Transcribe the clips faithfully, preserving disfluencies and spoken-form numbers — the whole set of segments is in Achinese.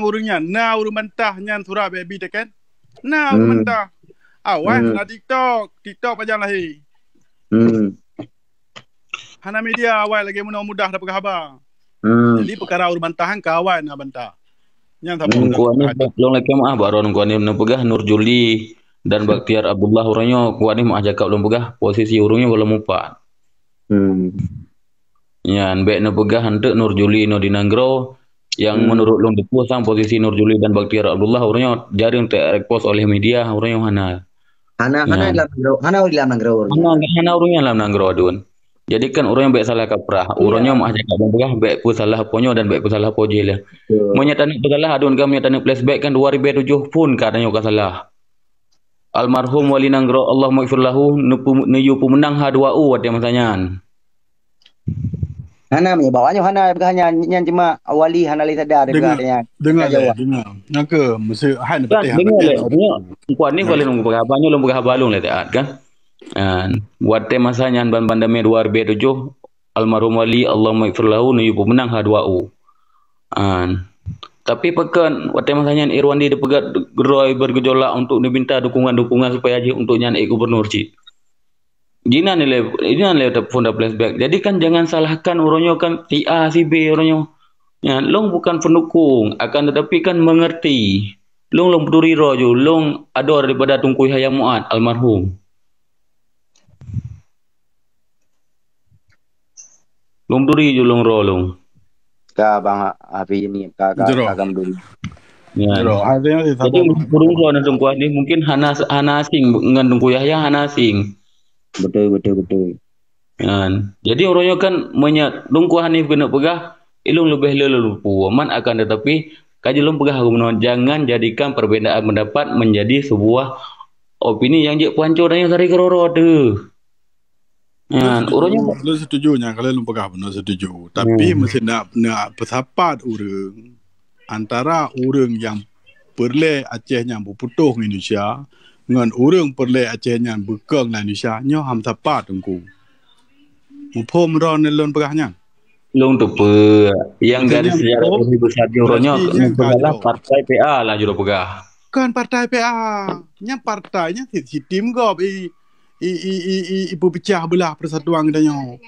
ureuëng nyan, na ureuëng bantah nyan surat bak Abi teken? Na ureuëng Hmm. bantah. Awai Hmm. hana TikTok, TikTok pajan lahé. Hmm. Hana media awai lagée meunoe mudah tapeugah haba. Hmm. Jadi peukara ureuëng bantah nyan ka awai na bantah. Nyan saboh Hmm, ureuëng Kuani bantah. Lôn lakée meuah bak droeneuh Kuani neupeugah Nur Juli dan Bakhtiar Abdullah ureuëng nyoe Kuani meuah jakab lôn peugah posisi ureuëng nyoe gohlom mupat. Hmm. Nyan bék neupeugah eunteuk Nur Juli nyoe di nanggroe nyang Hmm. meunurot lôn teupeu sang posisi Nur Juli dan Bakhtiar Abdullah ureuëng nyoe jareueng teuekspos oleh media ureuëng nyoe hana. Hana, hana Nyan. Lam nanggroe, hana di lam nanggroe ureuëng Hana, nyan. Hana ureuëng nyan lam nanggroe adun. Jadi kan ureuëng nyan bék salah kaprah. Ureuëng Iya. nyoe meuah jakab lôn peugah bék peusalah po nyoe dan bék peusalah po jih lé. Betul. Meunyoe taneuk peusalah adun kan meunyoe taneuk flashback kan dua ribu tujuh pun ka tanyoe ka salah. Almarhum Wali Nanggroe Allahumma ighfir lahu neupeu-, neuyue peumeunang H dua U watée masa nyan. Hana meunyoe bak awak nyoe hana peugah nyan, nyan cuma Wali hana lé sadar dia peugah Deungoe, nyan. Deungoe Ka lé, jawab. Deungoe. Nyang keu meusi hai Kan, neupatéh deungoe lé. Nyoe, Kuani Nah. Kuani lôn peugah haba nyoe lôn peugah haba lôn lé taat kan. Kan, watée masa nyan ban pandemi dua ribu tujuh, almarhum Wali Allahumma ighfir lahu neuyue peumeunang H dua U. Kan. Tapi pakon watée masa nyan Irwandi dipeugah droe bergejolak untuk diminta dukungan-dukungan supaya jih untuk nyan ék gubernur cit. Jinan nilai, jinan nilai phon da flashback. Jadi kan jangan salahkan ureuëng nyoe kan si A, si B ureuëng nyoe. Ya, long bukan pendukung, akan tetapi kan mengerti. Long, long peuturi droe ju, long adoe daripada Teungku Yahya Muat almarhum. Long peuturi ju long droe long. Ka bang Hafiz ni ka ka Jero. Ka gam dulu. Ya. Jero. Ada yang Jadi ureuëng droe na Teungku Hafiz mungkin hana hana asing ngon Teungku Yahya hana asing. Betul, betul, betul. Kan. Jadi ureuëng nyoe kan meunyoe Teungku Hanif keuneuk peugah, ilong leubeh le lôn pue man akan tetapi ka jeuet lôn peugah gubernur jangan jadikan perbedaan pendapat menjadi sebuah opini yang jeuet peuhanco dan yang sari keuroro tu. Kan, ureuëng nyoe Lôn setuju nyang kalian lôn peugah beuna setuju. Tapi Hmm. mesti nak nak peusapat ureuëng antara ureuëng nyang peureulée Aceh nyang beuputôh ngon Indonesia ngon ureuëng peureulée Aceh nyang beukong lam Indonesia nyoe ham sapat teungku. Muphom droe lôn peugah nyan. Lôn teupeu yang Maksudnya, dari sejarah oh, Indonesia besar nyoe berarti nyoe nyang ka peugah jroh. Partai P A lah jroh peugah. Kan partai P A. Nyang partai nyan si, si tim gob i i i i, i, i peupecah belah persatuan kita nyoe.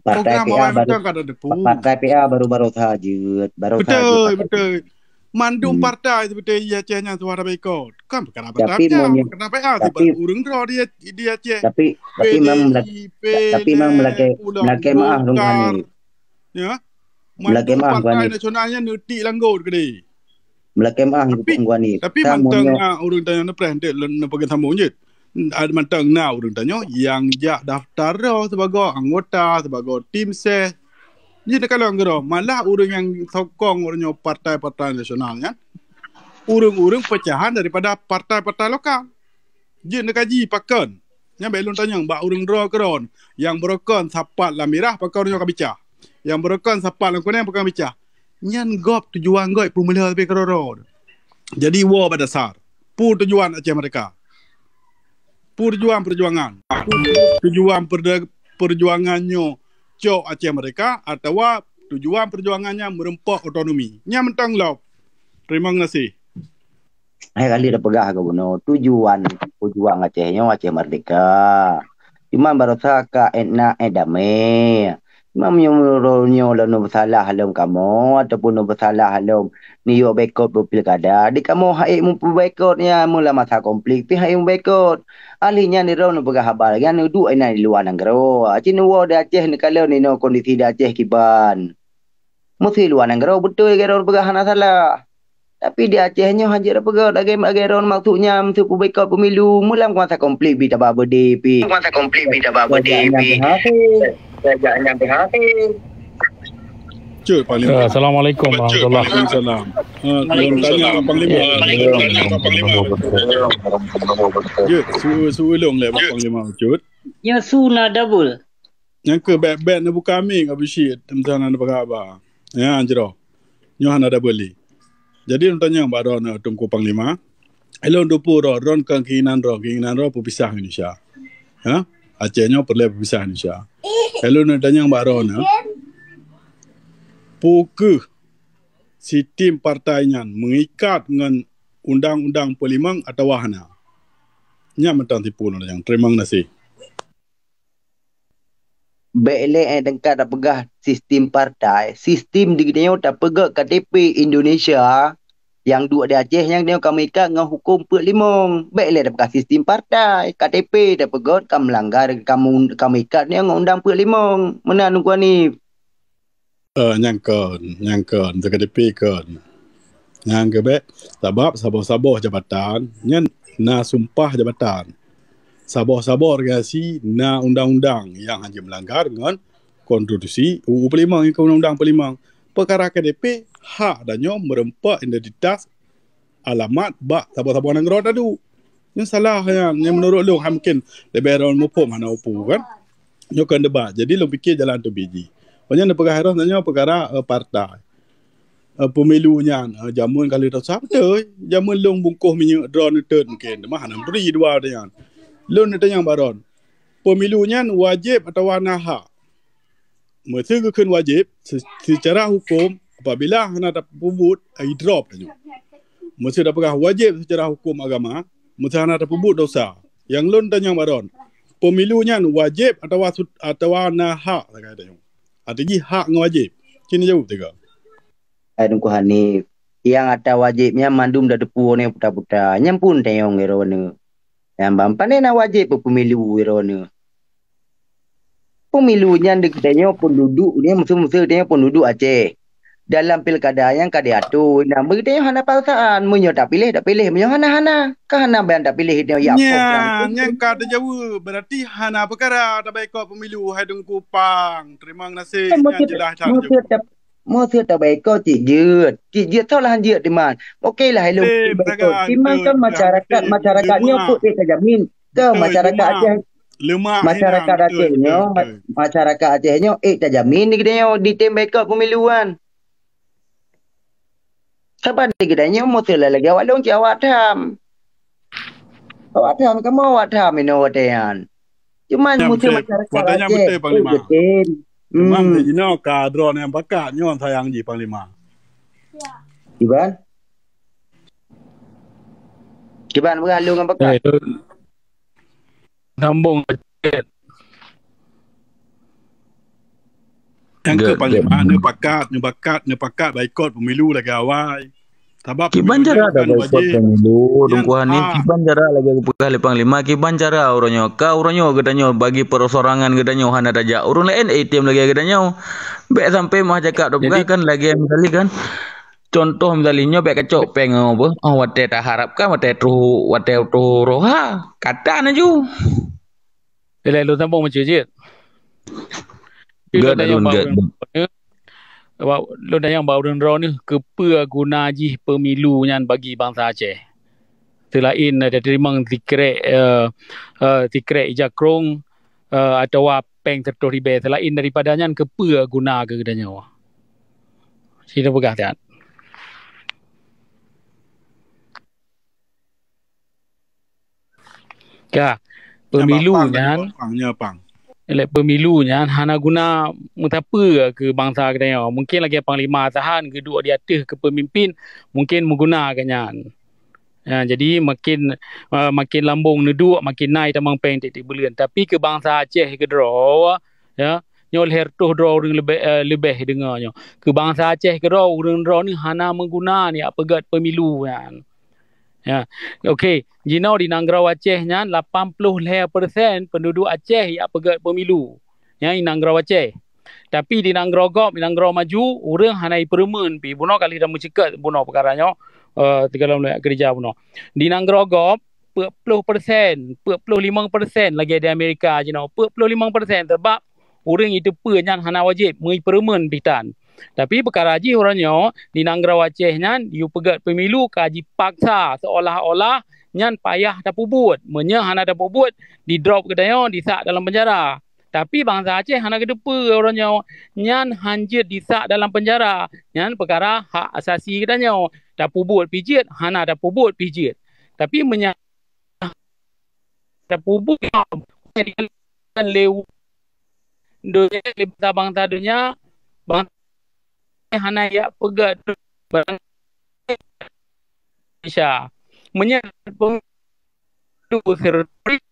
Partai Program P A awai baru, mantong ka ada depu. Partai P A baru-baru saja, baru Betul, saja. Betul. Mandum Hmm. partai seperti I Aceh nyan suara boikot. Kan perkara Tapi partai P A, maunya, perkara P A tapi, sebab ureuëng droe di, di Aceh. Tapi, tapi memang melak-, P D I P, tapi memang melakée, pulang melakée maah Dong Golkar. Hani. Ya. Melakée Mandum maah, partai Hani. Nasional nyan neutik langgot keudeh. Melakée maah Tapi, Dong Hani. Tapi Sama mantong nyoe. Na ureuëng tanya neupreh dek lôn neupeugah sambung jeuet. Ada mantong na ureuëng tanyoe nyang jak daftar droe sibagoe anggota, sibagoe tim ses. Jih neukalon keudroe, malah ureuëng nyang sokong ureuëng nyoe partai-partai nasional nyan, ureuëng-ureuëng pecahan daripada partai-partai lokal. Jih neukaji pakon. Nyan bék lôn tanyong bak ureuëng droe keudroe, nyang beurokon sapat lam mirah pakon ureuëng nyoe ka bicah. Nyang beurokon sapat lam kuneng pakon bicah. Nyan gob tujuan gob peumeulhö leubeh keudroe-droe. Jadi woe bak dasar. Peue tujuan Aceh Merdeka? Peue tujuan perjuangan? Peue tujuan perde-, perjuangan nyoe cok Aceh Merdeka atawa tujuan perjuangan nyan meureumpok otonomi? Nyan mantong lom. Terima kasih. Hai kali dah peugah ke bunoe, tujuan pejuang Aceh nyoe Aceh Merdeka. Cuma barosa ka ék na ék damé. Cuma meunyoe nyoe lôn neubesalah lom kamoe ataupun neubesalah lom neuyue boikot beupilkada, di kamoe hai meuboikot nyan meulah masa konflik pih hai meuboikot. Ahli nyan di droe neupeugah haba lagée nyan neuduek inan di luwa nanggroe. Cit neuwoe di Aceh neukalon inoe kondisi di Aceh kiban. Meusi luwa nanggroe beutôi lagée droe neupeugah hana salah. Tapi di Aceh nyoe hanjeuet peugah lagée, lagée droe maksud nyan meusi peuboikot pemilu meulam kuasa konflik bi taba beudé pih. Kuasa konflik bi taba beudé pih. Cut, Panglima. Ya, assalamualaikum warahmatullahi. Waalaikumsalam. Ha, lôn tanya Panglima. Lôn tanya Panglima. Cut, su-, su-, ulông lé Panglima, Cut. Nyoe su na double. Nyang keu bék-bék neubuka mic Abdul Rashid, meusanan neupeugah haba. Ya, jroh. Nyoe hana double lé. Jadi, lôn tanyong bak droeneuh Teungku Panglima. Ilôn teupeu droe, droe kon keinginan droe, keinginan droe peupisah Indonesia. Ha? Aceh nyoe peureulée peupisah Indonesia. Ilôn neutanyong bak droeneuh. Peu kheueh sistem partai nyan meuikat ngon undang-undang peulimong atawa hana? Nyan mantong tipu lôn nyang. Teurimong gaséh. Bék lé, eh, teuka tapeugah sistem partai. Sistem di geutanyoe tapeugöt K T P Indonesia nyang duek di Aceh nyang tanyoe ka meuikat ngon huköm peuet limong. Bék lé tapeugah sistem partai. K T P tapeugöt ka meulanggar, ka mu-, ka meuikat ngon undang peuet limong. Meunan Teungku Hanif. Eh, nyang kon, nyang kon, K T P kon. Nyang keubek, sabab saboh-saboh jabatan nyan na sumpah jabatan. Saboh-saboh organisasi na undang-undang nyang hana meulanggar ngon konstitusi, U U peulimong, ngon undang-undang peulimong. Peukara K T P, hak tanyoe meureumpok identitas alamat bak saboh-saboh nanggroe taduek. Nyoe salah nyan, nyan meunurot lôn, hai mungken leubeh droe muphom hana upu kan. Nyoe kon debat. Jadi lôn pike jalan teubiet jih. Awaknyan neupeugah roh nyoe peukara, eh, partai. Eh, pemilu nyan, eh, jameun ka lheueh tasa beutôi. Jameun lôn bungkôh minyeuk droeneuh teuet mungken. Teuma hana meuturi dua nyan. Lôn neutanyong bak droeneuh. Pemilu nyan wajéb atawa na hak? Meusé geukheun wajéb, se-, seucara huköm, apabila hana tapeubuet, ai drop tanyoe. Meusé tapeugah wajéb seucara huköm agama, meusé hana tapeubuet dosa. Nyang lôn tanyong bak droeneuh, pemilu nyan wajéb atawa sut-, atawa na hak sagai tanyoe? Arti jih hak ngon wajéb. Cit neujaweueb teuga. Hai Teungku Hanif, nyang ata wajéb nyan mandum tateupeue nyoe puta-puta. Nyan pun tanyong droeneuh. Nyang ban pane na wajéb peupemilu droeneuh. Pemilu nyan di geutanyoe penduduk nyan, meuseu-meuseu geutanyoe penduduk Aceh. Dalam pilkada nyan ka diatur, nyan bagi geutanyoe hana perasaan. Meunyoe tapiléh, tapiléh. Meunyoe hana, hana. Ka hana ban tapiléh geutanyoe jak pom. Nyan, nyan ka teujaweueb. Berarti hana peukara tabaikot pemilu, hai Teungku Pang. Terima kasih. Nyan jeulaih that. Meuseu ta-, meuseu tabaikot cit jeuet. Cit jeuet, soe lah jeuet, Timan. Oke lah, ilôn baikot. Timan kan masyarakat, masyarakat nyoe peuet tajamin. Ke masyarakat Aceh, masyarakat Aceh nyoe, masyarakat Aceh nyoe, eh, tajamin di geutanyoe ditem baikot pemilu nyan. Saban di geutanyoe meuseu lagèe awak lôn cit awak tham. Awak tham, kamoe awak tham inoe watèe nyan. Cuman meuseu masyarakat Aceh, eh, geutem. Cuman jinoe ka droeneuh nyang pakat nyoe sayang jih Panglima. Kiban? Kiban beurah lôn ngon pakat? Eh, Sambung. Nyang keu Panglima, neupakat, neupakat, neupakat baikot pemilu lagèe awai. Sabab kiban cara dah baikot pemilu, Teungku Hanif, kiban cara lagèe geupeugah lé Panglima, kiban cara uroe nyoe. Ka uroe nyoe geutanyoe bagi perosorangan geutanyoe hana tajak. Ureueng laén item lagèe geutanyoe. Bèk sampai meuh cakap tapeugah kan lagèe misalnya kan. Contoh misalnya nyoe bèk kacok péng ngon apa? Oh, watèe taharapkan, watèe troh, watèe troh roh ha. Kata laju. Ilèe lôn sambung bacut cit. Lôn tanyong bak ureueng droeneuh, lôn tanyong bak ureueng droeneuh, keupeue guna jih pemilu nyan bagi bansa Aceh? Seulaén tateurimong sikrek, eh, eh, sikrek ija krông, eh, atawa péng siratoh ribèe, seulaén daripada nyan keupeue guna keu geutanyoe? Sinoe peugah that. Ka, pemilu nyan, pemilu nyan hana guna meusapeue keu bansa geutanyoe. Mungkin lagèe Panglima Tahan geuduek di ateueh keu peumimpin, mungkin meuguna keu nyan. Ya, jadi makin, eh, makin lambong neuduek, makin na itamong péng tiep-tiep buleuen. Tapi keu bansa Aceh keudroe, ya, nyoe lhèe reutôh droe ureueng leubeh, eh, leubeh deungoe nyoe. Keu bansa Aceh keudroe, ureueng droeneuh hana meuguna nyan peugöt pemilu nyan. Ya. Oke, jinoe di nanggroe Aceh nyan lapan ploh lhèe persen penduduk Aceh jak peugöt pemilu. Nyan di nanggroe Aceh. Tapi di nanggroe gob, di nanggroe maju, ureueng hana jipeureumeun pih. Bunoe kali dah meuceukeut bunoe peukara nyoe, eh, sigohlom lôn jak keureuja bunoe. Di nanggroe gob, peuet ploh persen, peuet ploh limong persen lagèe di Amerika jinoe, peuet ploh limong persen, sabab ureueng jiteupeue nyan hana wajéb, meujipeureumeun pih tan. Tapi peukara jih uroe nyoe, di nanggroe Aceh nyan, yue peugöt pemilu ka jipaksa seolah-olah nyan payah tapeubuet. Meunyoe hana tapeubuet, didrop geutanyoe, disak dalam penjara. Tapi bansa Aceh hana geuteupeue uroe nyoe, nyan hanjeuet disak dalam penjara. Nyan peukara hak asasi geutanyoe. Tapeubuet pih jeuet, hana tapeubuet pih jeuet. Tapi meunyoe tapeubuet lé donya, lé bansa-bansa donya, bansa hana jak peugöt Barang Indonesia. Meunyoe pemilu serentak,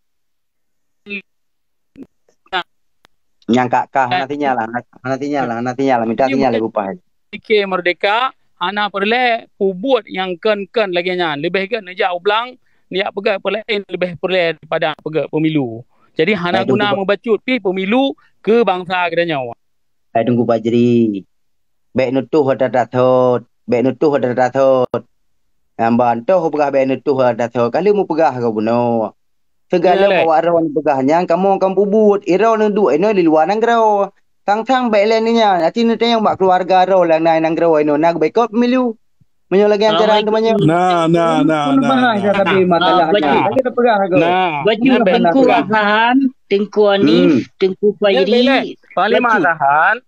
nyang ka, ka hana sinyal lah, hana sinyal lah, hana sinyal lah, minta sinyal lé bupai. P K merdeka, hana peureulée peubuet nyang kon-kon lagée nyan. Leubeh gét neujak u blang, neujak peugét peulaén leubeh peureulée daripada peugét pemilu. Jadi hana guna meubacut pih pemilu keu bansa geutanyoe. Hai Teungku Fajri, bék neutoh ata tasot, bék neutoh ata tasot. Nyang ban toh peugah bék neutoh ata tasot, ka lheueh meupeugah keu bunoe. Seugalom awak droe neupeugah nyan kamoe ka peubuet, droe neuduek inoe di luwa nanggroe. Sang-sang bék lé nyan, aci neutanyong bak keuluwarga droe lam nanggroe inoe na geuboikot pemilu. Meunyoe lagée ajaran teumanyong. Nah, nah, nah, nah, nah. Tapi masalah nyan. Ada peugah aku. Nah, Baju nyan Teungku Asahan, Teungku Anis, Teungku Fajri, Panglima Asahan.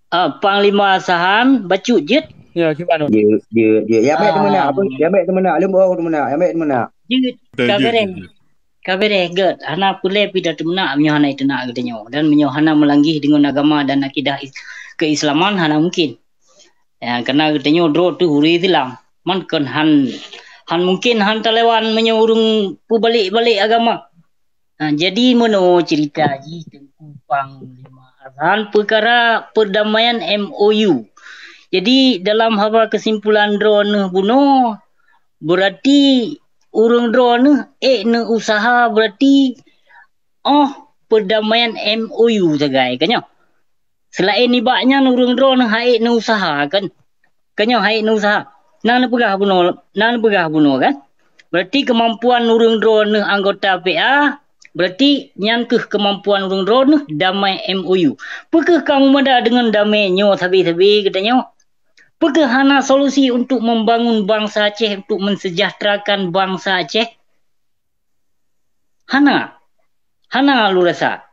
Ah, Panglima Asahan, bacut jeuet. Ya, cuba tu. Jeuet, jeuet, jeuet. Ya, baik teumeunak. Apa? Ya, baik teumeunak. Leumbong teumeunak. Ya, baik teumeunak. Jeuet. Ka bereh. Ka bereh, gét. Hana peureulée pih dah teumeunak meunyoe hana iteunak geutanyoe. Dan meunyoe hana meulanggih deungon agama dan akidah is-, keislaman, hana mungkin. Ya, karena geutanyoe droe teuh ureuëng Islam. Man kon han, han mungkin han talawan meunyoe ureuëng peubalek-balek agama. Ha, jadi meunoe cerita jih Teungku Panglima Asahan peukara perdamaian M O U. Jadi dalam haba kesimpulan droeneuh bunoe, berarti ureuëng droeneuh ék neuusaha berarti oh perdamaian M O U sagai kan nyoe. Selain nibak nyan ureuëng droeneuh han ék neuusaha kan. Kan nyoe han ék neuusaha. Na neupeugah bunoe, na neupeugah bunoe kan. Berarti kemampuan ureuëng droeneuh anggota P A, berarti nyan keuh kemampuan ureuëng droeneuh damai M O U. Peu kheueh ka meumada deungon damai nyoe sabe-sabe geutanyoe? Peu kheueh hana solusi untuk membangun bangsa Aceh, untuk mensejahterakan bangsa Aceh? Hana. Hana lôn rasa.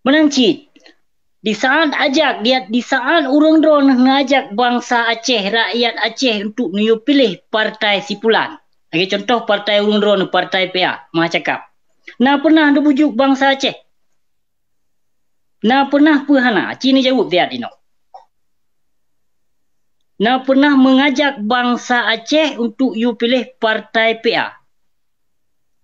Meunan cit, di saat ajak, di, di saat ureuëng droeneuh neuajak bansa Aceh, rakyat Aceh untuk neuyue piléh partai sipulan. Lagée contoh partai ureuëng droeneuh, partai P A, meucakap. Na peunah neubujuk bansa Aceh? Na peunah peue hana? Ci neujaweueb siat inoe. Na peunah meungajak bansa Aceh untuk yue piléh partai P A?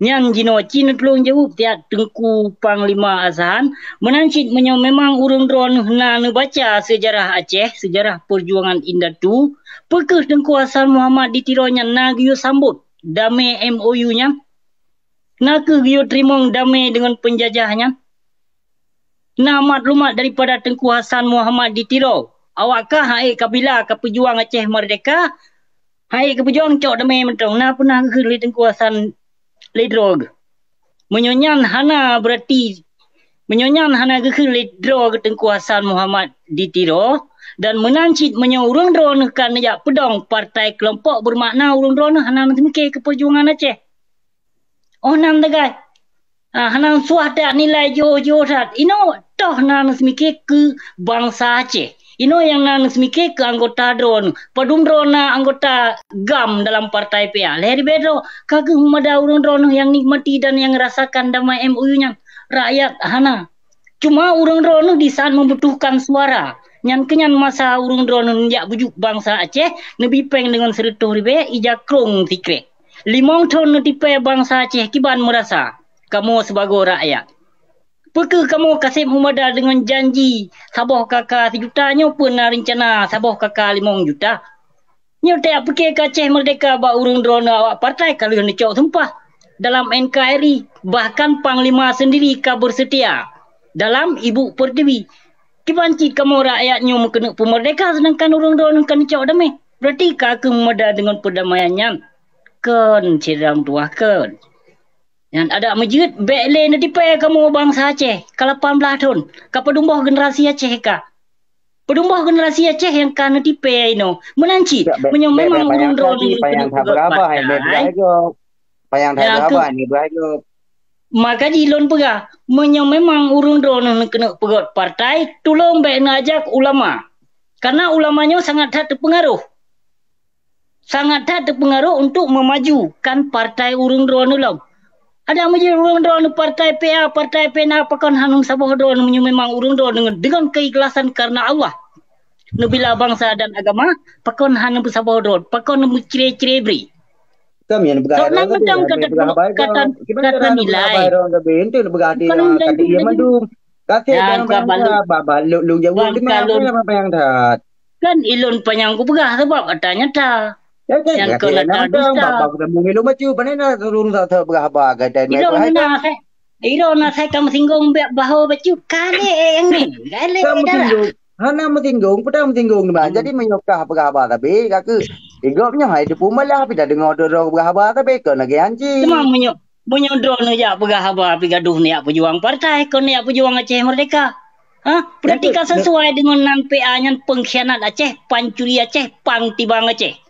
Nyan jinoe ci neutulông jaweueb siat Teungku Panglima Asahan, meunan cit meunyoe memang ureuëng droeneuh na neubaca seujarah Aceh, seujarah peujuangan indatu, peu kheueh Teungku Hasan Muhammad di Tiro nyan na geuyue sambot damé M O U nyan? Na kheueh geuyue teurimong damé deungon peunjajah nyan? Na maklumat daripada Teungku Hasan Muhammad di Tiro, awak kah han ék kabila ka peujuang Aceh Merdeka, han ék ka peujuang cok damé mantong, na peunah geukheun lé Teungku Hasan lé droe geuh. Meunyoe nyan hana berarti, meunyoe nyan hana geukheun lé droe geuh Teungku Hasan Muhammad di Tiro, dan meunan cit meunyoe ureuëng droeneuh ka neujak peudong partai keulompok, beumakna ureuëng droeneuh hana neuseumiké keu peujuangan Aceh. Oh nan sagai. Ah, hana suah that nilai jiôh-jiôh that. Inoe toh na neuseumiké keu bansa Aceh. Inoe nyang na neuseumiké keu anggota droeneuh. Padum droe na anggota GAM dalam partai P A. Lhée ribée droe ka kheueh meumada ureuëng droeneuh nyang nikmati dan nyang rasakan damai M O U nyan. Rakyat hana. Cuma ureuëng droeneuh di saat membutuhkan suara. Nyan keunyan masa ureuëng droeneuh neujak bujuk bansa Aceh, neubi péng deungon sireutôh ribée, ija krông sikrek. Limong thon neutipée bansa Aceh kiban meurasa kamoe sibagoe rakyat. Peu kheueh kamoe kaseb meumada deungon janji saboh KK sijuta, nyoe peue na reuncana saboh KK limong juta? Nyoe tajak pike keu Aceh Merdeka bak ureuëng droeneuh awak partai ka lheueh neucok sumpah dalam N K R I, bahkan Panglima sendiri ka beuseutia dalam Ibu Pertiwi. Kiban cit kamoe rakyat nyoe meukeuneuk peumeurdeka, seudangkan ureuëng droeneuh ka neucok damé? Beurati ka kheueh meumada deungon peurdamaian nyan? Kon, syedara meutuwah, kon. Nyan adak meujeuet, bék lé neutipée kamoe bansa Aceh ka lapan blaih thon, ka padum boh generasi Aceh ka. Padum boh generasi Aceh nyang ka neutipée inoe. Meunan cit, meunyoe memang ureuëng droeneuh keuneuk peugot partai, payang that beuraba, ini beuraya gob. Maka jih lôn peugah, meunyoe memang ureuëng droeneuh keuneuk peugot partai, tulông bék neuajak ulama. Karena ulama nyoe sangat that teupeungaroh. Sangat that teupeungaroh untuk meumajukan partai ureuëng droeneuh lom. Adak meujeuet ureuëng droeneuh partai P A, partai P N A, pakon hana saboh droeneuh meunyoe memang ureuëng droeneuh deungon keikhlasan karena Allah. Neubila bansa dan agama, pakon hana beusaboh droe, pakon neumeucre-cre bri. Kami yang peugah Kau orang nan tadi, macam kami kata peugah habai kata, kau. Gimana kata cara peugah nilai. Habai orang tadi? Ente peugah hati, Kau ah, nan kata dia tadi. Mandum. Kasih Ya, jangan kau payah balu. Dah, ba, ba, lu, lu jauh Bang, di mana kalau apa yang payah dah. Kan ilôn panyang kupeugah sebab ata nyata. Ya, kan? Nyang Ya, kau ya, nak nak tahu tahu, dusta. Ba, ba, bukan mungkin lu maju. Mana nak turun tak, tak peugah habai kata ni. Ilôn Hai, na kan? Hai. Ilôn na sai ka meusinggong bak bahô bacut. Kale eh yang ni. Kale Kamu eh dah. Singgung. Hana meusinggung, peue dah meusinggung teuma. Hmm. Jadi meunyoe kah peugah haba sabe, ka keuh, "Eh, gob nyoe hai teupeu malah, pih tadeungoe droe-droe peugah haba sabe, kon lagèe nyan cit." Teuma meunyoe, meunyoe droeneuh jak peugah haba, pih gadoh neujak peujuang partai, kon neujak peujuang Aceh Merdeka. Ha? Berarti Betul. Ka sesuai dengan nan P A nyan, pengkhianat Aceh, pancuri Aceh, pang tibang Aceh.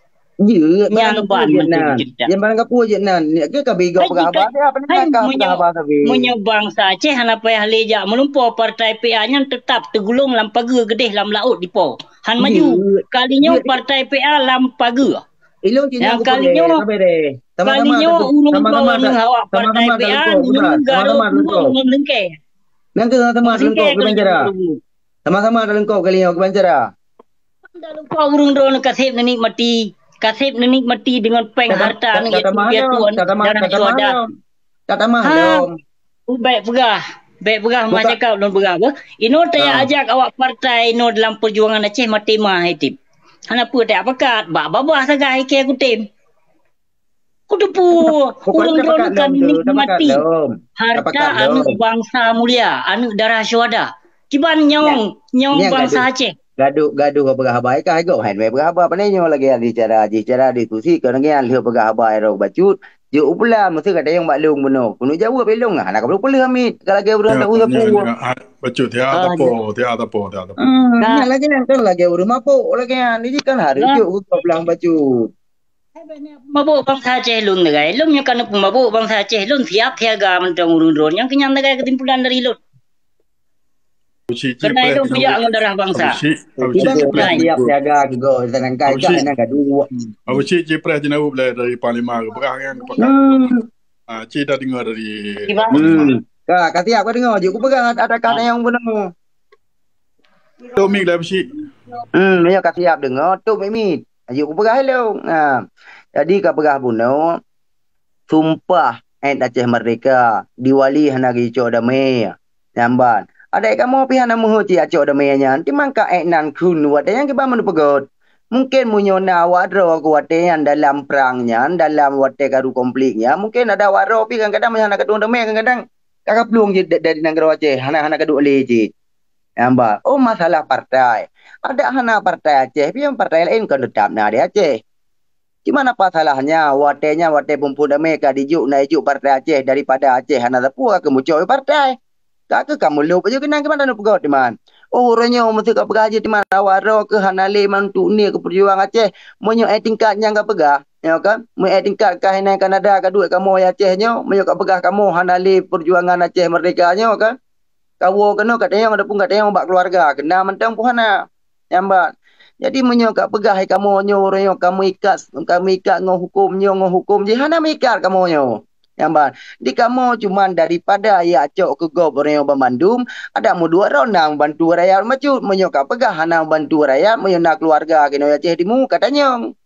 Jeuet Nyan barang ban keupeu jeuet nan. Meunyoe cerita. Nyan barang keupeu jeuet nan. Nyan ke ka bigok Hai, peugah jika, haba dia, apa hai, namanya kah meunyoe, peugah haba sabe? Meunyoe bansa Aceh hana payah lé jak meulumpo, partai P A nyan teutap teugulong lam pageue geudeh lam laôt dipo. Han maju. Jeuet. Kali nyoe Jeuet. Partai P A lam pageue. Ilong cit Nyang nyang kali kupeureulèe, nyoe, sabe deh. Sama-sama kali nyoe tadu-, ureueng sama-sama droe ta-, nyoe awak sama-sama partai P A taleuko, nyoe bukan? Garo Sama-sama taleuko. Ureueng ngon lengke. Nang tu sama-sama Ngon taleuko, lengke kali kiban cara? Nyoe. Sama-sama taleuko kali nyoe, kiban cara? Dalam kau ureueng droeneuh kaseb neunikmati, kaseb neunikmati dengan péng Kata, harta kata, neuh kata yaitu mahal, piatu aneuk kata ma-, darah kata syuhada. Mahal. Kata mahal. Ha, bèk peugah, bèk peugah Buka- macam kau lôn peugah apa? Inoe taya Ah. ajak awak partai inoe dalam perjuangan Aceh maté ma hai tim. Hana peue tak pakat, bak babah sagai keu kutem. Kuteupeu Bukan ureueng droeneuh kan lom tu, tak pakat nikmati lom. Harta aneuk bangsa mulia, aneuk darah syuhada. Kiban nyong, nyong bangsa Aceh. Gaduh, gaduh ka peugah haba, ka hagok hai mé peugah haba, pane nyoe lagèe nyan cara jih, cara diskusi keu lagèe nyan lheueh peugah haba rot bacut, jeuet u peula meusti ka tayong bak lôn bunoe. Keuneuk jaweueb lé lôn, hana ka peuleuh amit, ka lagèe ureueng tak usah puwoe. Bacut, tiap tapo, tiap tapo, tiap tapo. Hmm, nyan lagèe nyan kan lagèe ureueng mabök lagèe nyan, jih kan hareuem jeuet u peula bacut. Mabök bansa Aceh lôn lagèe. Lôn nyoe ka neupeu mabök bansa Aceh lôn siap siaga mantong ureueng droe. Nyang keunyan lagèe keusimpulan dari lôn. Abu Syik Kena Cipreh itu pihak ngon darah bangsa. Abu Syik, Abu Syik Cipreh siap siaga juga sedangkan Abu Syik, nak gaduh. Abu Syik Cipreh jeunabu dari panglima ke peugah kan ke peugah. Hmm. Ah, cita dengar dari panglima. Ka, ka siap ka dengar. Jeuet ku peugah ada kata yang benar. Tu mik lah Abu Syik. Hmm, ya ka siap dengar. Tu mik mik. Ayo kupeugah ilong. Ha. Jadi kapeugah bunoe, sumpah èt Aceh Merdeka, di Wali hana geucok damé. Nyan ban. Adak kamoe pih hana meuheuet cit acok damé nyan, timang ka èt nan kheun watèe nyan kiban meuneupeugöt. Mungken meunyoe na awak droe keu watèe nyan dalam prang nyan, dalam watèe karu konflik nyan, mungken ada awak droe pih kadang-kadang meunyoe hana kadung damé kadang-kadang ka kaplueng jih da-, dari nanggroe Aceh, hana, hana kaduek lé cit. Nyan ban. Oh, masalah partai. Adak hana partai Aceh, pian partai laén kon teutap na di Aceh. Cuma apa salahnya, watèe nyan, watèe phôn-phôn damé ka dijok, na ijok partai Aceh daripada Aceh hana sapeue ka keuh mucok partai. Ka keuh ka meulôp aju keunan keuman taneuk peugöt iman. Oh, uroe nyoe meuseuti ka peugah jih iman awak droe keuh hana lé mantuk ni keu peujuang Aceh. Meunyoe eh tingkat nyang ka peugah, nyoe kan, meunyoe eh tingkat ka inan Kanada ka duek kamoe Aceh nyoe, meunyoe ka peugah kamoe hana lé peujuangan Aceh merdeka nyoe kan. Kawoe keunoe katanyong, adapun katanyong bak keuluwarga, keunan mantong pih hana. Nyan ban. Jadi meunyoe ka peugah hai kamoe nyoe, uroe nyoe ka meuikat, ka meuikat ngon huköm nyoe, ngon huköm jih, hana meuikat kamoe nyoe. Nyan ban. Di kamoe cuman daripada ya cok keu gob uroe nyoe banmandum, adak meuduek droe na meubantu rakyat bacut. Meunyoe ka peugah hana meubantu rakyat, meunyoe na keuluwarga keunoe Aceh Timu, katanyong.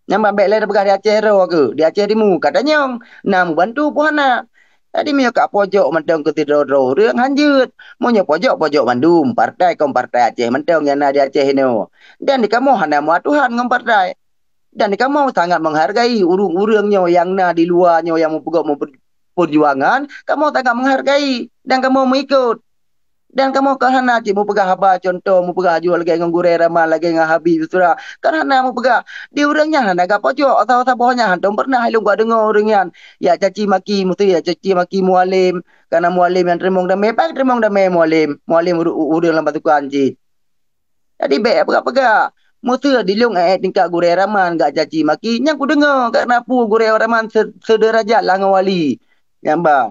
Nyan ban bèk lé tapeugah di Aceh droe keuh, di Aceh Timu, katanyong, na meubantu pih hana. Jadi meunyoe ka pojok mantong keu sidroe-droe ureueng, han jeuet. Meunyoe pojok, pojok mandum, partai kon partai Aceh mantong nyang na di Aceh inoe. Dan di kamoe hana meuatuhan ngon partai. Dan di kamoe sangat menghargai ureueng-ureueng nyoe nyang na di luwa nyoe nyang meupeugöt meupe-, peujuangan, kamoe sangat menghargai dan kamoe meuikot. Dan kamoe ka hana cit meupeugah haba contoh, meupeugah aju lagèe ngon Gurèe Rahman, lagèe ngon Habib Syura. Kan hana meupeugah. Di ureueng nyan hana gak pojok, saboh-saboh nyan hantom pernah ilong gak deungoe ureueng nyan. Ya caci maki, meusti ya caci maki Mualem. Karena Mualem nyang teurimong damé, paih teurimong damé Mualem. Mualem ureueng, ureueng lam pasukan cit. Jadi bèk peugah-peugah. Meuseu dilong eh tingkat Gurèe Rahman gak caci maki, nyang kudeungoe karena peue Gurèe Rahman se-, seuderajat lah ngon Wali. Nyan ban.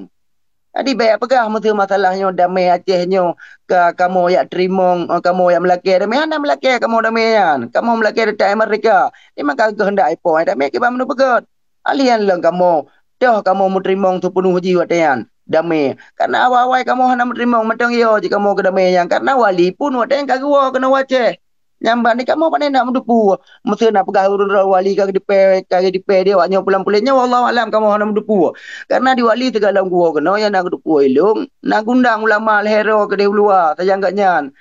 Jadi bèk peugah meuseu masalah nyoe damé Aceh nyoe ka kamoe jak teurimong, eh, kamoe jak meulakèe damé, hana meulakèe kamoe damé nyan. Kamoe meulakèe teutab merdeka. Memang ka keuheundak ipo damé kiban meuneupeugöt. Alien lom kamoe, toh kamoe meuteurimong sipeunoh jih watèe nyan damé. Karena awai-awai kamoe hana meuteurimong, mantong yo jih kamoe keu damé nyan. Karena Wali pun watèe nyan ka geuwoe keunoe Aceh. Nyang ban di kamoe pane na meuteupeue. Meuseu na peugah ureuëng droe wali ka geudipée, ka geudipée di awak nyoe pulang puléh nyoe, wallahu alam kamoe hana meuteupeue. Karena di wali teugalom geuwoe keunoe nyang na geuteupeue ilong, na gundang ulama lhée droe keudeh u luwa, sajan gak nyan.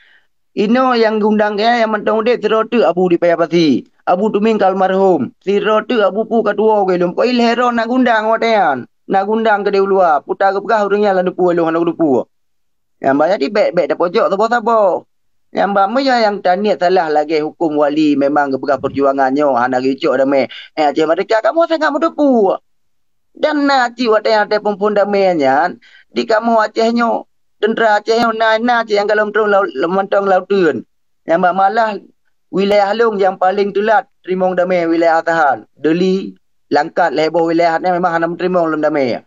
Inoe nyang gundang keuh nyang mantong udeb sidroe teuk Abu di Paya Pasi, Abu Tuming ka almarhum, sidroe teuk Abu Pu ka tuwoe goe lom. Kok ilhée droe na gundang watée nyan, na gundang keudeh u luwa, peue ta geupeugah ureuëng nyan lam deupue lôn hana geuteupeue. Nyang ba jadi bék-bék tapojok saboh-saboh. Nyang ba meunyoe nyang taniet salah lagée huköm wali memang geupeugah peujuangan nyoe hana geucok damé, eh, Aceh Merdeka kamoe sangat meuteupeue. Dan na cit watée nyang teuphon-phon damé nyan, di kamoe Aceh nyoe, teuntra Aceh nyoe na, na cit nyang galom trong lau-, mantong lauteuen. Nyang ba malah wilayah lôn nyang paleng teulat teurimong damé wilayah Asahan, Deli, Langkat, lhée boh wilayah nyan memang hana meuteurimong lom damé.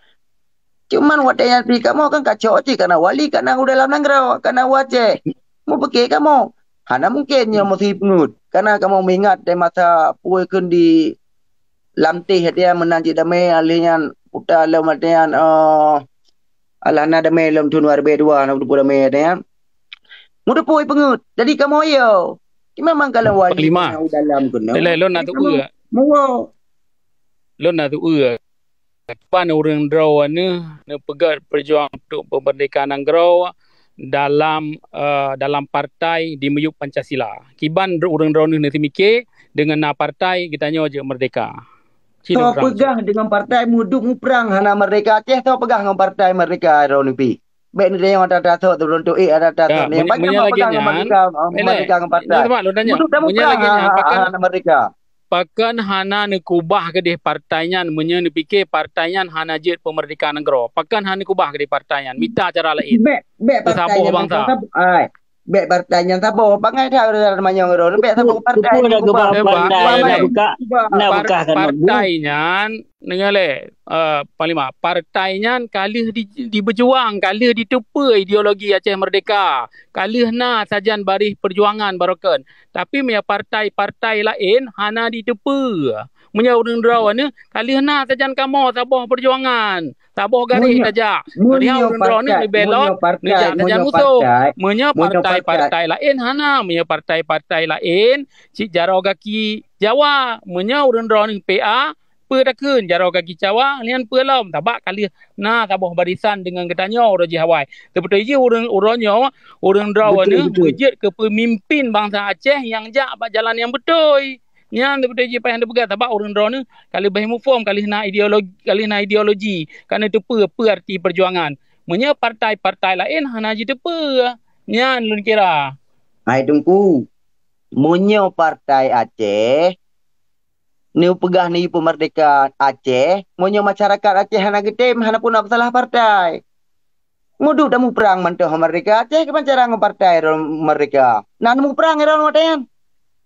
Cuman watée nyan pih kamoe kan kacok cit kana wali kana u dalam nanggroe, kana u Aceh. Mupike kamoe, hana mungken nyoe meusi peungeut. Kana kamoe meuingat di masa peue kheun di lam teh watée nyan meunan cit damé, alheuh nyan puta lom watée nyan, eh, alah na damé lom thon dua ribu dua na teupeu damé watée nyan. Meuteupeu peungeut. Jadi kamoe yo. Memang kalau wali Panglima. Kana u dalam keunoe. Lé, lé, lôn na Jadi teupeue. Kamoe muwoe. Lôn na teupeue. Kiban ureuëng droe neuh neupeugét peujuang untuk peumeurdeka nanggroe dalam, eh, dalam partai di miyueb Pancasila. Kiban ureuëng droe neuh neuteumike deungon na partai geutanyoe jeuet meurdeka. Cit Soe ureuëng peugah deungon partai muduek muprang hana meurdeka Aceh, soe peugah ngon partai meurdeka droe neuh pih. Bék neudeungoe ata-ata soe, teurontok ék ata-ata soe. Ya, meunyo-, meunyo lagée nyan, meurdeka, eh, meurdeka ngon partai. Nyoe teuma lôn tanya, meunyo lagée nyan, pakon hana meurdeka. Pakon hana neukubah keudeh partai nyan meunyoe neupike partai nyan hana jeuet peumeurdeka nanggroe? Pakon hana neukubah keudeh partai nyan? Mita cara laén. Bék, bék partai nyan saboh bansa. Ai, bék partai nyan saboh. Bangai that ureuëng manyong droe. Bék saboh partai nyan kubah. Partai nyan, deungoe lé, eh, Panglima, partai nyan ka lheueh di, dibeujuang, ka lheueh diteupeu ideologi Aceh Meurdeka, ka lheueh na sajan baréh peujuangan baroekon. Tapi meunyoe partai-partai laén hana diteupeu. Meunyoe ureuëng droe neuh ka lheueh na sajan kamoe saboh peujuangan, saboh garéh tajak. Meunyoe ureuëng droe neuh leubeh lom neujak sajan musoh. Meunyoe partai-partai laén hana, meunyoe partai-partai laén cit jaroe gaki Jawa. Meunyoe ureuëng droe neuh P A, peue takheun jaroe gaki Jawa nyan peue lom, sabab ka lheueh na saboh barisan deungon geutanyoe uroe jih awai. Teupeuteuy jih ureuëng uroe nyoe, ureuëng droe neuh beujeuet keu peumimpin bansa Aceh nyang jak bak jalan nyang beutôi. Nyan teupeuteuy jih payah neupeugah, sabab ureuëng droe neuh ka leubeh muphom, ka lheueh na ideologi, ka lheueh na ideologi, ka neuteupeue peue arti peujuangan. Meunyoe partai-partai laén hana jiteupeue, nyan lôn kira. Hai Teungku, meunyoe partai Aceh neupeugah neuyue peumeurdeka Aceh, meunyoe masyarakat Aceh hana geutem, hana puna peusalah partai. Muduek tamuprang mantong meurdeka Aceh, kiban cara ngon partai droe meurdeka. Na neumuprang droe watée nyan.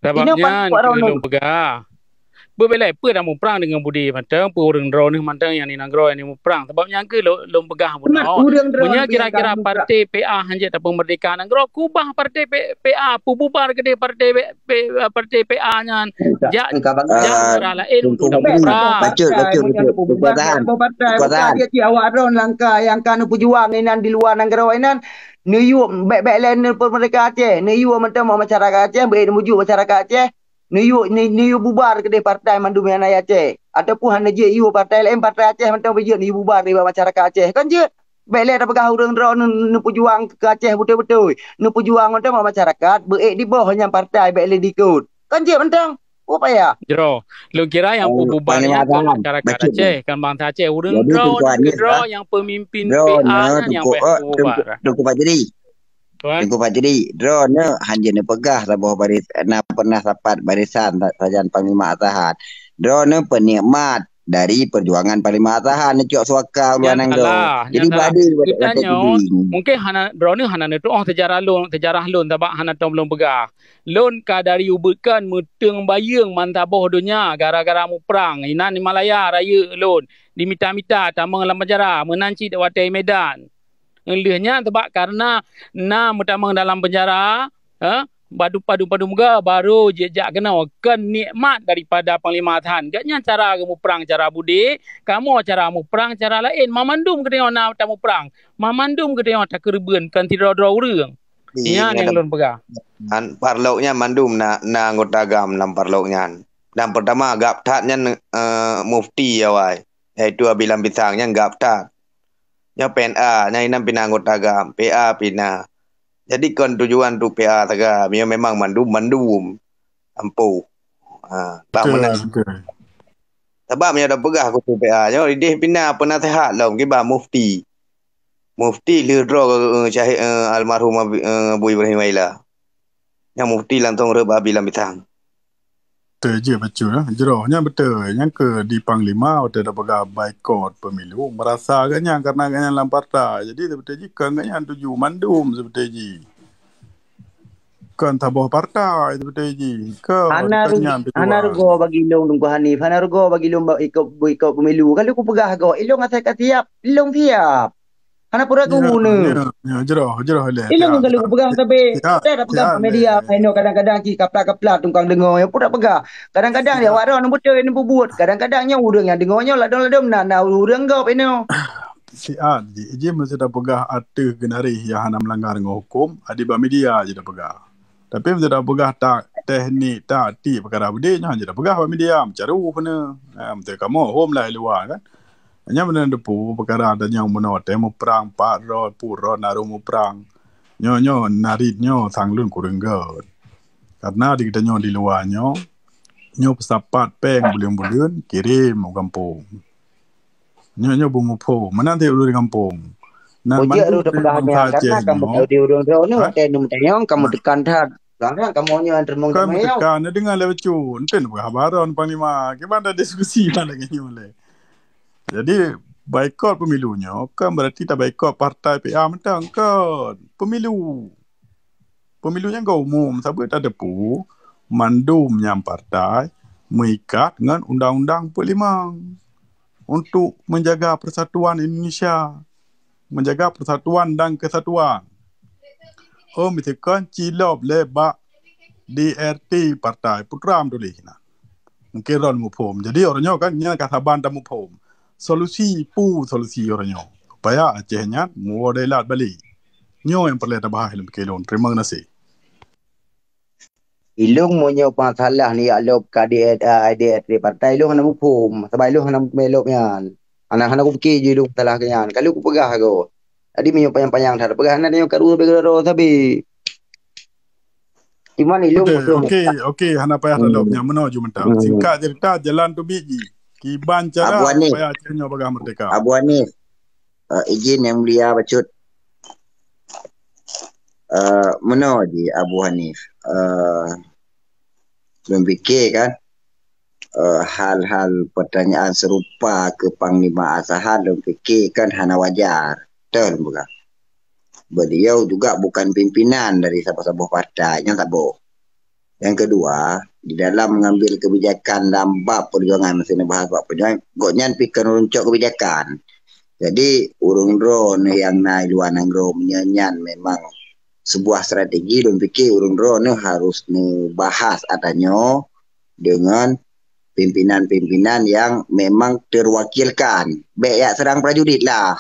Sabab nyan keuneuk lôn peugah. Beubelai peue tamuprang deungon Budi mantong, peue ureuëng droe neuh mantong nyang di nanggroe nyang muprang. Sabab nyan keuh lôn, lôn peugah bunoe. Meunyoe kira-kira partai P A hanjeuet tapeumeurdeka nanggroe, kubah partai P-, P A, peububar keudeh partai P-, P-, partai P A nyan. Jak, jak cara laén untuk muprang. Bacut, bacut, bacut. Partai, bukan dia cik awak droe langkah nyang ka neupeujuang inan di luwa nanggroe inan. Neuyue bék-bék lé neupeumeurdeka Aceh. Neuyue mantong masyarakat Aceh, beu neumujuk masyarakat Aceh. Neuyue, neu-, neuyue bubar keudeh partai mandum nyang na Aceh. Ataupun hana jeuet yue partai laén, partai Aceh mantong beujeuet neuyue bubar nibak masyarakat Aceh. Kan jeuet? Bék lé tapeugah ureuëng droe neu-, neupeujuang keu Aceh beutôi-beutôi. Neupeujuang mantong bak masyarakat, beu ék diboh nyang partai bék lé dikot. Kan jeuet mantong? Peue payah? Jroh, lôn kira nyang peububar nyan kon masyarakat Aceh, kon bansa Aceh. Ureuëng droe neu keudroe nyang peumimpin P A nyan nyang payah peububar. Teungku Fajri. Tuan. Teungku Fajri, droeneuh hanjeuet neupeugah saboh baris, na pernah sapat barisan sa-, sajan Panglima Atahan. Droeneuh peunikmat dari perjuangan Panglima Atahan, neucok suaka uluan nanggroe. Jadi badi geutanyoe mungkin hana, droeneuh hana neutuoh sejarah lôn, sejarah lôn sabab hana tom lôn peugah. Lôn ka dari ubeut kon meuteueng bayeueng mantong saboh donya gara-gara muprang. Inan di Malaya rayeuk lôn, dimita-mita tamong lam penjara, meunan cit watée Medan. Lheueh nyan sabab karena na meutamong dalam penjara, eh, padum-padum ga baru jijak keunoe, kon nikmat daripada Panglima Atahan. Gobnyan cara geumuprang, cara Budi, kamoe cara muprang, cara laén. Mamandum geutanyoe na tamuprang. Mamandum geutanyoe takeureubeuen kon sidroe-droe ureuëng. Nyan nyang lôn peugah. Nyan, parlok nyan mandum na, na anggota GAM lam parlok nyan. Dan pertama, gap that nyan, eh, mufti awai, yaitu Abi Lam Pisang nyan gap that. Nyoe P N A, nyan inan pih na anggota GAM, P A pih na. Jadi kon tujuan tu P A saga, nyoe memang mandum, mandum. Ampu. Ha, bak Betul, meunan. betul. Sabab meunyoe tapeugah kutu P A nyoe, ideh pih na peunasihat lom kiban mufti. Mufti lheueh droe, eh, syahid, eh, almarhum Abi, eh, Abu Ibrahim Aila. Nyang mufti langsung reup Abi Lam Pisang. Betul je bacut, eh. Jroh, nyan betul. Nyang keu di panglima watèe tapeugah boikot pemilu, merasa gobnyan karena gobnyan lam partai. Jadi, sebetul jih kon gobnyan tuju mandum sebetul jih. Kon saboh partai sebetul jih. Kon, Hana kon rugi, nyan hana tujuan. Rugoe bagi lôn Teungku Hanif, hana rugoe bagi lôn ba-, ikot, boikot pemilu. Kalau kupeugah goe, ilôn asai ka siap, ilôn siap. Hana peue ragu Ya, neue. ya, ya, jroh, jroh leh. Ilôn Siap, kalau siap. kupeugah tapi, Siap, tak peugah siap, media, leh. Inoe kadang-kadang cit kaplat-kaplat tukang deungoe, peue tak peugah. Kadang-kadang Siap. awak droe beutôi neububuet, kadang-kadang nyoe ureueng nyang deungoe nyoe ladom-ladom na, na ureueng gob inoe. Siat jih, jih meusti tapeugah ateueh geunarih nyang hana meulanggar ngon huköm, adi bak media jih tapeugah. Tapi meunyoe tapeugah tak teknik, taktik, peukara beudé, nyan jih tapeugah bak media, meucaru keuneuk. Ha, meunyoe kamoe hom lah luwa kan. Nyan meunan teupeu peukara tanyong bunoe watèe muprang, pat rot, peuet rot, na ureueng muprang. Nyoe, nyoe, narit nyoe sang lôn kureueng göt. Karena di geutanyoe di luwa nyoe, nyoe peusapat péng buleuen-buleuen kirém u gampông. Nyoe, nyoe beumuphom. Meunan cit ureueng di gampông. Nan Bujék mandum ureueng di tapeugah bansa nyan, Aceh karena kamoe nyoe. Di ureueng droeneuh, Ha? watèe neumeuteumanyong, kamoe Ha? teukan that. Karena kamoe nyoe antar Bukan meuteumanyong. Meuteukan, neudeungoe lé bacut. Enten peugah baron Panglima. Kiban dah diskusi ban lagèe nyoe lé. Jadi, boikot pemilu nyoe kan berarti taboikot partai P A mantong. Kon. Pemilu. Pemilu nyan ka umum, sabe tateupeu mandum nyang partai meuikat ngon Undang-Undang empat puluh lima untuk menjaga persatuan Indonesia, menjaga persatuan dan kesatuan. Oh, miseukon cilop lé bak D R T partai, peue teuma tuléh na. Mungkin droen muphom. Jadi, uroe nyoe kan, nyan ka saban tamuphom. Solusi, peue solusi uroe nyoe? Supaya Aceh nyan muwoe dailat balek. Nyoe nyang peureulèe tabahas lam pike lôn. Terima kasih. Ilôn meunyoe masalah ni jak lop ka di, eh, di, di partai, ilôn hana muphom. Sabab ilôn hana melop nyan. Hana, hana kupike ju ilôn masalah nyan. Kalau kupeugah goe. Jadi meunyoe panyang-panyang that peugah, hana nyoe karu sabe keudroe sabe. Cuman ilôn Okey, muphom. okey, okey, hana payah talop Hmm. nyan, meunoe ju mantong. Hmm. Singkat cerita, jalan teubiet jih. Kiban cara Abu Hanif. supaya Aceh nyoe bagah merdeka. Abu Hanif, eh, izin Yang Mulia bacut. Eh, meunoe jih Abu Hanif. Eh, lôn pike kan, eh, hal-hal pertanyaan serupa ke Panglima Asahan, lôn pike kan hana wajar. Betul bukan? Beliau juga bukan pimpinan dari saboh-saboh partai, nyan saboh. Yang kedua, di dalam mengambil kebijakan dalam bab perjuangan, meusti neubahas bab perjuangan, gobnyan pih kon ureueng cok kebijakan. Jadi, ureueng droeneuh nyang na i luwa nanggroe meunyoe nyan memang sebuah strategi, lôn pike ureueng droeneuh harus neubahas ata nyoe deungon pimpinan-pimpinan yang memang terwakilkan. Bèk jak serang prajurit lah.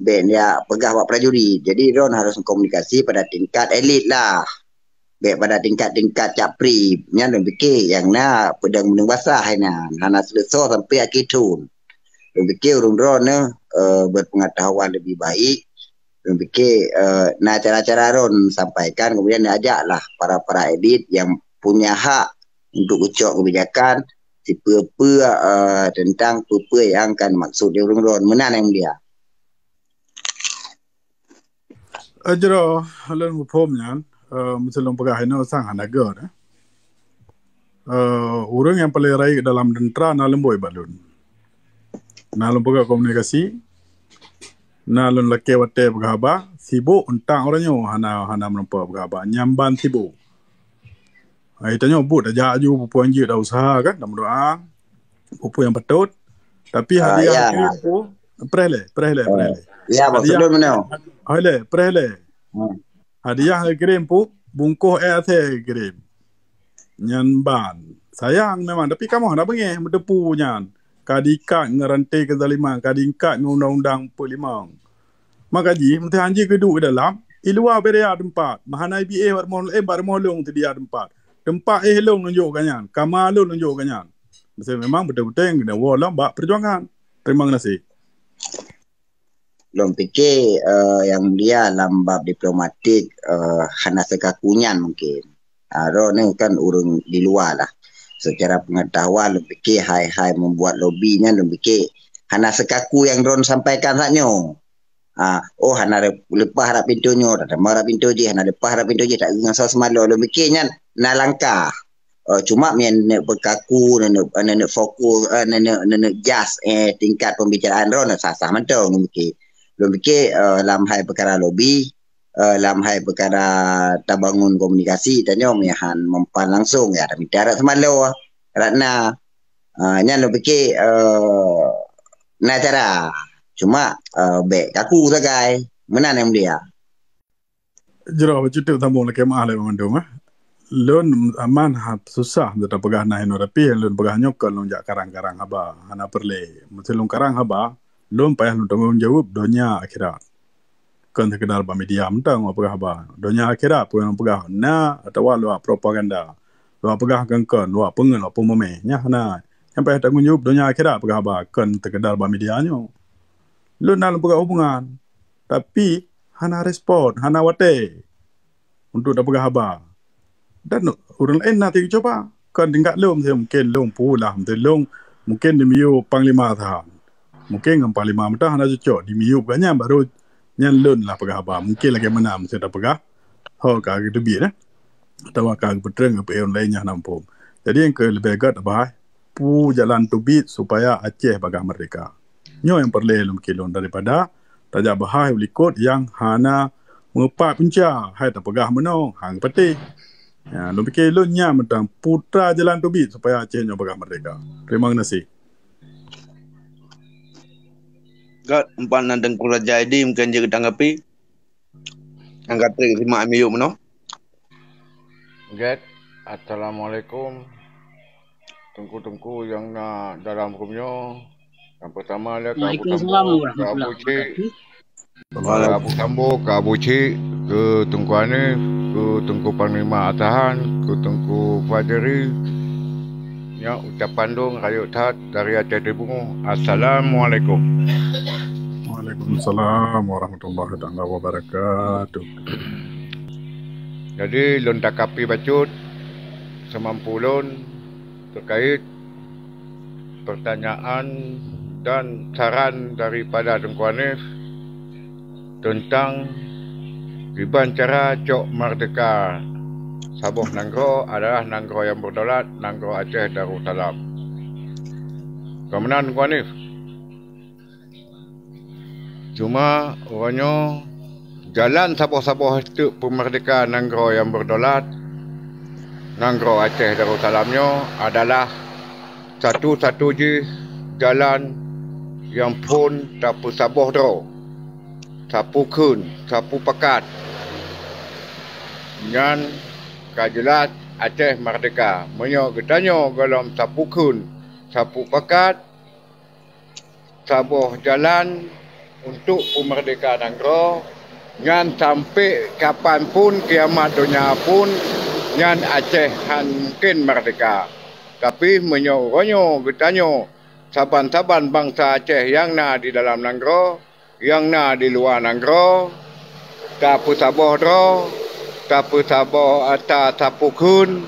Bèk jak peugah bak prajurit. Jadi, droen harus komunikasi pada tingkat elit lah. Bèk pada tingkat-tingkat capri. Nyan lôn pike nyang na peudong meuneueng basah inan. Hana seuleusoe sampai akhé thon. Lôn pike ureueng droeneuh, eh, berpengetahuan lebih baik. Lôn pike, eh, na cara-cara droen sampaikan, kemudian ajaklah para-para elit yang punya hak untuk geucok kebijakan sipeue-peue, eh, tentang peue-peue nyang kan maksud di ureueng droen. Meunan Yang Mulia. Eh, jroh, lôn muphom nyan, eh, meusi lôn peugah inoe sang hana göt, eh. Eh, ureueng nyang paleng rayeuk dalam teuntara na lôn boi bak lôn. Na lôn peugah komunikasi, na lôn lakèe watèe peugah haba, sibok untang uroe nyoe hana, hana meureumpok peugah haba. Nyan ban sibok. Hai, tanyoe buet tajak aju, peue-peue nyang jeuet, ta useuha kan, tameudoa. Peue-peue nyang patôt. Tapi Ah, hadiah ya. kirim peue? Preh lé, preh lé, preh lé. Ya, Pak Hadiah Sudun meunoe. Hai lé, preh lé. Hmm. Hadiah kirim peue? Bungkôh ék asèe kirim. Nyan ban. Sayang memang, tapi kamoe hana beungèh meuteupeue nyan. Ka diikat ngon ranté keuzaliman, ka diikat ngon undang-undang empat puluh lima. Maka jih, meunteuk han jeuet keu duek dalam, I luwa beda teumpat. Meuhana I B A bak rumoh lôn, bak rumoh lôn seudia teumpat. Teumpat éh lôn nunjok gobnyan. Kama lôn nunjok gobnyan. Meusé memang beutôi-beutôi nyang keuneuk woe lom bak peujuangan. Terima kasih. Lôn pike, eh, Yang Mulia, lam bab diplomatik, eh, hana seukaku nyan mungkin. Ah, droeneuh kan ureuëng di luwa lah. Secara pengetahuan lôn pike hai-hai membuat lobby nyan lôn pike hana seukaku nyang droeneuh sampaikan saat nyoe. Ah, oh hana le-, leupah rab pintoe nyoe, tateumé rab pintoe jih, hana leupah rab pintoe jih, tak geuh ngon soe seumalo. Lôn pike nyan na langkah. Eh, cuma meunyo neuk beukaku, neuk, neuk fokus, eh, neuk, neuk jas, eh, tingkat pembicaraan droeneuh sah-sah mantong lôn pike. Lôn pike, eh, lam hai peukara lobby, eh, lam hai peukara tabangun komunikasi, tanyoe meuhan mempan langsung, ya, tamita rot seumalo, rot na. Ah, nyan lôn pike, eh, na cara. Cuma, eh, bék kaku sagai. Meunan Yang Mulia. Jroh bacut sambung lakée meu'ah lé banmandum, eh. Lôn aman ha, susah lôn tapeugah na inoe, tapi lôn peugah nyoe kon lôn jak karang-karang haba, hana peureulée. Meusé lôn karang haba, lôn payah lôn tanggong jaweueb donya akhirat. Kon sekedar bak media mantong lôn peugah haba. Donya akhirat pun lôn peugah na atawa lôn propaganda. Lôn peugah kon-kon, lôn peungeut, lôn peumumeh. Nyan hana. Nyang payah tanggong jaweueb donya akhirat peugah haba, kon sekedar bak media nyoe. Lôn na lôn peugah hubungan, tapi hana respon, hana watée untuk tapeugah haba. Dan ureuëng laén na teucuba. Kon tingkat lôn, mungken lôn pula, mungken lôn, mungken dimiyueb panglima tahan. Mungken ngon panglima meutan hana cocok, dimiyueb gobnyan baru nyan lôn lah peugah haba. Mungken lagée meunan meusti tapeugah, ho ka geuteubiet, eh. Atawa ka geupeutrang keu ureuëng laén nyang hana muphom. Jadi nyang keu leubeh gét bah, peue jalan teubiet supaya Aceh bagaih merdeka. Nyoe nyang peureulée lôn kilon daripada tajak bahai u likot nyang hana meupat punca, hai tapeugah meunoe, hang peutéh. Ya, lôn pike lôn nyan mantong putra jalan teubiet supaya Aceh nyoe bagaih merdeka. Terima kasih. Gét, umpan nan Teungku Raja Edi mungken jeuet geutanggapi. Nyang ka trok simak miyueb meunoe. Gét, assalamualaikum. Teungku-teungku nyang na dalam room nyoe. Nyang peurtama lé ka Abu Sambo, ka Abu Cik. Ka Abu Sambo, ka Abu Cik, keu Teungku Hanif, keu Teungku Panglima Atahan, keu Teungku Fajri. Nyoe ucapan lôn rayeuk that dari Aceh Timur. Assalamualaikum. Waalaikumsalam warahmatullahi taala wabarakatuh. Jadi lôn tanggapi bacut seumampu lôn terkait pertanyaan dan saran daripada Teungku Hanif teuntang kiban cara cok merdeka saboh nanggroe adalah nanggroe nyang beudaulat, nanggroe Aceh Darussalam. Ka meunan Teungku Hanif. Cuma uroe nyoe jalan saboh-saboh teuk peumerdeka nanggroe nyang beudaulat, nanggroe Aceh Darussalam nyoe adalah satu-satu jih jalan nyang phon tapeusaboh droe, sapeue kheun, sapeue pakat. Nyan ka jeulaih Aceh merdeka. Meunyoe geutanyoe gohlom sapeue kheun, sapeue pakat, saboh jalan untuk peumerdeka nanggroe, nyan sampai kapan pun kiamat donya pun, nyan Aceh han mungken merdeka. Tapi meunyoe uroe nyoe geutanyoe saban-saban bansa Aceh nyang na di dalam nanggroe, nyang na di luwa nanggroe, tapeusaboh droe, tapeusaboh, eh, ta-, tapeukheun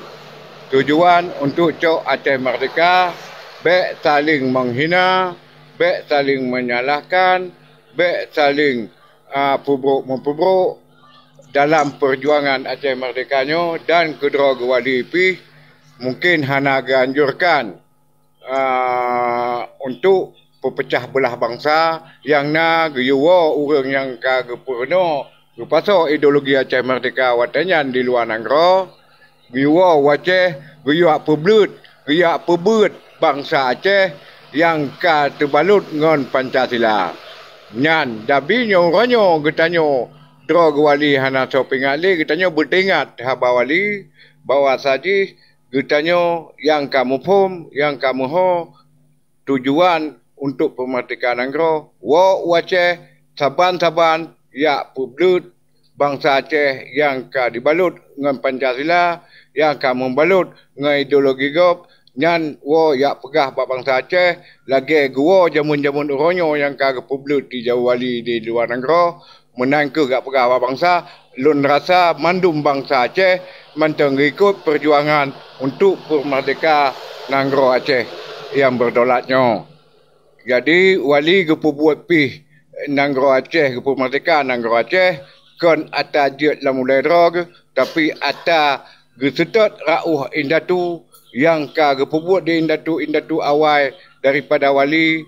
tujuan untuk cok Aceh merdeka, bék saling menghina, bék saling menyalahkan, bék saling, ah, peubrok-meupeubrok dalam perjuangan Aceh merdeka nyoe dan keudroe geuwali pih mungken hana geuanjurkan, ah, untuk peupeucah beulah bansa nyang na geuyue woe ureuëng nyang ka geupeurunoe geupasoe ideologi Aceh merdeka watée nyan di luwa nanggroe, geuyue woe u Aceh, geuyue peubleuet, geuyue peubeuet bansa Aceh nyang ka teubalot ngon Pancasila. Nyan, tapi nyoe uroe nyoe geutanyoe droe geuwali hana soe peuingat lé, geutanyoe beuteuingat haba wali bahwa sajih geutanyoe nyang ka muphom, nyang ka meuho tujuan untuk peumerdeka nanggroe, woe u Aceh saban-saban jak peubleuet bansa Aceh nyang ka dibalot ngon Pancasila, nyang ka meubalot ngon ideologi gob, nyan woe jak peugah bak bansa Aceh lagée geuwoe jameun-jameun uroe nyoe nyang ka geupeubleuet di Jawa Bali di luwa nanggroe. Meunan kheueh jak peugah bak bansa, lôn rasa mandum bansa Aceh mantong geuikot peujuangan untuk peumeurdeka nanggroe Aceh nyang beudaulat nyoe. Jadi, Wali geupeubuet pih nanggroe Aceh, geupeumeurdeka nanggroe Aceh, kon ata jeuet lam ulée droe geuh, tapi ata geuseutôt rauh indatu nyang ka geupeubuet di indatu-indatu awai daripada Wali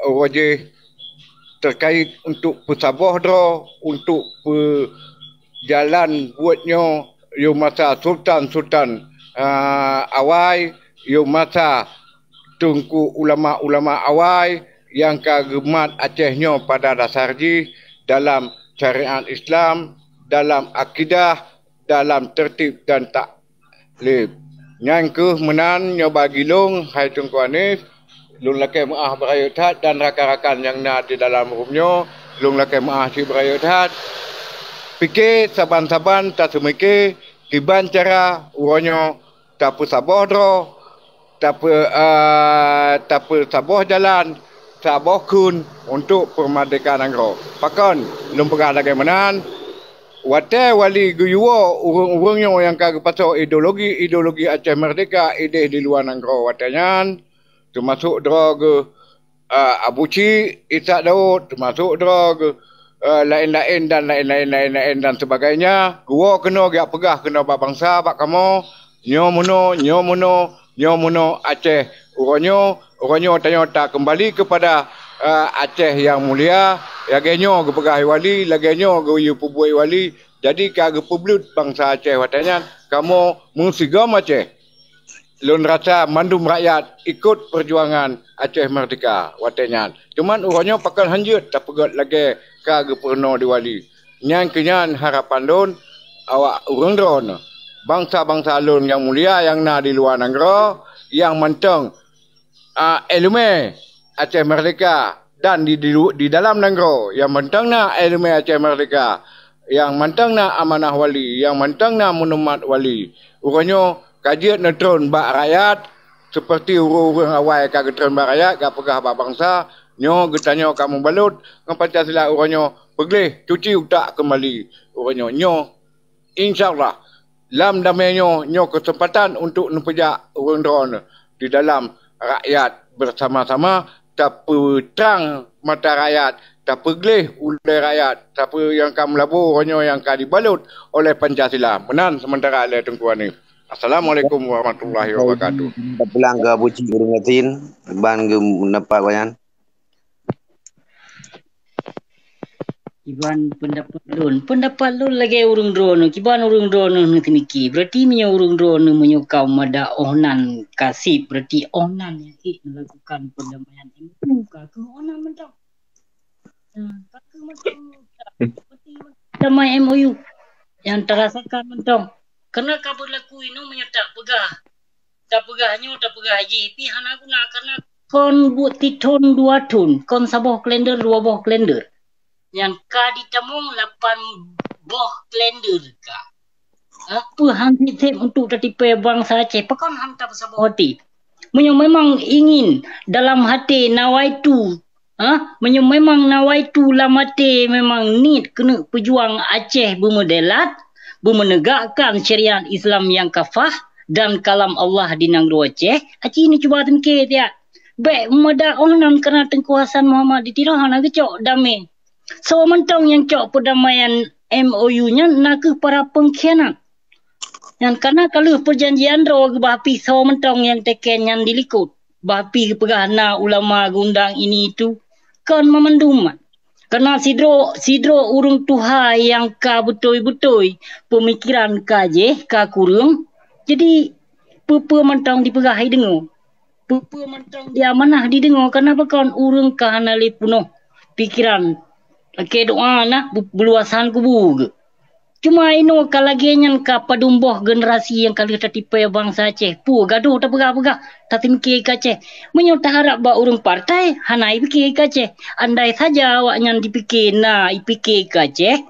uroe jih terkait untuk peusaboh droe, untuk peujalan buet nyoe, yôh masa sultan-sultan, ah, awai, yôh masa teungku ulama-ulama awai nyang ka geumat Aceh nyoe pada dasar jih dalam syariat Islam, dalam akidah, dalam tertib dan taklib. Nyan kheueh meunan nyoe bagi lôn, hai Teungku Anis, lôn lakée meuáh beurayeuk that dan rakan-rakan nyang na di dalam rum nyoe, lôn lakée meuáh cit beurayeuk that. Pike saban-saban taseumike kiban cara uroe nyoe tapeusaboh droe, tapeu-, a, tapeusaboh jalan, saboh kheun untuk peumeurdeka nanggroe. Pakon lôn peugah lagée meunan? Watée Wali geuyue ureuëng-ureuëng nyoe nyang ka geupasoe ideologi-ideologi Aceh Meurdeka ideh di luwa nanggroe watée nyan, teumasok droe geuh, a, Abu Cik, Ishak Daud, teumasok droe geuh, a, laén-laén dan laén-laén, laén-laén dan sebagainya, geuwoe keunoe geujak peugah keunoe bak bansa, bak kamoe, nyoe meunoe, nyoe meunoe, nyoe meunoe Aceh. Uroe nyoe, uroe nyoe tanyoe takeumbali keupada, a, Aceh nyang mulia, lagée nyoe geupeugah Wali, lagée nyoe geuyue peubuet Wali. Jadi ka geupeubleuet bansa Aceh watée nyan, kamoe meusigom Aceh. Lôn rasa mandum rakyat ikot peujuangan Aceh Meurdeka watée nyan. Cuman uroe nyoe pakon hán jeuet tapeugét lagée ka geupeurunoe di Wali. Nyan keuh nyan harapan lôn awak ureuëng droeneueh, bansa-bansa lôn nyang mulia nyang na di luwa nanggroe, nyang mantong, a, iéleumé Aceh Meurdeka dan di, di, di dalam nanggroe, nyang mantong na iéleumé Aceh Meurdeka, nyang mantong na amanah Wali, nyang mantong na meunumat Wali. Uroe nyoe ka jeuet neutron bak rakyat, seperti ureuëng-ureuëng awai ka geutron bak rakyat, ka peugah bak bansa, nyoe geutanyoe ka meubalot ngon Pancasila uroe nyoe, peugleh cuci utak keumbali uroe nyoe. Nyoe, insya Allah, lam damé nyoe, nyoe keuseumpatan untuk neupeujak ureuëng droeneueh di dalam rakyat bersama-sama, tapeutrang mata rakyat, tapeugleh ulée rakyat, tapeu nyang ka meulabu uroe nyoe nyang ka dibalot oleh Pancasila. Meunan sementara lé Teungku Hanif. Assalamualaikum warahmatullahi wabarakatuh. Pulang ke Abu Cik Ureuëng Yasin, ban geudapat wayan. Kiban pendapat lôn. Pendapat lôn lagée ureuëng droeneueh. Kiban ureuëng droeneueh neuteumiki. Berarti meunyoe ureuëng droeneueh meunyoe kaum mada oh nan kasib, berarti oh nan nyang ék melakukan perdamaian M O U ka keuh oh nan mantong. Nah, ka keuh mantong. Berarti damai M O U nyang tarasakan mantong. Karena ka berlaku inoe meunyoe tak peugah. Tapeugah nyoe, tapeugah jih, pih hana guna, karena kon buet sithon dua thon, kon saboh kalender, dua boh kalender. Nyan ka ditamong lapan boh kalender ka. Ha, peue han sép-sép untuk tatipée bansa Aceh? Pakon han tapeusaboh até? Meunyoe memang ingin dalam hati nawaitu, ha, meunyoe memang nawaitu lam até memang niet keuneuk peujuang Aceh beumeudelat, beumeunegakkan syariat Islam nyang kafah dan kalam Allah di nanggroe Aceh, aci neucuba teumike tiak. Bék meuda oh nan karena Teungku Hasan Muhammad di Tiro hana geucok damé. Soe mantong nyang cok peudamaian M O U nyan nakeuh para peungkhianat. Nyan kana ka lheueh peujanjian droe geubah pih soe mantong nyang teuken nyan dilikot. Bah pih geupeugah na ulama geundang ini itu. Kon mamandum. Kana sidroe, sidroe ureuëng tuha nyang ka beutôi-beutôi peumikiran ka jih ka kureueng. Jadi peue-peue mantong dipeugah jideungoe. Peue-peue mantong diamanah dideungoe, kana pakon ureuëng ka hana lé peunoh pikiran. Lakée doá nah beuluasan kubu geuh. Cuma inoe ka lagée nyan ka padum boh generasi nyang ka lheueh tatipée bansa Aceh. Peue gadoh tapeugah-peugah, tateumike keu Aceh. Meunyoe taharab bak ureuëng partai, hana jipike keu Aceh. Andai saja awaknyan jipike na jipike keu Aceh,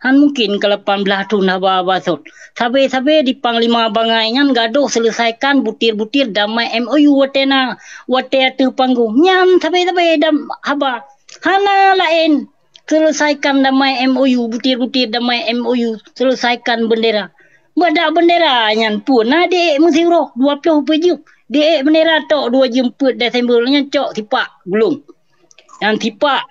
Han mungkin ka lapan blaih thon haba-haba sot. Sabe-sabe di panglima bangai nyan gadôh seuleusaikan butir-butir damai M O U watée na, watée ateueh panggong. Nyan sabe-sabe dam haba. Hana laén seuleusaikan damai M O U, butir-butir damai M O U, seuleusaikan bendera. Bak dak bendera nyan pun na diék meusiuroe dua ploh peuet jeuem. Diék bendera tok dua jeuem peuet Desember nyan cok sipak gulong. Nyan sipak,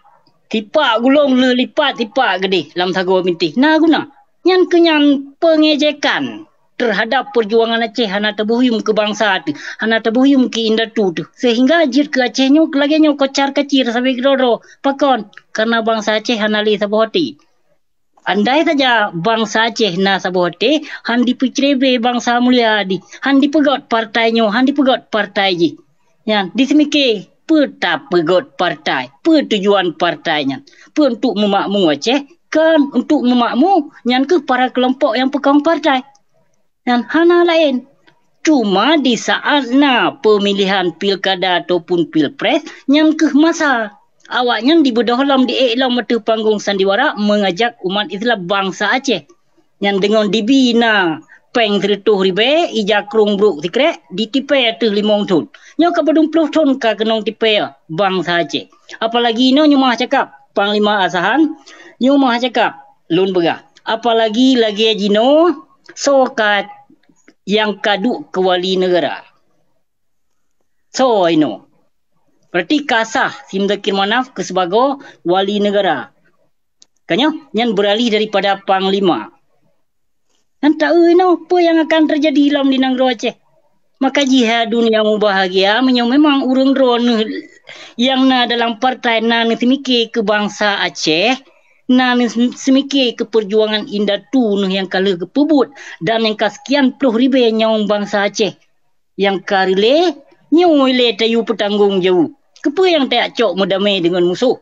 sipak gulong lheueh lipat sipak geudeh lam sagoe bintéh. Na guna. Nyan keuh nyan peungejekan terhadap perjuangan Aceh hana taboh yuem keu bansa teuh, hana taboh yuem keu indatu teuh. Sehingga jeuet keu Aceh nyoe lagée nyoe kocar kacir sabe keudroe-droe. Pakon? Karena bansa Aceh hana lé saboh até. Andai saja bansa Aceh na saboh até, han dipeucrebe bansa mulia di, han dipeugot partai nyoe, han dipeugot partai jih. Nyan, diseumiké, peue tapeugot partai, peue tujuan partai nyan? Peue untuk meumakmu Aceh? Kon untuk meumakmu, nyan keuh para keulompok nyang peukong partai. Nyan hana laén. Cuma di saat na peumilihan pilkada ataupun pilpres, nyan keuh masa awaknyan dibeudôh lom diék lom ateueh panggong sandiwara meungajak umat Islam bansa Aceh. Nyan deungon dibi na péng sireutôh ribée, ija krong brok sikrék, ditipée ateueh limong thon. Nyoe ka padum ploh thon ka keunong tipée bansa Aceh. Apalagi inoe nyoe mah cakap, Panglima Asahan, nyoe mah cakap, lôn peugah. Apalagi lagée jinoe, soe ka nyang ka duek keu wali neugara. Soe inoe. Berarti ka sah si Muzakir Manaf keu sibagoe wali neugara. Ka nyoe, nyan beuralih daripada panglima. Nyan taeu inoe peue nyang akan teujadi lom di nanggroe Aceh. Maka jih hai dunia mubahgia meunyoe memang ureuëng droeneueh nyang na dalam partai na neuseumiké keu bansa Aceh, na neuseumiké keu peujuangan indatu neuh nyang ka lheueh geupeubuet dan nyang ka sekian ploh ribée nyawöng bansa Aceh nyang ka reulée nyoe ilée tayue peutanggong jaweueb. Keupeue nyang tajak cok meudamé deungon musoh?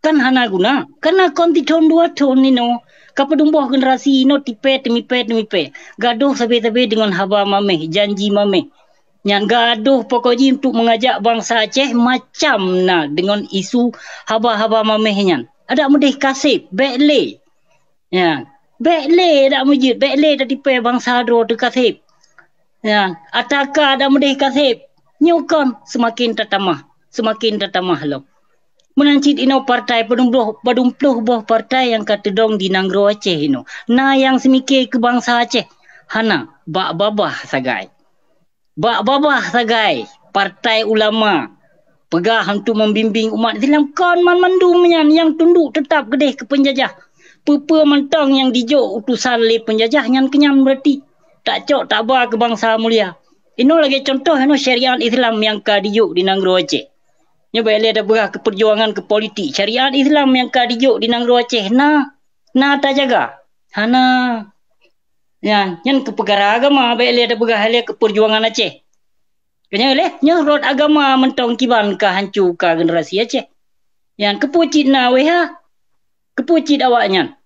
Kan hana guna. Kana kon tithon dua thon inoe, ka padum boh generasi inoe tipée teumipée teumipée. Gadôh sabe-sabe deungon haba maméh, janji maméh. Nyan gadôh pokok jih untuk meungajak bansa Aceh macam na deungon isu haba-haba maméh nyan. Adak meudeh kaseb, bék lé. Ya, bék lé dak meujeuet, bék lé tatipée bansa droe teuh kaseb. Ya, ata ka dak meudeh kaseb. Nyoe kon seumaken tatamah, seumaken tatamah lom. Meunan cit inoe partai padum ploh, padum ploh boh partai nyang ka teudong di nanggroe Aceh inoe. Na nyang seumiké keu bansa Aceh? Hana, bak babah sagai. Bak babah sagai Partai Ulama peugah untuk membimbing umat Islam, kon banmandum nyan nyang tunduk teutab keudeh keu peunjajah. Peue-peue mantong nyang dijok utusan lé peunjajah nyan keunyan berarti tak cok taba keu bansa mulia. Inoe lagée contoh inoe syariat Islam nyang ka dijok di nanggroe Aceh. Nyoe bék lé tapeugah keu peujuangan keu politik. Syariat Islam nyang ka dijok di nanggroe Aceh na, na tajaga? Hana. Ya, nyan keu peukara agama bék lé tapeugah lé keu peujuangan Aceh. Keunyan lé, nyoe rot agama mantong kiban ka hanco ka generasi Aceh. Nyan keupeue cit na W H? Keupeue cit awaknyan?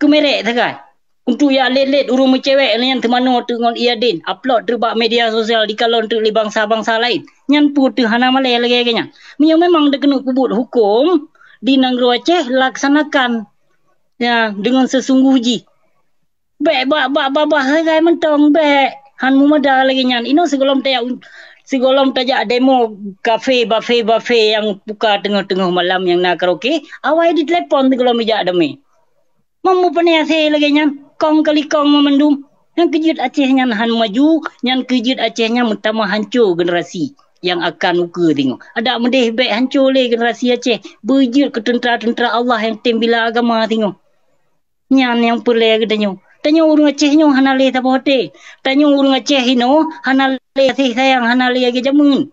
Keumerek sagai. Untuk yak let-let ureuëng meucewek nyan teumanoe teuk ngon Iyadin, upload teuk bak media sosial dikalon teuk lé bansa-bansa laén. Nyan peue teuh hana malée lagée nyan. Meunyoe memang dikeuneuk peubuet huköm di nanggroe Aceh, laksanakan, ya, deungon seusungguh jih. Bék bak, bak babah sagai mantong, bék. Han meumada lagée nyan. Inoe sigohlom tajak, sigohlom tajak demo kafe, bafe, bafe nyang buka teungoh-teungoh malam nyang na karaoke, awai ditelepon sigohlom ijak damé. Meumupeunyasé lagée nyan, kong kali kong meumandum. Nyang keujeuet Aceh nyan han maju, nyang keujeuet Aceh nyan meutamah hanco generasi nyang akan ukeue singoh. Adak meudeh bék hanco lé generasi Aceh, beujeuet keu teuntra-teuntra Allah nyang tem bila agama singoh. Nyan nyang peureulée geutanyoe. Tanyoe ureuëng Aceh nyoe hana lé saboh até. Tanyoe ureuëng Aceh inoe hana lé kasih sayang, hana lé lagée jameun.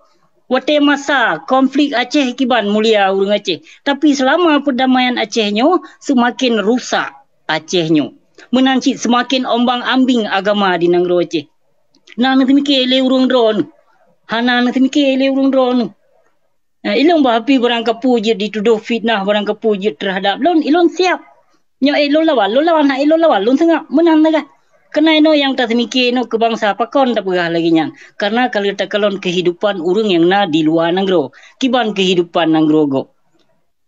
Watée masa konflik Aceh kiban mulia ureuëng Aceh. Tapi seulama peurdamaian Aceh nyoe, seumaken rusak Aceh nyoe. Meunan cit seumaken ombang-ambing agama di nanggroe Aceh. Na neuseumiké lé ureuëng droeneuh. Hana neuseumiké lé ureuëng droeneuh. Nah, ilôn bah api barang kapeue jeuet ditudoh fitnah, barang kapeue jeuet terhadap lôn, ilôn siap. Nyoe ék lôn lawan, lôn lawan, hana ék lôn lawan, lôn seungab. Meunan lagée. Keunan inoe nyang taseumiké inoe keu bansa pakon tapeugah lagée nyan. Karena ka lheueh takalon keuhidupan ureuëng nyang na di luwa nanggroe. Kiban keuhidupan nanggroe gob.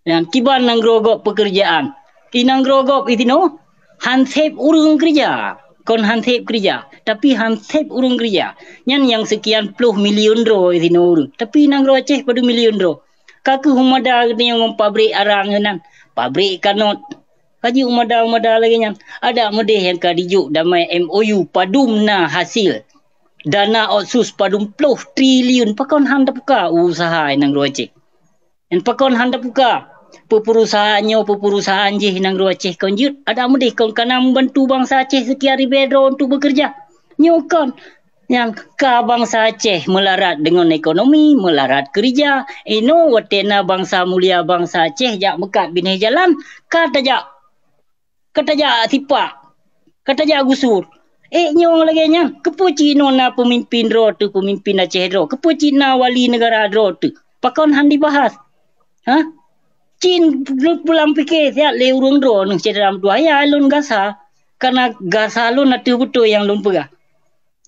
Nyan kiban nanggroe gob peukeurjaan. Di nanggroe gob di sinoe, han sép ureuëng keurija. Kon han sép keurija, tapi han sép ureuëng keurija. Nyan nyang seukian ploh milion droe di sinoe ureuëng. Tapi nanggroe Aceh padum milion droe. Ka kheueh meumada geutanyoe ngon pabrik arang nan, pabrik kanot. Ka jeuet meumada-meumada lagée nyan. Adak meudeh nyang ka dijok damai M O U padum na hasil. Dana otsus padum ploh triliun pakon han tapuka useuha nanggroe Aceh. Nyan pakon han tapuka. Peupeurusahaan nyoe, peupeurusahaan jih nanggroe Aceh kon jeuet. Adak meudeh kon kana meubantu bansa Aceh seukian ribée droe untuk beukeureuja. Nyoe kon. Nyang ka bansa Aceh meularat deungon ekonomi, meularat keurija. Inoe watée na bansa mulia bansa Aceh jak meukat binéh jalan, ka tajak, ka tajak sipak, ka tajak gusur. Eh, nyoe lagée nyan, keupeue cit inoe na peumimpin droe teuh, peumimpin Aceh droe? Keupeue cit na wali neugara droe teuh? Pakon han dibahas? Ha? Cit lôn pulang pike siat lé ureuëng droe neuh syedara meutuah, ya lôn gasa. Karena gasa lôn ateueh beutôi nyang lôn peugah.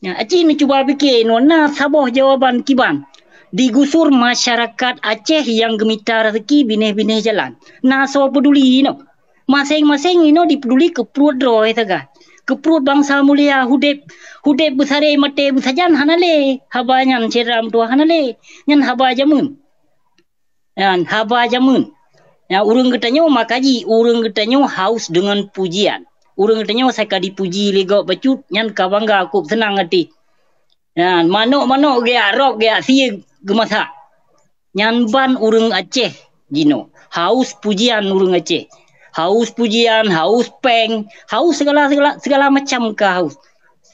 Nyan, aci neucuba pike inoe na saboh jawaban kiban. Digusur masyarakat Aceh nyang geumita raseuki binéh-binéh jalan. Na soe peuduli inoe? Maséng-maséng inoe dipeuduli keu pruet droe sagai. Keu pruet bansa mulia udeb, udeb beusaré maté beusajan hana lé. Haba nyan syedara meutuah hana lé. Nyan haba jameun. Nyan haba jameun. Nyan ureuëng geutanyoe maka jih, ureuëng geutanyoe haus deungon pujian. Ureuëng geutanyoe asai ka dipuji lé gob bacut, nyan ka bangga kôb seunang até. Nyan manok-manok geujak rôb, geujak sie geumasak. Nyan ban ureuëng Aceh jinoe. Haus pujian ureuëng Aceh. Haus pujian, haus péng, haus segala-segala, segala macam ka haus.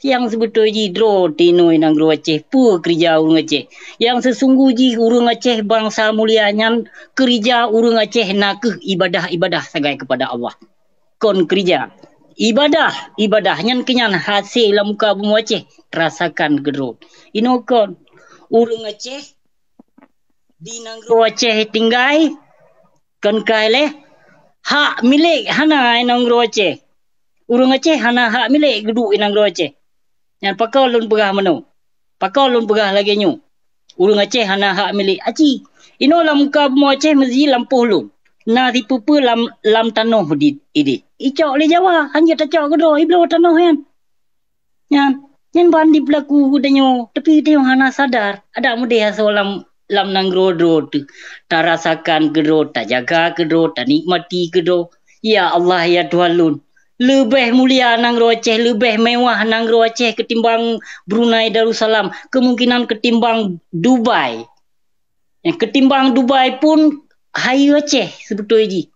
Nyang seubeutôi jih droe tinoe nanggroe Aceh, peue keurija ureuëng Aceh. Nyang seusungguh jih ureuëng Aceh bansa mulia nyan keurija ureuëng Aceh na kheueh ibadah-ibadah sagai keupada Allah. Kon keurija. Ibadah, ibadah nyan keunyan hase lam muka bumoe Aceh teurasakan keudroe. Inoe kon ureuëng Aceh di nanggroe Aceh tinggai, kon kai lé hak milék hana nanggroe Aceh. Ureuëng Aceh hana hak milék geuduek i nanggroe Aceh. Nyan pakon lôn peugah meunoe? Pakon lôn peugah lagée nyoe? Ureuëng Aceh hana hak milék. Aci, inoe lam muka bumoe Aceh meusi lampôh lôn. Na sipeue-peue lam, lam tanoh di ideh. Icok lé Jawa, hanjeuet tacok keudroe, ibloe tanoh nyan. Nyan, nyan ban dipeulaku geutanyoe, tapi geutanyoe hana sadar. Adak meudeh asoe lam, lam nanggroe droe teuh. Tarasakan keudroe, tajaga keudroe, tanikmati keudroe. Ya Allah, ya Tuhan lôn, leubeh mulia nanggroe Aceh, leubeh mewah nanggroe Aceh keutimbang Brunei Darussalam, kemungkinan keutimbang Dubai. Nyang keutimbang Dubai pun hayeue Aceh seubeutôi jih.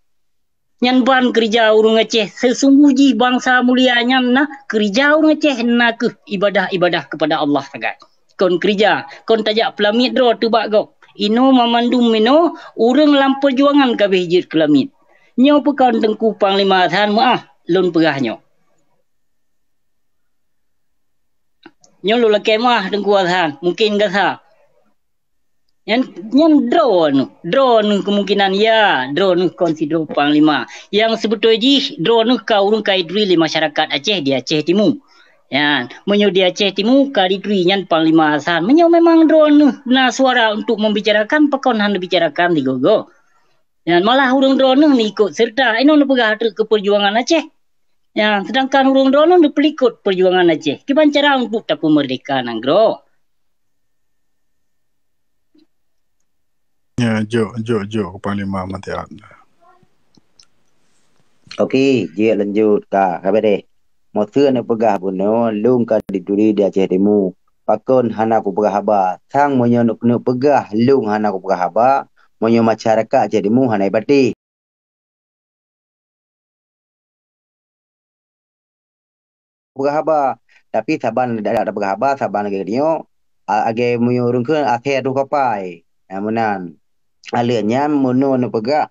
Nyan ban keurija ureuëng Aceh, seusungguh jih bansa mulia nyan na keurija ureuëng Aceh na kheueh ibadah-ibadah keupada Allah sagai. Kon keurija, kon tajak peulamiet droe teuh bak gob. Inoe mamandum inoe ureuëng lam peujuangan ka abéh jeuet keulamiet. Nyoe peukon Teungku Panglima Hasan meuáh lôn peugah nyoe. Nyoe lôn lakée meuáh Teungku Hasan, mungken gasa. Nyan, nyan droeneuh, droeneuh kemungkinan ya, droeneuh kon sidroe panglima. Nyang seubeutôi jih droeneuh ka ureuëng ka jituri lé masyarakat Aceh di Aceh Timu. Nyan, meunyoe di Aceh Timu ka jituri nyan Panglima Hasan. Meunyoe memang droeneuh na suara untuk membicarakan, pakon hana bicarakan sigoe-goe. Nyan, malah ureuëng droeneuh ni ikot serta. Inoe neupeugah treuk keu peujuangan Aceh. Nyan, sedangkan ureuëng droeneuh neupeulikot peujuangan Aceh. Kiban cara untuk tapeumerdeka nanggroe. Ya, jok, jok, jok, Panglima Matiat. Oke, jeuet lanjut ka, ka beres. Meuseu neupeugah bunoe, lôn ka dituri di Aceh Timu. Pakon hana kupeugah haba? Sang meunyoe neupeugah lôn hana kupeugah haba, meunyoe masyarakat Aceh Timu hana ipatéh. Peugah haba. Tapi saban dak peugah haba, saban lagée nyoe, a-, lagée meunyoe ureuëng kheun akhé troh kapai. Nah, meunan. Aleuh nyan meunoe neupeugah,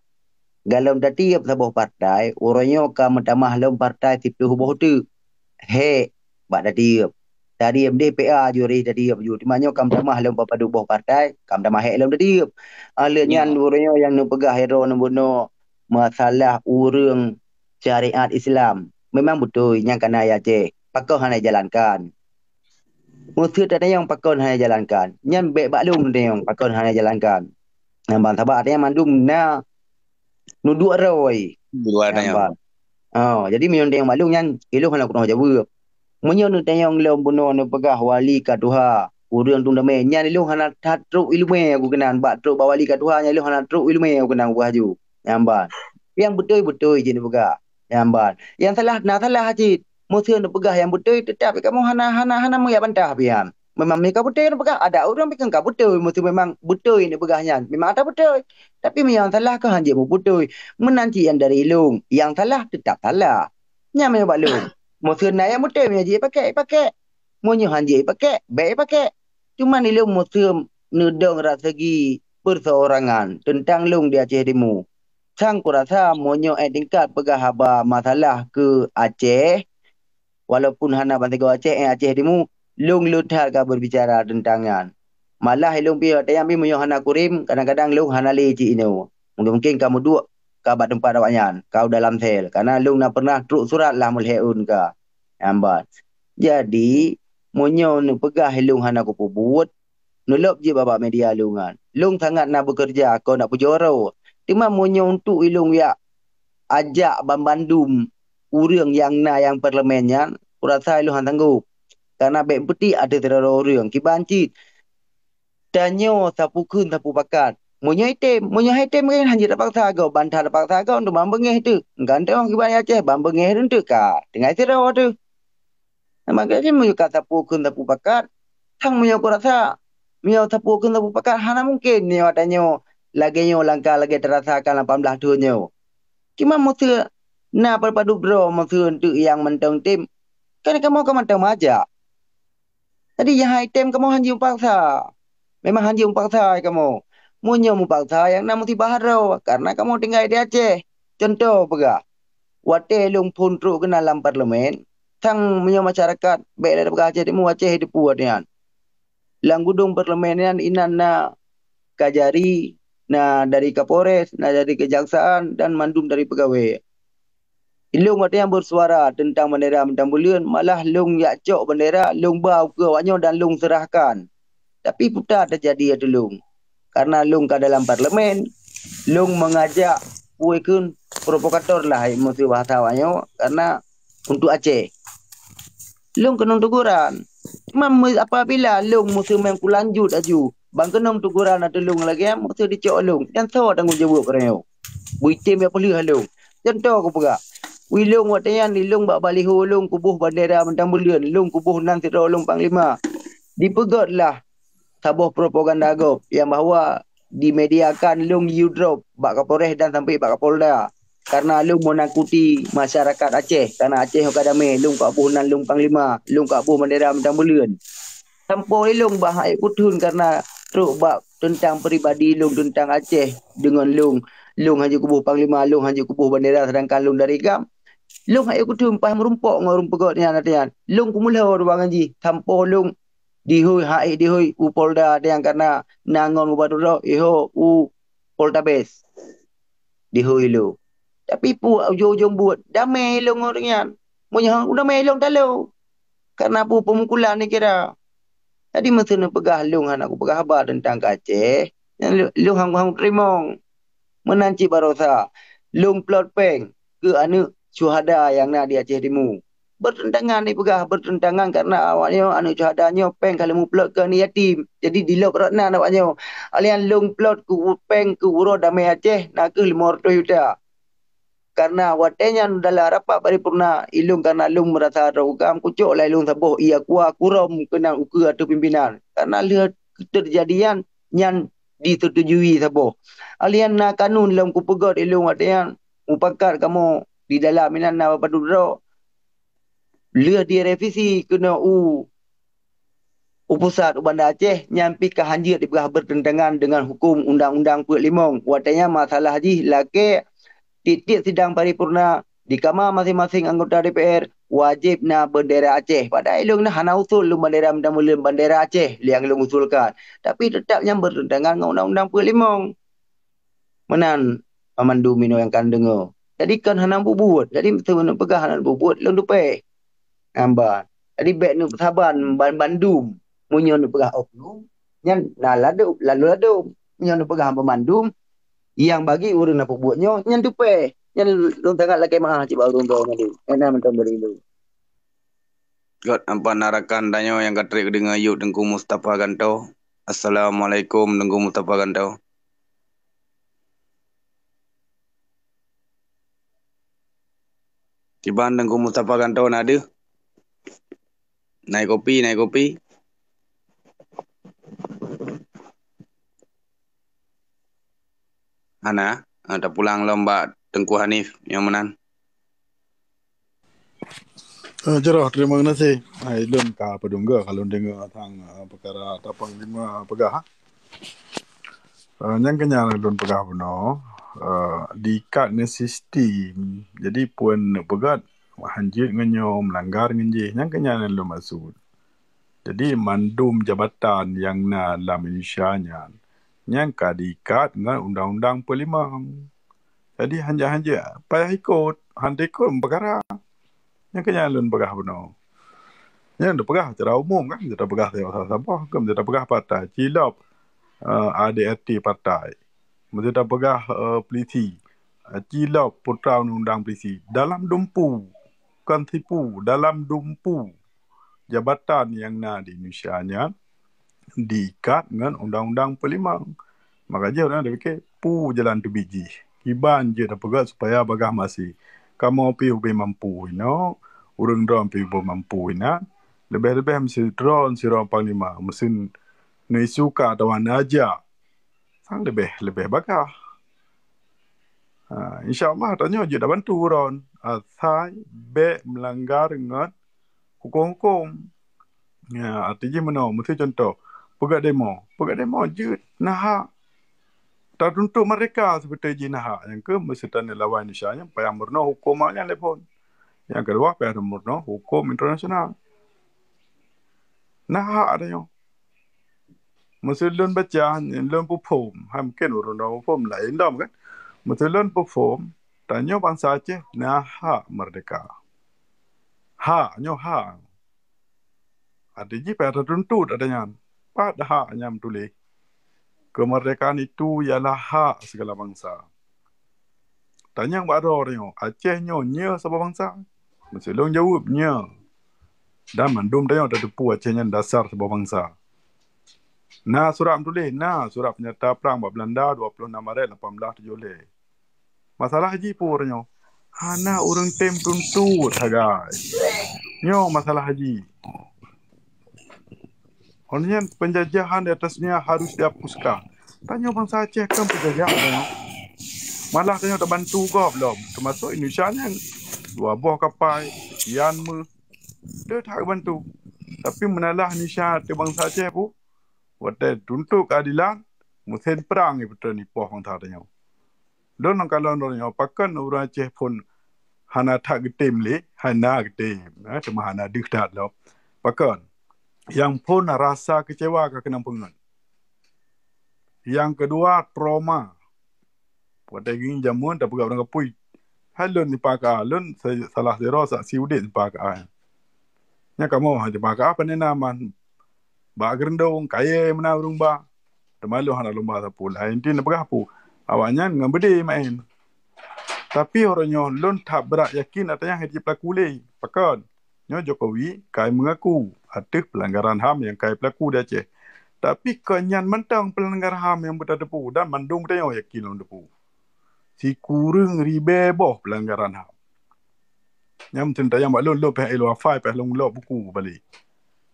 galom tatieb saboh partai, uroe nyoe ka meutamah lom partai siploh boh teuk. Hék bak tatieb. Tadi M D P A jurih tatieb ju. Teuma nyoe ka meutamah lom padub boh partai, ka meutamah hék lom tatieb. Aleuh nyan uroe nyoe nyang neupeugah droeneuh bunoe masalah ureuëng syariat Islam. Memang beutôi nyang kana ya Aceh. Pakon hana jalankan? Meuseu tatanyong pakon hana jalankan. Nyan bék bak lôn tatanyong pakon hana jalankan. Nyan ban sabab artinya mandum na Nuduek roi. Luar Nyan nyan. Ban. Oh, jadi meunyoe tanyong bak lôn nyan, ilôn hana kunoh jaweueb. Meunyoe neutanyong lom bunoe neupeugah wali ka tuha, ureuëng tueng damé, nyan ilôn hana that trok ileumé keunan, bak trok bak wali ka tuha nyan ilôn hana trok ileumé keunan ubah ju. Nyan ban. Nyang beutôi-beutôi jih neupeugah. Nyan ban. Nyang salah na salah cit. Meuseu neupeugah nyang beutôi, teutap kamoe hana hana hana meuyak bantah pian. Memang meuka beutôi neupeugah, ada ureuëng bikeng ka beutôi, meuseu memang beutôi neupeugah nyan. Memang ata beutôi. Tapi meunyoe nyang salah keuh hanjeuet meubeutôi. Meunan cit nyang dari ilôn, nyang salah teutap salah. Nyan meunyoe bak lôn. Meuseu na nyang beutôi meunyoe jih pakek, pakek. Meunyoe hanjeuet pakek, bék pakek. Cuman ilôn meuseu neudong rak segi perseorangan teuntang lôn di Aceh Timu. Sang kurasa meunyoe ék tingkat peugah haba masalah keu Aceh, walaupun hana bansagoe Aceh, ék Aceh Timu, lôn le that ka berbicara teuntang nyan. Malah ilôn pih watée nyan pih meunyoe hana kurem, kadang-kadang lôn hana lé cit inoe. Mungkin-mungkin ka meuduek ka bak teumpat awaknyan, ka u dalam sel. Karena lôn na pernah trok surat lah meulhée ôn ka. Nyan ban. Jadi, meunyoe neupeugah ilôn hana kupeubuet, neulop jih bak media lôn nyan. Lôn sangat na beukeureuja kon nak pujoe droe. Teuma meunyoe untuk ilôn yak ajak banmandum ureuëng nyang na nyang parlemen nyan, kurasa ilôn hana sanggob. Karena bék peutik ateueh sidroe ureuëng. Kiban cit, tanyoe sapeue kheun sapeue pakat. Meunyoe item, meunyoe hai tem kan hanjeuet tapaksa gob, ban that tapaksa gob, untuk ban beungéh teuk. Gantoe kiban Aceh, ban beungéh teuk ka. Tinggai sidroe teuh. Maka jih meunyoe ka sapeue kheun sapeue pakat, sang meunyoe kurasa, meunyoe sapeue kheun sapeue pakat, hana mungken nyoe tanyoe lagée nyoe langkah lagée teurasakan lapan blaih thon nyoe. Cuma meuseu na padub droe meuseu teuk nyang mantong tem, kan kamoe ka mantong majak. Jadi nyang hai tem kamoe hanjeuet mupaksa. Memang hanjeuet mupaksa kamoe. Meunyoe mupaksa nyang na musibah droe, karena kamoe tinggai di Aceh. Contoh peugah, watée lôn phon trok keunan lam parlemen, sang meunyoe masyarakat bék lé peugah Aceh Timu, Aceh dipeue nyan. Lam gudong parlemen nyan inan na Kajari, na dari Kapolres, na dari Kejaksaan dan mandum dari pegawai. Ilôn watée nyan bersuara teuntang bandera bintang buleuen, malah lôn jak cok bandera, lôn ba ukeue awaknyoe dan lôn seurahkan. Tapi peue teujadi ateueh lôn? Karena lôn ka dalam parlemen, lôn mengajak peue kheun provokator lah, hai meuseu bahasa awaknyoe, karena untuk Aceh. Lôn keunong teguran. Cuma me-, apabila lôn meuseu meuang kulanjut aju, ban keunong teguran ateueh lôn lagée nyan, meuseu dicok lôn, dan soe tanggong jaweueb uroe nyoe? Bui tem jak peuleueh lôn. Contoh kupeugah, ilôn watée nyan ilôn bak baliho lôn kuboh bandera bintang buleuen, lôn kuboh nan sidroe lôn panglima. Dipeugét lah saboh propaganda gob nyang bahwa dimediakan lôn yue drop bak Kapolres dan sampai bak Kapolda. Karena lôn meunakuti masyarakat Aceh, karena Aceh ka damé, lôn ka boh nan lôn panglima, lôn ka boh bandera bintang buleuen. Sampoe ilôn bah hai kutheun karena trok bak teuntang pribadi lôn teuntang Aceh deungon lôn. Lôn hanjeuet kuboh panglima, lôn hanjeuet kuboh bandera, sedangkan lôn dari GAM. Lôn hai kutheun paih meurumpok ngon ureuëng peugét nyan lagée nyan. Lôn kumulo ruang jih, sampoe lôn dihôi hai dihôi u Polda nyang kana na ngon ubat droe, iho u Poltabes. Dihôi lôn. Tapi peue ujong-ujong buet, damé ilôn ngon ureuëng nyan. Meunyoe hana damé ilôn talo. Karena peue peumukulan ni kira. Jadi meuseu neupeugah lôn hana kupeugah haba teuntang keu Aceh, nyan lôn, lôn han, han teurimong. Meunan cit barosa, lôn plot péng keu aneuëk syuhada nyang na di Aceh Timu. Bertentangan ipeugah, bertentangan karena awaknyoe aneuëk syuhada nyoe péng ka lheueh muplot keu aneuëk yatim. Jadi dilop rot nan awaknyoe. Alian lôn plot keu péng keu uroe damé Aceh na kheueh lima ratus juta. Karena watée nyan dalam rapat paripurna, ilôn karena lôn meurasa droe GAM, kucok lé lôn saboh ie aqua, kurôm keunan ukeue ateueh pimpinan. Karena lheueh teujadi nyan, nyan disetujui saboh. Alian na kanun lom kupeugét ilôn watée nyan, mupakat kamoe di dalam inan na padub droe. Lheueh direvisi keunoe u, u pusat, u Banda Aceh, nyan pih ka hanjeuet dipeugah bertentangan dengan hukum undang-undang peuet limong. Watée nyan masalah jih lakée tieb-tieb sidang paripurna di kama maséng-maséng anggota D P R wajéb na bendera Aceh. Padahai ilôn na hana usul lôn bendera, mudah-mudahan bendera Aceh nyang lôn usulkan. Tapi teutap nyan bertentangan ngon undang-undang peuet limong. Meunan, Pamandu minoe nyang kan deungoe. Jadi kon hana bubuet. Jadi meuseu neupeugah hana bubuet, lôn tupéh. Nyan ban. Jadi bék neupeusaban ban-, bandum. Meunyoe neupeugah oknum, nyan na ladôm, lalu ladôm. Meunyoe neupeugah banmandum, Nyang bagi ureuëng na peubuet nyoe, nyan tupée. Nyan lôn sangat lakée meuáh cit bak ureuëng droe nyan. Ena mantong beri lu. Gét ampat na rakan tanyoe nyang ka trek keudeungoe yub Teungku Mustafa Ganto. Assalamualaikum Teungku Mustafa Ganto. Kiban Teungku Mustafa Ganto na deuh? Nai kopi, nai kopi. Hana, ah, tapulang lom bak Teungku Hanif nyang meunan. Eh, jroh, terima kasih. Hai, lôn ka peudungga kalau deungoe tang, eh, peukara tapang lima peugah. Eh, nyang keunyan lôn peugah bunoe, eh, diikat ngon sistem. Jadi, pun peugah hanjeuet ngon nyoe, meulanggar ngon jih. Nyang keunyan lôn maksud. Jadi, mandum jabatan nyang na lam Indonesia nyan, nyan ka diikat ngon undang-undang peulimong. Jadi, hanjeuet-hanjeuet payah ikot, han ikot peukara. Nyang keunyan lôn peugah bunoe. Nyan lôn peugah secara umum kan, secara peugah saboh-saboh, kan secara peugah partai. Cilop, eh, A D R T partai. Meuseuti tapeugah, eh, polisi, eh, cilop putra undang-undang polisi dalam dumpu, kon sipu, dalam dumpu jabatan nyang na di Indonesia nyan diikat ngon undang-undang peulimong. Maka jih ureuëng tapikir, peue jalan teubiet jih? Kiban jeuet tapeugah supaya bagaih maséh. Kamoe pih ubé mampu inoe, ureuëng droe pih ubé mampu inan. Leubeh-leubeh meusidroe sidroe panglima, meusidroe neusuka atawa neujak sang leubeh-leubeh bagaih. Ha, insya Allah tanyoe jeuet tabantu uroe nyoe. Asai bék meulanggar ngon huköm-huköm. Ya, arti jih meunoe, meusti contoh, peugah demo. Peugah demo jeuet, na hak. Tatuntut merdeka seperti jih na hak. Nyang keu meusti taneulawan Indonesia nyan payah meurunoe huköm awaknyan lé phon. Nyang keudua payah meurunoe huköm internasional. Na hak tanyoe. Meuseu lôn baca, lôn peuphom, ha, mungken ureuëng droe peuphom laén dom kan. Meuseu lôn peuphom, tanyoe bansa Aceh na hak merdeka. Hak, nyoe hak. Arti jih payah tatuntut ata nyan. Pat hak nyang tuléh. Kemerdekaan itu ialah hak segala bangsa. Tanyong bak droe tanyoe, Aceh nyoe nyo saboh bansa? Meuseu lôn jaweueb nyo. Dan mandum tanyoe tateupeue Aceh nyan dasar saboh bansa. Na surat meutuléh, na surat peunyata prang bak Beulanda dua ploh nam Maret lapan blaih tujoh lhée. Masalah jih peue uroe nyoe? Hana ureuëng tem tuntut sagai. Nyoe masalah jih. Uroe nyan penjajahan di atas dunia harus dihapuskan. Tanyoe bansa Aceh kan penjajah tanyoe. Malah tanyoe tabantu gob lom, teumasuk Indonesia nyan. Dua boh kapai, yan meuh. Deuh that bantu. Tapi meunalah Indonesia ateueh bansa Aceh peue? Watée tuntut keadilan, meusén prang ipeutreun ipoh bansa tanyoe. Lôn lam kalon droe nyoe, pakon ureuëng Aceh phon hana that geutem lé, hana geutem, eh, teuma hana deuh that lom. Pakon? Nyang phon rasa keucewa ka keunong peungeut. Nyang keudua, trauma. Watée geuh jameun tapeugah ureuëng kapui. Hai lôn sipa ka, lôn sa-, salah sidroe saksi udeb sipa ka. Nyan kamoe hai sipa ka, pane na man. Bak geureundong, kayée meunan ureuëng ba. Teuma lôn hana lôn ba sapeue. Hai inti neupeugah peue? Awaknyan ngon beudé maén. Tapi uroe nyoe lôn that brat yakin ata nyan hai jeuet peulaku lé. Pakon? Nyoe Jokowi kai meungaku ateueh peulanggaran ham nyang kai peulaku di Aceh. Tapi kon nyan mantong peulanggaran ham nyang beutateupeue dan mandum tanyoe yakin lôn teupeue. Sikureueng ribée boh peulanggaran ham. Nyang meuteun tanyong bak lôn, lôn pih ilmu hafai, pih lôn lok buku balik.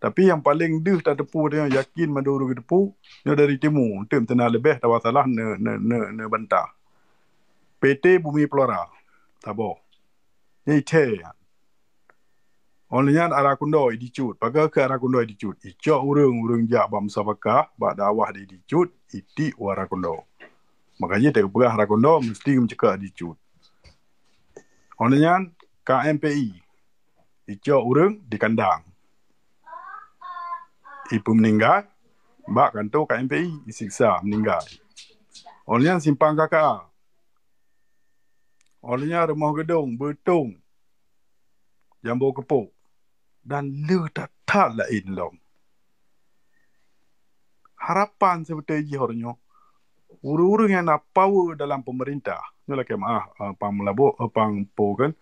Tapi nyang paleng deuh tateupeue, tanyoe yakin mandum ureuëng geuteupeue, nyoe dari timu, eunteuk meuteuna leubeh tawa salah ne, ne, ne, neubantah. P T Bumi Pelora, saboh. Nyan ithée. Óh lheueh nyan Arakundo idicut. Pakon keu Arakundo idicut? Icok ureuëng, ureuëng jak bak musabakah, bak dakwah di idicut, itiek u Arakundo. Maka jih teupeugah Arakundo meusti meucukak idicut. Óh lheueh nyan K M P I. Icok ureuëng dikandang. Ipeumeuninggai bak kantô K M P I, isiksa meuninggai. Óh lheueh nyan Simpang K K A. Óh lheueh nyan Rumoh Geudong, Beutong, Jambo Keupok, dan le that-that laén lom. Harapan seubeutôi jih uroe nyoe, Ureuëng-ureuëng nyang na power dalam pemerintah, nyoe lakée meuáh, eh, pang meulabok, eh, pang po kan,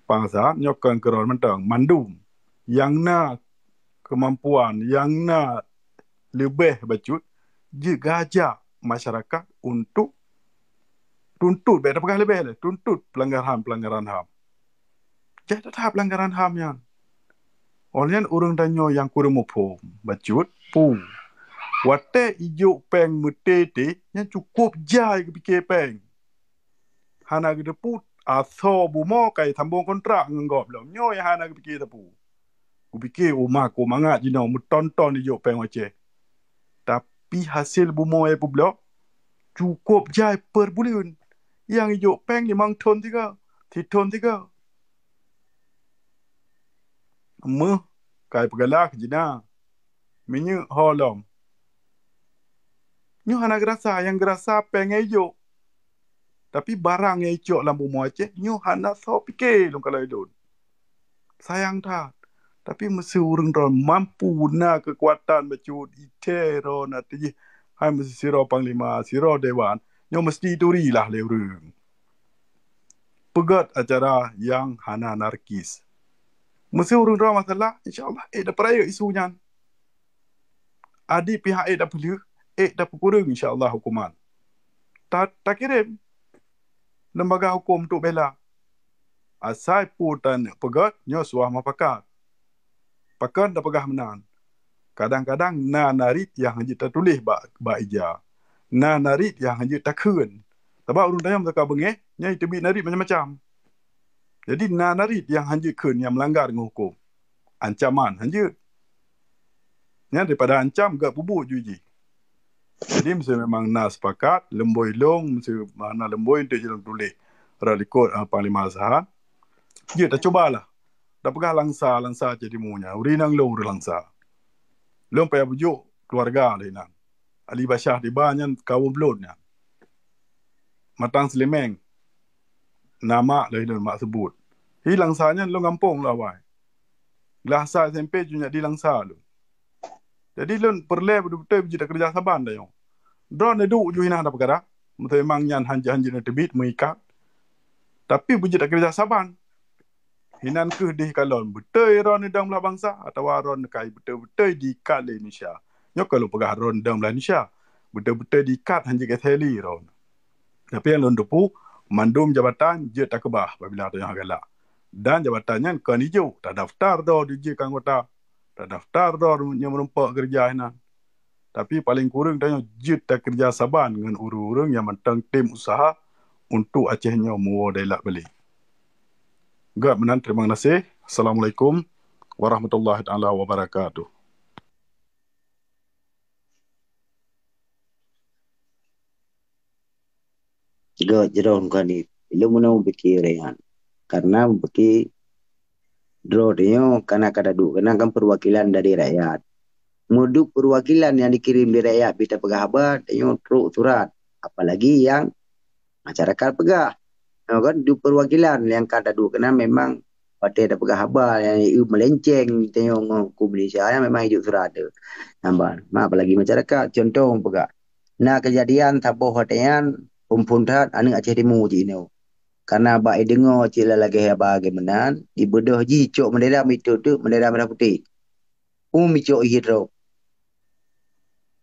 pang saat nyoe kon keudroe mantong, mandum nyang na keumampuan, nyang na leubeh bacut, jeuet geujak masyarakat untuk tuntut, bék tapeugah leubeh lé, tuntut peulanggaran peulanggaran HAM. Jai that-that peulanggaran HAM nyan. Óh lheueh nyan ureuëng tanyoe nyang kureueng muphom bacut, pu. Watée ijok péng meuté-té, nyan cukup jai geupike péng. Hana geuteupeue asoe bumoe ka sambong kontrak ngon gob lom. Nyoe nyang hana geupike sapeue. Geupike uma ku mangat jinoe meuton-ton ijok péng Aceh. Tapi hasé bumoe nyang peublok cukup jai per buleuen. Nyang ijok péng limong thon sigoe, sithon sigoe. Méuh kai peugalak jina. Minyeuk ho lom. Nyoe hana geurasa, nyang geurasa péng nyang ijok. Tapi barang nyang icok lam bumoe Aceh nyoe hana soe pike lôn kalon lôn. Sayang that. Tapi meusé ureuëng droe mampu na keukuatan bacut ithée droe na teuh jih, hai meusé sidroe panglima, sidroe dewan, nyoe meuseuti turi lah lé ureuëng. Peugét acara nyang hana anarkis. Meusé ureuëng droe masalah, insya Allah ék tapeurayeuk isu nyan. Adi pihak ék tapeulheueh, ék tapeukureueng insya Allah hukuman. Ta-, takirém lembaga hukum untuk bela. Asai peue taneuk peugét nyoe suah mufakat. Pakon tapeugah meunan? Kadang-kadang na narit nyang hanjeuet tatuléh bak, bak ija. Na narit nyang hanjeuet takheun. Sabab ureuëng tanyoe meusaka beungéh, nyan teubiet narit macam-macam. Jadi na narit nyang hanjeuet kheun nyang meulanggar ngon huköm. Ancaman hanjeuet. Nyan daripada ancam gak peubuet ju jih. Jadi meusé memang na sepakat, leumbôi lông, meusé na leumbôi untuk jalan tuléh. Rot likot, ah, Panglima Sahan. Jeuet tacubalah. Tapeugah Langsa, Langsa cit timu nyan. Ureuëng inong lôn ureuëng Langsa. Lôn payah bujuk keluarga lé inan. Ali Basyah Tiba nyan kawöm lôn nyan. Matang Seulimeng. Nama lôn inong mak seubut. Hi Langsa nyan lôn gampông lôn awai. Glah sa S M P ju nyak di Langsa lôn. Jadi lôn peureulée beutôi-beutôi beujeuet takeureuja saban tanyoe. Droeneuh duek ju hinan tapeugah dah. Meusé memang nyan hanjeuet-hanjeuet neuteubiet meuikat. Tapi beujeuet takeureuja saban. Hinan kheueh dih kalon beutôi droeneuh dong blah bansa atawa droeneuh kai beutôi-beutôi diikat lé Indonesia. Nyoe ka lôn peugah droeneuh dong blah Indonesia. Beutôi-beutôi diikat hanjeuet geuseli droeneuh. Tapi nyang lôn teupeue, mandum jabatan jeuet takeubah apabila tanyoe galak. Dan jabatan nyan kon ijok, tadaftar droe jeuet keu anggota. Tadaftar droe nyang meurumpok keureuja hinan. Tapi paleng kureueng tanyoe jeuet takeureuja saban ngon ureuëng-ureuëng nyang mantong tem usaha untuk Aceh nyoe muwoe dailat balek. Gét meunan, terima kasih. Assalamualaikum warahmatullahi taala wabarakatuh. Gét jroh meukanih. Ilôn meunyoe meupiké ureuëng nyan. Karena meupiké droe tanyoe kana ka taduek, kana kan perwakilan dari rakyat. Meuduk perwakilan nyang dikirém lé rakyat pih tapeugah haba, tanyoe trok surat. Apalagi nyang masyarakat peugah. Nyoe kan duek perwakilan nyang ka taduek, kana memang watée tapeugah haba nyang eu meulenceng tanyoe ngon huköm Malaysia nyan memang iduek surat tu. Nambah, ma apalagi masyarakat, contoh peugah. Na keujadian saboh watée nyan phon-phon that aneuëk Aceh Timu jinoe. Karena bak ideungoe cit lagée haba lagée meunan, dibeudôh jih cok meudedam itu tu meudedam merah putih. Um icok ié drop.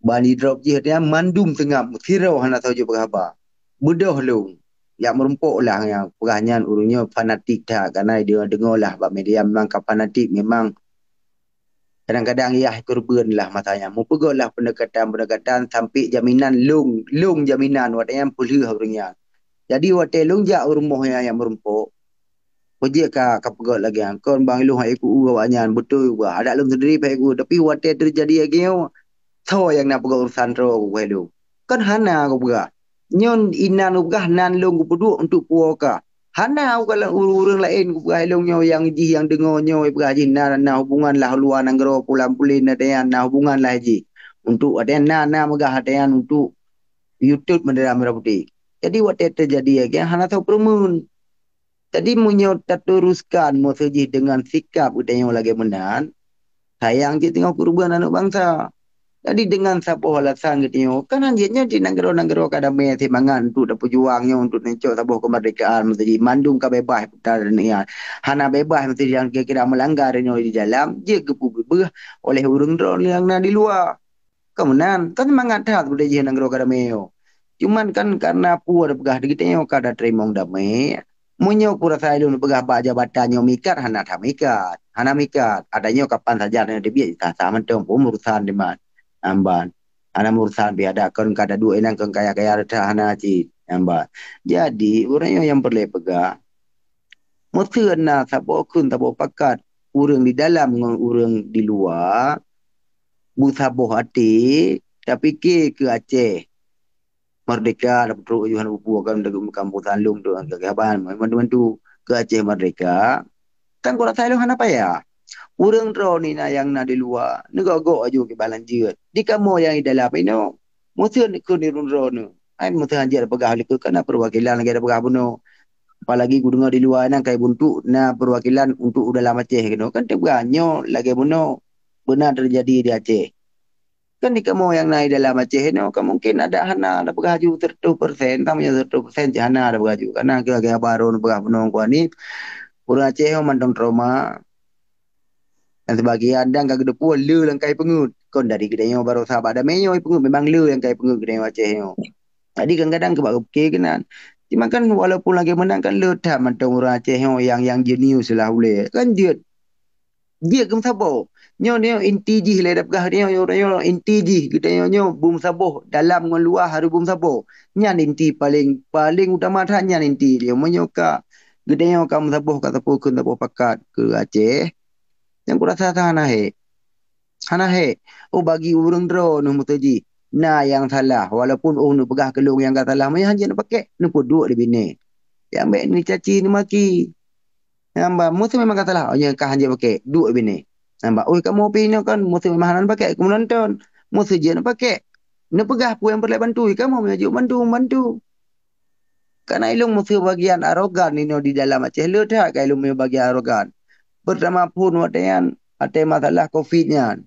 Ban idrop jih nyan mandum seungab, sidroe hana soe jipeugah haba. Beudôh lôn, jak meurumpok lah nyang peugah nyan ureuëng nyoe fanatik that, kana deungoe lah bak media memang ka fanatik memang. Kadang-kadang yah keureubeuen lah masa nyan. Meupeugah lah peundekatan-peundekatan sampai jaminan lôn, lôn jaminan watée nyan peulheueh ureuëng nyan. Jadi watée lôn jak u rumoh nyang, nyang meurumpok, peujeuet ka, ka peugah lagée nyan, kon bang ilôn hai ku awak nyan beutôi bah. Adak lôn sendiri bah ku, tapi watée teujadi lagée nyoe, soe nyang na peugah urusan droe ku bah ilôn. Kan hana ku peugah. Nyoe inan ku peugah nan lôn ku peuduek untuk puwoe ka. Hana ku kalon ureuëng laén ku peugah ilôn nyoe nyang jih nyang deungoe nyoe peugah jih na, na hubungan lah luwa nanggroe pulan pulen na, na hubungan lah jih. Untuk ada na, na meugah ada untuk YouTube meudara merah putih. Jadi watée teujadi lagée nyan hana soe peureumeun. Jadi meunyoe tateruskan meuseujih deungon sikap geutanyoe lagée meunan, sayang cit teungoh keureubeuen aneuëk bansa. Jadi dengan saboh alasan geutanyoe, kan hanjeuet nyoe di nanggroe-nanggroe ka damé seumangat untuk tapeujuang nyoe, untuk neucok saboh keumeurdekaan, meusti mandum ka bebas putra dan rakyat. Hana bebas meusti nyang kira-kira meulanggar nyoe di dalam, jeuet geupeubeubaih oleh ureuëng droe nyang na di luwa. Ka meunan, kan seumangat that beudé jih nanggroe ka damé nyoe. Cuman kan karena peue tapeugah di geutanyoe ka tateurimong damé, meunyoe kurasa ilôn peugah bak jabatan nyoe mikat, hana that mikat. Hana mikat. Adak nyoe kapan saja nyoe teubiet sah-sah mantong, peue urusan diman. Amban. Hana urusan pih adak kon ka taduek inan kon kaya-kaya reuta hana cit. Amban. Jadi, ureuëng nyoe nyang peureulée peugah, meuseu na saboh kheun saboh pakat ureuëng di dalam ngon ureuëng di luwa, beusaboh até, tapike keu Aceh. Merdeka, dak peutrok yoh hana peue-peue kan, dak kampung Salong tu, kan, keu Aceh merdeka. Kan kurasa ilôn hana payah. Ureuëng droe ni na nyang na di luwa, neugok-gok aju keu balanjeuet. Di kamoe nyang di dalam inoe, meuseu keu ureuëng droe ni. Ai meuseu hanjeuet peugah lé keu kana perwakilan lagée peugah bunoe. Apalagi kudeungoe di luwa nyan kai buntuk na perwakilan untuk dalam Aceh keunoe. Kan teuga nyoe lagée bunoe beuna teujadi di Aceh. Kan di kamoe nyang na di dalam Aceh nyoe, kan mungkin ada hana tapeugah aju seratus persen, tamanya seratus persen cit hana tapeugah aju. Karena lagée haba droe peugah bunoe kuani, ureuëng Aceh nyoe mantong trauma. Dan sebagian dan ka geuteupeue le lam kai peungeut. Kon dari geutanyoe barosa bak damé nyoe peungeut, memang le lam kai peungeut geutanyoe Aceh nyoe. Jadi kadang-kadang keu bak geupiké keunan. Cuma kan walaupun lagée meunan kan le that mantong ureuëng Aceh nyoe nyang, nyang jenius lah ulée. Kan jeuet jeuet keu meusaboh. Nyoe, nyoe inti jih lé tapeugah nyoe, nyoe, nyoe inti jih geutanyoe nyoe beumeusaboh dalam ngon luwa harôh beumeusaboh. Nyan inti paléng, paléng utama that nyan inti jih. Meunyoe ka geutanyoe ka meusaboh ka sapeue kheun saboh pakat keu Aceh, nyang kurasa hana hék. Hana hék. Oh, bagi ureuëng droe neuh meuseu jih na nyang salah, walaupun oh neupeugah keu lôn nyang ka salah, meunyoe hanjeuet neupakék, neupeuduek di binéh. Nyang bék neucaci neumaki. Nyang ba, meuseu memang ka salah, oh nyang ka hanjeuet pakék, duek binéh. Nyang ba, oi kamoe pih nyoe kan, meuseu memang hana pakék, kamoe nonton. Meuseu jeuet neupakék, neupeugah peue nyang peureulée bantu, kamoe meunyoe jeuet bantu, bantu. Karena ilôn meuseu bagian arogan inoe di dalam Aceh, le that ka ilôn meuseu bagian arogan. Pertama phon watée nyan, watée masalah covid nyan.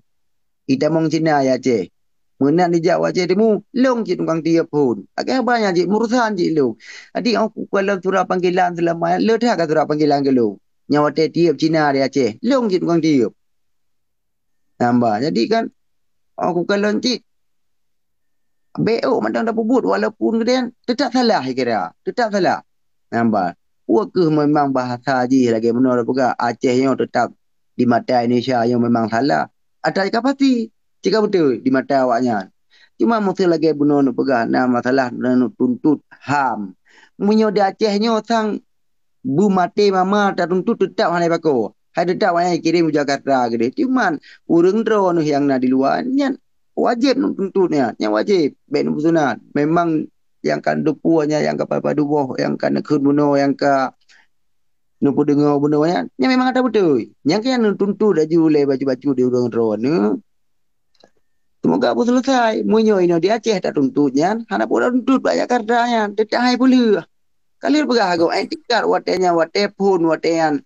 Itamong Cina ya Aceh. Meunan dijak u Aceh Timu, lôn cit tukang tiep phon. Akhé haba nyan cit, meurusan cit lôn. Jadi, oh, kukalon surat panggilan seulama nyan, le that ka surat panggilan keu lôn. Nyang watée tiep Cina di Aceh, lôn cit tukang tiep. Namba, jadi kan, oh, kukalon cit, bék mantong tapeubuet, walaupun geude nyan teutap salah, kira, teutap salah. Namba, peue keuh memang bahasa jih lagée meunoe tapeugah, Aceh nyoe teutap di mata Indonesia nyoe memang salah. Ata cit ka pasti, cit ka beutôi di mata awaknyan. Cuma meuseu lagée bunoe neupeugah na masalah neutuntut ham. Meunyoe di Aceh nyoe sang beumaté mama tatuntut teutap hana jipakoe. Hai teutap awaknyan jikirém u Jakarta keudeh. Cuman ureuëng droe neuh nyang na di luwa nyan wajéb neutuntut nyan, nyan wajéb. Bék neupeusunat. Memang nyang ka neuteupeue nyan, nyang ka padub-padub boh, nyang ka neukheun bunoe, nyang ka neupeudeungoe bunoe nyan, nyan memang ata beutôi. Nyang keu nyan neutuntut laju lé bacut-bacut di ureuëng droe neuh. Semoga beuseuleusoe. Meunyoe inoe di Aceh tatuntut nyan, hana peue tatuntut bak Jakarta nyan, teutap hai peuleueh. Ka lheueh peugah gob, eh, tingkat watée nyan, watée phon, watée nyan.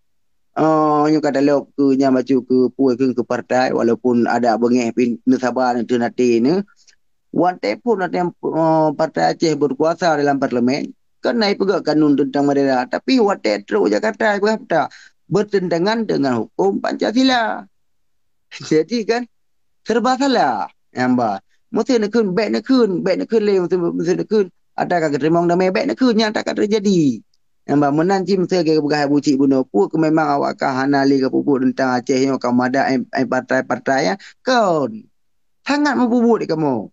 Oh, nyoe ka talop keu nyan bacut keu peue keu, keu partai, walaupun ada beungéh pih neusaba neuteun até neuh. Watée phon watée, eh, Partai Aceh berkuasa dalam parlemen, kan na ipeugah kanun teuntang Madura, tapi watée trok u Jakarta ipeugah peue? Bertentangan dengan hukum Pancasila. Jadi kan serba salah. Nyang ba, meuseu neukheun, bék neukheun, bék neukheun lé, meuseu, meuseu neukheun. Ata ka geuteurimong damé, bék neukheun, nyan ata ka teujadi. Nyang ba, meunan cit meuseu lagée geupeugah Abu Cik bunoe, peue keu memang awak ka hana lé geupeubeuet teuntang Aceh nyoe ka meuadak, eh, eh, partai-partai nyan? Kon. Sangat meububuet di kamoe.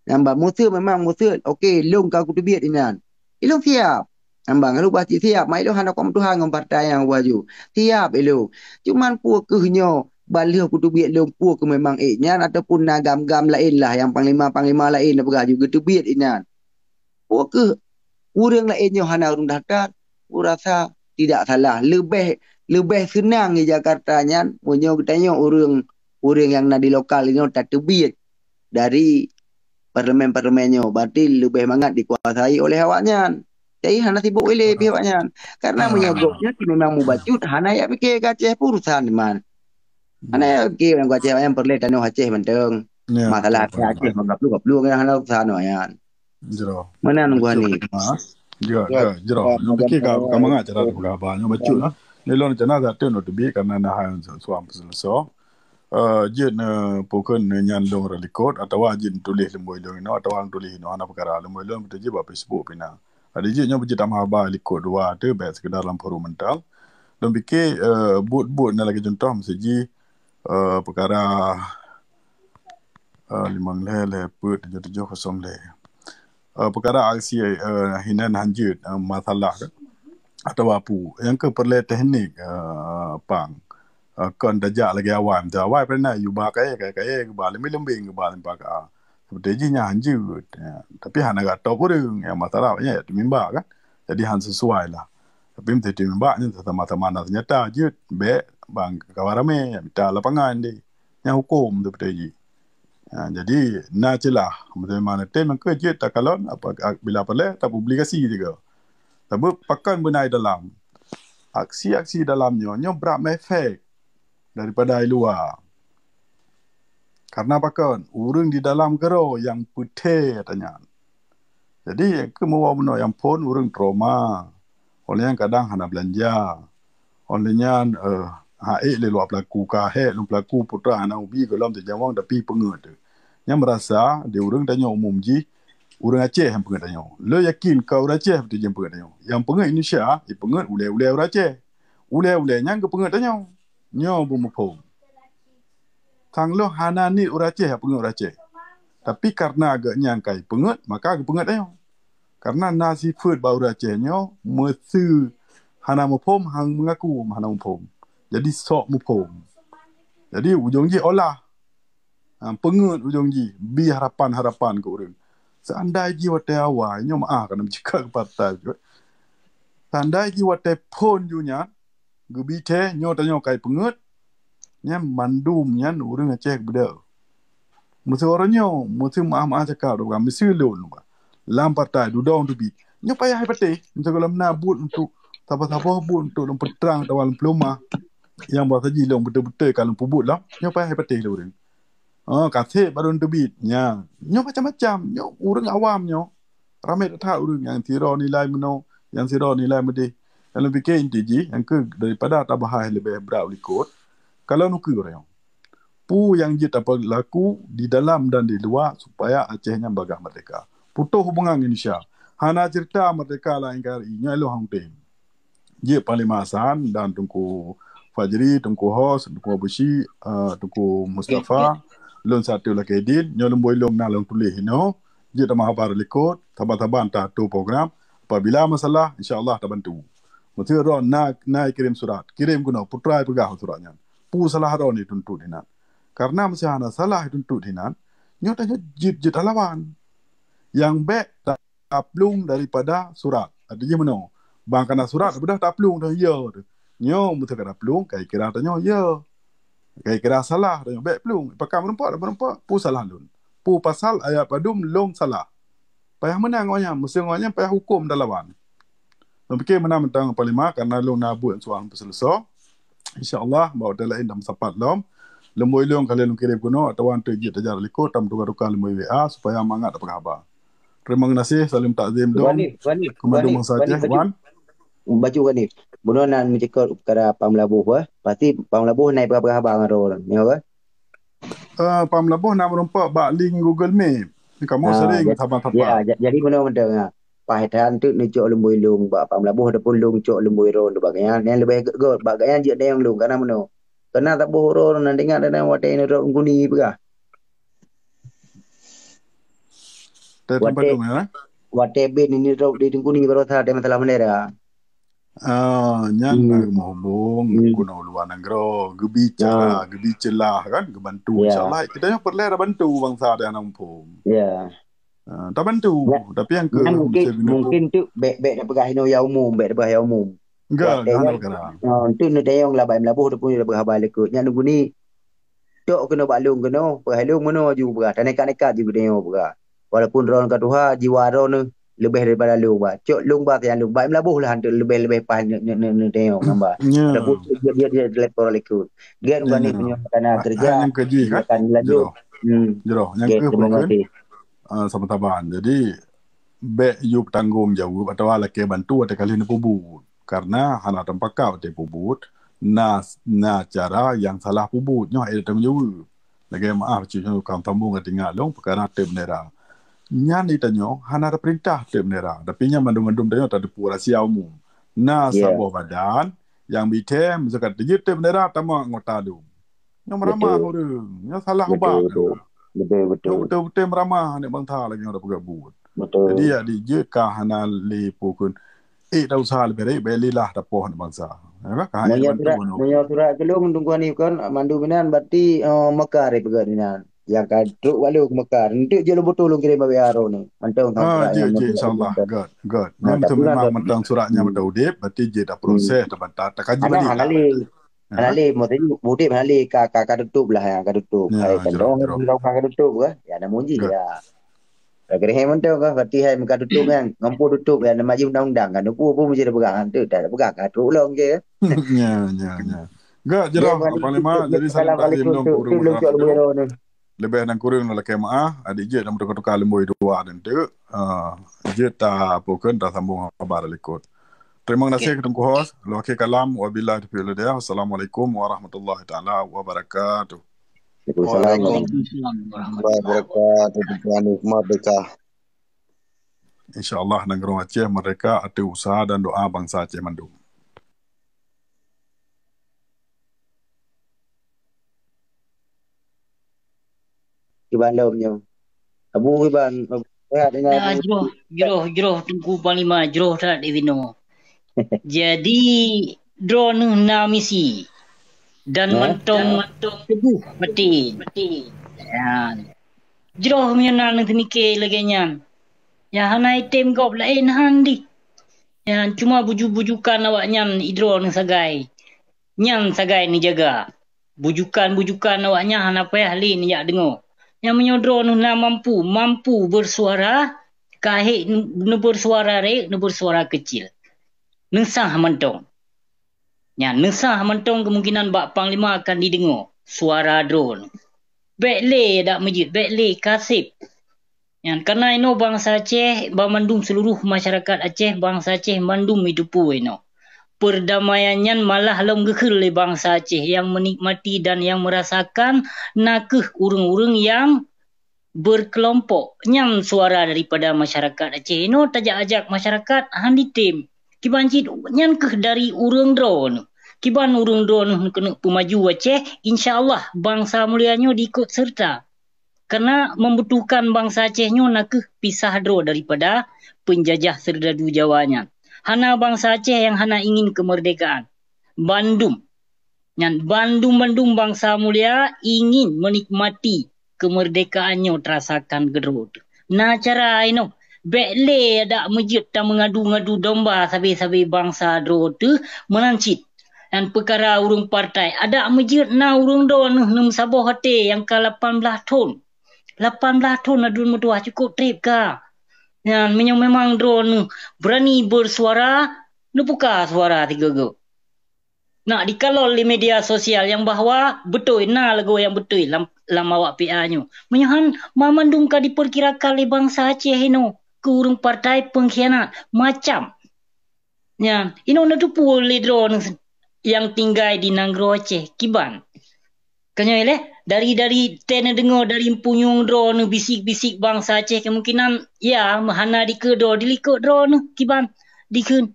Nyang ba, meuseu memang meuseu, oke, lôn ka kuteubiet inan. Ilôn siap. Nyang ba, ngon ubah cit siap, ma ilôn hana kupeue tuha ngon partai nyang ubah ju. Siap ilôn. Cuman peue keuh nyoe, ban lheueh kuteubiet lôn peue keuh memang ék nyan ataupun na gam-gam laén lah nyang panglima-panglima laén peugah ju geuteubiet inan. Peue keuh ureuëng laén nyoe hana ureuëng daftar, kurasa tidak salah. Leubeh, leubeh seunang di Jakarta nyan meunyoe geutanyoe ureuëng, ureuëng nyang na di lokal nyoe tateubiet dari parlemen-parlemen nyoe, berarti leubeh mangat dikuasai oleh awaknyan. Jadi hana sibuk ilée pih awaknyan. Karena meunyoe gobnyan memang mubacut, hana jak pike keu Aceh pih urusan iman. Hana jak pike ureuëng Aceh awaknyan peureulée tanoh Aceh mantong. Ya, masalah betul, Aceh, betul. Gaplu-gaplu ngon hana urusan nyan. Jroh. Meunan Wan Hanif. Ha? Ya, ya, jroh. Nyoe pikir ka, ka mangat cara tu haba nyoe bacut lah. Ni lôn rencana satu nak teubiet karena na hai suam peuseuleusoe. Eh, jeuet ne pokon ne nyan lôn relikot atawa jeuet tuléh leumboi lôn inoe atawa tuléh inoe hana peukara leumboi lôn beutôi jih bak Facebook pina. Jadi jeuet nyoe beujeuet tamah haba likot dua tu baik sekedar lam forum mantong. Lôn pikir, eh, buet-buet na lagèe contoh meuseujih, eh, peukara eh, limong lhèe lhèe peuet tujoh tujoh kosong lhèe. Eh, peukara aksi, eh, hinan hanjeuet, eh, masalah kan? Atawa peue? Nyang keu peureulèe teknik, eh, pang. Eh, kon tajak lagèe awai. Meuteumé awai pernah yuba kayèe, kayèe, kayèe geuba leumbeng-leumbeng geuba limpa ka. Seperti jih nyan hanjeuet. Ya. Tapi hana gatop ureueng. Nyang masalah nyan ya teumimba kan? Jadi han sesuai lah. Tapi meuteumé teumimba nyan sama-sama na seunjata jeuet. Bèk bang kawan ramè, mita lapangan deh. Nyang huköm tu beutôi jih. Ha, jadi na ceulah. Meuteumé na tem nyang keu jeuet takalon apa, bila peureulèe tapublikasi juga. Sabab pakon beuna dalam. Aksi-aksi dalam nyoe, nyoe brat meuefek daripada di luwa. Karena pakon ureueng di dalam keudroe nyang peuthèe tanyan. Jadi, keu meuwoe meunoe nyang phôn ureueng trauma. Oleh nyan kadang hana beulanja. Oleh nyan, eh, ha ék lé luwa peulaku ka hék lôn peulaku putra hana ubi gohlom teujawang tapi peungeut. Nyan meurasa di ureueng tanyoe umum jih ureueng Aceh nyang peungeut tanyoe. Lôn yakin ka ureueng Aceh beutôi jih peungeut tanyoe. Nyang peungeut Indonesia, jipeungeut ulèe-ulèe ureueng Aceh. Ulèe-ulèe nyan geupeungeut tanyoe. Nyoe beumuphom. Sang lôn hana niet ureueng Aceh peungeut ureueng Aceh. Tapi karena geuh nyan kai peungeut, maka geupeungeut tanyoe. Karena na sifeuet bak ureueng Aceh nyoe, meuseu hana muphom, hang meungaku hana muphom. Jadi sok muphom. Jadi ujong jih olah. Ha, peungeut ujong jih, bi harapan-harapan keu ureueng. Seandai jih watèe awai, nyoe meu'ah kana meucikak keu partai. Seandai jih watèe phôn ju nyan, geubi thèe, nyoe tanyoe kai peungeut, nyan mandum nyan ureueng Aceh geubeudôh. Meuseu uroe nyoe, meuseu meu'ah-meu'ah cakap, meuseu lôn, lam partai, dudong teubiet. Nyoe payah patéh, meuseu gohlom na buet untuk, saboh-saboh buet untuk lôn peutrang atawa lôn peuleumah. Nyang bahasa jih lôn beutôi-beutôi ka lôn peubuet lom, nyoe payah patéh lé ureueng. Oh, kaseb baru teubiet. Nya, nyoe macam-macam. Nyoe ureueng awam nyoe. Ramé that ureueng nyang sidroe nilai meunoe, nyang sidroe nilai meudéh. Nyang lôn pike inti jih, nyang keu daripada tabahai leubeh brat u likot, kalau nukeue ureueng. Peue nyang jeuet tapeulaku di dalam dan di luwa supaya Aceh nyan bagaih merdeka. Putôh hubungan ngon Indonesia. Hana cerita merdeka lah N K R I. Nyoe lôn hang tem. Jeuet Panglima Hasan dan Teungku Fajri, Teungku Hos, Teungku Abusyik, uh, Teungku Mustafa, lôn satu lakèe din, nyoe lôn boi lôn na lôn tuléh inoe, jeuet tamah haba likot, saban-saban taatu program, apabila masalah, insya Allah tabantu. Meuseu droe na, na kirém surat, kirém keunoe, putra peugah surat nyan. Peue salah droe ni tuntut inan. Karena meuseu hana salah tuntut inan, nyoe tanyoe jeuet-jeuet lawan. Nyang bèk ta- taplueng daripada surat. Artinya meunoe, bang kana surat beudah taplueng dah ya tu. Nyoe meuseu ka taplueng, kai kira tanyoe ya. Kai kira salah tanyoe bèk plueng. Pakam meureumpok, meureumpok, peue salah lôn. Peue pasal ayat padum lôn salah. Payah meunang awaknyan, meuseu awaknyan payah huköm dan lawan. Lôn pike meunan mantong Panglima, karena lôn na buet suang peuseuleusoe. Insya Allah, bak watèe laén dan meusapat lom. Leumboi lôn ka lheueh lôn kirém keunoe, atawa eunteuk jeuet tajak likot, tameutuka-tuka leumboi W A, supaya mangat tapeugah haba. Terima kasih, salam takzim dong. Wani, wani, Komando wani, Bangsa wani, Aceh, baju. Wan. Baju wani. Bunoe nan meucikot peukara Pam Laboh, eh. Pasti Pam Laboh naik peugah-peugah haba ngon droe. Nyoe, eh. Eh, Pam Laboh na meurumpok bak link Google Meet. Kamoe sering ja-, saban-saban. Ya, ja-, jadi bunoe mantong, ha. Paih that teuk neucok leumboi lôn bak Pam Laboh ataupun lôn cok leumboi droe bak gobnyan. Nyang leubeh göt, bak gobnyan jeuet dayong lôn, kana meunoe. Kana saboh droe nan ingat dan watèe nyoe droe guni peugah. Teuh watèe, tempat dong, ya? Watèe bin ini droe di Teungku ni barosa ada masalah bendera. Ah, nyan na meuhubung guna luwa nanggroe, geubi cara, geubi ceulah kan, geubantu. Ya. Insya Allah, kita nyoe peureulèe tabantu bangsa dan muphom. Ya. Ah, tabantu, tapi nyang keu mungkin, mungkin tu bèk, bèk tapeugah inoe ya umum, bèk tapeugah ya umum. Enggak, enggak ada kena. Ah, untuk neutayong labai Melaboh ataupun labai haba likot. Nyan guni tok keunoe bak lôn keunoe, peugah lôn meunoe ju peugah, tanekat-nekat ju geutanyoe peugah. Walaupun droeneuh ka tuha, jiwa droeneuh leubeh daripada lôn ba. Cok lôn ba sian lôn, ba Melaboh lah hantu leubeh-leubeh paih ne-, ne-, ne-, neutayong nyan ba. Ya. Ataupun dia, dia, dia telepon likot. Dia bukan ni punya makanan kerja. Akan lanjut. Hmm. Jroh, nyang Okey, keuh terima peue kheun? Kasih. Ah, sama-sama. Jadi, bèk yue tanggong jaweueb atawa lakèe bantu watèe ka lheueh neupeubuet. Karena hana tampakau watèe peubuet, na, na cara nyang salah peubuet. Nyoe hana tanggong jaweueb. Lagèe meu'ah, cucu nyoe ka sambông ka tinggai lôn, peukara teuk bendera. Nyan di tanyoe hana tapeurintah teuk bendera. Tapi nyan mandum-mandum tanyoe tateupeue rahsia umum. Na Ya. saboh badan nyang bithèe, misalkan teujeuet teuk bendera, tamong anggota dum. Nyoe meuramah Betul. ureueng. Nyoe salah Betul, ubat. betul. Betul, betul. Nyoe beutôi-beutôi meuramah aneuk bansa lagèe nyoe tapeugah buet. Betul. Jadi, ya, dijeuet ka hana lé peue kheun. Eh, tak usah leubeh baik, baik lé lah tapoh aneuk bansa. Ya, kan? Ka hai Meunyoe bantu surat, aneuk. meunyoe surat keu lôn, Teungku Hanif, kan, mandum inan berarti, eh, Mekah ipeugah inan. Nyang ka trok bak lôn keu Mekah. Enteuk jeuet lôn beutôi lôn kirém bak B R O ni. Mantong Ah, surat jeuet, nyang jeuet, beutôi insya-Allah. Beutôi. Good, good. Ah, Nyan tapi beutôi kan memang dah mantong surat nyang Hmm. beutôi udép, berarti jeuet dah proses, Hmm. dah bantah, takaji Hana, balik hana lah. lé. Ha? Hana lé, maksudnya, udép hana lé, ka, ka, ka tutup lah, ya, ka tutup. Ya, Hai, ya, kantong, jroh. Kantong ka tutup ke? Ya, namun ji, Good. ya. Ka keureuhée mantong ke, berarti hai meuka tutup kan, ngampu tutup kan, nama ji undang-undang kan, upu-upu mesti dipegang kan, tu, tak dipegang kan, trok lom je. Ya, ya, ya. Good, jroh, Panglima, jadi salam taklim dong, kurang lebih ni. Leubeh dan kurang lakèe meu'ah, adik jeuet dan tukar-tukar leumboi dua dan tu. Ah, jeuet ta apa kan, ta sambung haba likot. Terima kasih Okey. Teungku Hos. Akhir kalam, wabillahi taufiq wal hidayah. Assalamualaikum warahmatullahi taala wabarakatuh. Waalaikumsalam. Waalaikumsalam warahmatullahi wabarakatuh. Tuan Merdeka. Insya-Allah, nanggroe Aceh merdeka ateueh usaha dan doa bansa Aceh mandum. Kiban lom nyoe. Abu Kiban, Abu, sehat dengan Nah, Abu? Jroh, jroh, jroh, Teungku Panglima, jroh that di sinoe. Jadi, droeneuh na misi dan Hah? mantong, mantong tuboh mati. Ya. Jroh meunyoe na neuteumike lagèe nyan. Ya, hana item gob laén han dih. Ya, cuma buju-bujukan awaknyan idroeneuh sagai. Nyan sagai neujaga. Bujukan-bujukan awaknyan hana payah lé neujak deungoe. Nyang meunyoe droeneuh na mampu, mampu bersuara, kahek neubersuara rek, neubersuara kecil. Neusah mantong. Nyan neusah mantong kemungkinan bak Panglima akan dideungoe suara droeneuh. Bèk lé dak meujeuet, bèk lé kaseb. Nyan, karena inoe bansa Aceh, banmandum seluruh masyarakat Aceh, bansa Aceh mandum jiteupeue inoe. Perdamaian nyan malah lom geukheun lé bansa Aceh nyang menikmati dan nyang merasakan na kheueh ureueng-ureueng nyang berkelompok. Nyan suara daripada masyarakat Aceh inoe tajak-ajak masyarakat han jitem. Kiban cit nyan kheueh dari ureueng droeneuh. Kiban ureueng droeneuh keuneuk peumaju Aceh, insya Allah bansa mulia nyoe diikot serta. Karena membutuhkan bansa Aceh nyoe na kheueh pisah droe daripada penjajah serdadu Jawa nyan. Hana bansa Aceh nyang hana ingin kemerdekaan. Bandum. Nyan bandum-bandum bansa mulia ingin menikmati kemerdekaan nyoe teurasakan keudroe teuh. Na cara inoe, bèk lé adak meujeuet tameungadu-ngadu domba sabe-sabe bansa droe teuh meunan cit. Dan peukara ureueng partai, adak meujeuet na ureueng droeneuh neumeusaboh até nyang ka lapan blaih thon. Lapan blaih thon laduen meutuwah cukôp trép ka. Nyan meunyoe memang droeneuh beurani beusuara, neubuka suara sigoe-goe. Nak dikalon lé media sosial nyang bahwa beutôi na lagoe nyang beutôi lam, lam awak P A nyoe. Meunyoe han, mamandum ka dipeukirakan lé bansa Aceh inoe keu ureueng partai peungkhianat macam nyan. Inoe neuteupeue lé droeneuh nyang tinggai di nanggroe Aceh kiban. Ka nyoe lé, dari, dari teuh neudeungoe dari punyueng droeneuh bisik-bisik bansa Aceh kemungkinan, ya, hana dikeue droe dilikot droeneuh kiban dikheun.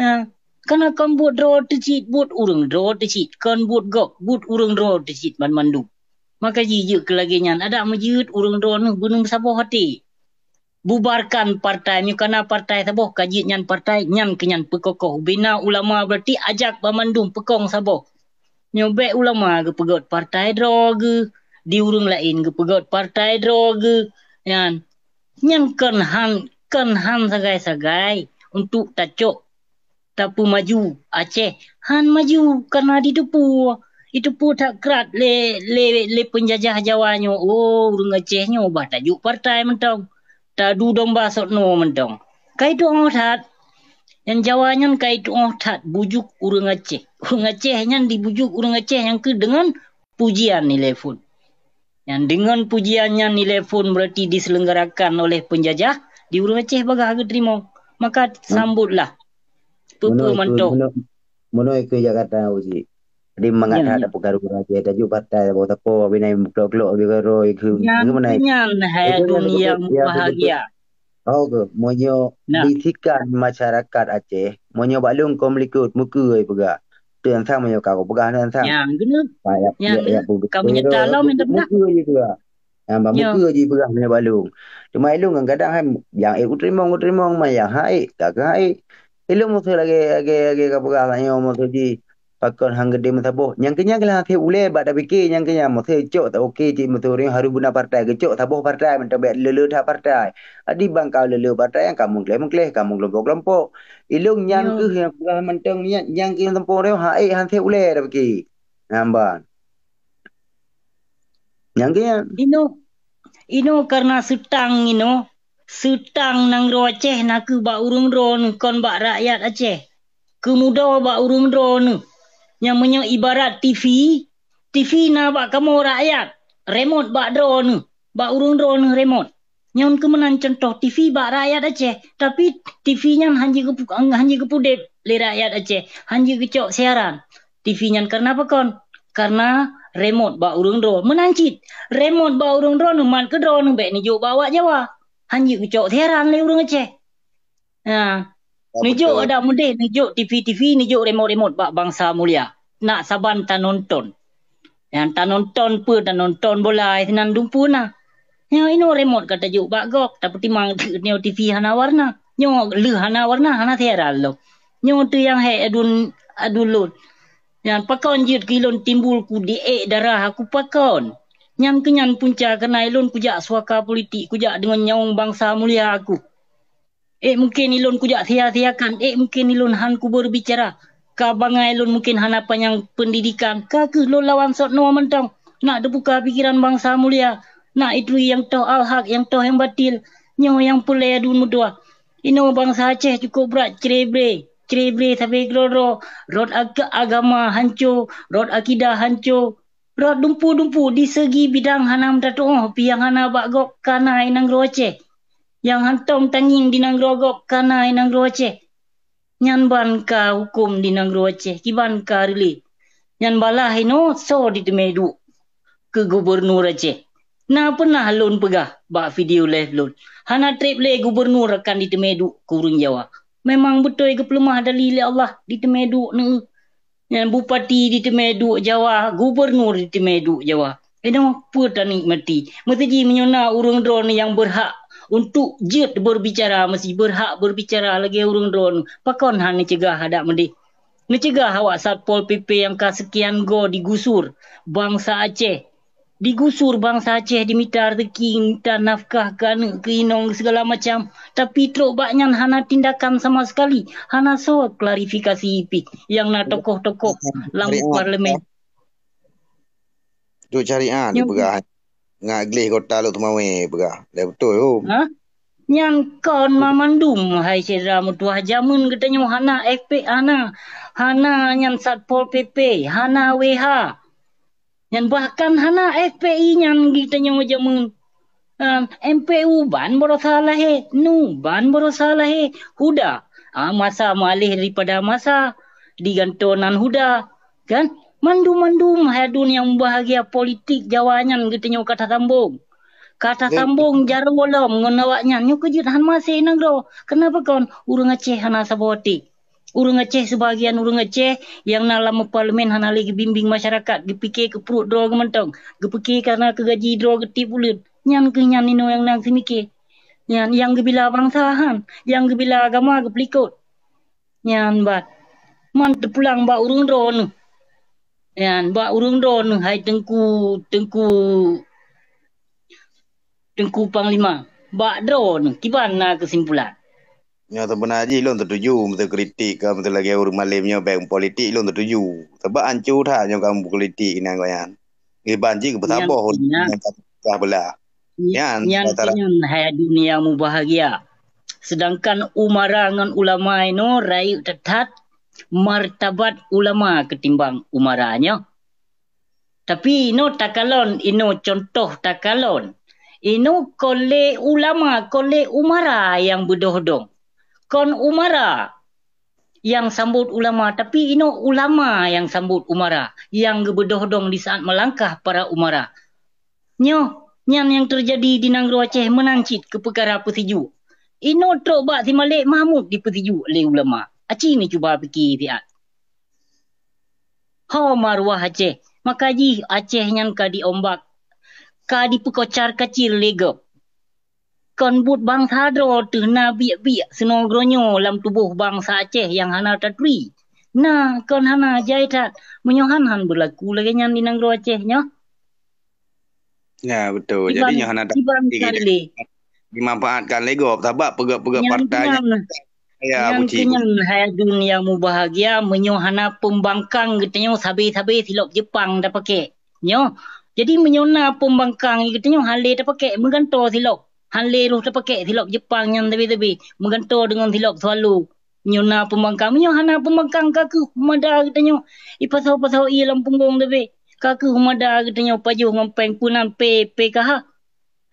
Ha, kana kon buet droe teuh cit, buet ureueng droe teuh cit, kon buet gob, buet ureueng droe teuh cit banmandum. Maka jijeuet keu lagèe nyan, adak meujeuet ureueng droeneuh beuneueng saboh até. Bubarkan partai, meunyoe kana partai saboh ka jeuet nyan partai, nyan keu nyan peukokoh. Bina ulama berarti ajak banmandum peukong saboh. Nyoe bèk ulama geupeugöt partai droe geuh, di ureueng laén geupeugöt partai droe geuh. Nyan, nyan kon han, kon han sagai-sagai untuk tacok tapeumaju Aceh. Han maju, karena jiteupeue, jiteupeue that krat lé, lé, lé peunjajah Jawa nyoe, oh, ureueng Aceh nyoe bah tajok partai mantong. Tadu domba sot noe mantong. Ka jitu'oh that. Nyang Jawa nyan ka jitu'oh that bujuk ureueng Aceh. Ureueng Aceh nyan dibujuk ureueng Aceh nyang keu deungon pujian nilai phon. Nyang deungon pujian nyan nilai phon berarti diselenggarakan oleh penjajah, di ureuëng Aceh bagah geuteurimong. Maka sambutlah. Peue-peue mantong. Meunyoe keu Jakarta uji. Jadi mangat that peukaru raja tajuk partai saboh sapo bina muklok-klok di garo ikeu. Nyan hai dunia bahagia. Oh ke, meunyoe bisikan masyarakat Aceh, meunyoe bak lôn kom likot meukeue peugah. Tu yang sang meunyoe kau peugah tu yang sang. Yang kena. Yang kena. Kau menyerta lom yang peugah. Meukeue je peugah. Nyang bak meukeue jipeugah meunyoe bak lôn. Cuma ilôn kadang-kadang hai nyang ék kuteurimong, kuteurimong, ma nyang hana ék, ka keuh hana ék. Ilôn meuseue lagée, lagée, lagée ka peugah tanyoe meuseue jih pakon han geudeh meusaboh. Nyang keu nyan keuh hase ulée bak tapike nyang keu nyan meuseue cok ta oke cit meuseue ureuëng harôh beuna partai geucok saboh partai mantong bék le-le that partai. Adi bangkau le-le partai nyang ka meugleh-meugleh, ka meukelompok-kelompok. Ilôn nyan keuh nyang peugah mantong niat nyang keu tampong ureuëng hana ék hase ulée tapike. Nyan ban. Nyang keu nyan. Inoe, inoe kareuna seutang inoe, seutang nanggroe Aceh nakeuh bak ureuëng droeneuh kon bak rakyat Aceh. Keumudoe bak ureuëng droeneuh. Nyang meunyoe ibarat TV, TV na bak kamoe rakyat, remote bak droeneuh, bak ureuëng droeneuh remote. Nyoe keuh meunan cuntoh TV bak rakyat Aceh, tapi TV nyan han jeuet geupu-, han jeuet geupudeb lé rakyat Aceh, han jeuet geucok siaran. TV nyan kareuna pakon? Kareuna remote bak ureuëng droe. Meunan cit, remote bak ureuëng droeneuh mat keu droeneuh bék neujok bak awak Jawa. Han jeuet geucok siaran lé ureuëng Aceh. Ha. Neujok adak meudeh, neujok TV-TV, neujok remote-remote bak bansa mulia. Nak saban tanonton. Nyang tanonton peue, tanonton bola sinan dumpeue na. Nyoe inoe remote ka tajok bak gob, tapeutimang teuk nyoe TV hana warna. Nyoe lheueh hana warna, hana siaran lom. Nyoe teuh nyang hék aduen, aduen lôn. Nyan pakon jeuet keu ilôn timbul kudiék darah aku pakon. Nyan keuh nyan punca keunan ilôn kujak suaka politik, kujak deungon nyawöng bansa mulia aku. Ék mungken ilôn kujak sia-siakan, ék mungken ilôn han kubeurbicara. Ka bangai lôn mungken hana panyang peundidikan, ka keuh lôn lawan sot noe mantong. Nak teubuka pikeran bansa mulia, nak ituri nyang toh al-hak, nyang toh nyang batil. Nyoe nyang peureulée aduen meutuah. Inoe bansa Aceh cukôp brat cre-bre, cre-bre sabe keudroe-droe. Rot ag-, agama hanco, rot akidah hanco. Rot dumpeue-dumpeue di segi bidang hana meutatuoh pih nyang hana bak gob kana i nanggroe Aceh. Nyang hantom tangieng di nanggroe gob kana i nanggroe Aceh. Nyan ban ka huköm di nanggroe Aceh, kiban ka reulée. Nyan balaih inoe soe diteumé duek keu gubunur Aceh. Na peunah lôn peugah bak video live lôn, hana treb lé gubunur akan diteumé duek keu ureuëng Jawa. Memang beutôi geupeuleumah dali lé Allah diteumé duek neuh. Nyan bupati diteumé duek Jawa, gubunur diteumé duek Jawa. Inoe peue tanikmati? Meuteujih meunyoe na ureuëng droeneuh nyang beurhak untuk jeuet beurbicara, meusi beurhak beurbicara lagée ureuëng droeneuh, pakon hana neuceugah adak meudeh? Neuceugah awak Satpol PP nyang ka seukian goe digusur bansa Aceh. Digusur bansa Aceh, dimita rezeki, mita nafkah keu aneuëk, keu inong, segala macam. Tapi trok bak nyan hana tindakan sama sekali, hana soe klarifikasi pih nyang na tokoh-tokoh lam parlemen. Duek syariat dipeugah. Ngat gleh kota Lhokseumawe peugah. Dah beutôi hom. Ha? Nyan kon mamandum hai syedara meutuah, jameun geutanyoe hana F P I, hana. Hana nyan Satpol PP, hana W H. Nyan bahkan hana F P I nyan geutanyoe jameun. Em, M P U ban baroesa lahé, NU ban baroesa lahé, HUDA. Ah, masa meualéh daripada masa digantoe nan HUDA, kan? Mandum-mandum hai aduen nyang bahagia politik Jawa nyan geutanyoe ka tasambong. Ka tasambong jaroe lom ngon awaknyan. Nyoe keuh jeuet han maséh nanggroe. Kenapa kon? Ureuëng Aceh hana saboh até. Ureuëng Aceh, sebahagian ureuëng Aceh nyang na lam parlemen hana lé geubimbing masyarakat, geupike keu pruet droe geuh mantong, geupike kareuna keu gaji droe geuh tiep buleuen. Nyan keuh nyan inoe nyang na seumiké. Nyan nyang geubila bansa han, nyang geubila agama geupeulikot. Nyan ban. Man teupulang bak ureuëng droeneuh. Nyan bak ureuëng droeneuh hai Teungku, Teungku, Teungku Panglima. Bak droeneuh kiban na keusimpulan. Nyoe seubeuna jih lôn setuju, meuseu kritik ka, meuseu lagée ureuëng malem nyoe bak politik lôn setuju. Sabab ancu that nyoe ka politik inan gobnyan. Iban jih geupeusaboh ureuëng nyang ka beulah. Nyan, nyan hai dunia mubahagia. Sedangkan umara ngon ulama inoe rayeuk that-that martabat ulama ketimbang umara nyoe. Tapi inoe takalon, inoe contoh takalon. Inoe kon lé ulama, kon lé umara nyang beudôh dong. Kon umara nyang sambot ulama, tapi inoe ulama nyang sambot umara, nyang geubeudôh dong di saat meulangkah para umara. Nyoe, nyan nyang teujadi di nanggroe Aceh meunan cit keu peukara peusijuek. Inoe trok bak si Malik Mahmud dipeusijuek lé ulama. Aci neucuba pike siat. Ho maruah Aceh, maka jih Aceh nyan ka diombak, ka dipeukocar kacir lé gob. Kon buet bansa droe teuh na biek-biek sinoe geuronyoe lam tuboh bansa Aceh nyang hana taturi. Na, kon hana jai that, meunyoe han-han beulaku lagée nyan di nanggroe Aceh nyoe. Ya, betul. Jadi, nyoe hana taturi, dimanfaatkan lé gob, sabab peugét-peugét partai nyan, ya, nyan buci. Nyan hai aduen nyang mubahgia, meunyoe hana peumbangkang geutanyoe sabe-sabe silop Jepang tapakée. Nyoe. Jadi, meunyoe na peumbangkang geutanyoe hale tapakée, meugantoe silop. Hale roh tapakée silop Jepang nyan sabe-sabe, meugantoe deungon silop Swallow. Nyoe na peumbangkang, nyoe hana peumbangkang ka keuh mada geutanyoe. Ipasoe-pasoe ie lam punggong sabe. Ka keuh mada geutanyoe pajoh ngon péng peunan P P K H.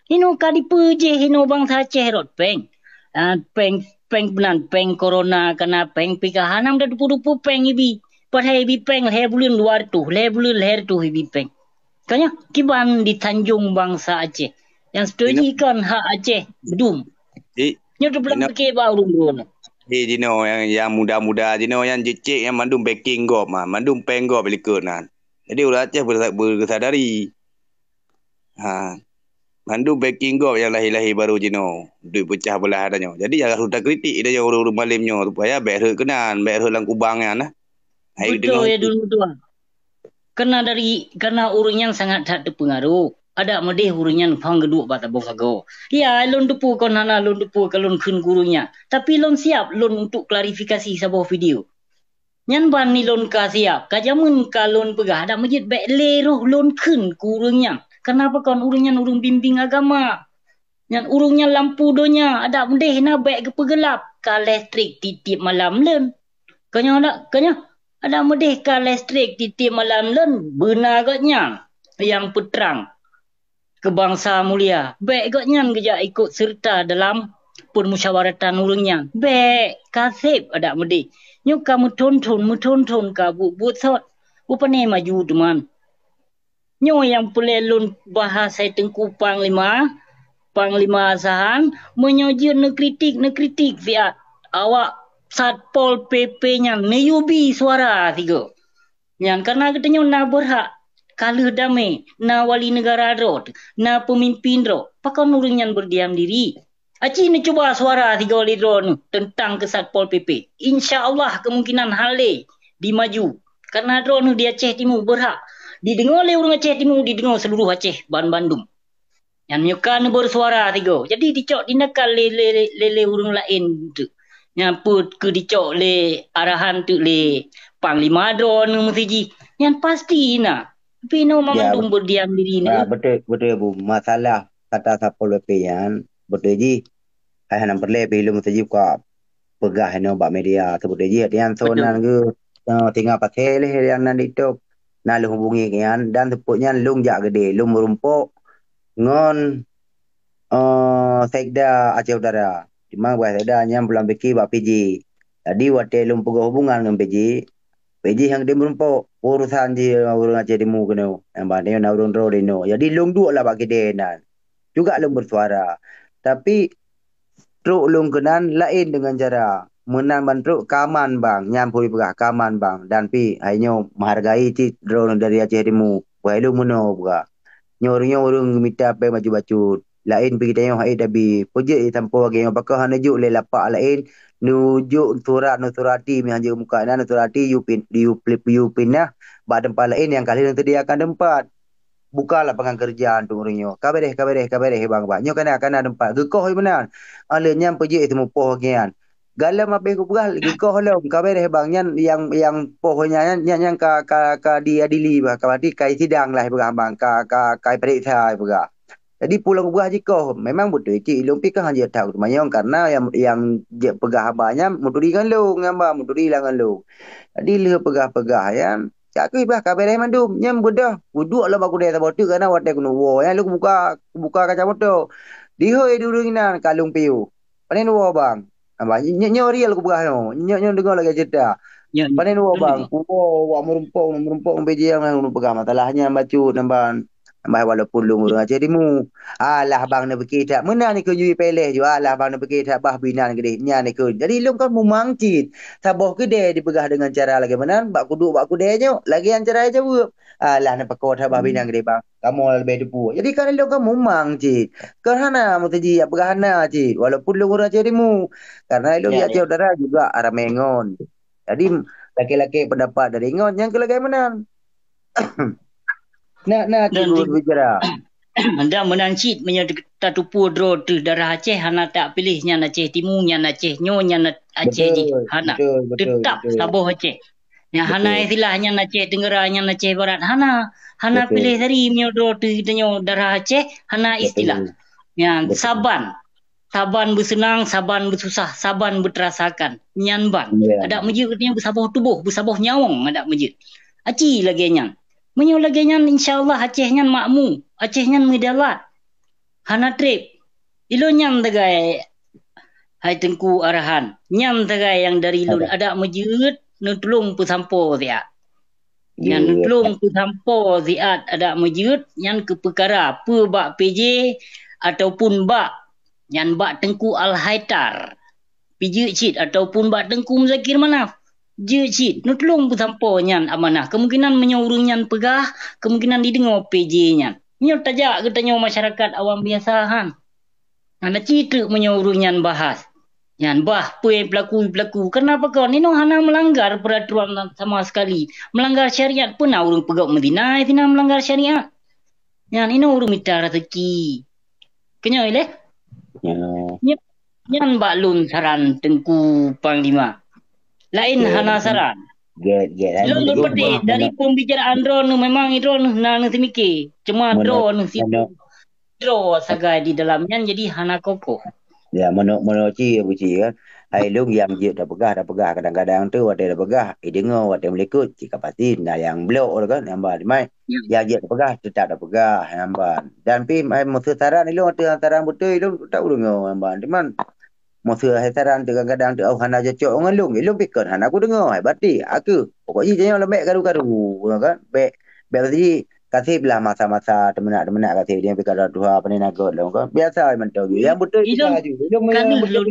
Inoe ka dipeujeh inoe bansa Aceh rot péng. Ah, péng, péng peunan, péng corona kana péng P K H nam da dupu-dupu péng ibi. Padahai ibi péng lhée buleuen dua reutôh, lhée buleuen lhée reutôh ibi péng. Kanya kiban ditanjong bansa Aceh. Nyang setuju kon hak Aceh bedum. Nyoe teupeulangke bak ureuëng droe. Eh, jinoe nyang, nyang muda-muda jinoe nyang jicek nyang mandum backing gob mah, mandum péng gob likot nan. Jadi ureuëng Aceh beusa-, beusadari. Ha. Mandum backing gob nyang lahé-lahé baru jinoe, duek peucah beulah tanyoe. Jadi harôh takritik tanyoe ureuëng-ureuëng malem nyoe supaya bék rhot keunan, bék rhot lam kubang nyan nah. Hai, beutôi ya dulu tuan. Kena dari, kena ureuëng nyan sangat that teupeungaruh. Adak meudeh ureuëng nyan phang geuduek bak tabong sagoe. Ya, lôn teupeu kon hana lôn teupeu ka lôn kheun keu ureuëng nyan. Tapi lôn siap lôn untuk klarifikasi saboh video. Nyan ban ni lôn ka siap, ka jameun ka lôn peugah, adak meujeuet bék lé roh lôn kheun keu ureuëng nyan. Kenapa kon ureuëng nyan ureuëng bimbing agama? Nyan ureuëng nyan lampu donya, adak meudeh na bék geupeugeulap, ka listrik tiep-tiep malam lôn. Keunyoe dak, keunyoe adak meudeh ka listrik tiep-tiep malam lôn, beuna gobnyan nyang peutrang keu bansa mulia. Bék gobnyan geujak ikot seureuta dalam peumusyawaratan ureuëng nyan. Bék, ka seb adak meudeh. Nyoe ka meuthon-thon, meuthon-thon ka buet-buet sot. Bupane maju teuma. Nyoe nyang peureulée lôn bahas hai Teungku Panglima, Panglima Asahan, meunyoe jeuet neukritik, neukritik siat. Awak Satpol P P nyan neuyue bi suara sigoe. Nyan kareuna geutanyoe na beurhak ka lheueh damé, na wali neugara droe, na peumimpin droe, pakon ureuëng nyan beudiam diri? Aci neucuba suara sigoe lé droeneuh teuntang keu Satpol P P. Insya Allah keumungkinan hale dimaju. Kareuna droeneuh di Aceh Timu beurhak dideungoe lé ureuëng Aceh Timu, dideungoe seuluruh Aceh banbandum. Nyan meunyoe ka neubeusuara sigoe, jadi dicok tindakan lé, lé, lé, lé, lé ureuëng laén teuk. Nyan peuet keu dicok lé arahan teuk lé panglima droeneuh meusi jih. Nyan pasti na. Tapi inoe Ya, mandum beut-, berdiam diri ni. Ya, betul, betul, Bu. Masalah kata Satpol P P nyan, betul jih. Hai hana peureulée pih lôn meusi jih ka peugah inoe bak media seperti jih. Tian so Betul. nan geu, eh, tinggai pasé lé yang nan di top. Na lôn hubungi nyan dan seupôt nyan lôn jak geude, lôn meurumpok ngon, eh, Sekda Aceh Utara. Cuma buat Sekda nyan pulang piki bak P J. Jadi watée lôn peugah hubungan ngon P J, P J nyang geude meurumpok urusan jih ureuëng Aceh Timu keunoe. Nyang bandée na ureuëng droe di noe. Jadi lôn duek lah bak geude nan. Juga lôn bersuara. Tapi trok lôn keunan laén deungon cara. Meunan ban trok ka aman bang, nyan pih peugah ka aman bang. Dan pih hai nyoe meuhargai cit droeneuh dari Aceh Timu. Wahai lôn meunoe peugah. Nyoe ureuëng, nyoe ureuëng mita péng bacut-bacut. Laén pih geutanyoe hai tabi. Peujeuet sampoe lagée nyoe pakon hana jok lé lapak laén. Neujok surat, neusurati meuhan jeuet muka na neusurati yue pin-, yue pli-, yue pinah bak teumpat laén nyang ka lheueh neuseudiakan teumpat. Buka lapangan kerja untuk ureuëng nyoe. Ka beres, ka beres, ka beres bang, bang. Nyoe kana, kana teumpat. Geukoh meunan. Aleuh nyan peujeuet teumupoh gian. Galom habéh kupeugah geukoh lom, ka beres bang. Nyan yang, yang poh nyan, nyan, nyan ka, ka, ka diadili bah, ka berarti ka sidang lah peugah bang, ka, ka, ka peuriksa peugah. Jadi pulang kupeugah jikoh, memang beutôi cit ilong pih ka han jeuet that teumanyong karena yang, yang jeuet peugah haba nyan meuturi ngon lôn, ngon bang meuturi lah ngon lôn. Jadi lheueh peugah-peugah nyan, Ka keuh bah ka beres mandum. Nyan beudôh. Kuduek lom bak kudée saboh teuk, karena watée keuneuk woe nyan lôn kubuka, kubuka kaca moto. Dihôi di ureuëng inan ka lôn piôh. Pane neuwoe bang? Abang, nyoe, nyoe real kupeugah nyoe. Nyoe, nyoe deungoe lagée cerita. Pane neuwoe bang? Kuwoe wak meurumpok, meurumpok ngon B J nyan, lôn peugah masalah nyan bacut nyan ban. Nyan ban walaupun lôn ureuëng Aceh Timu. Alah bang, neupike that meunan ikeu jui peleh ju. Alah bang, neupike that bah binan keudeh nyan ikeu. Jadi lôn kan mumang cit. Saboh keudée dipeugah deungon cara lagée meunan, bak kuduek bak kudée nyoe, lagée nyan cara jaweueb. Alah, neupako that bah binan keudeh bang. Kamoe leubeh teupeue. Jadi kan ilôn kan mumang cit. Kon hana meuteujih jak peugah hana cit. Walaupun lôn ureuëng Aceh Timu. Karena ilôn di Aceh Utara juga ramé ngon. Jadi, lakée-lakée pendapat dari ngon nyang keu lagée meunan. Nah, nah, cikgu berbicara. Dan meunan cit meunyoe tateupeue droe teuh darah Aceh hana tak piléh nyan Aceh Timu, nyan Aceh nyoe, nyan Aceh jih. Hana. Betul, betul, betul. Tetap saboh Aceh. Nyang hana istilah nyan Aceh Tenggara, nyan Aceh Barat. Hana. Hana piléh dari meunyoe droe teuh tanyoe darah Aceh, hana istilah. Nyan saban. Saban beuseunang, saban beususah, saban beuterasakan. Nyan ban. Adak meujeuet nyoe beusaboh tuboh, beusaboh nyawöng adak meujeuet. Aci lagée nyan. Meunyoe lagée nyan, insya Allah Aceh nyan makmu, Aceh nyan meudalat. Hana treb. Ilôn nyan sagai hai Teungku arahan. Nyan sagai nyang dari lôn adak meujeuet neutulông peusampoe siat. Nyan neutulông peusampoe siat adak meujeuet nyan keu peukara peue bak P J ataupun bak nyan bak Teungku Al-Haitar. Pijeuet cit ataupun bak Teungku Muzakir Manaf. Jeuet cit, neutulông peusampoe nyan amanah. Kemungkinan meunyoe ureuëng nyan peugah, kemungkinan dideungoe P J nyan. Nyoe tajak geutanyoe masyarakat awam biasa han. Hana cit treuk meunyoe ureuëng nyan bahas. Nyan bah peue pelaku-pelaku. Kenapa kon? Inoe hana melanggar peraturan sama sekali. Melanggar syariat pun na ureuëng peugah meudina, hana melanggar syariat. Nyan inoe ureuëng mita rezeki. Keunyoe ilée? Nyan bak lôn saran Teungku Panglima. Laén hana saran. Lôn lôn peudeh dari pembicaraan droeneuh memang droeneuh na neuseumike. Cuma droeneuh si droe sagai di dalam nyan jadi hana kokoh. Ya, meunoe meunoe ci Abu Ci kan. Hai lôn nyang jeuet tapeugah, tapeugah kadang-kadang tu watée tapeugah, ideungoe watée meulikot, cit ka pasti na nyang blok kan, nyang ban. Cuma nyang jeuet tapeugah tetap tapeugah, nyang ban. Dan pih hai meuseu saran ilôn ateueh saran beutôi ilôn tak udeungoe, nyang ban. Cuman meuseu hai saran teu kadang-kadang teu hana cocok ngon lôn, ilôn pih kon hana kudeungoe, hai berarti aku. Pokok jih tanyoe leumbek karu-karu kan. Bek bek berarti kaseb lah masa-masa teumeunak-teumeunak kaseb dia pih kada tuha pane na göt lom kan. Biasa mantong ju. Nyang beutôi peugah ju. Ilôn meunyoe beutôi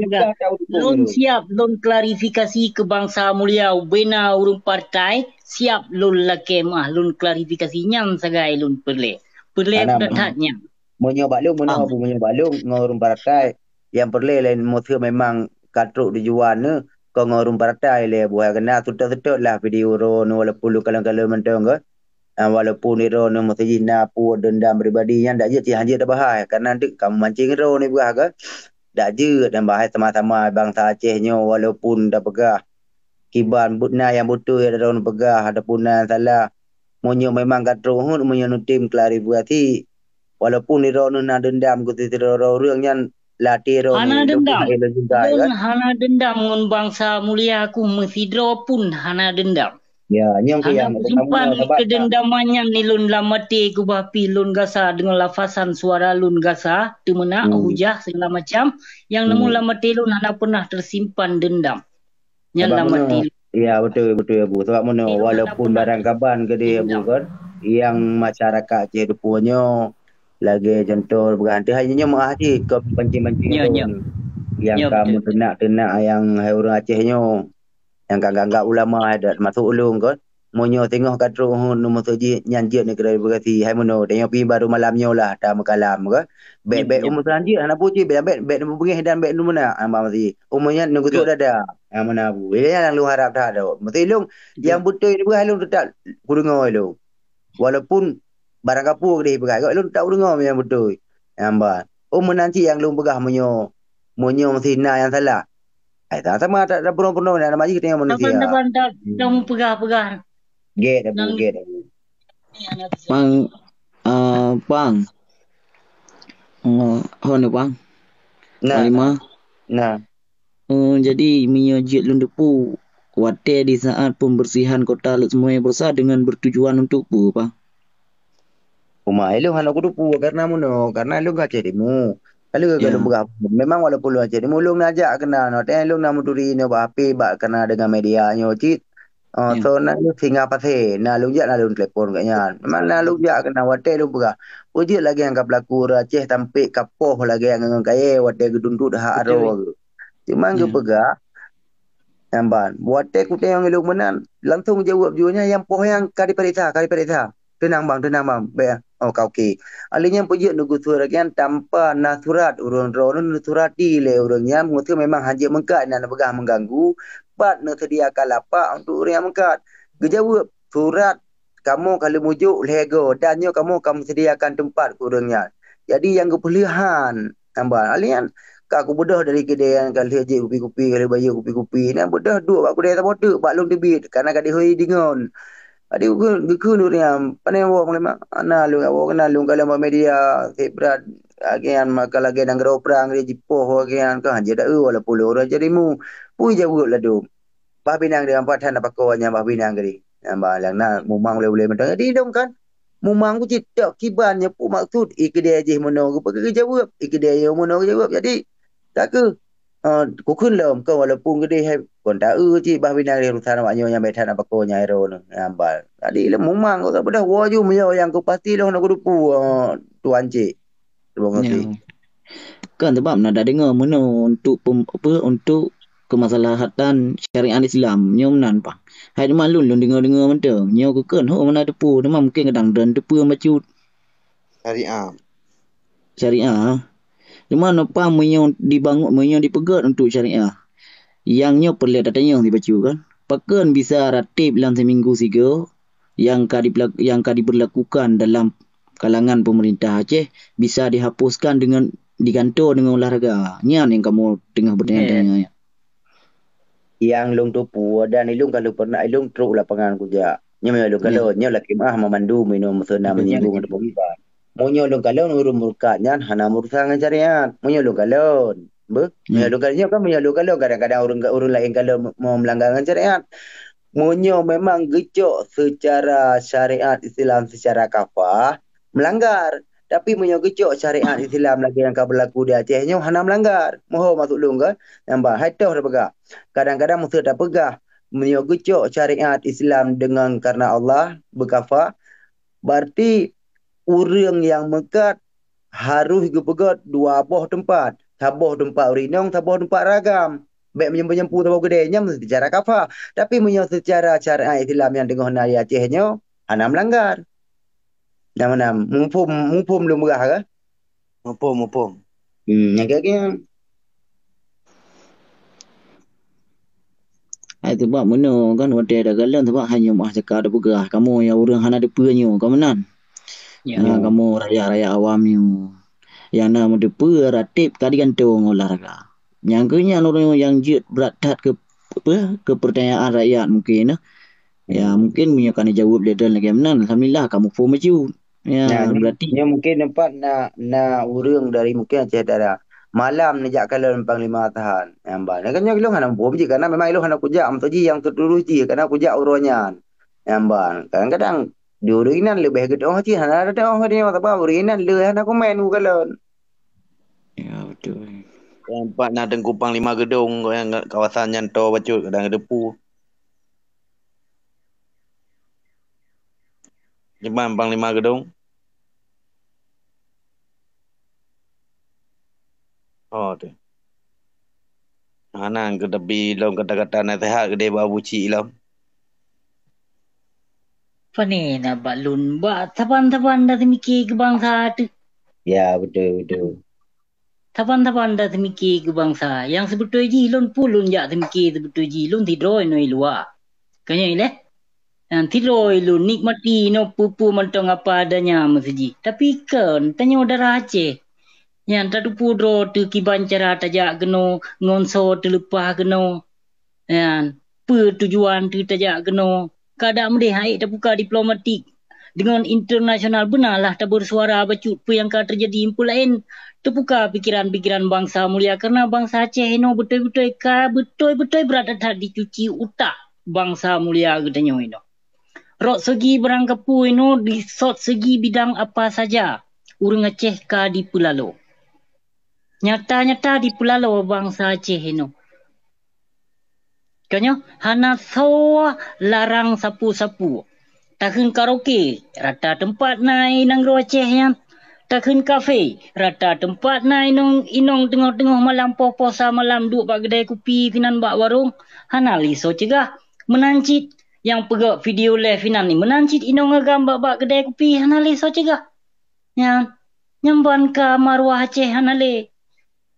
lôn siap lôn klarifikasi keu bansa mulia ubena ureuëng partai, siap lôn lakée meuah lôn klarifikasi nyan sagai lôn peureulée. Peureulée that nyan. Meunyoe bak lôn, meunyoe bak lôn ngon ureuëng partai, nyang peureulée laén meuseu memang ka trok tujuan neuh, kon ngon ureuëng partai lé buhai keunan seutôt-seutôt lah video droeneuh walaupun lôn kalon-kalon mantong kan. Walaupun droeneuh meuseujih na peue dendam pribadi nyan dak jeuet, hana jeuet tabahai, karena deuek ka meumancing droeneuh peugah kan. Dak jeuet nyan bahai sama-sama bansa Aceh nyoe walaupun tapeugah kiban na nyang beutôi droeneuh peugah ataupun na nyang salah. Meunyoe memang ka trok hot, meunyoe neutem klarifikasi, walaupun droeneuh na dendam keu sidroe-droe ureuëng nyan, latih droeneuh hana dendam. Lôn hana dendam ngon bansa mulia ku meusidroe pun hana dendam. Ya, nyang hana kusimpan keudendaman nyan di lôn lam até kubah pih lôn gasa deungon lafasan suara lôn gasa, teumeunak, hujah segala macam nyang neumeu lam até lôn hana pernah tersimpan dendam. Nyan lam até. Ya, beutôi, beutôi Abu. Sabab meunyoe walaupun barang kaban keudeh Abu kan, nyang masyarakat Aceh Deuh Pulo nyoe lagée contoh peugah teuh hai nyoe meuah cit keu pancing-pancing droeneuh. Nyang ka meuteunak-teunak nyang hai ureuëng Aceh nyoe. Nyang ka anggap ulama hai dak masuk ulôn kan. Meunyoe singoh ka trok hot neumeuseujid nyan jeuet neuklarifikasi hai meunoe tanyoe pih baru malam nyoe lah tameukalam kan. Bek-bek umu seulanjut hana puji bek bek bek neubeungeh dan bek neumeunak hamba meuseujid. Umu nyan neugeutuk dada. Ha meunan Abu. Ilée nyang lôn harab that dok. Meuseujid lôn nyang beutôi neubeungeh lôn teutap kudeungoe lôn. Walaupun barang kapeue keudeh peugah, lôn teutap kudeungoe nyang beutôi. Nyang ban. Oh meunan cit nyang lôn peugah meunyoe meunyoe meuseujid na nyang salah. Hai sama-sama tak ada peunoh-peunoh nak nama jih tengok manusia. Taban taban tak dah meupeugah-peugah. Gét dah bu, gét dah bu. Pang, ah, pang. Oh, hon pang. Nah. Panglima. Nah. Oh, jadi meunyoe jeuet lôn teupeue watée di saat pembersihan kota Lhokseumawe Bursa dengan bertujuan untuk peue, Pak? Uma ilong hana kutupu karena meunoe, karena ilong ka Aceh Timu. Ka lheueh ka lôn peugah, memang walaupun lôn Aceh Timu, lôn na jak keunan, watée ilong na meuturi nyoe bak H P, bak keunan dengan media nyoe cit. Oh, so na lôn singa pasé, na lôn jak, na lôn telepon gobnyan. Memang na lôn jak keunan, watée lôn peugah, peue jeuet lagée nyang ka peulaku ureuëng Aceh sampai ka poh lagée nyang ngon kayée watée geutuntot hak aroe geuh. Cuma geupeugah, nyan ban, watée kutanyong ilong meunan, langsong jaweueb jih nyan, nyang poh nyan ka dipareksa, ka dipareksa. Teunang bang, teunang bang. Beh, oh ka oke. Alheuh nyan peue jeuet neugusue lagée nyan tanpa na surat ureuëng droeneuh neusurati lé ureuëng nyan, meunyoe memang hana jeuet meukat na neupeugah mengganggu, pat neuseudiakan lapak untuk ureuëng nyang meukat. Geujaweueb, surat kamoe ka lheueh mujok lhée goe dan nyoe kamoe ka meuseudiakan teumpat keu ureuëng nyan. Jadi nyang geupeuleuhan Nyan ban, alheuh nyan ka kubeudôh dari keudè nyan, ka lheueh jép kupi-kupi, ka lheueh bayeue kupi-kupi. Nyan beudôh duek bak keudè saboh teuk bak lôn teubiet, kana ka dihôi deungon. Jadi geukheun ureuëng nyan, "Pane woe Panglima?" "Hana lôn, woe keunan lôn kalon bak media, seb brat lagée nyan, maka lagée nanggroe prang lagée jipoh lagée nyan, ka hanjeuet taeu walaupun lôn ureuëng Aceh Timu." Peue jaweueb ladôm. Bah Binang di ampat hana pakoe nyan Bah Binang tadi. Nyan bah, nyang na mumang ulée-ulée mantong. Jadi ilong kan, mumang ku cit tok kiban nyoe peue maksud, i keudè jih meunoe geupeugah geujaweueb, i keudè nyoe meunoe geujaweueb. Jadi, ka keuh, eh, kukheun lom, kon walaupun geudeh hai, kon taeu cit Bah Binang di urusan awak nyoe nyang bèk that na pakoe nyan ero nyoe, nyan bah. Jadi, ilong mumang ku, sapeue dah woe ju meunyoe nyang ku pasti lôn hana kuteupeu, eh, tuan cit. Terima kasih. Ya. Kan sebab na tadeungoe meunoe untuk pem-, apa, untuk kemaslahatan syariat Islam. Nyoe meunan, Pak. Hai teuma lôn, lôn deungoe-deungoe mantong. Nyoe kukheun, ho, mana teupeu, teuma mungkin kadang droen teupeu bacut. Syariat. Syariat. Teuma napa meunyoe dibangun, meunyoe dipeugét untuk syariat? Nyang nyoe peureulée tatanyong sibacut kan. Pakon bisa rateb lam siminggu sigoe nyang ka dipela-, nyang ka diberlakukan dalam kalangan pemerintah Aceh bisa dihapuskan dengan diganto dengan olahraga. Nyan nyang kamoe teungoh bertanya-tanya. Nyang lôn teupeu dan ilong ka lôn pernah, ilong trok lapangan kujak. Nyoe meunyoe lôn kalon, nyoe lakée meuah meumandum inoe meuseuna menyinggung atau bukan. Meunyoe lôn kalon ureuëng murtad nyan hana meurusan ngon syariat. Meunyoe lôn kalon, beuh? Meunyoe lôn kalon, nyoe kan meunyoe lôn kalon, kadang-kadang ureuëng, ureuëng laén kalon meulanggar ngon syariat. Meunyoe memang geucok seucara syariat Islam seucara kafah, meulanggar. Tapi meunyoe geucok syariat Islam lagée nyang ka beulaku di Aceh nyoe hana meulanggar. Moho maksud lôn kan? Nyang bah hai toh tapeugah. Kadang-kadang meuseuet tapeugah, meunyoe geucok syariat Islam deungon karena Allah beukafah, berarti ureuëng nyang meukat harus geupeugét dua boh teumpat. Saboh teumpat ureuëng inong, saboh teumpat ragam. Bék menyampu-nyampu saboh keudè, nyan meusecara kafah. Tapi meunyoe seucara syariat Islam nyang teungoh na di Aceh nyoe, hana meulanggar. Nyang meunan, muphom, muphom lôn peugah kah? Muphom, muphom. Hmm, nyang kira-kira. Hai, sebab meunoe kan watée takalon, sebab hana meuah cakap tapeugah. Kamoe nyang ureuëng hana teupeu nyoe, ka meunan. Ya. Nyoe kamoe rakyat-rakyat awam nyoe. Nyang na meuteupeu rateb ka diganto ngon olahraga. Nyang keu nyan ureuëng nyang jeuet brat that keu, apa, keu pertanyaan rakyat mungkin, nah. Ya, mungkin meunyoe ka neujaweueb lé droen lagée meunan, alhamdulillah, ka muphom bacut. Ya, berarti nyoe mungkin teumpat na, na ureuëng dari mungkin Aceh Utara. Malam neujak kalon Panglima Tahan. Nyang ban. Kan nyoe ilong hana muphom jih, karena memang ilong hana kujak, meutoji nyang teuturus jih, karena kujak uroe nyan. Nyang ban. Kadang-kadang di ureuëng inan leubeh geutuoh cit, hana geutuoh geutanyoe, sabab ureuëng inan le hana komen ku kalon. Ya, betul. Nyang pat na Teungku Panglima Geudong, nyang kawasan nyan toe bacut, kadang geuteupeu. Kiban Panglima Geudong? Oh, tu. Hana, tapi lom kata-kata nasihat keudeh bak Abu Cik lom. Pane na bak lôn, bak saban-saban dah teumike keu bansa teuh. Ya, betul, betul. Saban-saban dah teumike keu bansa. Nyang seubeutôi jih lôn pun lôn jak teumike seubeutôi jih lôn sidroe inoe luwa. Ka nyoe lé. Nyan sidroe lôn nikmati inoe peue-peue mantong apa adanya meuseujih. Tapi kon tanyoe darah Aceh. Nyan tateupeue droe teuh kiban cara tajak keunoe ngon soe teuleupah keunoe. Nyan, peue tujuan teuh tajak keunoe? Kada meudeh hai tabuka diplomatik deungon internasional, beunalah tabeusuara bacut peue nyang ka teujadi. Peue laén, teubuka pikeran-pikeran bansa mulia, karena bansa Aceh inoe beutôi-beutôi ka, beutôi-beutôi brat that dicuci utak. bansa mulia geutanyoe inoe. Rot segi barang keupeue inoe di sot segi bidang apa saja ureuëng Aceh ka dipeulalo. Nyata-nyata dipeulalo bansa Aceh inoe. Ka nyoe hana soe larang sapeue-sapeue. Takheun karaoke, rata teumpat na i nanggroe Aceh nyan. Takheun kafe, rata teumpat na inong, inong teungoh-teungoh malam poh-poh sa malam duek bak keudai kupi finan bak warong. Hana lé soe cegah. Meunan cit nyang peugah video live finan ni, meunan cit inong agam bak, bak keudai kupi hana lé soe cegah. Nyan, nyan ban ka maruah Aceh hana lé.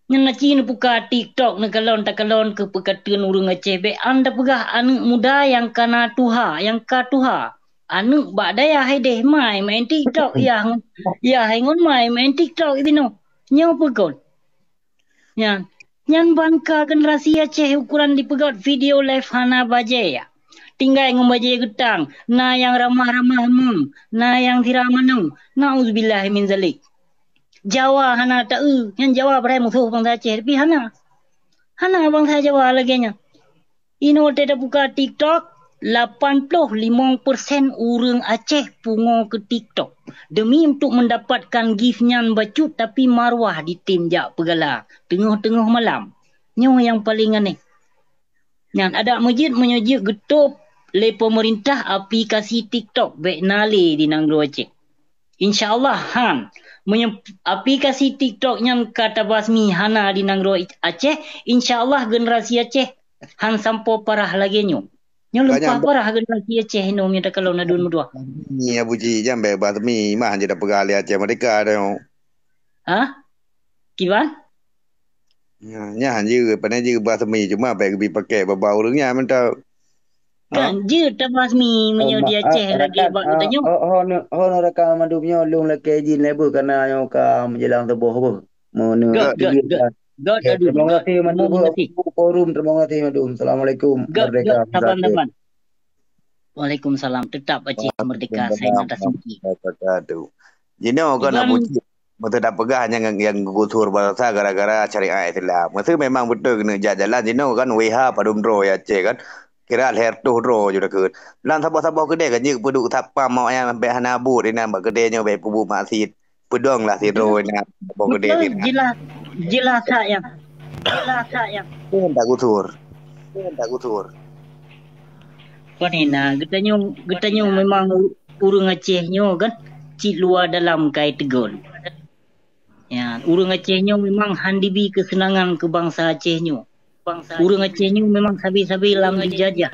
Nyan na cit neubuka TikTok neukalon takalon keu peukateun ureuëng Aceh bék an tapeugah aneuëk muda nyang ka na tuha, nyang ka tuha. Aneuëk bak dayah ideh mai main TikTok, yah ngon, yah ngon mai main TikTok ibinoe. Nyoe peue kon? Nyan, nyan ban ka generasi Aceh ukuran dipeugöt video live hana bajée. Tinggai ngon bajée geutang, na nyang ramah-ramah mong, na nyang sira manong. Nauzubillah min zalik. Jawa hana taeu, nyan Jawa padahai musoh bansa Aceh, tapi hana. Hana bansa Jawa lagée nyan. Inoe watée tabuka TikTok, lapan ploh limong persen ureuëng Aceh pungo keu TikTok demi untuk mendapatkan gift nyan bacut, tapi maruah ditem jak peugala teungoh-teungoh malam. Nyoe nyang paleng aneh. Nyan adak meujeuet meunyoe jeuet geutôb lé peumeurintah aplikasi TikTok bék na lé di nanggroe Aceh. Insya Allah han. Meunyoe aplikasi TikTok nyan ka tabasmi hana di nanggroe Aceh, insya Allah generasi Aceh han sampoe parah lagée nyoe. Nyoe leupah parah generasi Aceh inoe meunyoe takalon aduen meudua. Ni Abu Ji, jangan bék basmi, mah je dah peugah lé Aceh Merdeka dah nyoe. Ha? Kiban? Nyan, nyan je, pandai je basmi, cuma bék geubi pakai baba ureuëng nyan mantap. Kan jeuet tabasmi meunyoe di Aceh lagée bak geutanyoe. Ho, ho, ho, ho, rakan mandum nyoe lôn lakée jin lé beuh, karena nyoe ka menjelang suboh beuh. Meunyoe göt, göt, göt. Göt, aduh. Terima kasih mandum. Forum, terima kasih mandum. Assalamualaikum. Göt, göt, saban, saban. Waalaikumsalam. Tetap Aceh Merdeka, saya Nata Singki. Jinoe kan Abu Ji. Meuseudah peugah nyang, nyang geugutur bansa gara-gara syariat Islam. Meuseu memang beutôi keuneuk jak jalan jinoe kan W H padum droe ya Aceh kan. Kira lhèe reutôh droe ju takheun. Lam saboh-saboh keudè kan jeuet peuduek satpam awak nyan sampai hana buet inan bak keudè nyoe bèk peubuet maksiet. Peudong lah sidroe inan saboh keudè. Betul, jelas, jelas that ya. Jelas that ya. Pun tak gusur. Pun tak gusur. Kon ina, geutanyoe, geutanyoe memang ureuëng Aceh nyoe kan cit luwa dalam kai tegon. Ya, ureuëng Aceh nyoe memang han dibi keuseunangan keu bansa Aceh nyoe. Ureuëng Aceh nyoe memang sabe-sabe lam dijajah.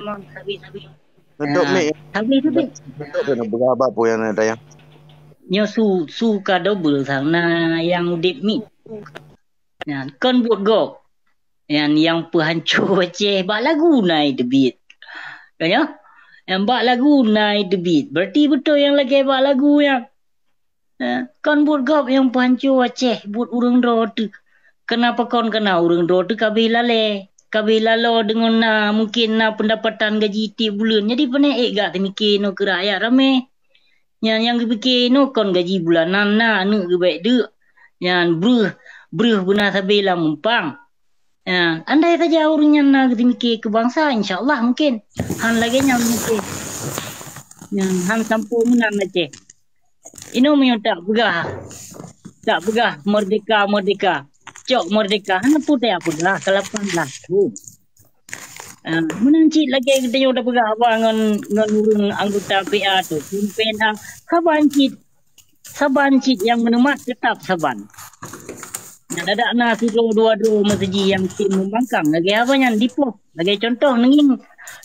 Betul ni. Sabe-sabe. Betul ni beurabak pun yang tayang. Nyoe su, su ka dobel sang na nyang udeb mi. Nyan kon buet gob. Nyan nyang peuhanco Aceh bak lagu na iteubiet. Ka nyoe? Nyang bak lagu na iteubiet. Berarti beutôi nyang lagèe bak lagu nyan. Eh, kon buet gob nyang peuhanco Aceh buet ureuëng droe teuh. Keunapa kon keuna ureuëng droe teuh kabeh lalè, kabeh lalo deungon na mungken na pendapatan gaji tiep buleuen. Jadi pane ék gak teumike inoe keu rakyat ramé. Nyan nyang geupike inoe kon gaji bulanan na aneuëk geubèk deuk. Nyan breuh, breuh beuna sabe lam umpang. Ya, andai saja ureuëng nyan na geuteumike keu bansa, insya Allah mungken. Han lagèe nyan mungken. Nyan han sampoe meunan Aceh. Inoe meunyoe tak peugah, tak peugah merdeka, merdeka. Cok merdeka, hana peue tak peugah, ka lapan belas tahun. Ah, meunan cit lagèe geutanyoe tapeugah haba ngon, ngon ureuëng anggota P A tu, pun P N A, saban cit, saban cit nyang meuneumat teutap saban. Nyan adak na sidroe dua droe meuseujih nyang tem mumbangkang lagèe haba nyan dipoh. Lagèe contoh neungieng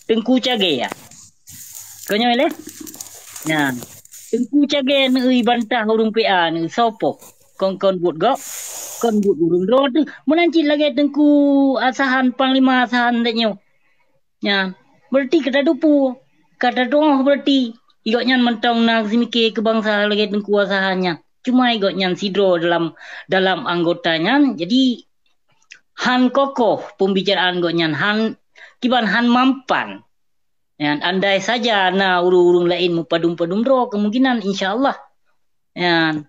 Teungku Cagè. Kon nyoe lé? Nyan. Teungku Cagè neueu bantah ureuëng P A neueu soe poh. Kon, kon buet gob. Kon buet ureuëng droe teuh. Meunan cit lagèe Teungku Asahan, Panglima Asahan dek nyoe. Nyan, berarti ka tatupeue, ka tatuoh berarti. Gobnyan mantong na geumike keu bansa lagèe Teungku Asahan nyan. Cuma gobnyan sidroe dalam, dalam anggota nyan, jadi han kokoh pembicaraan gobnyan, han, kiban han mampan. Nyan, andai saja na ureuëng-ureuëng laén meupadum-padum droe, kemungkinan insya Allah. Nyan,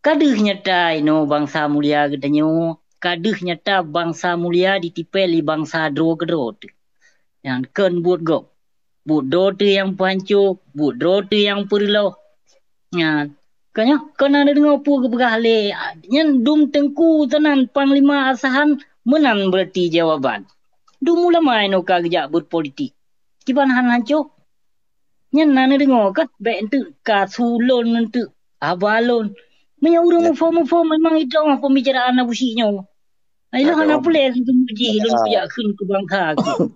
ka deuh nyata inoe bansa mulia geutanyoe, ka deuh nyata bansa mulia ditipée lé bansa droe keudroe teuh. Nyan kon buet gob. Buet droe teuh nyang peuhanco, buet droe teuh nyang peureulôh. Nyan. Ka nyoe, kon na neudeungoe peue geupeugah lé, nyan dum teungku teunan Panglima Asahan meunan beurati jawaban. Dum ulama inoe ka geujak berpolitik. Kiban han hanco? Nyan na neudeungoe kah, bék enteuk ka su lôn enteuk, haba lôn. Meunyoe ureuëng muphom-muphom memang idroe pembicaraan Abu Syik nyoe. Ilôn hana puléh keu jih lôn kujak kheun keu bangsa keuh.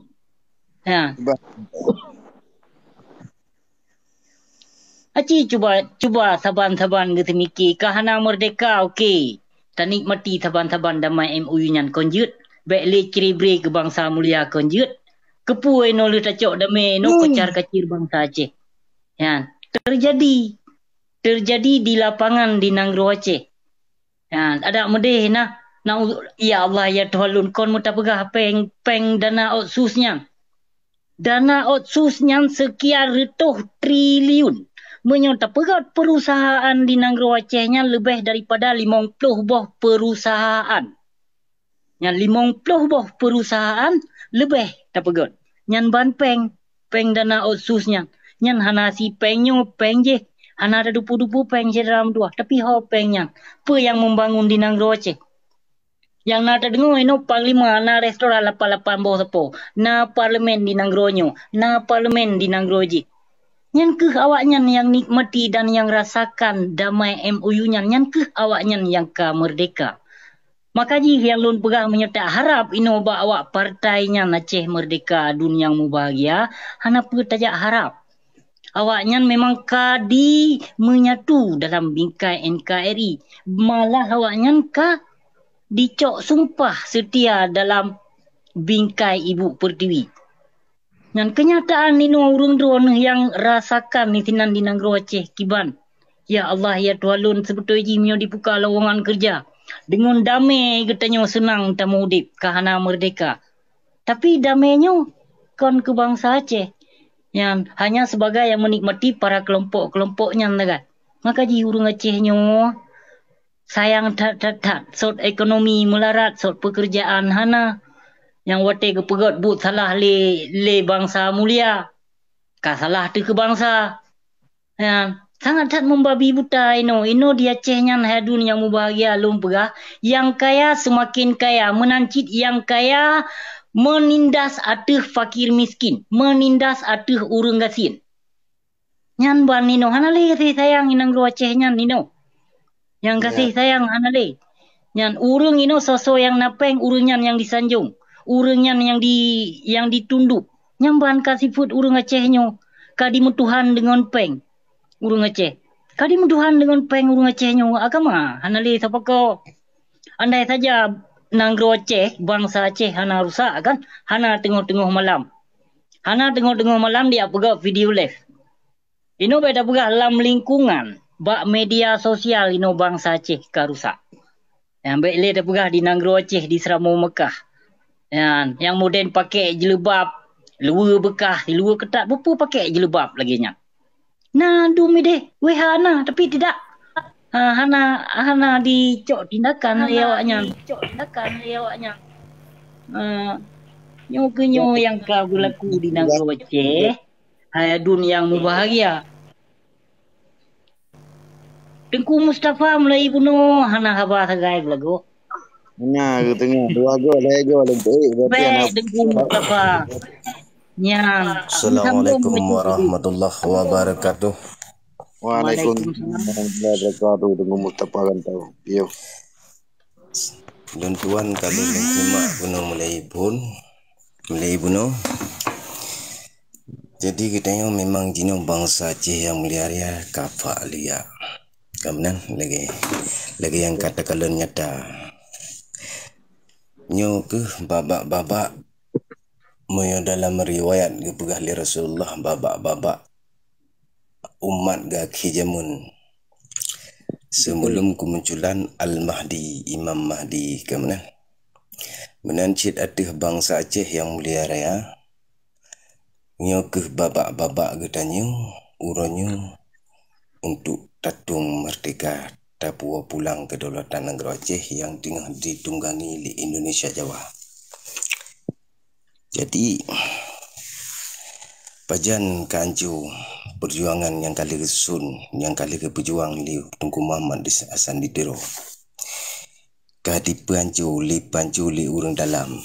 Ha. Aci cuba, cuba saban-saban geuteumiki ka hana merdeka, oke. Tanikmati saban-saban damai M O U nyan kon jeuet. Bék lé cre-bre keu bangsa mulia kon jeuet. Keupeue inoe lheueh tacok damai inoe kocar-kacir bangsa Aceh. Nyan terjadi, terjadi di lapangan di nanggroe Aceh. Nyan adak meudeh na, na, ya Allah ya Tuhan lôn, kon meutapeugah péng, péng dana otsus nyan. Dana otsus nyan seukian reutôh triliun. Meunyoe tapeugét perusahaan di nanggroe Aceh nyan leubeh daripada limong ploh boh perusahaan. Nyan limong ploh boh perusahaan leubeh tapeugét. Nyan ban péng, péng dana otsus nyan. Nyan hana si péng nyoe, péng jih. Hana tadupu-dupu péng syedara meutuwah, tapi ho péng nyan. Peue nyang membangun di nanggroe Aceh? Nyang na tadeungoe inoe panglima, na restoran lapan-lapan boh sapo, na parlemen di nanggroe nyoe, na parlemen di nanggroe jih. Nyan keuh awaknyan nyang nikmati dan nyang rasakan damai M O U nyan, nyan keuh awaknyan nyang ka merdeka. Maka jih nyang lôn peugah, meunyoe taharab inoe bak awak partai nyan Aceh merdeka, aduen nyang mubahagia, hana peue tajak harab. Awaknyan memang ka di menyatu dalam bingkai N K R I. Malah awaknyan ka dicok sumpah seutia dalam bingkai ibu pertiwi. Nyan keunyataan inoe ureuëng droeneueh nyang rasakan di sinan di nanggroe Aceh kiban. Ya Allah, ya Tuhan lôn, seubeutôi jih meunyoe dibuka lowongan keureuja, deungon damé geutanyoe seunang tameudeb ka hana merdeka. Tapi damé nyoe kon keu bansa Aceh. Nyan hanya sebagai nyang meunikmati para keulompok-keulompok nyan sagai. Maka jih ureuëng Aceh nyoe sayang that-that-that, sot ekonomi meularat, sot peukeurjaan hana. Nyang watée geupeugét buet salah lé, lé bansa mulia, ka salah teuh keu bansa. Nyan sangat that meubabi buta inoe. Inoe di Aceh nyan hai aduen nyang mubahagia lôn peugah, nyang kaya seumaken kaya, meunan cit nyang kaya meunindas ateueh fakir miskin, meunindas ateueh ureuëng gasien. Nyan ban inoe hana lé gaséh sayang di nanggroe Aceh nyan inoe. Nyang gaséh sayang hana lé. Nyan ureuëng inoe soe-soe nyang na péng, ureuëng nyan nyang disanjong, ureuëng nyan nyang di, nyang ditunduk. Nyan ban ka sifeuet ureuëng Aceh nyoe, ka dimeutuhan deungon péng ureuëng Aceh. Ka dimeutuhan deungon péng ureuëng Aceh nyoe, agama hana lé sapakoe. Andai saja nanggroe Aceh, bansa Aceh hana rusak kan, hana teungoh-teungoh malam. Hana teungoh-teungoh malam dia peugah video live. Inoe beda peugah lam lingkungan, bak media sosial inoe bansa Aceh ka rusak. Nyang bék lé tapeugah di nanggroe Aceh di Seuramoe Meukah. Nyan, nyang modern pakai jilbab, luweue beukah, luweue keutat, peue pakai jilbab lagée nyan. Na dum ideh, weh hana, tapi tidak. Ha, hana, hana dicok tindakan lé awaknyan. Ha, nyoe keuh nyoe nyang ka beulaku di nanggroe Aceh. Hai aduen nyang mubahagia. Teungku Mustafa mulai bunoe hana haba sagai beulagoe. Hana geuteungoh, dua goe, lhée goe lom peuék, berarti hana. Baik, Teungku Mustafa. Nyan. Assalamualaikum warahmatullahi wabarakatuh. Waalaikumsalam warahmatullahi wabarakatuh, Teungku Mustafa Gantau. Yo. Lôn tuan ka lôn simak bunoe mulai phon, mulai bunoe. Jadi geutanyoe memang jinoe bansa Aceh nyang mulia raya ka pah liak. Ka meunan lagée, lagée nyang ka takalon nyata. Nyoe keuh babak-babak, meunyoe dalam riwayat geupeugah lé Rasulullah, babak-babak umat geuakhé jameun, sebelum kemunculan Al-Mahdi, Imam Mahdi, ka meunan. Meunan cit ateueh bansa Aceh nyang mulia raya, nyoe keuh babak-babak geutanyoe uroe nyoe untuk tatueng merdeka, tapuwoe pulang kedaulatan nanggroe Aceh nyang teungoh ditunggangi lé Indonesia Jawa. Jadi, Pajan ka anco peujuangan nyang ka lheueh geususun, nyang ka lheueh geupeujuang lé Teungku Muhammad Hasan di Tiro? Ka dipeuanco lé, peuanco lé ureuëng dalam.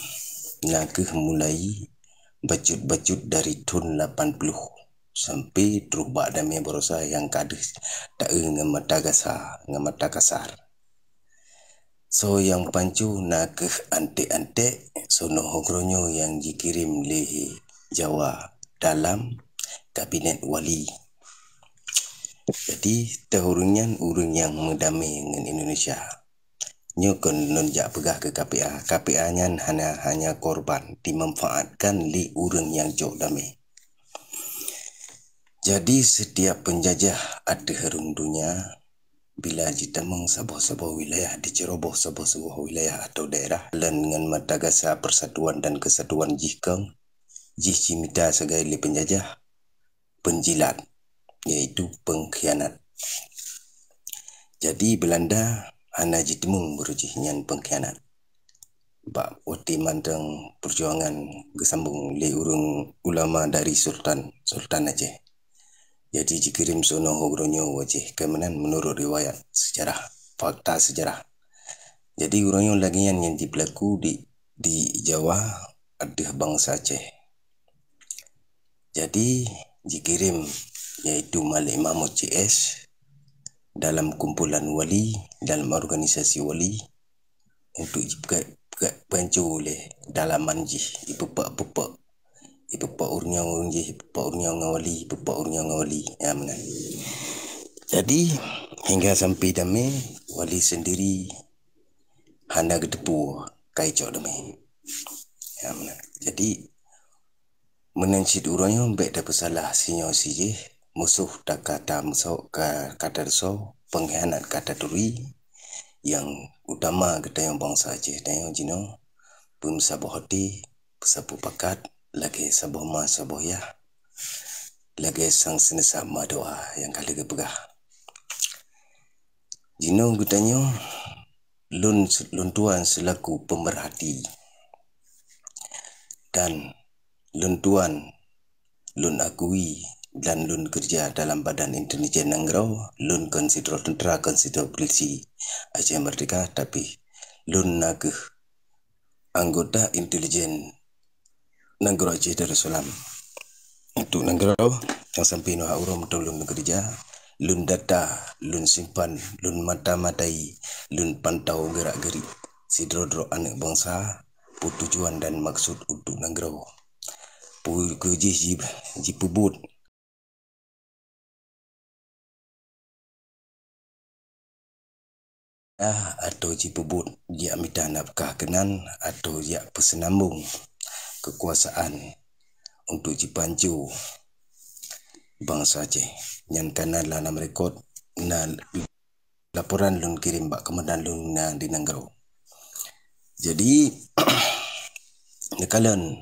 Na kheueh mulai bacut-bacut dari thon lapan puluh sampai troh bak damé baroesa nyang ka deuh taeu ngon mata gasa, ngon mata kasar. Soe nyang panco na kheueh anték-anték, soe nyoe ho geuronyoe nyang jikirém lé Jawa dalam kabinet wali. Jadi, teuh ureuëng nyan ureuëng nyang meudamé ngon Indonesia. Nyoe kon lôn jak peugah keu K P A. K P A nyan hana, hanya korban dimanfaatkan lé ureuëng nyang jok damé. Jadi, setiap penjajah ateueh rhueng donya, bila jitamong saboh-saboh wilayah, diceroboh saboh-saboh wilayah atau daerah, lôn ngon mata gasa persatuan dan kesatuan jih kong, jih jimita sagai lé penjajah, penjilat, yaitu pengkhianat. Jadi, Belanda hana jiteumong baroe jih nyan pengkhianat. Bak watée mantong peujuangan geusambong lé ureuëng ulama dari Sultan, Sultan Aceh. Jadi, jikirém soe nyoe ho geuronyoe u Aceh, keumanan meunurot riwayat sejarah, fakta sejarah. Jadi, geuronyoe lagée nyan nyang jipeulaku di, di Jawa ateueh bansa Aceh. Jadi, jikirém, yaitu Malik Mahmud C S, dalam kumpulan wali, dalam organisasi wali, untuk jipeuka-, peuka-, peuanco lé dalaman jih, ipeupak-peupak. Ipeupak ureuëng nyoe ngon jih, ipeupak ureuëng nyoe ngon wali, ipeupak ureuëng nyoe ngon wali. Ya, meunan. Jadi, hingga sampai damé, wali sendiri hana geuteupeue ka icok damé. Ya, meunan. Jadi, meunan cit uroe nyoe bék tapeusalah sinyoe sijih, musoh ka tameusoe, ka, ka tadeungoe, pengkhianat ka taturi, nyang utama geutanyoe bansa Aceh tanyoe jinoe, beumeusaboh até, beusapeue pakat, lagée saboh ma saboh yah, lagée sang seuneusab ma doa nyang ka lheueh geupeugah. Jinoe geutanyoe, lôn, lôn tuan seulaku pemerhati dan lôn tuan, lôn akui dan lôn keureuja dalam Badan Intelijen Nanggroe, lôn kon sidroe teuntra, kon sidroe polisi Aceh Merdeka, tapi lôn na kheueh anggota intelijen nanggroe Aceh Darussalam. Untuk nanggroe nyang sampai nyoe uroe mantong lôn keureuja, lôn data, lôn simpan, lôn mata-matai, lôn pantau geurak-geurik sidroe-droe aneuëk bansa, peue tujuan dan maksud untuk nanggroe. Peue keuh jih ji-, jipeubuet, ah, atau jipeubuet, jiak mita nafkah keunan, atau jiak peuseunambong keukuasaan untuk jipanco bansa Aceh. Nyan kana lam rekod na laporan lôn kirém bak komandan lôn nyang di nanggroe. Jadi, neukalon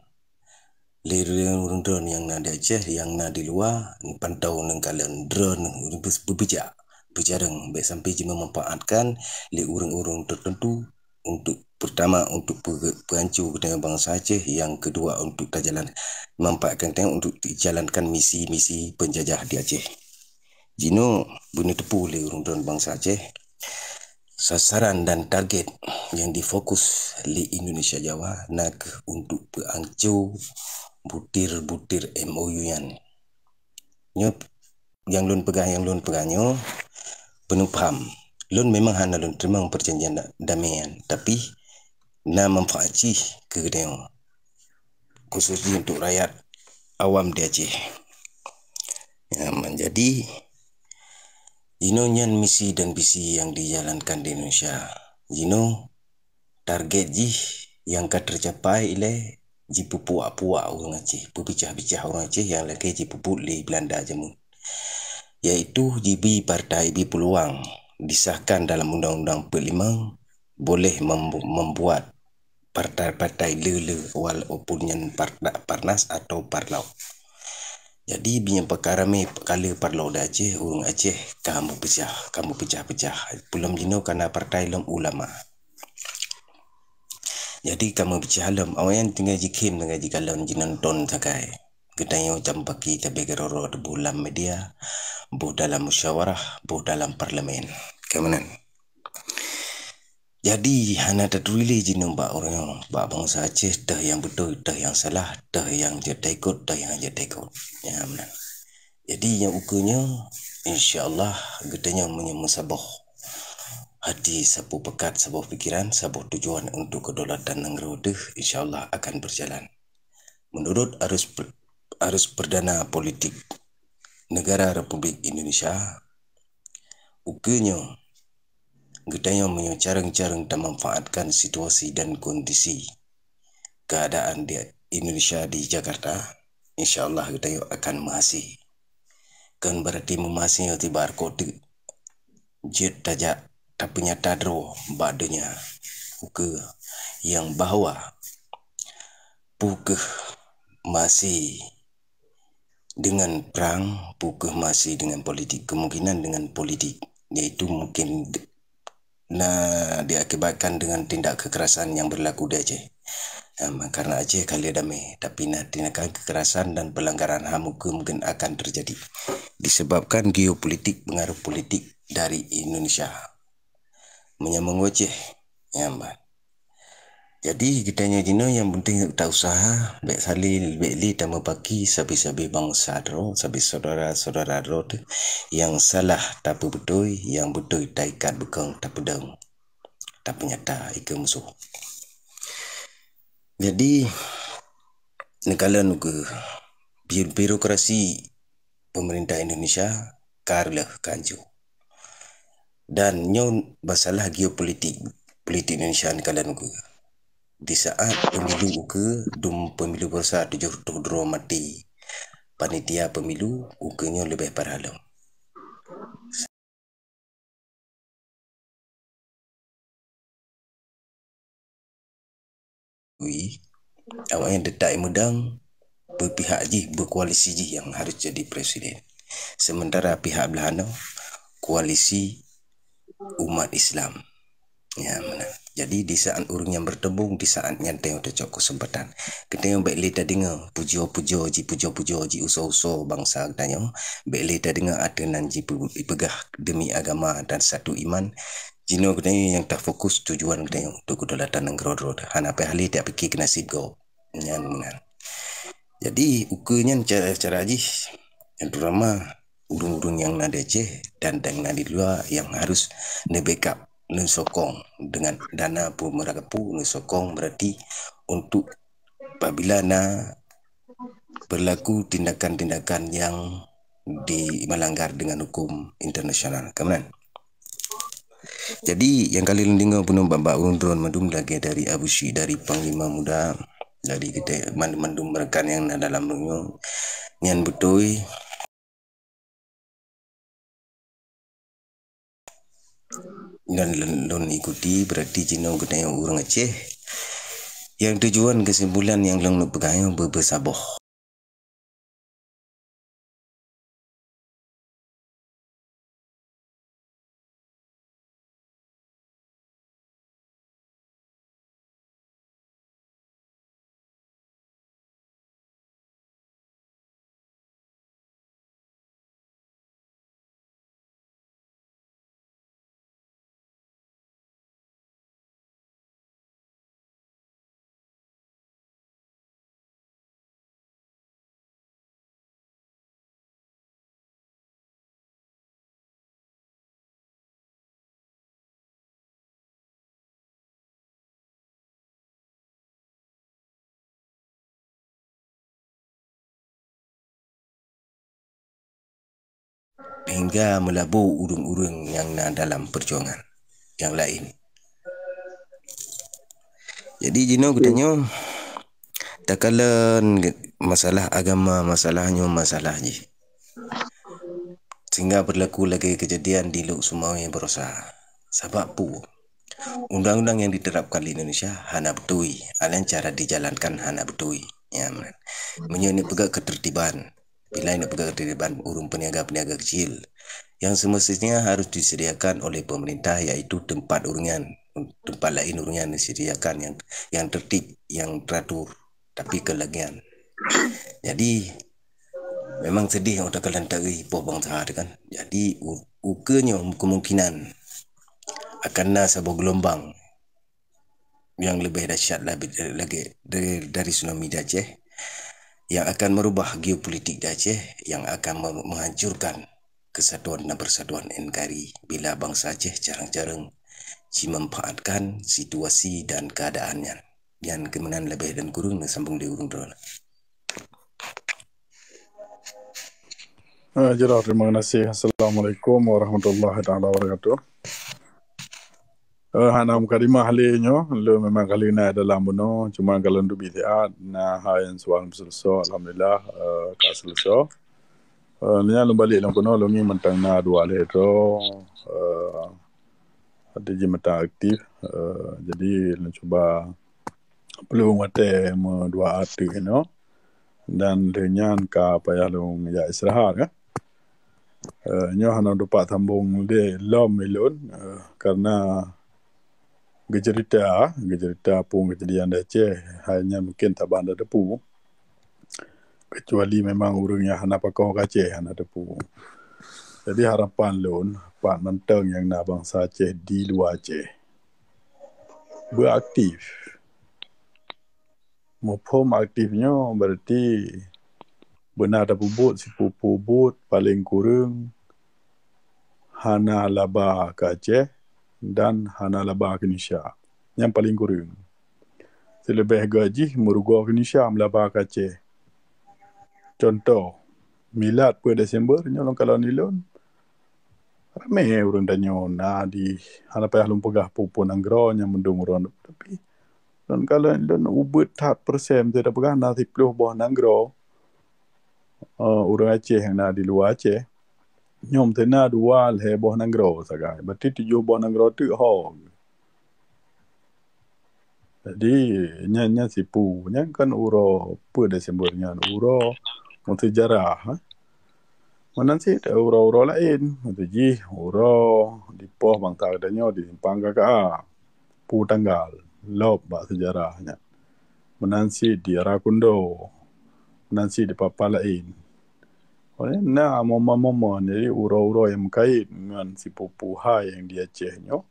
lé ureuëng droeneuh nyang na di Aceh, nyang na di luwa, neupantau neukalon droeneuh ureuëng beus-, beubijak, beujareueng, bék sampai jimeumanfaatkan lé ureuëng-ureuëng teuteuntu untuk, peurtama, untuk peu-, peuhanco geutanyoe bansa Aceh, nyang keudua, untuk tajalan, manfaatkan tanyoe untuk jalankan misi-misi peunjajah di Aceh. Jinoe beuneuteupeue lé ureuëng droeneuh bansa Aceh, sasaran dan target nyang difokus lé Indonesia Jawa na kheueh untuk peuhanco butir-butir M O U nyan. Nyoe nyang lôn peugah, nyang lôn peugah nyoe, peuneupaham. Lôn memang hana lôn teurimong peujanjian da-, damé nyan, tapi na manfaat jih keu geutanyoe, khusus jih untuk rakyat awam di Aceh. Ya, manjadi jinoe nyan misi dan visi nyang dijalankan di Indonesia. Jinoe target jih nyang ka teucapai ilée jipeupuak-puak ureuëng Aceh, peubicah-bicah ureuëng Aceh nyang lagée jipeubuet lé Belanda jameun, yaitu jibi partai, jibi peuluang disahkan dalam Undang-Undang empat puluh lima boleh membu-, membuat partai-partai le-le, walaupun nyan parta-, parnas atau parlok. Jadi, binyang pakara ramé kala parlok di Aceh, ureuëng Aceh ka meupecah, ka meupecah-pecah. Peulom jinoe kana partai lom ulama. Jadi, ka meupecah lom, awaknyan tinggai jikhém, tinggai jikalon, jinonton sagai. geutanyoe cambaki tabé keudroe-droe teuh boh lam media, boh dalam musyawarah, boh dalam parlemen. Keumanan. Jadi, hana taturi lé jinoe bak ureuëng nyoe, bak bansa Aceh, teuh nyang beutôi, teuh nyang salah, teuh nyang jeuet taikot, teuh nyang jeuet taikot. Ya, meunan. Jadi, nyang ukeue nyoe, insya Allah, geutanyoe meunyoe meusaboh hati, saboh peukat, saboh pikiran, saboh tujuan untuk kedaulatan nanggroe teuh, insya Allah akan berjalan. Menurut arus per-, arus perdana politik negara Republik Indonesia, ukeue nyoe, geutanyoe meunyoe careng-careng tamanfaatkan situasi dan kondisi keadaan di Indonesia di Jakarta, insya Allah geutanyoe akan meuhasé. Kon berarti meuhasé nyoe tiba koh teuk jeuet tajak tapeunyata droe bak donya. Ukeue nyang bahwa peu kheueh meuhasé dengan perang, peu kheueh meuhasé dengan politik, kemungkinan dengan politik, yaitu mungkin de-, na diakibatkan dengan tindak kekerasan yang berlaku di Aceh. Em, karena Aceh ka lheueh damé, tapi na tindakan kekerasan dan pelanggaran HAM ukeue mungkin akan terjadi disebabkan geopolitik, pengaruh politik dari Indonesia. Meunyoe meungoh Aceh, ya, Mbak. Jadi, geutanyoe jinoe nyang penting ta usaha, bék salé, bék lé tameupaki sabe-sabe bansa droe, sabe syedara-syedara droe teuh nyang salah tapeubeutôi, nyang beutôi taikat beukong tapeudong, tapeunyata ikeue musoh. Jadi, neukalon ukeue bi-, birokrasi pemerintah Indonesia ka reuloh ka anco. Dan nyoe masalah geopolitik, politik Indonesia neukalon ukeue. Di saat pemilu ukeue, dum pemilu beurasa tujoh reutôh droe maté panitia pemilu, ukeue nyoe leubeh parah lom. Ui, awaknyan teutap meudang, beupihak jih, beukoalisi jih nyang harus jadi presiden. Sementara pihak blah nyoe, koalisi umat Islam. Ya, meunan. Jadi, di saat ureuëng nyan bertembung, di saat nyan tanyoe tacok keuseumpatan. Geutanyoe bék lé tadeungoe pujoe-pujoe ji, pujoe-pujoe ji, usoe-usoe bansa geutanyoe. Bék lé tadeungoe ateueh nan jipeugah demi agama dan satu iman. Jinoe geutanyoe nyang tafokus tujuan geutanyoe untuk kedaulatan nanggroe droe. Hana payah lé tapike keu naseb gob. Nyan meunan. Jadi, ukeue nyan cara, cara jih, terutama ureuëng-ureuëng nyang na di Aceh dan nyang na di luwa nyang harus neu-backup, neusokong dengan dana peumurah gapu, neusokong berarti untuk apabila na berlaku tindakan-tindakan yang di, melanggar dengan hukum internasional. Keumanan. Jadi, nyang ka lheueh lôn deungoe bunoe bak-bak ureuëng droe mandum lagée dari Abu Syik, dari Panglima Muda, dari kita man-, mandum rekan nyang na dalam rumoh nyan beutôi. Dan lôn, lôn ikuti, berarti jinoe geutanyoe ureuëng Aceh. Nyang tujuan kesimpulan nyang lôn peugah nyoe beu-, beusaboh. Hingga meulabu ureuëng-ureuëng nyang na dalam peujuangan nyang laén. Jadi, jinoe geutanyoe takalon masalah agama, masalah nyoe masalah jih. Sehingga berlaku lagée kejadian di Lhokseumawe baroesa. Sabab peue? Undang-undang yang diterapkan di Indonesia hana beutôi, alan cara dijalankan hana beutôi. Ya, meunan. Meunyoe neupeugah ketertiban, bila neupeugah ketertiban ureuëng peniaga-peniaga kecil, yang semestinya harus disediakan oleh pemerintah, yaitu tempat ureuëng nyan, tempat laén ureuëng nyan disediakan yang, yang tertib, yang teratur, tapi keu lagée nyan. Jadi, Memang sedih untuk kalian tadi poh bangsa tu kan. Jadi u- ukeue nyoe kemungkinan akan na saboh gelombang yang lebih dahsyat lagi dari, dari tsunami di Aceh yang akan merubah geopolitik di Aceh, yang akan menghancurkan kesatuan dan persatuan N K R I bila bangsa Aceh carang-carang jimanfaatkan situasi dan keadaan nyan. Nyan keuh meunan leubeh dan kureueng neusambong di ureueng droe. Eh, jroh, terima kasih. Assalamualaikum warahmatullahi taala wabarakatuh. Eh, hana mukadimah lé nyoe, lôn memang ka lheueh na dalam bunoe, cuma ka lôn teubiet siat, na hai nyang suah lôn peuseuleusoe, alhamdulillah, eh, ka seuleusoe. Eh, nyan lôn balek lôn keunoe, lôn ngieng mantong na dua lhèe droe, eh, ada jih mantong aktif. Eh, jadi lôn cuba peulueng watèe meudua ateueh inoe. Dan lheueh nyan ka payah lôn jak istirahat kan. Eh, nyoe hana teumpat sambong lé lom ilôn, eh, karena geuceurita, geuceurita peue keujadian di Aceh, hai nyan mungken saban tateupeue. Kecuali memang ureueng nyang hana pakoh ka Aceh hana teupeue. Jadi harapan lôn, pat mantong nyang na bansa Aceh di luwa Aceh, beuaktif. Muphom aktif nyoe berarti beuna tapeubuet sipeue-peue buet paleng kureueng hana laba keu Aceh dan hana laba keu Indonesia. Nyan paleng kureueng. Sileubeh gét jih meurugoe keu Indonesia meulaba keu Aceh. Cuntoh, milad peuet Desember nyoe lôn kalon ilôn, ramé ureueng tanyoe na di, hana payah lôn peugah peue-peue nanggroe nyang meudong uroe nyoe. Tapi lôn kalon ilôn ubit that persen, teupeugah na siplôh boh nanggroe, eh, ureueng Aceh nyang na di luwa Aceh. Nyoe meuteuna dua lhèe boh nanggroe sagai. Berarti tujoh boh nanggroe teuk ho. Jadi, nyan, nyan sipeue. Nyan kan uroe peuet Desember nyan. Uroe meusejarah, eh. Meunan cit uroe-uroe laén. Meunan jih uroe dipoh bansa geutanyoe di Simpang K K A. Peue tanggal, lom bak sejarah nyan. Meunan cit di Rakundo. Meunan cit di papa laén. Oleh na momen-momen, jadi uroe-uroe nyang meukait ngon sipeue-peue hai nyang di Aceh nyoe.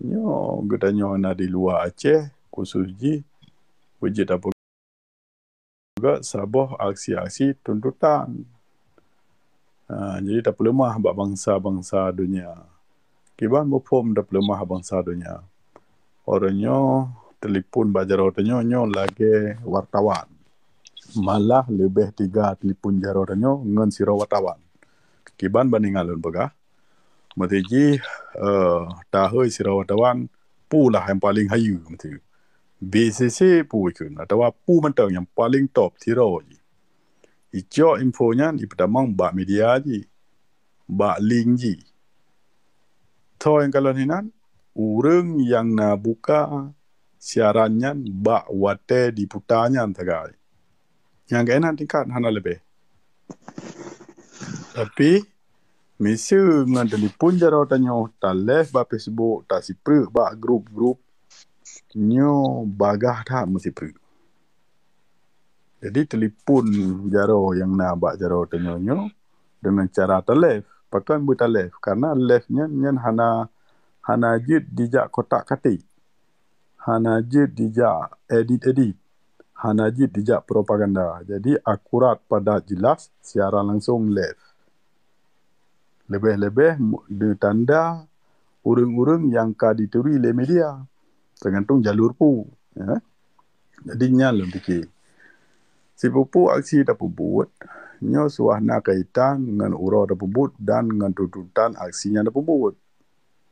Nyoe geutanyoe na di luwa Aceh, khusos jih beujeuet tapeugah saboh aksi-aksi tuntutan. Ha, jadi tapeuleumah bak bansa-bansa donya. Kiban muphom tapeuleumah bansa donya. Uroe nyoe telepon bak jaroe tanyoe nyoe lagèe wartawan. Malah leubeh teuga telepon jaroe tanyoe ngon sidroe wartawan. Kiban bandingan lôn peugah, meusti jih, eh, tahôi sidroe wartawan, peue lah nyang paleng hayeue meusti. B C C peue ikheun, atawa peue mantong nyang paleng top sidroe jih. Icok info nyan ipeutamong bak media jih, bak link jih. Soe nyang kalon hinan, ureueng nyang na buka siaran nyan bak watèe diputa nyan sagai. Nyang keunan tingkat hana leubeh. Tapi, miseue ngon telepon jaroe tanyoe, ta-live bak Facebook, tasipreuk bak grup-grup, nyoe bagaih that meusipreuk. Jadi, telepon jaroe nyang na bak jaroe tanyoe nyoe deungon cara ta-live. Pakon beu ta-live? Karena live nyan, nyan hana, hana jeuet dijak kotak-katik. Hana jeuet dijak edit-edit. Hana jeuet dijak propaganda. Jadi, akurat, padat, jelas, siaran langsong live. Leubeh-leubeh mu-, neutanda ureueng-ureueng nyang ka dituri lé media, teugantung jalur peue, ya. Jadi nyan lôn pike. Sipeue-peue aksi tapeubuet, nyoe suah na kaitan ngon uroe tapeubuet dan ngon tuntutan aksi nyang tapeubuet.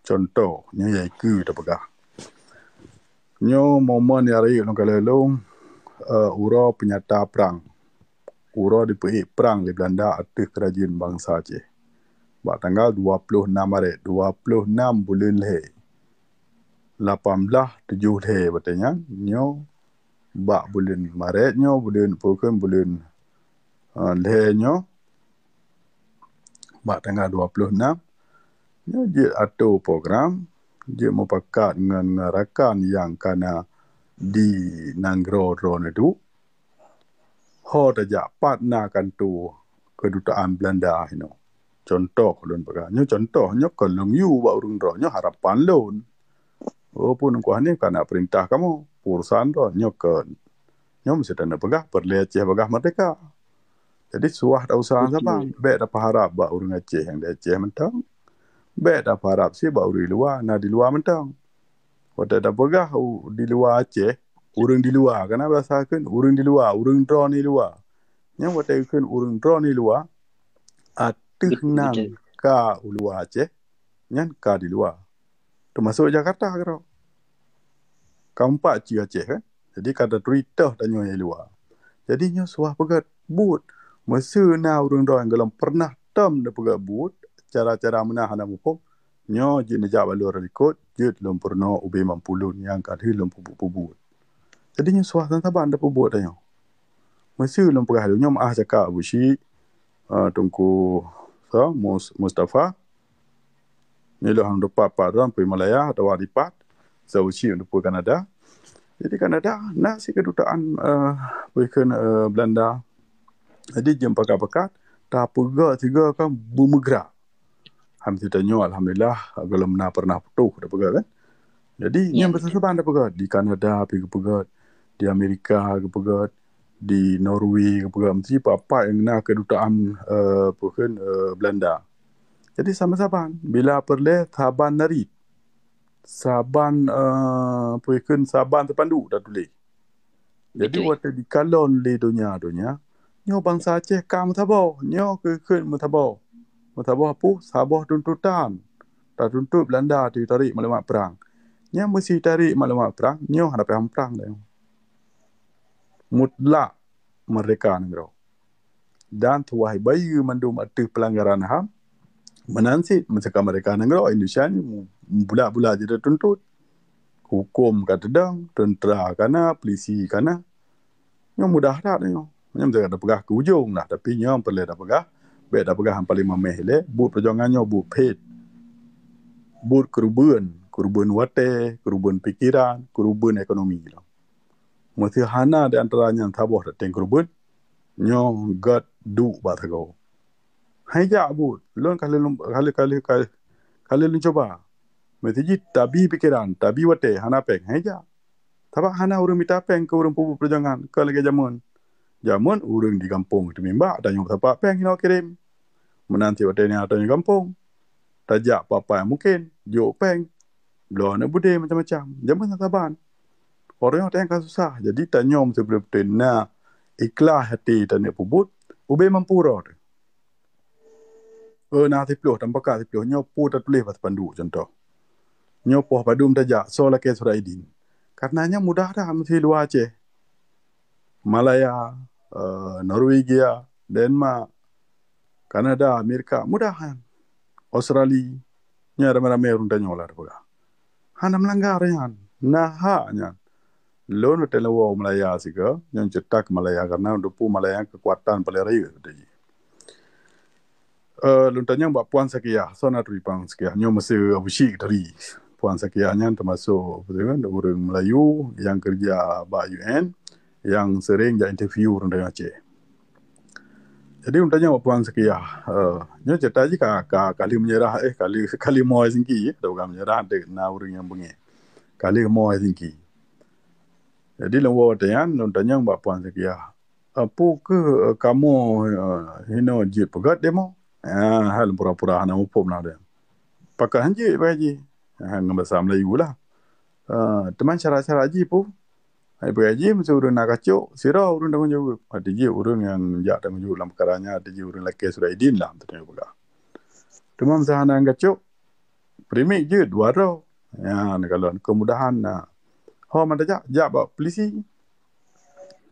Cuntoh, nyoe yaitu tapeugah. Nyoe momen nyang rayeuk lôn kalon lôn, eh, uroe peunyata prang. Uroe dipeuék prang lé Beulanda ateueh keurajeuen bansa Aceh. Bak tanggal dua ploh nam Maret, dua ploh nam buleuen lhèe. Lapan blaih tujoh lhèe watèe nyan, nyoe bak buleuen Maret nyoe, buleuen, peue kheun, buleuen, eh, lhèe nyoe, bak tanggal dua ploh nam, nyoe jeuet atô program, jeuet mupakat ngon, ngon rakan nyang ka na di nanggroe droeneuh duek. Ho tajak pat na kanto keudutaan Belanda inoe. Contoh lôn peugah, nyoe contoh, nyoe kon lôn yue bak ureuëng droe, nyoe harapan lôn. Walaupun Teungku Hanif ka na peurintah kamoe, urusan droe, nyoe kon. Nyoe meusti taneuk peugah, peureulée Aceh bagah merdeka. Jadi suah ta useuha saban, bék tapeuharab bak ureuëng Aceh nyang di Aceh mantong. Bék tapeuharab si bak ureuëng luwa, na di luwa mantong. Watée tapeugah u- di luwa Aceh, ureuëng di luwa, kana bahasa kheun ureuëng di luwa, ureuëng droe di luwa. Nyang watée kheun ureuëng droe di luwa, ateueh nan ka u luwa Aceh, nyan ka di luwa. Teumasuk Jakarta keudroe. Ka meupat cue Aceh kan. Jadi ka taturi toh tanyoe nyang luwa. Jadi nyoe suah peugét buet. Meuseu na ureuëng droe nyang gohlom pernah tom neupeugét buet, cara-cara meunan hana muphom, nyoe jeuet neujak bak lôn likot, jeuet lôn peurunoe ubé mampu lôn nyang ka lheueh lôn peubuet-peubuet. Jadi nyoe suah saban tapeubuet tanyoe. Meuseu lôn peugah lôn nyoe meu'ah cakap Abu Syik, uh, Teungku so, Mus, Mustafa, nyoe lôn hana teupeu pat droe pui Malaya atawa dipat, so Abu Syik teupeu Kanada. Jadi Kanada na si keudutaan uh, pui kheun uh, Belanda. Jadi jeuem pakat-pakat, tapeugah tiga kan beumeugrak. Alhamdulillah, alhamdulillah, gohlom na pernah putôh tapeugah kan. Jadi nyang saban tapeugah di Kanada pi geupeugah, di Amerika geupeugah, di Norway geupeugah, mesti apa-apa nyang na keudutaan uh, pui kheun uh, Belanda. Jadi saban-saban bila peureulée saban narit, saban uh, pui kheun saban teupanduk tatuléh. Jadi watée dikalon lé donya-donya, nyoe bansa Aceh ka meusaboh, nyoe keukeuen meusaboh. Meusaboh peue? Saboh tuntutan. Tatuntut Belanda teutarek maklumat prang. Nyang meusi tarek maklumat prang, nyoe hana payah prang dah. Mutlak merdeka nanggroe. Dan tuwah bayeue mandum ateueh peulanggaran HAM, meunan cit meusakan merdeka nanggroe Indonesia nyoe bulat-bulat jeuet tatuntut. Huköm ka teudong, teuntra ka na, peulisi ka na. Nyoe mudah that nyoe. Nyoe meusakan tapeugah keu ujong lah, tapi nyoe peureulée tapeugah, bék tapeugah nyang paleng mameh lé, buet peujuangan nyoe buet phét. Buet keureubeuen, keureubeuen watée, keureubeuen pikeran, keureubeuen ekonomi lom. Meuseu hana di antara nyan saboh tateng keureubeuen, nyoe gét duek bak sagoe. Hai jak buet, lôn ka lheueh lôn, ka lheueh, ka lheueh, ka lheueh lôn cuba. Meusijih tabi pikeran, tabi watée, hana péng, hai jak. Sabab hana ureuëng mita péng keu ureuëng peubuet peujuangan, kon lagée jameun. Jameun ureuëng di gampông teumeumbak, tanyoe sapat péng hinoe kirém. Meunan cit watée nyan tanyoe gampông. Tajak peue-peue nyang mungken, jok péng, bloe aneuk beudé macam-macam. Jameun saban. Ureuëng nyang ka susah, jadi tanyoe meusti beutôi-beutôi na ikhlaih até taneuk peubuet, ubé mampu droe teuh. Eh, na siploh, tampaka siploh, nyoe peue tatuléh bak spanduk contoh. Nyoe poh padum tajak, soe lakée surat idin. Karena nyan mudah dah meusti luwa Aceh. Malaya, eh, Norwegia, Denmark, Kanada, Amerika, mudah nyan. Australia, nyan ramé-ramé ureuëng tanyoe lah tapeugah. Hana meulanggar nyan, na hak nyan. Lôn watée lôn woe Malaya sigoe, nyoe ceurita keu Malaya karena dupu Malaya keukuatan paleng rayeuk teuh jih. Eh, lôn tanyong bak Puan Sakiah, soe na turi Puan Sakiah? Nyoe meuseu Abu Syik turi. Puan Sakiah nyan teumasok apa tu kan, ureuëng Melayu nyang keureuja bak U N, nyang sering jak interview ureuëng tanyoe Aceh. Jadi lôn tanyong bak Puan Sakiah, eh, nyoe ceurita jih ka, ka, ka lheueh meunyeurah, eh, ka lheueh, ka lheueh moe singki, eh, bukan meunyeurah, na ureuëng nyang beungéh. Ka lheueh moe singki. Jadi lôn woe watée nyan, lôn tanyong bak Puan Sakiah, "Peue keuh, eh, kamoe, eh, hinoe jeuet peugét demo?" Ah, hai lôn pura-pura hana muphom na deh. "Pakon han jeuet," peugah jih. Ah, ngon basa Melayu lah. Ah, "Teuma syarat-syarat jih peue?" Hai peugah jih, "Meuseu ureuëng na kacok, sidroe ureuëng tanggong jaweueb." Arti jih ureuëng nyang jak tanggong jaweueb lam peukara nyan, arti jih ureuëng lakée surat idin lah, tanyoe peugah. "Teuma meuseu hana kacok, primik jeuet dua droe." Nyan kalon keumudahan na. Ho mantong jak, jak bak peulisi.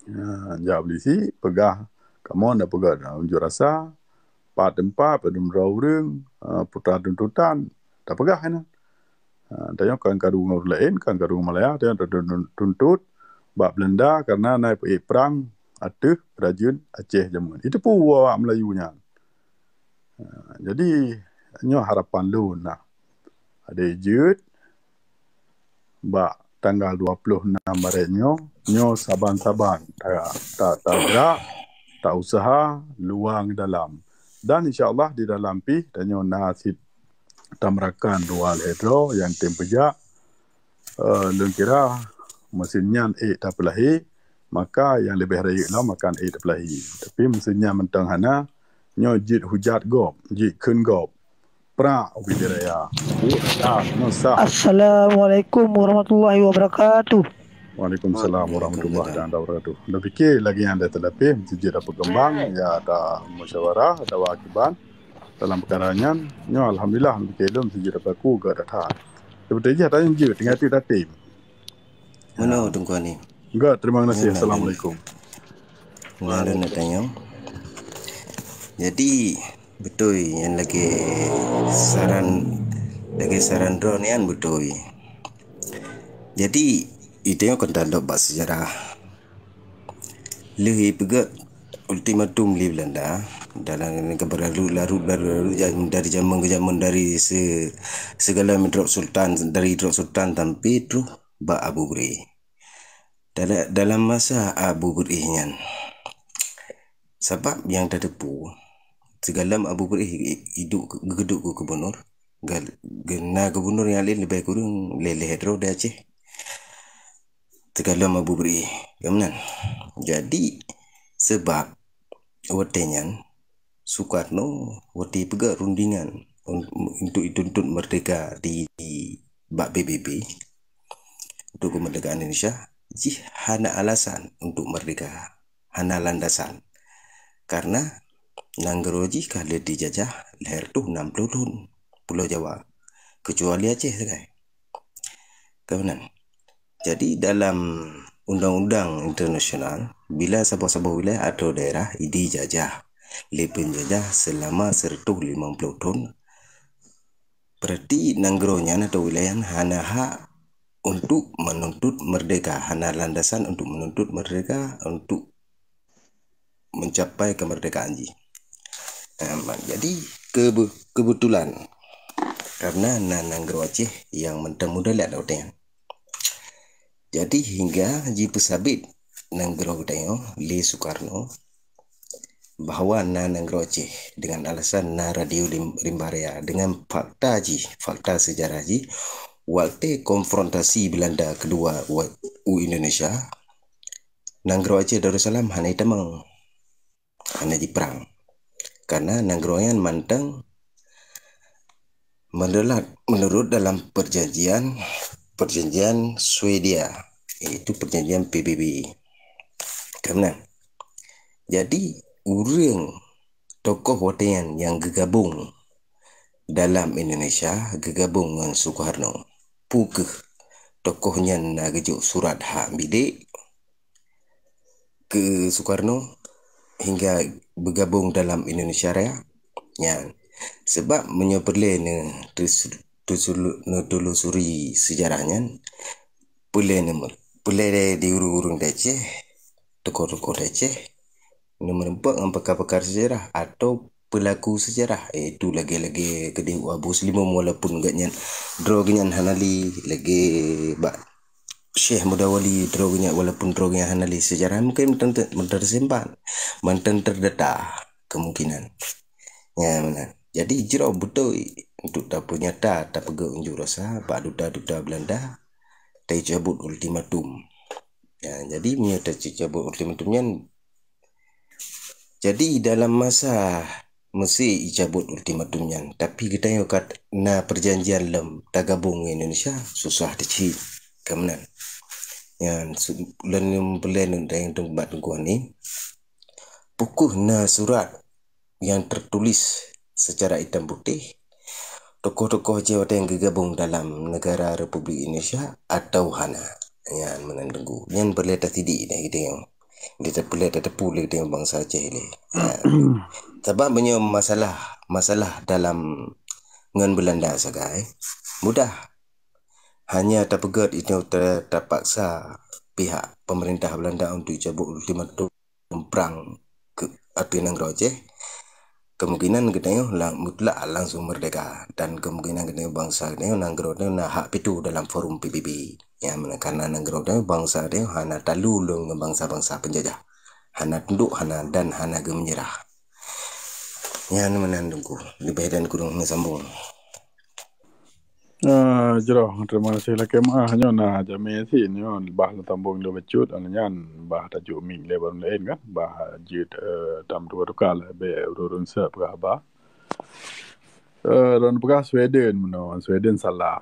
Ha, jak peulisi, peugah, "Kamoe na peugah na unjuk rasa, pat teumpat, padum droe ureuëng, ha, putra tuntutan." Tapeugah nyan. Ha, tanyoe kon karu ngon ureuëng laén, kon karu ngon Malaya, tanyoe tatuntut bak Belanda karena na peuék prang ateueh rajeuen Aceh jameun. Itu peue awak Melayu nyan. Ha, jadi, nyoe harapan lôn nah. Adak jeuet bak tanggal dua puluh enam Maret nyoe, nyoe saban-saban ta, ta, tabrak, ta usaha luwa ngon dalam. Dan insya Allah di dalam pih tanyoe na sit tamrakan dua lhèe droe nyang tem peujak. Eh, lôn kira meusén nyan ék tapeulahi, maka nyang leubeh rayeuk lom akan ék tapeulahi. Tapi meusén nyan mantong hana, nyoe jeuet hujat gob, jeuet kheun gob. Prak ubit raya. Ah, nyoe sah. Assalamualaikum warahmatullahi wabarakatuh. Waalaikumsalam warahmatullahi wabarakatuh. Dah fikir lagi nyang dah teulapeh, mesti jeuet dah peukeumbang, ya, dah musyawarah, dah wakiban. Dalam peukara nyan, nyoe alhamdulillah, mungkin lom sijeuet dapat ku gak data. Seperti jih tanya jeuet, tinggal tu datim. Mana Teungku ni? Enggak, terima kasih. Assalamualaikum. Lalu nak tanya. Jadi, betul yang lagi saran, lagi saran drone ni kan betul. Jadi, itu yang kena tandok bak sejarah. Lheueh peugah ultimatum lé Belanda dalam keberlarut-larut, larut-larut jam-, dari zaman ke zaman, dari se-, segala drop sultan, dari drop sultan sampai terus bak Abu Bri. Dalam, dalam masa Abu Bri nyan, sabab yang tateupeue, segala Abu Bri hidup ke, geuduek keu gubernur, gal-, gena gubernur yang lain lebih kurang leleh droe di Aceh. Teukalon Abu Bri, ya meunan. Jadi, sebab watèe nyan, Sukarno watèe peugah rundingan un-, untuk dituntut merdeka di, di bak P B B, untuk kemerdekaan Indonesia, jih hana alasan untuk merdeka, hana landasan. Karena nanggroe jih ka lheueh dijajah lhèe reutôh nam ploh thôn Pulo Jawa, keucuali Aceh sagai. Ka meunan. Jadi, dalam undang-undang internasional, bila saboh-saboh wilayah atau daerah dijajah lé peunjajah seulama seratus lima puluh thôn, berarti nanggroe nyan atau wilayah nyan hana hak untuk menuntut merdeka, hana landasan untuk menuntut merdeka, untuk mencapai kemerdekaan jih. Em, jadi, kebe-, kebetulan, karena na nanggroe Aceh nyang mantong mudarat watèe nyan. Jadi, hingga jipeusabit nanggroe geutanyoe lé Sukarno, bahwa na nanggroe Aceh dengan alasan na Radio Lim-, Rimba Raya, dengan fakta jih, fakta sejarah jih, watèe konfrontasi Belanda keudua wa-, u Indonesia, nanggroe Aceh Darussalam hana jitamong, hana jiprang. Karena nanggroe nyan mantong menurut, menurut dalam perjanjian, perjanjian Swedia, yaitu perjanjian P B B. Ka meunan. Jadi, ureueng tokoh watèe nyan nyang geugabong dalam Indonesia, geugabong ngon Sukarno. Peu kheueh tokoh nyan na geujok surat hak milék keu Sukarno hingga beugabong dalam Indonesia Raya nyan. Sebab meunyoe peureulèe neu-, teus-, teusulu-, neutelusuri sejarah nyan, peureulèe neu-, peureulèe di ureueng-ureueng di Aceh, tokoh-tokoh di Aceh, neu-, meureumpok ngon pakar-pakar sejarah atau pelaku sejarah, yaitu lagèe-lagèe keudéh Abu Muslim, walaupun gobnyan droe gobnyan hana lé, lagèe bak Syekh Mudawali, droe gobnyan, walaupun droe gobnyan hana lé, sejarah mungkin mantong te-, mantong teusimpan, mantong terdata kemungkinan. Ya, meunan. Jadi, jroh beutôi untuk tapeunyata, tapeugöt unjuk rasa bak duta-duta Belanda, tacabut ultimatum. Ya, jadi, meunyoe tacabut ultimatum nyan, jadi dalam masa meusé icabut ultimatum nyan, tapi geutanyoe ka na perjanjian lom tagabong ngon Indonesia, susah teucit. Ka meunan. Nyan, su-, lôn peureulèe ngon dayang teungku bak teungku ni. Peu kheueh na surat yang tertulis secara hitam putih, tokoh-tokoh Aceh watèe nyan geugabong dalam negara Republik Indonesia atau hana. Nyan meunan teungku. Nyan peureulèe tasidik lé geutanyoe. Lé ta-, peureulèe tateupeue lé geutanyoe bansa Aceh lé. Ha. Sabab meunyoe masalah, masalah dalam ngon Belanda sagai, mudah. Hanya tapeugöt itu ter-, terpaksa pihak pemerintah Belanda untuk cabut ultimatum perang ke ateueh nanggroe Aceh, kemungkinan geutanyoe lang-, mutlak langsung merdeka dan kemungkinan geutanyoe bansa geutanyoe nanggroe geutanyoe na hak peutuh dalam forum P B B. Ya, karena nanggroe geutanyoe bansa geutanyoe hana talu lom ngon bansa-bansa penjajah. hana tundok, hana dan hana geumeunyeurah. Nyan meunan Teungku, leubeh dan kureueng meusambong. Ah, jroh, terima kasih lakée meuah. Nyoe na jamé sin nyoe bah sambong lé bacut, nyan bah tajok mik lé barang laén kan, bah jeuet uh, tam dua tukar lah bèk ureueng sep peugah haba. Uh, dan peugah Sweden meunoe, Sweden salah.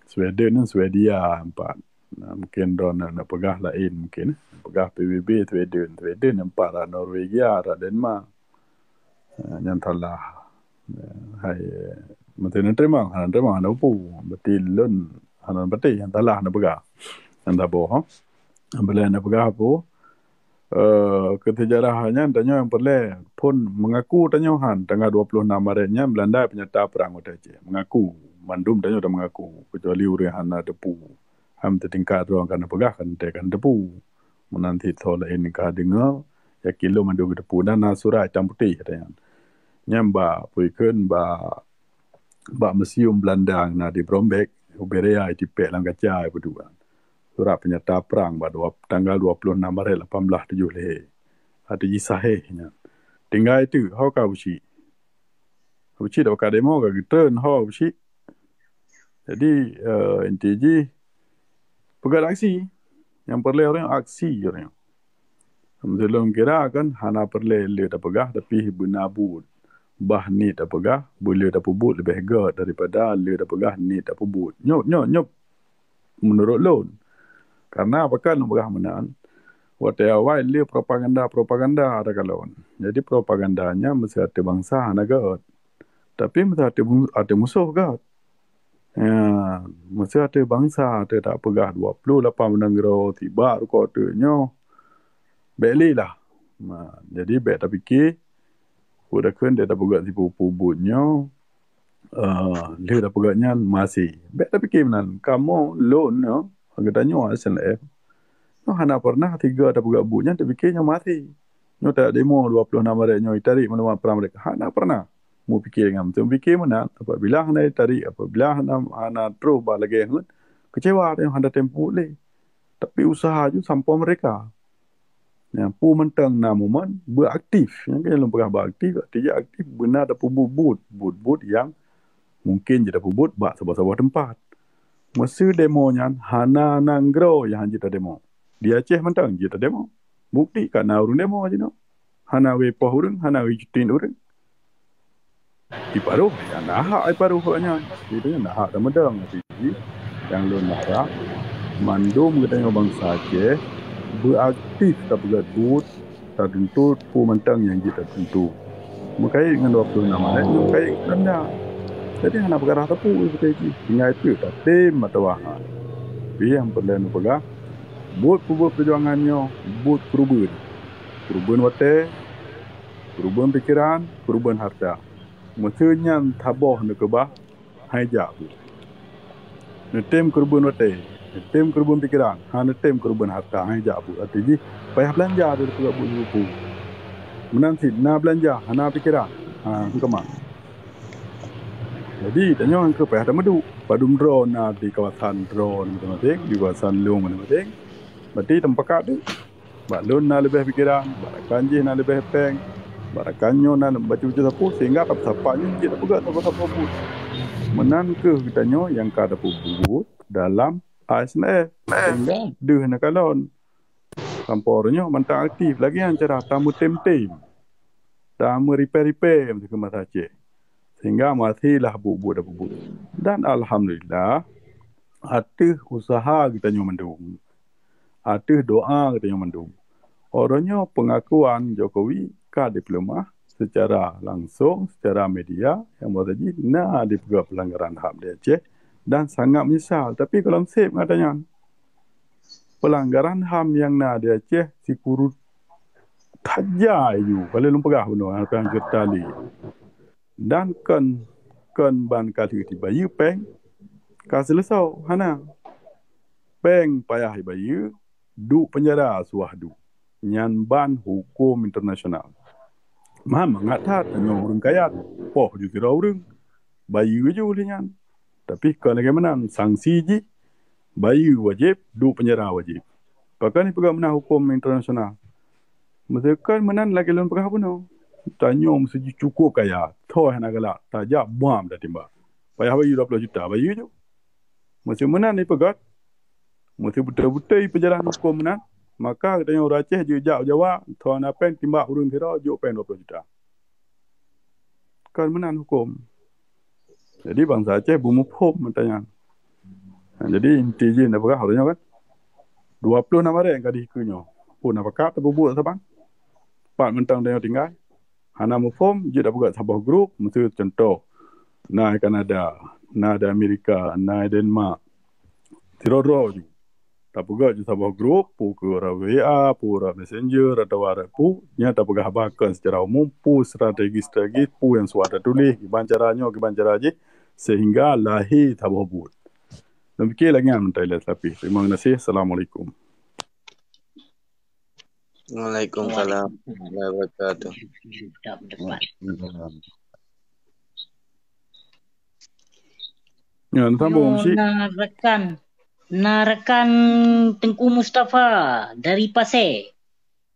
Sweden ni Swedia empat. Nah, mungkin droeneuh na peugah laén mungkin. Peugah P B B Sweden, Sweden empat lah Norwegia, lah Denmark. Uh, nyan salah. Uh, hai meuteun teurimong, hana teurimong hana pu. Berarti lôn hana berarti nyang salah na peugah. Nyang saboh. Bila na peugah apa? Uh, keu sejarah nyan tanyoe nyang peureulée phon meungaku tanyoe han tanggal dua puluh enam Maret nyan Belanda peunyata perang watée Aceh. Meungaku, mandum tanyoe dah meungaku, kecuali ureuëng hana teupeu. Ham teutingkat droe kan peugah kan teu kan teupeu. Meunan sit soe laén ka deungoe, yakin lom mandum teupeu dan na surat hitam putéh kata nyan. Nyang ba pui kheun ba bak museum Belanda na di Brombeek, ubé raya itipek lam kaca peue. Surat peunyata prang bak dua, tanggal dua puluh enam Maret lapan belas tujoh lhée. Hati jih sahéh nyan. Tinggai teuk, ho ka Abusyik. Abusyik dak ka demo ka geutreun ho Abusyik. Jadi uh, inti jih peugah aksi. Nyang peureulée orang aksi orang. Meuseuti lôn kira kan hana peureulée le tapeugah tapi beuna buet. Bah niet tapeugah, beuleu tapeubuet leubeh gét daripada le tapeugah niet tapeubuet. Nyoe nyoe nyoe meunurot lôn. Karena pakon lôn peugah meunan, watée awai le propaganda-propaganda takalon. Jadi propaganda nyan meuseuti bansa hana gét. Tapi meuseuti musoh gét. Ya, meuseuti bansa teu tak peugah dua puluh lapan nanggroe tibak rukoe teuk nyoe. Bèk lé lah. Nah, jadi bèk tapike peue dakheun dia tapeugah sipu-pu buet nyoe. Uh, lheueh tapeugah nyan masih. Bèk tapike meunan. Kamoe lôn nyoe, geutanyoe S N F. Nyoe hana pernah tiga tapeugah buet nyan tapike nyoe masih. Nyoe tak demo dua puluh enam Maret nyoe itarik maklumat perang mereka. Hana pernah. Mupike dengan betul. Mupike meunan, apabila hana ditarik, apabila hana, hana troh bah lagée ngon, kecewa teuh hana tempo lé. Tapi usaha ju sampoe mereka. Nyang pu mantong na momen beraktif. Nyang kena lôn peugah beraktif, artinya aktif beuna tapeubuet buet, buet-buet yang mungkin jeuet tapeubuet bak saboh-saboh tempat. Meuseu demo nyan hana nanggroe nyang jeuet tademo. Di Aceh mantong jeuet tademo. Bukti ka na ureuëng demo jinoe. Hana wé poh ureuëng, hana wé cutin ureuëng. Di paruh, nyang na hak di paruh awaknyan. Itu nyang na hak tameudong. Tapi nyang lôn harap mandum geutanyoe bansa Aceh beuaktif tapeugét buet, tatuntut peue mantong nyang jeuet tatuntut. Meukayét ngon dua puluh enam Maret, meukayét ngon Belanda. Jadi hana peukara sapeue seperti itu. Tinggai pih tatem mata wahan. Tapi nyang peureulée neupeugah, buet peubuet peujuangan nyoe buet keureubeuen. Keureubeuen watée, keureubeuen pikeran, keureubeuen hareuta. Meuseu nyan saboh neukeubah, hai jak buet. Neutem keureubeuen watée, neutem keureubeuen pikeran, ha neutem keureubeuen hareuta, hai jak buet. Arti jih payah beulanja dari peugah buet buku. Meunan cit na beulanja, hana pikeran, ha keumah. Jadi tanyoe nyang keu payah tameuduek. Padum droe na di kawasan droe masing-masing, di kawasan lôn masing-masing. Berarti tamupakat deh. Bak lôn na leubeh pikeran, bak rakan jih na leubeh péng, bak rakan nyoe na bacut-bacut sapeue, sehingga sapeue-sapeue nyoe jeuet tapeugah sapeue-sapeue buet. Meunan kheueh geutanyoe nyang ka tapeubuet dalam A S N F, sehingga deuh na kalon. Sampoe uroe nyoe mantong aktif lagée nyang cara tameutem-tem, tameurepair-repair meusigeuma masa Aceh, sehingga masih lah buet-buet tapeubuet. Dan alhamdulillah, ateueh usaha geutanyoe mandum, ateueh doa geutanyoe mandum. Uroe nyoe peungakuan Jokowi ka dipeuleumah seucara langsong, seucara media nyang bahwa jih na dipeugah peulanggaran HAM di Aceh dan sangat menyesal. Tapi gohlom sép ngon ata nyan. Peulanggaran HAM nyang na di Aceh sikureueng saja aju. Ka lheueh lôn peugah bunoe nyang ka geutalé. Dan kon kon ban ka lheueh jibayeue péng ka seuleusoe, hana. Péng payah jibayeue, duek peunjara suah duek. Nyan ban huköm internasional. Man mangat that tanyoe ureuëng kayat, poh ju sidroe ureuëng, bayeue ju lé nyan. Tapi kon lagée meunan, sanksi jih bayeue wajéb, duek peunjara wajéb. Pakon jipeugah meunan huköm internasional? Meuseukan meunan lagée lôn peugah bunoe. Tanyoe meuseuju cukup kaya, thoi hana galak, tajak bam tatimbak. Payah bayeue dua ploh juta, bayeue ju. Meuseu meunan ipeugét, meuseu beutôi-beutôi peujalan huköm meunan, maka geutanyoe ureuëng Aceh jijak u Jawa, thon na péng timbak ureuëng sidroe jok péng dua ploh juta. Kon meunan huköm. Jadi bansa Aceh beumuphom meutanyan. Jadi inti jih na peugah uroe nyoe kan. Dua ploh na bareng ka dikeue nyoe. Pun na pakat tapeubuet saban. Pat mantong tanyoe tinggai. Hana muphom, jeuet tapeugét saboh grup, meuseu contoh, na Kanada, na di Amerika, na Denmark. Sidroe-droe ju. Tapeugét ju saboh grup, peue keu uroe W A, peue uroe messenger, atawa uroe peue, nyan tapeugah haba kon seucara umum, peue strategis-strategis, peue nyang suah tatuléh, kiban cara nyoe, kiban cara jih, sehingga lahé saboh buet. Lôn pike lagée nyan mantong ilée seulapih. Terima kasih. Assalamualaikum. Waalaikumsalam warahmatullahi wabarakatuh. Ya, sambung, Cik. Na rakan, na rakan Teungku Mustafa dari Pasé.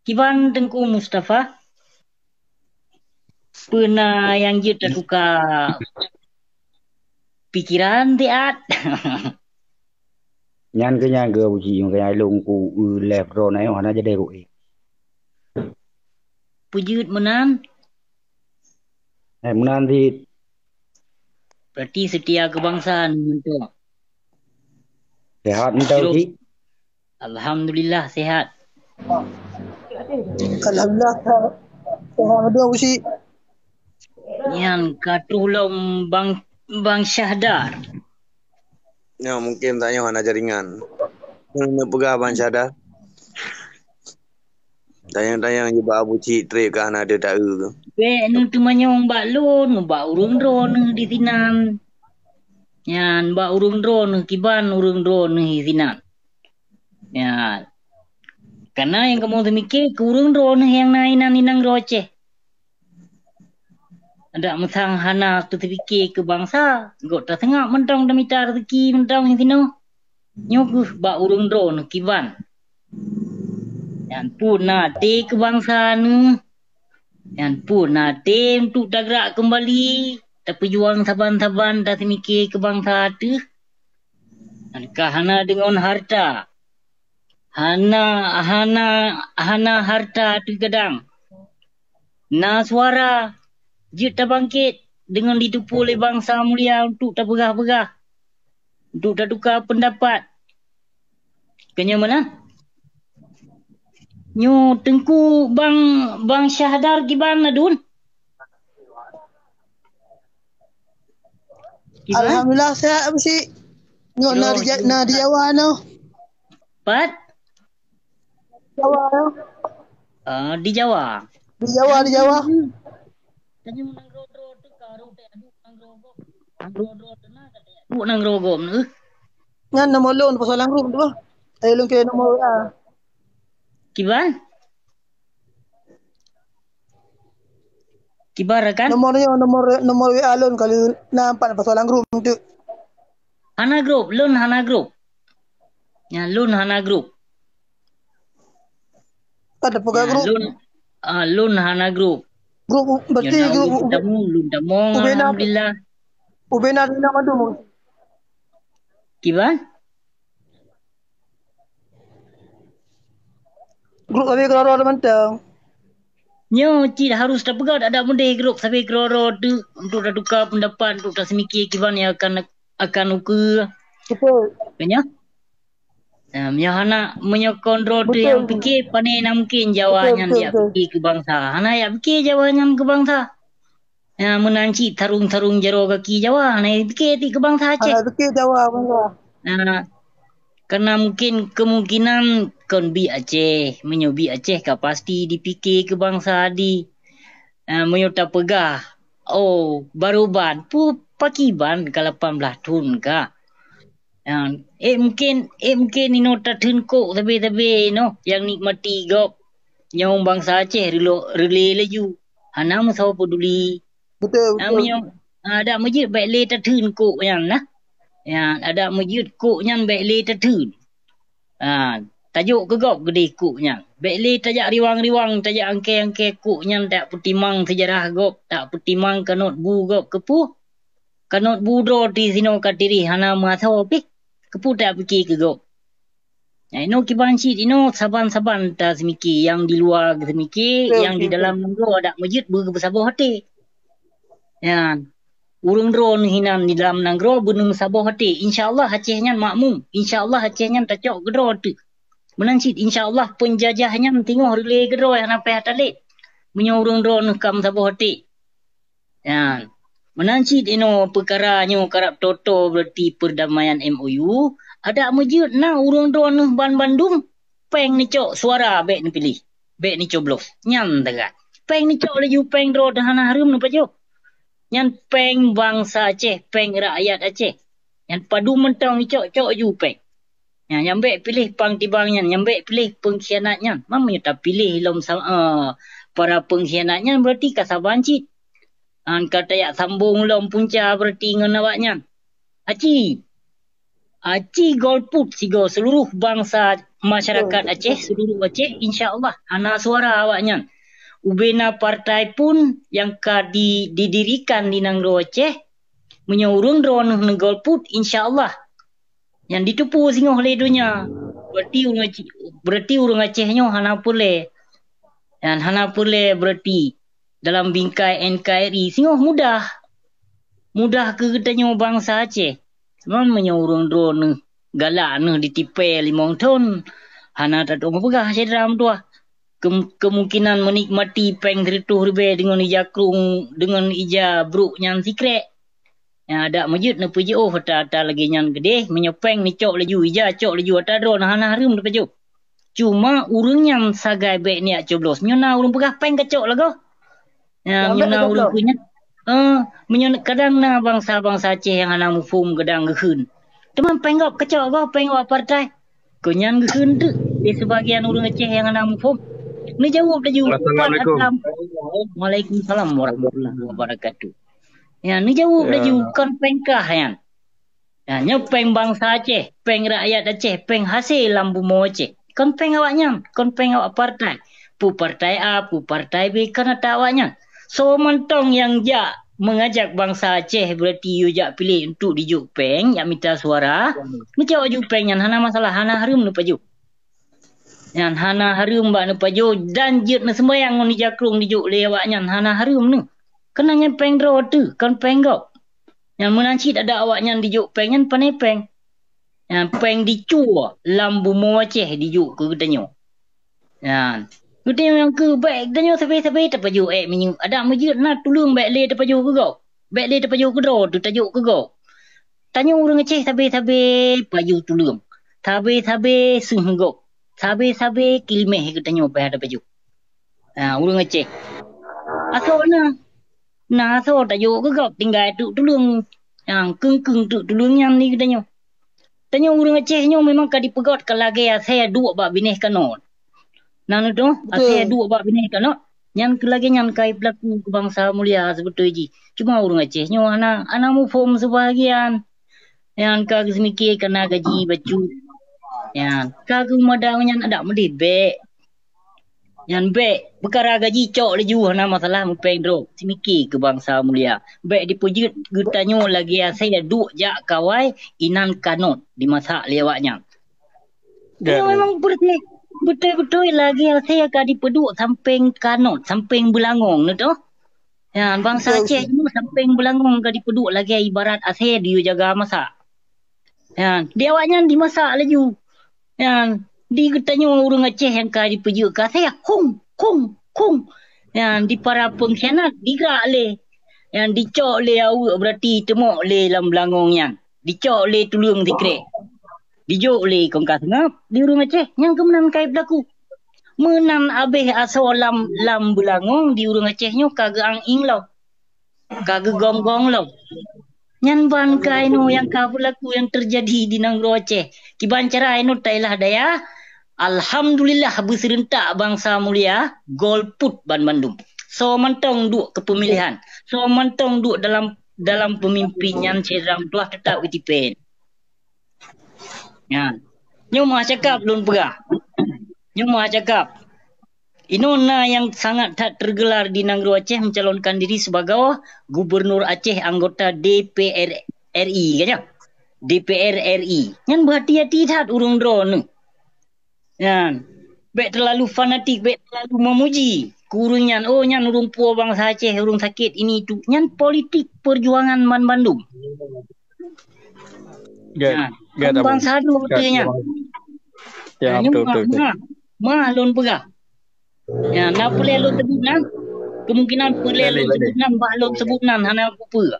Kiban Teungku Mustafa? Peue na nyang jeuet tatuka pikiran siat? Nyan keuh nyan keuh Abu Cik, makanya lôn ku lheueh droe na nyoe hana jadi ku éh. Peue jeuet meunan? Eh, meunan cit. Berarti seutia keu bansa nyoe mantong. Sehat mantong, Cik? Alhamdulillah, sehat. Alhamdulillah, sehat. Sehat mantong, Abu Cik. Nyan ka troh lom Bang, Bang Syahdar. Nyoe mungkin tanyoe hana jaringan. Neupeugah Bang Syahdar. Tanyong-tanyong ju bak Abu Cik trép ka hana teuta-eu. Bèk neuteumanyong bak lôn, bak ureueng droeneuh disinan. Nyan bak ureueng droeneuh, kiban ureueng droeneuh disinan. Nyan. Kana nyang kamoe teumike keu ureueng droeneuh nyang na inan di nanggroe Aceh. Adak meusang hana teupike keu bansa, gok taseungap mantong tamita raseuki mantong disinoe. Nyoe keuh bak ureueng droeneuh kiban. Nyan peue na até keu bansa neuh. Nyan peue na até untuk tagrak keumbali, tapeujuang saban-saban, taseumike keu bansa teuh. Nyan ka hana deungon harta. Hana, hana, hana harta teuh gadang. Na suara jeuet tabangkét deungon jiteupeue lé bansa mulia untuk tapeugah-peugah, untuk tatuka peundapat. Keu nyoe meunan? Nyoe Teungku Bang, Bang Syahdar kiban ladun? Kiban? Alhamdulillah, sehat, Abu Cik. Nyoe na di Ja-, na di Jawa nyoe. Pat? Jawa, ya. Ah, di Jawa. Di Jawa, di Jawa. Tanyoe nanggroe droe teuh ka rôh teuh nanggroe gob. Nanggroe droe teuh na ka teuh nanggroe gob nyoe. Nyan nomor lôn pasang lam grup tu. Ayo lôn keu nomor W A. Kiban? Kiban rakan? Nomor nyoe, nomor, nomor W A lôn kali na empat pasang lam grup tu. Hana grup, lôn hana grup. Nyan lôn hana grup. Ada peugah grup. Lôn, ah, lôn hana grup. Grup berarti grup lôn tamong, lôn tamong, alhamdulillah. Ubena di nama tu. Kiban? Grup sabe keudroe-droe mantong. Nyoe cit harus tapeugah adak mudeh grup sabe keudroe-droe tu untuk tatuka peundapat, untuk taseumike kiban nyang akan, akan ukeue. Betul. Keu nyoe? Nah, meunyoe hana, meunyoe kon droe teuh nyang pike, pane na mungken Jawa nyan jak pike keu bansa. Hana jak pike Jawa nyan keu bansa. Nah, meunan cit tarông-tarông jaroe gaki Jawa, hana pike tik keu bansa Aceh. Hana pike Jawa, bansa. Nah, karena mungkin kemungkinan kon biek Aceh. Meunyoe biek Aceh ka pasti dipike keu bansa di. Nah, meunyoe tapeugah, oh, baroe ban, pu pakiban ka lapan blaih thon ka. Nah, eh mungkin, eh mungkin inoe tatheun kok sabe-sabe inoe nyang nikmati gob. Nyang bansa Aceh reulo-, reulée laju. Hana meusaboh peuduli. Betul, betul. Meunyoe, ah, adak meujeuet bèk lé tatheun kok nyan nah. Ya, adak meujeuet kok nyan bèk lé tatheun. Ah, Tajok keu gob geudeh kuk nyan. Bék lé tajak riwang-riwang, tajak angkée-angkée kuk nyan, tak peutimang seujarah gob, tak peutimang kanot bu gob keupeue. Kanot bu droe ti sinoe ka tirih hana meuasoe pih. Keupeue tak pike keu gob. Nah, inoe kiban cit inoe saban-saban ta seumike, nyang di luwa seumike, nyang di dalam nanggroe adak meujeuet beusaboh até. Nyan, ureuëng droeneuh hinan di dalam nanggroe beuneusaboh até. Insya Allah Aceh nyan makmum. Insya Allah Aceh nyan tacok keudroe teuh. Meunan cit insya Allah peunjajah nyan teungoh reulée keudroe hana payah talét. Meunyoe ureuëng droeneuh ka meusaboh até. Nyan, meunan cit inoe peukara nyoe karab toto beurati peurdamaian M O U, adak meujeuet na ureuëng droeneuh banbandum péng neucok suara bék neupiléh, bék neucoblos. Nyan teuka. Péng neucok laju péng droe teuh hana hareuem neupajoh. Nyan péng bansa Aceh, péng rakyat Aceh. Nyan padum mantong neucok-cok ju péng. Nyan, nyang bék piléh pang tibang nyan, nyang bék piléh peungkhianat nyan. Meunyoe tapiléh lom sa-, eh, para peungkhianat nyan beurati ka saban cit. An ka tajak sambong lom punca beurati ngon awaknyan. Aci. Aci golput sigoe seluruh bansa masyarakat Aceh, seluruh Aceh, insya Allah hana suara awaknyan. Ubena partai pun nyang ka di, didirikan di nanggroe Aceh, meunyoe ureuëng droeneuh neugolput, insya Allah nyan diteupue singoh lé donya. Berarti ureuëng Aceh, berarti ureuëng Aceh nyoe hana peureulée. Nyan hana peureulée berarti dalam bingkai N K R I singoh mudah. Mudah keu geutanyoe bansa Aceh. Cuman meunyoe ureuëng droeneuh galak neuh ditipée limong thon, hana tateupeugah syedara meutuah. Kem-, kemungkinan menikmati péng sireutôh ribée deungon ija krung, deungon ija brok nyan sikrek. Nyang adak meujeuet neupeujiôh ata-ata lagée nyan keudeh, meunyoe péng neucok laju, ija cok laju ata droe, na hana hareuem neupajoh. Cuma ureuëng nyan sagai bék niyak coblos. Meunyoe na ureuëng peugah péng kacok lagoe. Ya, meunyoe na ureuëng peugah nyan, eh, meunyoe kadang na bansa-bansa Aceh nyang hana muphom kadang geukheun. Teuma péng gob kacok gob, péng gob partai. Keu nyan geukheun teuk lé sibagian ureuëng Aceh nyang hana muphom. Neujaweueb laju, Assalamualaikum. Waalaikumsalam warahmatullahi wabarakatuh. Ya, neujaweueb laju, kon péng kah nyan. Ya, nyoe péng bansa Aceh, péng rakyat Aceh, péng hasé lam bumoe Aceh. Kon péng awaknyan, kon péng awak partai. Peue partai A, peue partai B, kon ata awaknyan. Soe mantong nyang jak meungajak bansa Aceh berarti yue jak piléh untuk dijok péng, jak mita suara, meucok ju péng nyan hana masalah, hana hareuem neupajoh. Nyan hana hareuem bak neupajoh dan jeuet neuseumbayang ngon ija krong dijok lé awaknyan, hana hareuem neuh. Keunan nyan péng droe teuh, kon péng gob. Nyan meunan cit adak awaknyan dijok péng nyan pané péng. Nyan péng dicue lam bumoe Aceh dijok keu geutanyoe. Nyan. Geutanyoe nyang keu bék geutanyoe sabe-sabe tapajoh ék minyeuk. Adak meujeuet na tuleueng bék lé tapajoh keu gob. Bék lé tapajoh keu droe teuh tajok keu gob. Tanyoe ureuëng Aceh sabe-sabe pajoh tuleueng. Sabe-sabe seuh gob. Sabe-sabe kilméh geutanyoe payah tapajoh. Ha, ureuëng Aceh. Asoe na. Na asoe tajok keu gob tinggai teuk tuleueng. Nyang keung-keung teuk tuleueng nyan di geutanyoe. Tanyoe ureuëng Aceh nyoe memang ka dipeugot ka lagée asée duek bak binéh kanot. Na neutoh, asée duek bak binéh kanot. Nyan keu lagée nyan ka ibeulaku keu bansa mulia sibeutôi jih. Cuma ureuëng Aceh nyoe hana, hana muphom seubahagian. Nyan ka geuseumiké kana gaji bacut. Nyan ka geumada nyan adak meudeh bék. Nyan bék, peukara gaji cok laju hana masalah meupéng droe. Seumiké keu bansa mulia. Bék dipeujeuet geutanyoe lagée asée duek jak kawai inan kanot dimasak lé awaknyan. Nyoe memang beutôi, beutôi-beutôi lagée asée ka dipeuduek sampéng kanot, sampéng beulangong neutoh. Nyan bansa Aceh nyoe sampéng beulangong ka dipeuduek lagée ibarat asée diyue jaga masak. Nyan, di awaknyan dimasak laju. Nyan, di geutanyoe ureuëng Aceh nyang ka dipeujeuet keu asée, khung, khung, khung. Nyan, di para peungkhianat digrak lé. Nyan, dicok lé aweuek beurati teumok lé lam beulangong nyan. Dicok lé tuleueng sikrek. Dijok lé kong ka seungab di ureuëng Aceh. Nyan keuh meunan ka ibeulaku. Meunan abéh asoe lam, lam beulangong di ureuëng Aceh nyoe ka geuang-ing lom. Ka geugong-gong lom. Nyan ban ka inoe nyang ka beulaku nyang teujadi di nanggroe Aceh. Kiban cara inoe tailah daya, alhamdulillah beuseureuntak bansa mulia, golput banmandum. Soe mantong duek keu peumilihan, soe mantong duek dalam, dalam peumimpin nyan sidroe teutap geutipée. Nyan. Nyoe meuah cakap lôn peugah. Nyoe meuah cakap. Inoe na nyang sangat that tergelar di nanggroe Aceh mencalonkan diri sebagai gubernur Aceh anggota D P R R I, kan nyan? D P R R I. Nyan beuhati-hati that ureuëng droeneuh. Nyan. Bék terlalu fanatik, bék terlalu memuji keu ureuëng nyan. Oh, nyan ureuëng puwoe bansa Aceh, ureuëng sakét ini itu. Nyan politik perjuangan banmandum. Gét, Nah, gét, kan Abang. Bansa droe Gét, teuh nyan. Abang. Ya, Nah, nyoe betul, mah, betul, betul. mah, mah lôn peugah. Ya, na peureulèe lôn sebut nan. Kemungkinan peureulèe Jadi, lôn jadi. sebut nan, bah lôn sebut nan, hana kupeue.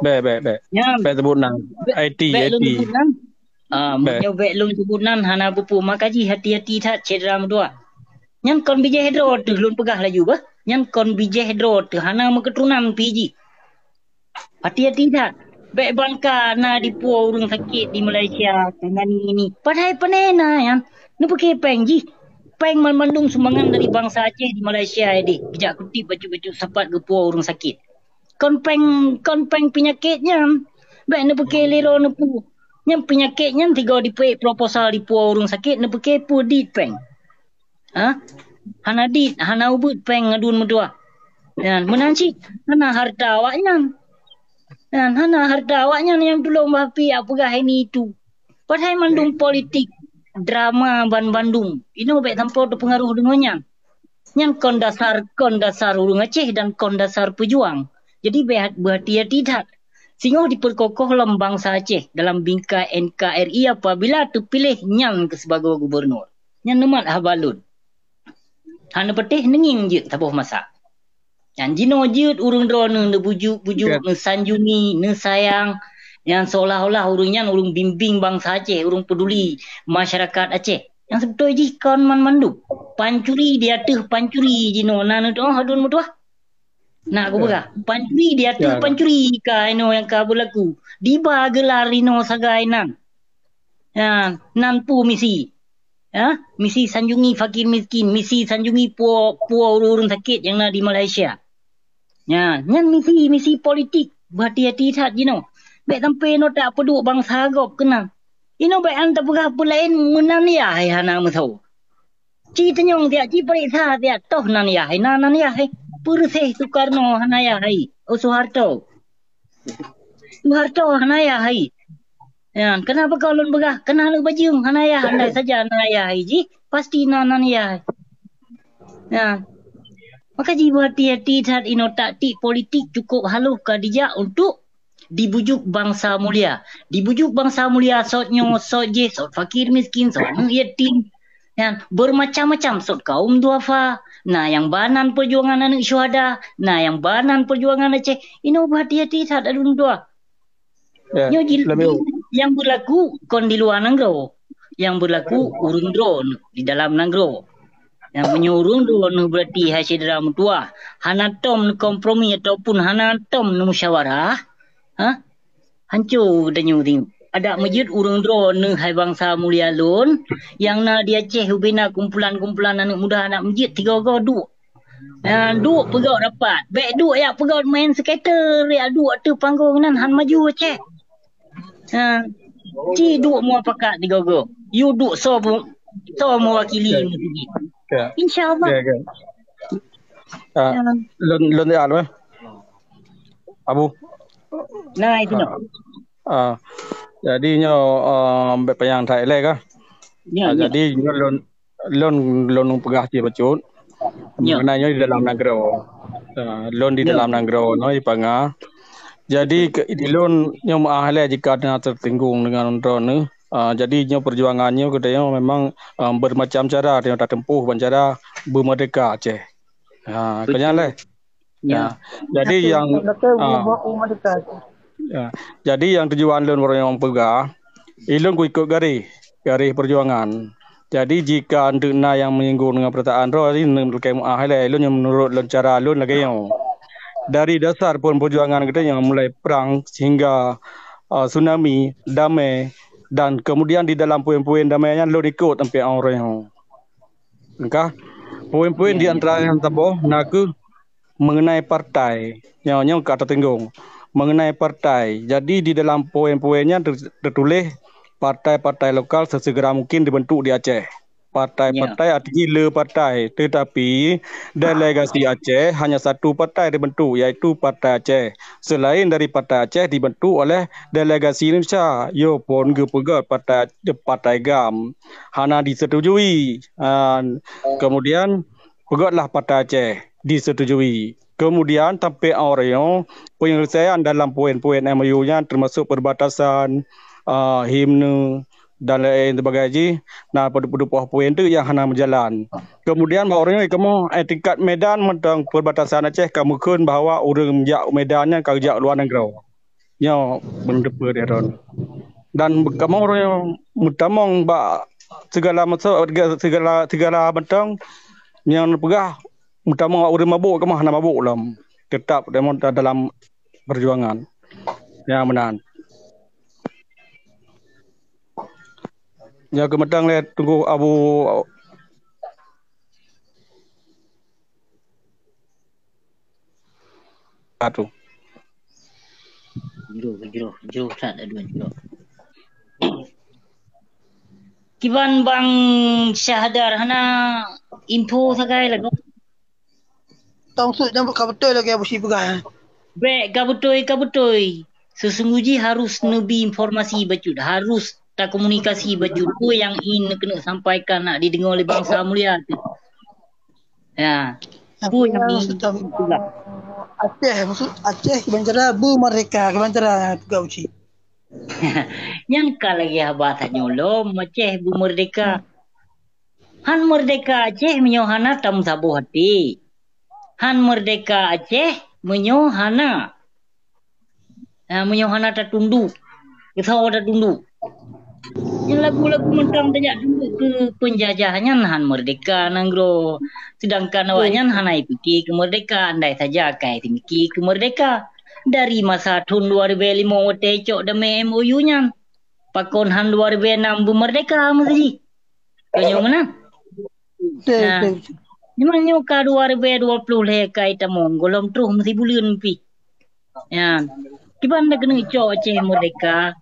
Bèk, bèk, bèk. Nyan. Bèk sebut nan. Bèk, I T, bèk lôn I T. sebut nan. Ah, Bèk. meunyoe bèk lôn sebut nan, hana peue-peue. Maka jih hati-hati that, syedara meutuah. Nyan kon bijéh droe teuh lôn peugah laju bah. Nyan kon bijéh droe teuh, hana meuketurunan pih jih. Hati-hati that. Bèk bangka na dipuwoe ureuëng sakét di Malaysia, tangani ini. Padahai pane na nyan. Neupeuke péng jih. Péng banmandum sumbangan dari bansa Aceh di Malaysia deh. Geujak kutip bacut-bacut sapat geupuwoe ureuëng sakét. Kon péng, kon péng peunyakét nyan. Bèk neupeuke lé droe neupeu. Nyan peunyakét nyan sigoe dipeuék proposal dipuwoe ureuëng sakét, neupeuke peue dit péng. Ha? Hana dit, hana ubeuet péng ngon dum meutuah. Nyan, meunan cit, hana hareuta awaknyan. Nyan, hana hareuta awaknyan nyang tulông bah pih jak peugah ini itu. Padahai mandum politik, drama banmandum. Inoe bèk sampoe teupeungaruh deungon nyan. Nyan kon dasar, kon dasar ureuëng Aceh dan kon dasar peujuang. Jadi bèk beuhati-hati that. Singoh dipeukokoh lom bansa Aceh dalam bingkai N K R I apabila teupiléh nyan keu sibagoe gubernur. Nyan neumat haba lôn. Hana patéh neungieng jeuet saboh masa. Nyan jinoe jeuet ureuëng droeneuh neubujuk-bujuk, Gét. neusanjungi, neusayang. Nyan seolah-olah ureuëng nyan ureuëng bimbing bansa Aceh, ureuëng peduli masyarakat Aceh. Nyang seubeutôi jih kon banmandum. Pancuri di ateueh pancuri jinoe na neutuoh aduen meutuah. Nak kupeugah, pancuri di ateueh Ya. pancuri ka inoe nyang ka beulaku. Diba geular inoe sagai nan. Ya, nan peue misi. Ya, misi sanjungi fakir miskin, misi sanjungi puwoe, puwoe ureuëng sakét nyang na di Malaysia. Ya, nyan misi, misi politik. Beuhati-hati that jinoe. Bèk sampoe inoe tapeuduek bansa gob keunan. Inoe bèk an tapeugah peue laén meunan yah hai hana meusaboh. Ci teunyong siat, ci peuriksa siat, toh nan yah hai, na nan yah hai. Peureuséh Soekarno hana yah hai. Oh, Soeharto. Soeharto hana yah hai. Ya, kenapa kau lôn peugah? Kena aneuk bajeueng hana yah, andai saja na yah hai jih, pasti na nan yah hai. Ya. Maka jih beuhati-hati that inoe taktik politik cukup halôh ka dijak untuk dibujuk bansa mulia. Dibujuk bansa mulia sot nyoe, sot jih, sot fakir miskin, sot aneuk yatim. Nyan, bermacam-macam sot kaum duafa. Na nyang ba nan perjuangan aneuk syuhada, na nyang ba nan perjuangan Aceh. Inoe beuhati-hati that aduen dua. Ya, Nyoe jil-, lebih nyang berlaku kon di luwa nanggroe. Nyang berlaku ureuëng droeneuh di dalam nanggroe. Nyang meunyoe ureuëng droeneuh berarti hai syedara meutuah, hana tom neukompromi ataupun hana tom neumusyawarah, ha? Hanco geutanyoe nyoe. Adak meujeuet ureuëng droeneuh hai bansa mulia lôn, nyang na di Aceh ubena kumpulan-kumpulan aneuk muda adak meujeuet tiga-tiga duek. Ha, duek peugöt rapat. Bèk duek jak peugöt main skater, jak duek ateueh panggong nan han maju Aceh. Ha, ci duek muafakat tiga-tiga. Yue duek soe pu-, soe mewakili. Okey. Okey. Insya Allah. Okey, okey. Ah, Ya. lôn, lôn ya, lôn, eh. Abu. Nah, itu nak. Ah, jadi nyoe, ah, bèk panyang that ilèe kah? Ya, Ah, ya. jadi nyoe lôn, lôn, lôn peugah cit bacut. Ya. Mengenai nyoe di dalam nanggroe. Ah, lôn di Ya. dalam nanggroe nyoe di Panga. Jadi ke, di lôn nyoe meuah ilèe jika na tertinggung dengan droeneuh. Ah, jadi nyoe perjuangan nyoe geutanyoe memang, ah, bermacam cara tanyoe tatempuh ban cara beumeurdeka Aceh. Ha, Betul. Keunyan lé. Ya. Ya. Jadi Betul. yang, Betul. ah. Buat umat dekat. Ya. Jadi nyang tujuan lôn baroe nyoe peugah, ilôn kuikot garéh, garéh perjuangan. Jadi jika anteuk na nyang menyinggung dengan perataan droe, jadi lakèe meuah ilèe, ilôn nyang menurut lôn cara lôn lagèe nyoe. Dari dasar pun perjuangan geutanyoe mulai perang sehingga, ah, tsunami, damai dan kemudian di dalam poin-poin damai nyan lôn ikot sampai uroe nyoe. Engkah, poin-poin di Ya, ya. antara nyang saboh na kheueh mengenai partai. Nyoe, nyoe ka teutinggung. Mengenai partai. Jadi, di dalam poin-poin nyan ter-, teutuléh partai-partai lokal sesegera mungkin dibentuk di Aceh. Partai-partai artinya le partai, tetapi delegasi Aceh hanya satu partai dibentuk, iaitu Partai Aceh. Selain dari Partai Aceh dibentuk oleh delegasi Indonesia, yo pun geupeugöt Partai, Partai GAM hana disetujui. Ah, kemudian peugötlah Partai Aceh disetujui. Kemudian sampai awai nyoe, penyelesaian dalam poin-poin M O U nyan termasuk perbatasan, ah, himne dan lain sebagainya jih, na padub-padub poin tu yang hana berjalan. Kemudian bak ureueng kamoe, eh, tingkat Medan mantong perbatasan Aceh ka meukeun bahwa ureueng jak u Medan nyan ka jak luar nanggroe. Nyoe beuneuteupeu di droen. Dan kamoe ureueng meutamong bak segala masa, segala, segala mantong nyang neupeugah meutamong ureueng mabök kamoe hana mabök lom. Tetap dalam, dalam perjuangan. Ya, meunan. Ya, keumeutang lé Teungku Abu Atu. Jroh, jroh, jroh that laduen jroh. Kiban Bang Syahdar hana info sagai lagoe? Tong sut nyang ka beutôi lagèe Abu Syik peugah. Bèk ka beutôi, ka beutôi. Sesungguh jih harus neubi informasi bacut, harus takomunikasi bacut. Peue nyang ingin neukeuneuk sampaikan nak dideungoe lé bansa mulia teuh. Ya. Peue nyang ingin itulah. Aceh, maksud Aceh kiban cara beumeurdeka, kiban cara peugah Abu Syik. Nyan ka lagèe haba tanyoe lom, Aceh beumeurdeka. Han meurdeka Aceh meunyoe hana tameusaboh até. Han meurdeka Aceh meunyoe hana, ha, meunyoe hana tatunduk. Keusoe tatunduk. Nyang lagu-lagu mantong tajak tunduk keu peunjajah nyan han meurdeka nanggroe. Sedangkan awaknyan hana jipike keu meurdeka, andai saja ka jipike keu meurdeka. Dari masa thon dua ribèe limong watèe cok damé M O U nyan. Pakon han dua ribèe nam beumeurdeka meusaji. Ka nyoe meunan. Betul, nah, betul, betul. Nyoe, nyoe ka dua ribèe dua ploh lhèe ka itamong, gohlom troh meusibuleuen pih. Nyan. Kiban na keuneuk cok Aceh meurdeka.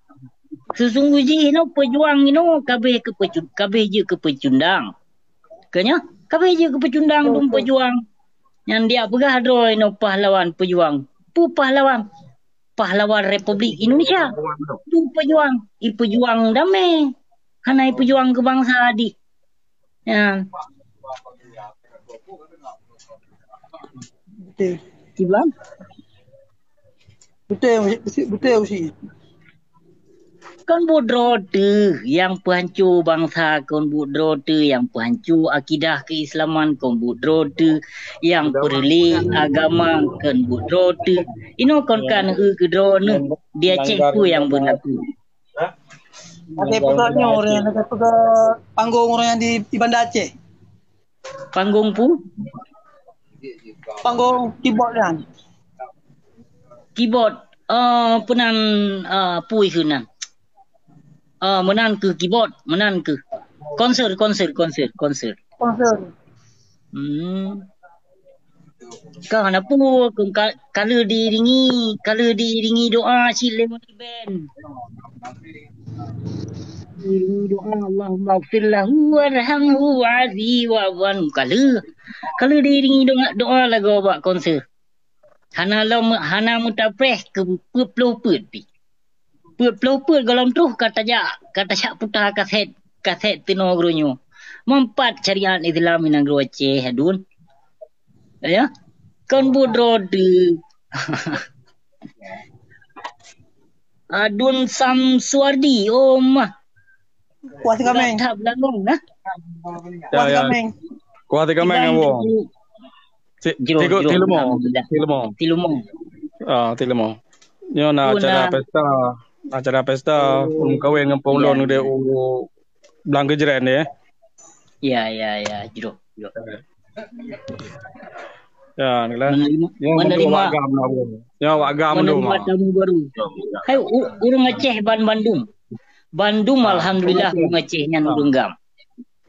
Seusunggoh jih inoe peujuang inoe kabeh keu peucu-, kabeh jeuet keu peucundang. Ka nyoe, kabeh jeuet keu peucundang dum peujuang. Nyan diak peugah droe inoe pahlawan peujuang. Peue pahlawan? Pahlawan Republik Indonesia. Tu peujuang, ipeujuang damé. Hana ipeujuang keu bansa dih. Ya. Betul. Kiban? Betul, betul, betul, betul. Kon buet droe teuh nyang peuhanco bansa, kon buet droe teuh nyang peuhanco akidah keuislaman, kon buet droe teuh nyang peureulèe agama, kon buet droe teuh. Inoe kon ka neueu keu droeneuh di Aceh peue nyang beulaku. Lagèe peugah nyoe, lagèe peugah panggong ureueng nyang di, di Banda Aceh. Panggong pu? Panggong keyboard nyan. Keyboard, eh, peunan, eh, pui keunan. Eh, meunan keuh keyboard, meunan keuh. Konser, konser, konser, konser. Konser. Hmm. Ka hana peue, ka, ka lheueh diiringi, ka lheueh diiringi doa cit lé Moni Band. Iringi doa, "Allahummaghfir lahu warhamhu wa'afi wa'fu anhu." Ka lheueh, ka lheueh diiringi doa, doa lagoe bak konser. Hana lom, hana meutapreh keu peuet ploh peuet pih. Peuet ploh peuet gohlom troh ka tajak, ka tajak puta kaset, kaset teunoe geurunyueng. Meumpat syariat Islam di nanggroe Aceh, aduen. Ya, kon buet droe teuh. Aduen Samsuardi, oh mah. Kuah teukameng. That belagong, nah. Ya, kuah teukameng. Kuah teukameng, Abang. Jroh, jroh, Tileumo. Alhamdulillah. Tileumo. Tileumo. Ah, Tileumo. Nyoe na acara pesta, acara pesta, oh, ureueng kawen ngon Pong Lon di u Blang Gejrén, ya. Ya, ya, ya, jroh, jroh. Ya, ni lah. Menerima, nyoe menerima. Awak GAM lah, Bang. Nyoe awak GAM tu, menerima tamu baru. Hai, u-, ureueng Aceh ban bandum. Bandum, alhamdulillah, ureueng Aceh nyan ureueng GAM.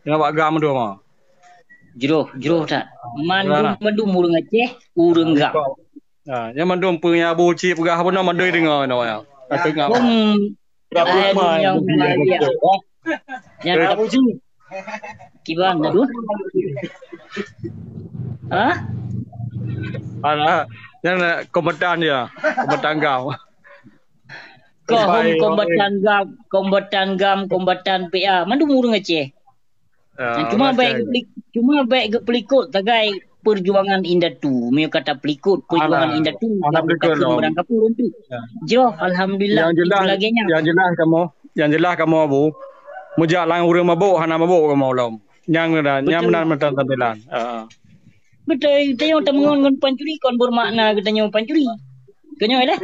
Nyoe awak GAM tu, Bang. Jroh, jroh that. Mandum, mandum ureueng Aceh, ureueng GAM. Ha, nyan mandum peue nyang Abu Cik peugah bunoe mandum deungoe nyoe. Hom Hai, Rahman, yang bahagia. Yang Abu Ji. Kiban, aduh. Hah? Alah, nyan kombatan dia, kombatan GAM. Kom, kombatan GAM, kombatan GAM, kombatan P A. Mandum ureueng Aceh. Ah, cuma baik geupelik-, cuma baik geupelikot sagai perjuangan indatu. Miyuka tapeulikot perjuangan indatu, alah, alah, pelikot lom. Barang kapur untuk. Ya. Jroh, alhamdulillah, yang jelas, itu lagèe nyan. Yang jelas kamoe, yang jelas kamoe, Abu, meujak lam ureueng mabök, hana mabök kamoe lom. Nyang na, nyang beutôi. Meunan mantong tampilan. Heeh. Beutôi, tanyoe tameungon ngon pancuri kon bermakna geutanyoe pancuri. Keu nyoe leh.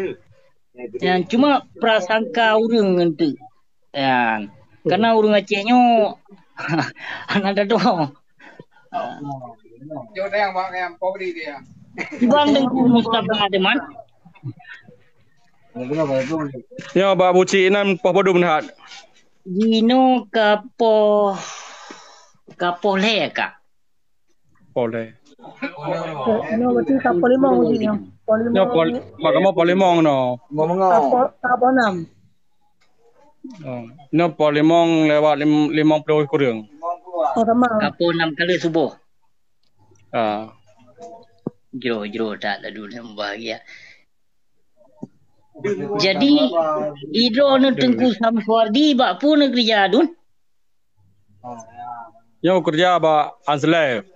Ya, cuma prasangka ureueng ngon tu. Nyan. Karena ureueng Aceh nyoe hana tatu'oh. Kiban Teungku Mustafa Ademan. Nyoe bak buci inan poh padum that. Jinoe ka poh, ka poh lhèe ka. Poleh. Nyoe berarti ka poh limong uji nyoe. Poh limong. Nyoe pol-, bak kamoe poh limong nyoe. Ka poh, ka poh enam. Oh. Nyoe poh limong lewat lim-, limong ploh kureueng. Oh, sama. Ka poh enam kali suboh. Ah. Jroh, jroh that laju, bahagia. Jadi, idroe neuh Teungku Samsuwardi bak peue neukeureuja, Dun? Nyoe keureuja bak Anslef.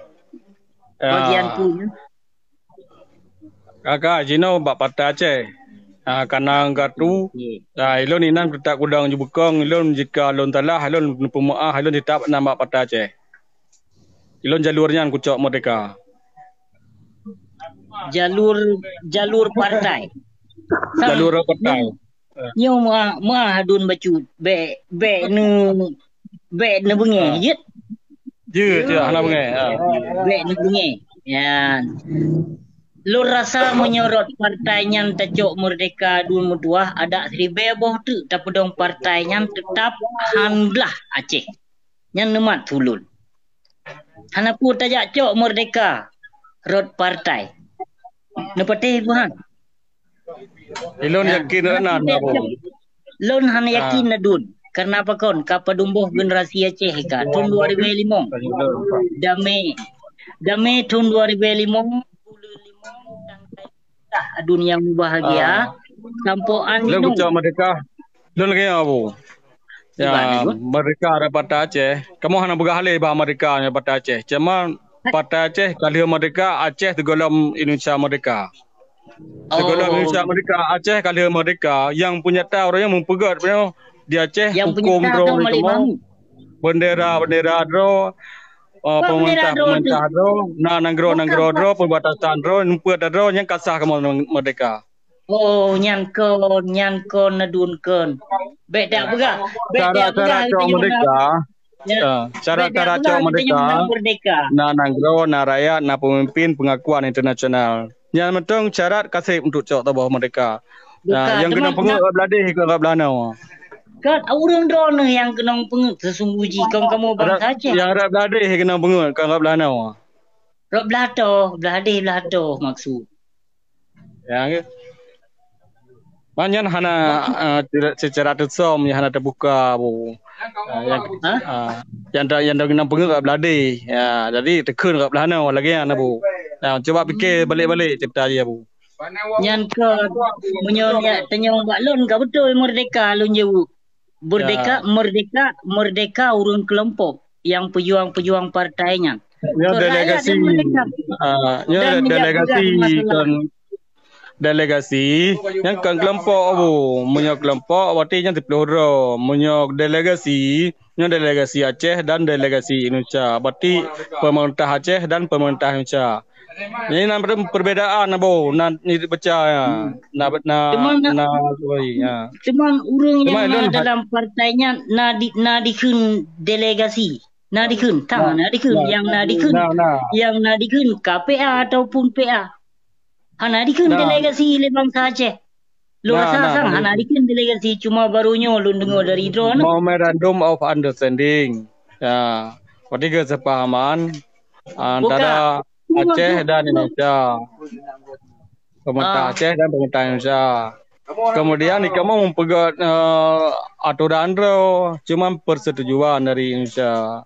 Ya. Bagian peue nyoe? Kakak, jinoe bak Partai Aceh. Ah, kana gatu. Okey. Ah, ilôn inan teutap kudong jibeukong, ilôn jika lôn salah, ilôn neupeumeu'ah, ilôn teutap na bak Partai Aceh. Ilôn jalur nyan kucok merdeka. Jalur, jalur partai. Jalur partai. Nyoe meu'ah, meu'ah Dun bacut. Bèk, bèk neu-, bèk neubeungèh, jeuet? Jeuet, jeuet, hana beungèh. Ha. Bèk neubeungèh. Nyan. Lôn rasa meunyoe rot partai nyan tacok merdeka Dun meutuwah, adak siribèe boh teuk tapeudong partai nyan teutap han blah Aceh. Nyan neumat ulôn. Hana peue tajak cok merdeka rot partai. Neupatéh buhan. Ilôn yakin na, na, na, lôn hana yakin na Dun. Karena pakon? Ka padum boh generasi Aceh ka. Thon dua ribu limong. Damé, damé thon dua ribu limong, buleuen limong, tanggai Tah, aduen nyang mubahagia, sampoe an lôn inong. Kucok merdeka. Lôn lagèe nyoe, Abu. Ya, merdeka rot Partai Aceh. Kamoe hana peugah lé bah merdeka nyoe Partai Aceh. Cuma Partai Aceh ka lheueh merdeka, Aceh sigohlom Indonesia merdeka. Sigohlom Indonesia merdeka, Aceh ka lheueh merdeka. Nyang peunyata ureueng nyan meupeugèt nyoe di Aceh, hukôm droe, bendera, bendera droe, pemerintah, pemerintah droe, na nanggroe, nanggroe droe, perbatasan droe, neupeuet droe, nyan ka sah kamoe merdeka. Oh, nyan kon, nyan kon, aduen kon. Bèk dak peugah, bèk dak peugah. Syarat-syarat cok merdeka. Ya, syarat-syarat cok merdeka. Na nanggroe, na rakyat, na pemimpin, pengakuan internasional. Nyan mantong syarat ka sép untuk cok tuboh merdeka. Nah, nyang keunong peungeuet rot blah déh, kon rot blah noe. Kan ureueng droeneuh nyang keunong peungeuet seusunggoh jih, kon kamoe bansa Aceh. Nyang rot blah déh keunong peungeuet, kon rot blah noe. Rot blah toh, blah déh blah toh maksud. Ya, ke? Man nyan hana, eh, secara teusöm, nyan hana teubuka, Bu. Ah, nyang, ah, nyang da-, nyang da-, nyang peungeuet blah déh. Ya, jadi teukheun rot blah noe lagèe nyan, Bu. Nah, cuba pike balek-balek cerita jih, Bu. Nyan kon, meunyoe niat tanyong bak lôn ka beutôi merdeka lôn jaweueb. Merdeka, merdeka, merdeka ureueng keulompok nyang peujuang-peujuang partai nyan. Nyoe delegasi, ah, nyoe delegasi kon delegasi, nyan kon keulompok, Bu. Meunyoe keulompok, berarti nyan siplôh droe. Meunyoe delegasi, nyoe delegasi Aceh dan delegasi Indonesia. Berarti pemerintah Aceh dan pemerintah Indonesia. Jadi, na per-, perbedaan, Bu. Na, ni baca, ya. Na, na, na, ya. Cuman ureueng nyang na dalam partai nyan na di, na dikheun delegasi. Na dikheun, tang na dikheun, nyang na dikheun, nyang na dikheun K P A ataupun P A. Hana dikheun delegasi lé bansa Aceh. Lôn rasa sang hana dikheun delegasi, cuma baru nyoe lôn deungoe dari droeneuh. Memorandum of Understanding. Ya, berarti kesepahaman antara Aceh dan Indonesia. Pemerintah Aceh dan pemerintah Indonesia. Kemudian di kamoe meupeugah, eh, aturan droe, cuma persetujuan dari Indonesia.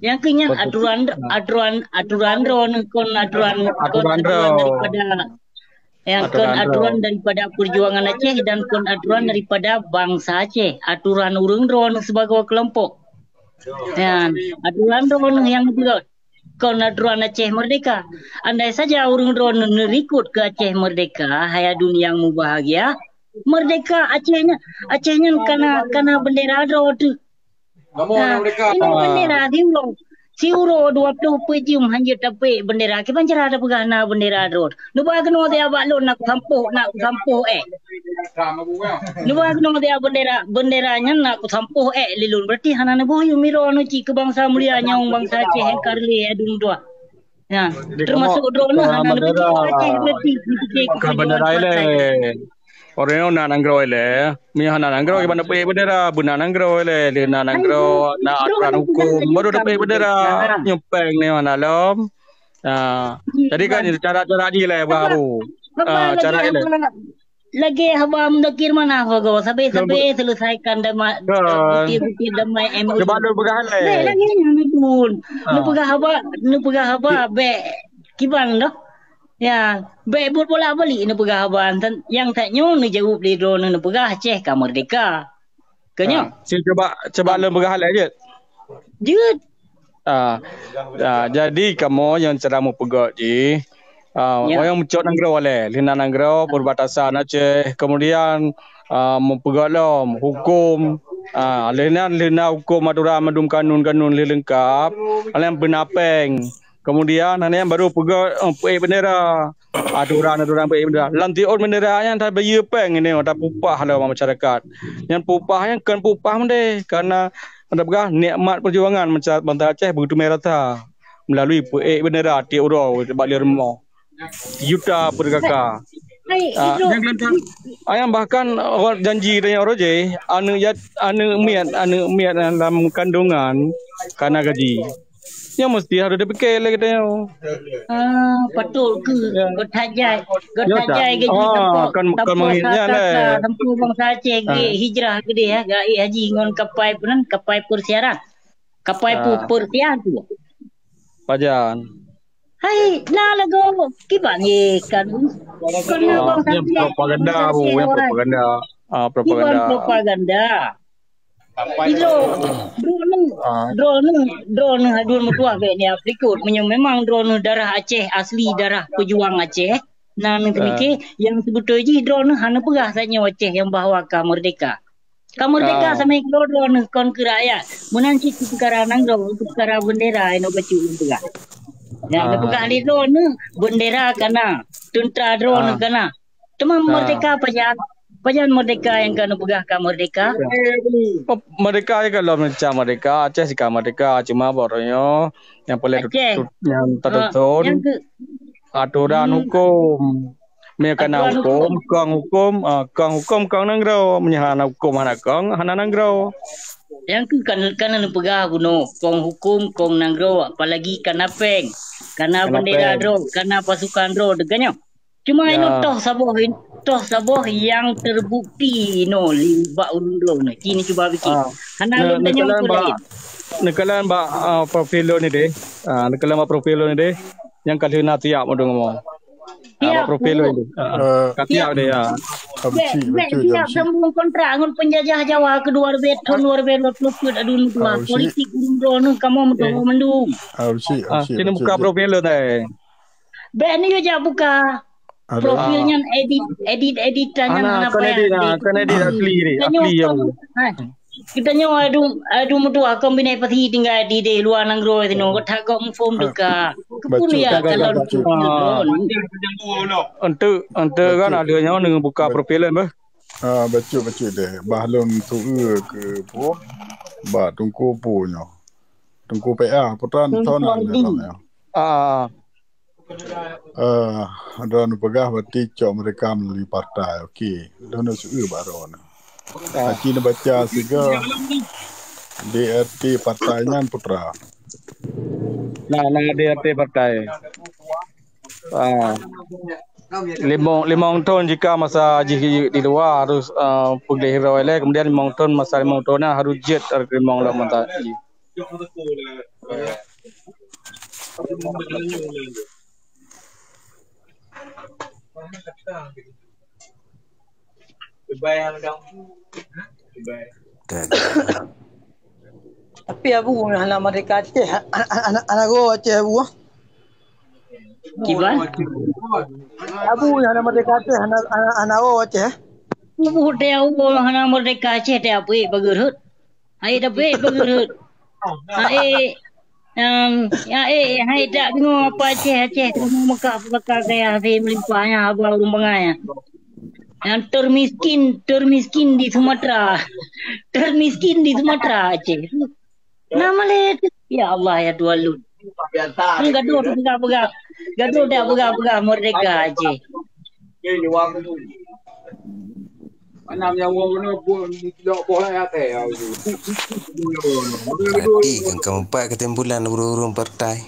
Nyang keu nyan aturan, aturan, aturan droe, kon aturan, kon aturan daripada, nyang kon aturan daripada perjuangan Aceh dan kon aturan daripada bangsa Aceh. Aturan ureuëng droe sibagoe kelompok. Nyan, aturan droe nyang buet. Kon aturan Aceh merdeka. Andai saja ureuëng droe neurikot keu Aceh merdeka, hai aduen nyang mubahagia, merdeka Aceh nyan, Aceh nyan kana, kana bendera droe teuh. Nah, ini bendera siuroe. Siuroe dua ploh peuet jeuem hanjeuet tapeuék bendera. Kiban cara tapeugah na bendera droe? Neuba keunoe siat bak lôn, na kusampôh, na kusampôh ék. Neuba keunoe siat bendera, bendera nyan na kusampôh ék lé lôn. Berarti hana neuboh yum droe nyoe cit keu bangsa mulia nyang bangsa Aceh nyang ka reuléh aduen dua. Nah, termasuk droe nyoe hana neuboh cit keu Aceh berarti. Bukan bendera ilée. Orang nyoe na nanggroe ilée. Meunyoe hana nanggroe, kiban tapeuék bendera, beuna nanggroe ilée. Lheueh na nanggroe, na aturan huköm, baru tapeuék bendera. Nyoe péng nyoe hana lom. Ah, jadi kan cara-cara jih lé, Bah Abu. Ah, cara lé. Lagée haba Mudakir Manaf bagoe, sabe-sabe selesaikan damai, bukti-bukti damai M O U. Cuba lôn peugah lé. Lagée nyan Dun. Neupeugah haba, neupeugah haba bék kiban doh. Ya, bék buet bolak-balik neupeugah haba. Nyang that nyoe neujaweueb lé droeneuh neupeugah Aceh ka merdeka. Keu nyoe? Ah, si cuba, cuba lôn peugah lé jeuet. Jeuet. Ah, ah, jadi kamoe nyang cara meupeugah jih, ah, ya, nyang meucok nanggroe lé, lheueh na nanggroe perbatasan Aceh, kemudian, ah, meupeugah lom huköm, ah, lheueh nyan lheueh na huköm aturan mandum kanun-kanun lheueh leungkab, lheueh nyan beuna péng. Kemudian, hana nyan baru peugah, eh, peuék bendera. Aturan-aturan peuék bendera. Lam tiôn bendera nyan tabayeue péng nyoe, tapupah lé masyarakat. Nyan pupah nyan kon pupah meudeh, karena anda peugah nikmat perjuangan bansa Aceh beuteumé rasa melalui peuék bendera tiep uroe bak lé rumoh. Juta peureuka. Ah, nyang bahkan awak janji tanyoe roh jih, aneuk yat-, aneuk miet, aneuk miet lam kandungan kana gaji. Nyoe meusti harôh tapike lé geutanyoe. Ah, patôt keu geutanyoe, geutanyoe gaji tampok, tampok sampôh bangsa Aceh geuhijrah keudeh, ya, geuék haji ngon kapai peunan, kapai peusiaran. Kapai peusiaran tu. Pajan. Hai, na lagoe kiban ye kan. Kon na bangsa Aceh, propaganda, propaganda. Ah, propaganda. Kiban propaganda. Ilo, droeneuh, droeneuh, droeneuh aduen meutuah bék ni Afrikot. Meunyoe memang droeneuh darah Aceh asli, darah pejuang Aceh, na neupike nyang seubeutôi jih droeneuh hana peugah tanyoe Aceh nyang bahwa ka merdeka. Ka merdeka samai keudroe-droe neuh kon keu rakyat. Meunan cit keu peukara nanggroe, keu peukara bendera inoe bacut lôn peugah. Nyang neupeugah lé droe neuh bendera kana, teuntra droe neuh kana. Teuma merdeka pajan, pajan merdeka nyang ka neupeugah ka merdeka? Merdeka nyang ka lom neucak merdeka, Aceh sika merdeka, cuma baroe nyoe nyang paléng tut-, nyang teutuntut. Aturan huköm. Meunyoe kana huköm, kong huköm, ah, kong huköm, kong nanggroe. Meunyoe hana huköm, hana kong, hana nanggroe. Nyang keuh kan, kana neupeugah bunoe, kong huköm, kong nanggroe, apalagi kana péng, kana bendera droe, kana pasukan droe, teuka nyoe. Cuma inoe toh saboh, toh saboh nyang terbukti inoe li bak ureuëng droe nyoe. Ci neucuba pike. Hana lom tanyong peue laén. Neukalon bak, ah, profil lôn ni deh. Ah, neukalon bak profil lôn ni deh. Nyang ka lheueh na tiap meudong mo. Ah, bak profil lôn ni deh. Ah, ka tiap deh, ya. Bék, bék siap sambung kontrak ngon penjajah Jawa keu dua ribèe thon dua ribèe dua puluh peuet aduen dua. Politik ureuëng droe nyoe kamoe meudoe mandum. Ah, sini buka profil lôn deh. Bék ni jak buka. Profil nyan edit, edit, editan nyan hana payah. Kon edit asli ni, asli yang. Geutanyoe adu, adu meutuah kombinasi pasti tinggai di, di luwa nanggroe sinoe. That gob muphom teuka. Keupeue ya kalau untuk, untuk kan ada nyoe neu buka profil kan beh. Ah, bacut-bacut deh. Bah lôn tu'eu keu po. Bah Teungku po nyoe. Teungku P A, putra Teungku P A. Ah. Eh, droeneuh peugah berarti cok merdeka melalui partai. Okey, droeneuh seueu bak droeneuh. Aci neubaca sigoe D R T partai nyan putra. Nah, nah D R T partai. Ah. Limong, limong thon jika masa jih di luwa harus, eh, peugléh droe lé, kemudian limong thon, masa limong thon nyan harus jeuet limong lom masa jih. Tapi Abu hana merdeka Aceh, hana, hana, hana go Aceh Abu. Kiban? Abu hana merdeka Aceh, hana, hana, hana go Aceh. Abu teh Abu hana merdeka Aceh teh apik bageurhut. Hai dapik bageurhut. Hai Em, ya eh, hai tak bingung apa Aceh, Aceh kamu Mekah Mekah kaya hati melimpah ya haba urang bangai ya. Yang termiskin, termiskin di Sumatera. Termiskin di Sumatera Aceh. Nama le ya Allah ya Tuhan lu. Kan gaduh tu pegang-pegang. Gaduh dah pegang-pegang merdeka Aceh. Mana nyawa mana pun tidak boleh ya teh. Berarti kan kamu empat kesimpulan urung-urung partai.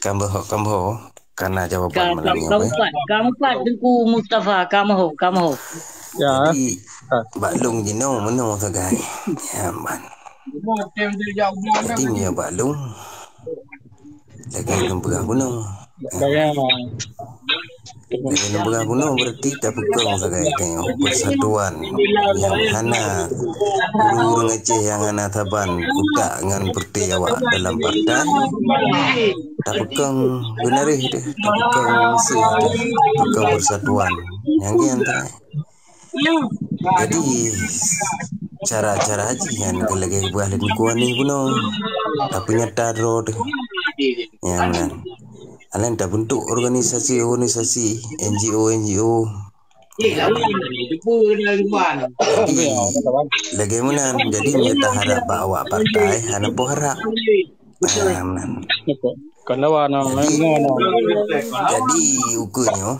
Kamu ho, kamu ho. Karena jawaban malam ni apa? Kamu empat, kamu empat Tengku Mustafa, kamu ho, kamu ho. Ya. Jadi, Bak Long jinoe meunoe sagai. Nyaman. Jadi meunyoe Bak Long lagèe lôn peugah bunoe. Lagèe lôn peugah bunoe berarti tapeukong sagai tanyoe persatuan nyang hana ureueng-ureueng Aceh nyang hana saban utak ngon peureuté awak dalam partai. Tapeukong beunareh deh, tapeukong meuseuh deh, tapeukong persatuan. Nyang nyan tai. Jadi cara-cara jih nyan ka lagèe geupeugah lé Teungku Hanif bunoe. Tapeunyata droe teuh. Nyan meunan. Alèh tabentuk organisasi-organisasi, N G O, N G O. Jadi lagèe meunan. Jadi meunyoe taharap bak awak partai hana peuharap. Jadi ukeue nyoe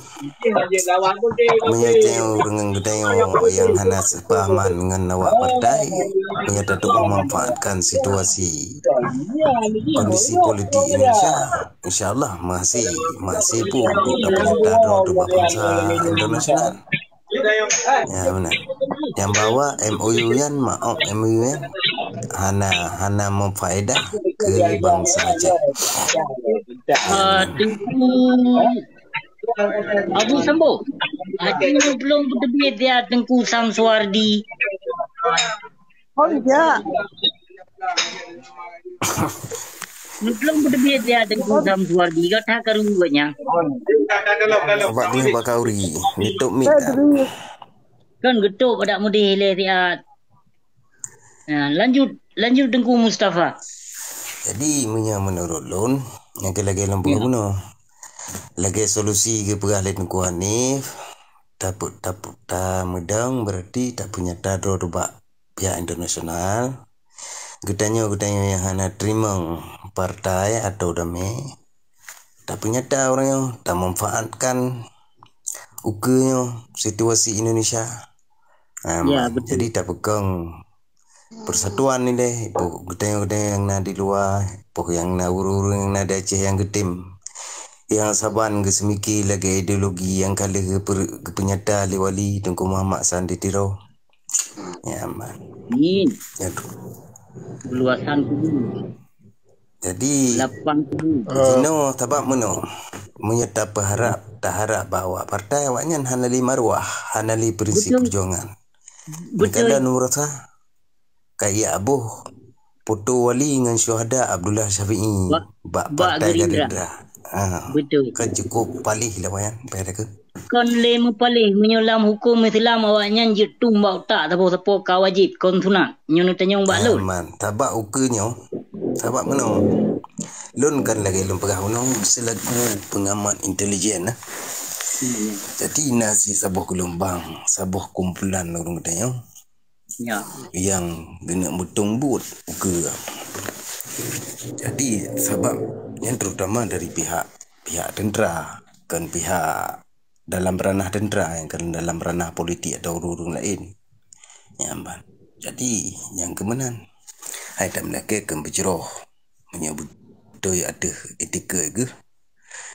meunyoe tanyoe ureueng geutanyoe nyang hana seupahaman ngon awak partai, meunyoe tatu'oh manfaatkan situasi kondisi politik Indonesia, insya Allah meuhasé meuhasé pun untuk tapeunata droe teuh bak bansa internasional. Ya beuna. Nyang bahwa M O U nyan maok M O U nyan hana hana meufaedah keu bansa Aceh. Teungku Abu Sambo. Hati nyoe belum beuteubiet ya Teungku Samsuwardi. Oh tidak. Neuglong beuteubiet ya Teungku Samsuwardi ka that karu geuh nyan. Abak dulu baka uri, nitop mit dah. Kan geutôp adak mudeh lé siat. Nah, lanjut, lanjut Teungku Mustafa. Jadi meunyoe meunurot lôn, nyang keu lagèe lôn peugah bunoe. Lagèe solusi geupeugah lé Teungku Hanif, tapeu tapeu tameudang berarti tapeunyata droe teuh bak pihak internasional, geutanyoe-geutanyoe nyang hana teurimong partai atau damé, tapeunyata ureueng nyoe tamanfaatkan ukeue nyoe situasi Indonesia. Ha, ya, betul. Jadi tapeukong persatuan ilèe, boh geutanyoe-geutanyoe nyang na di luwa, boh nyang na ureueng-ureueng nyang na di Aceh nyang geutem. Nyang saban geuseumiké lagèe ideologi nyang ka lheueh geupeu- geupeunyata lé Wali Teungku Muhammad Sandi Tiro. Nyaman. Amin. Luasan kubu. Jadi, Lapang kubu. Jinoe sabab meunoe, meunyoe tapeuharab, taharab bak awak partai, awaknyan hana lé maruah, hana lé prinsip perjuangan. Betul. Kadang urasa ka ia aboh foto wali ngon syuhada Abdullah Syafi'i bak Partai Gerindra. Ha. Betul. Kan cukup paléh lah wayan, payah ke? Kon lé meupaléh meunyoe lam huköm Islam awaknyan jeuet tumbak utak sapo-sapo ka wajéb kon sunat. Nyoe neutanyong bak lôn. Aman. Sabab ukeue nyoe, sabab meunoe. Lôn kan lagèe lôn peugah meunoe seulaku peungamat intelijen nah. Jadi na si saboh geulumbang, saboh kumpulan ureueng geutanyoe. Ya. Nyang geuneuk meutueng buet ukeue. Jadi sabab nyan terutama dari pihak pihak tentera, kon pihak dalam ranah tentera, nyang kon dalam ranah politik atau ureueng-ureueng laén. Nyan ban. Jadi nyang keu meunan hai that meulakèe kon beujroh meunyoe beutôi ateueh etika geuh,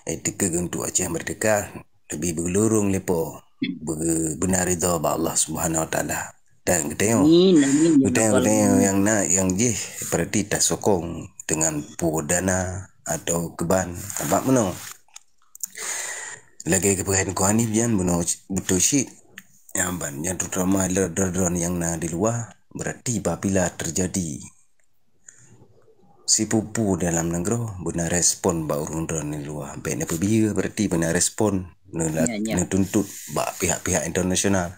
etika geuh untuk Aceh Merdeka. Leubeh beugeulurong lé Po, beu-, beuna ridha bak Allah Subhanahu Wa Taala. Dan geutanyoe, amin, amin, ya geutanyoe, rabbal geutanyoe alamin. Nyang na, nyang jih berarti tasokong dengan peue dana atau keuban. Sabab meunoe, lagée geupeugah Teungku Hanif nyan, bunoe beutôi cit. Nyang ban, nyang terutama droe-droe nyang na di luwa, berarti apabila terjadi sipeue-peue dalam nanggroe, beuna respon bak ureuëng droe di luwa. Bék neupeubiyeu, berarti beuna respon, neula-, ya, ya, neutuntut bak pihak-pihak internasional.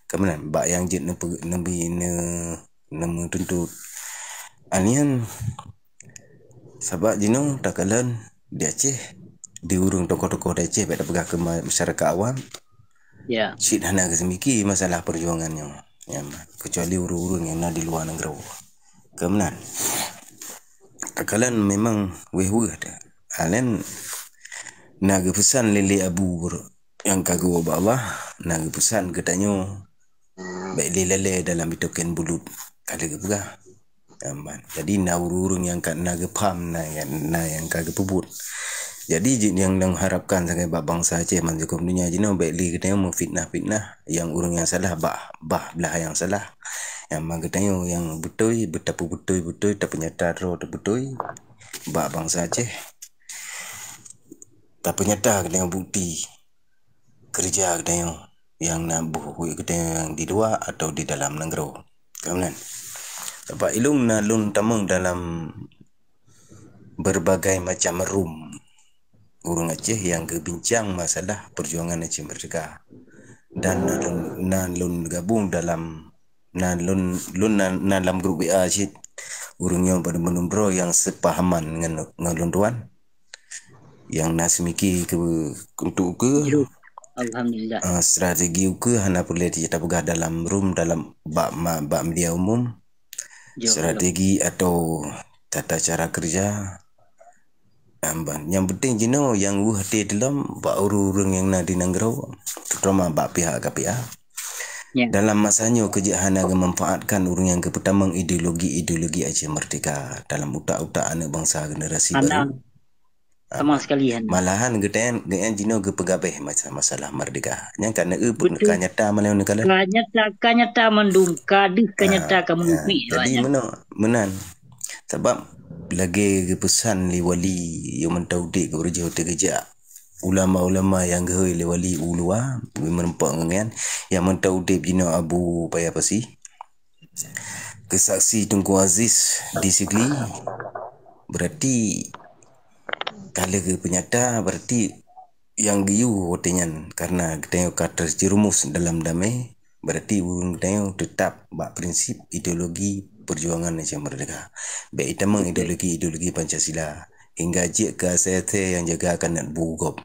Kemudian, bak nyang jeuet neupe-, neubi-, neu-, neumeutuntut. Anian, sabab jinoe takalon di Aceh, di ureuëng tokoh-tokoh di Aceh, bék tapeugah keu ma-, masyarakat awam, ya, cit hana geuseumiké masalah perjuangan nyoe. Ya, kecuali ureuëng-ureuëng nyang na di luwa nanggroe. Kemudian, takalon memang wéh-wéh dah. Alen na geupeusan lé, lé Abu nyang ka geuwoe bak Allah, na geupeusan geutanyoe bék lé lalée dalam itoken bulut, ka lheueh geupeugah. Aman. Jadi, na ureuëng-ureuëng nyang ka na geupaham, na, na nyang ka geupeubuet. Jadi, ji-, nyang, nyang harapkan sagai bak bansa Aceh mandum donya jinoe bék lé geutanyoe meufitnah-fitnah nyang ureuëng nyang salah bah, bah blah nyang salah. Nyang ma geutanyoe nyang beutôi, beutapeubeutôi-beutôi, tapeunyata droe teubeutôi bak bansa Aceh. Tapeunyata geutanyoe bukti keureuja geutanyoe nyang na boh buet geutanyoe nyang di luwa atau di dalam nanggroe. Kemudian, Bapak Ilung na lôn tamong dalam berbagai macam room ureuëng Aceh nyang geubincang masalah perjuangan Aceh Merdeka. Dan na lôn, na lôn gabong dalam, na lôn, lôn na, na lam grup W A cit. Ureuëng nyoe padub mandum droe nyang sepahaman ngon, ngon lôn tuan. Nyang na seumiki keu, untuk uke. Yo, alhamdulillah. Ah, strategi uke hana peureulée tapeugah dalam room, dalam bak ma-, bak media umum. Yo, strategi atau tata cara kerja. Amban. Nyang penting jinoe nyang weueh até teulom bak ureuëng-ureuëng nyang na di nanggroe, terutama bak pihak K P A. Ya. Dalam masa nyoe keujeuet hana geumanfaatkan ureuëng nyang geupeutamong ideologi-ideologi Aceh Merdeka dalam utak-utak aneuëk bansa generasi baru. Hana. Sama sekali hana. Malahan geutanyoe, geutanyoe jinoe geupeugabeh masa-, masalah merdeka. Nyang ka neueu pun. Betul. Ka nyata malam ni kala. Ka nyata, ka nyata mandum, ka deuh ka nyata, ka meunupi. Jadi meunoe, meunan. Sabab lagée geupeusan lé wali, nyang mantong udeb geureujeuh teugeujak. Ulama-ulama nyang geuhôi lé wali u luwa, meureumpok ngon nyan, nyang mantong udeb jinoe Abu Paya Pasi. Keusaksi Teungku Aziz di Sigli, berarti ka lheueh geupeunyata, berarti nyang geuyue watée nyan karena geutanyoe ka terjerumus dalam damé, berarti ureuëng geutanyoe teutap bak prinsip ideologi perjuangan Aceh Merdeka. Bék itamong ideologi-ideologi Pancasila hingga jeuet keu asai-asai nyang jaga keunan bu gob.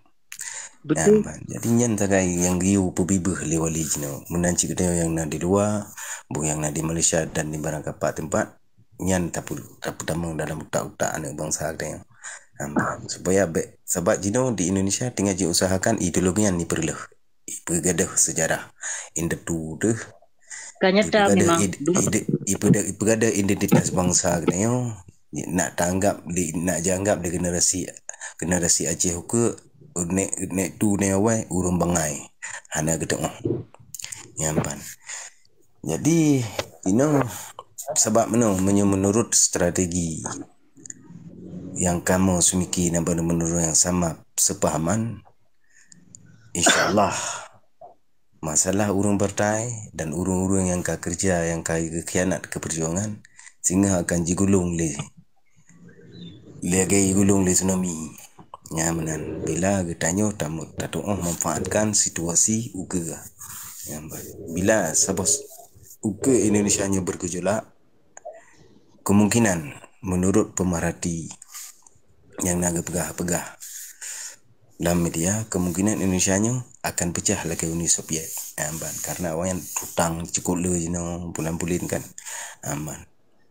Betul. Nyan ban. Jadi nyan sagai nyang geuyue peubibeuh lé wali jinoe. Meunan cit geutanyoe nyang na di luwa, boh nyang na di Malaysia dan di barang kapak teumpat, nyan tapeu-, tapeutamong dalam utak-utak aneuëk bansa geutanyoe. Nyan ban. Supaya bék, sabab jinoe di Indonesia tinggai jiusahakan ideologi nyan dipeureuloh, ipeugadôh sejarah indatu teuh. Ka nyata memang. Ipeugadôh id-, ide-, ipeuda-, ipeugadôh identitas bansa geutanyoe. Nak tanggap di, nak jianggap di generasi, generasi Aceh ukeue, nek, nek tu nek awai ureuëng bangai. Hana geutu'oh. Nyan ban. Jadi, inoe sabab meunoe, meunyoe menurut strategi nyang kamoe seumiki na banmandum nyang sama sepahaman, insya Allah, masalah ureuëng partai dan ureuëng-ureuëng nyang ka keureuja nyang ka geukhianat keu peujuangan, singoh akan jigulong lé, lagée jigulong lé tsunami. Nyan meunan, bila geutanyoe tamu-, tatu'oh manfaatkan situasi ukeue. Nyan ban. Bila saboh ukeue Indonesia nyoe bergejolak, kemungkinan, menurut pemerhati nyang na geupeugah-peugah lam media, kemungkinan Indonesia nyoe akan peucah lagée Uni Soviet. Nyan ban, karena awaknyan tutang cukop le jinoe bulan-buleuen kan. Nyan ban.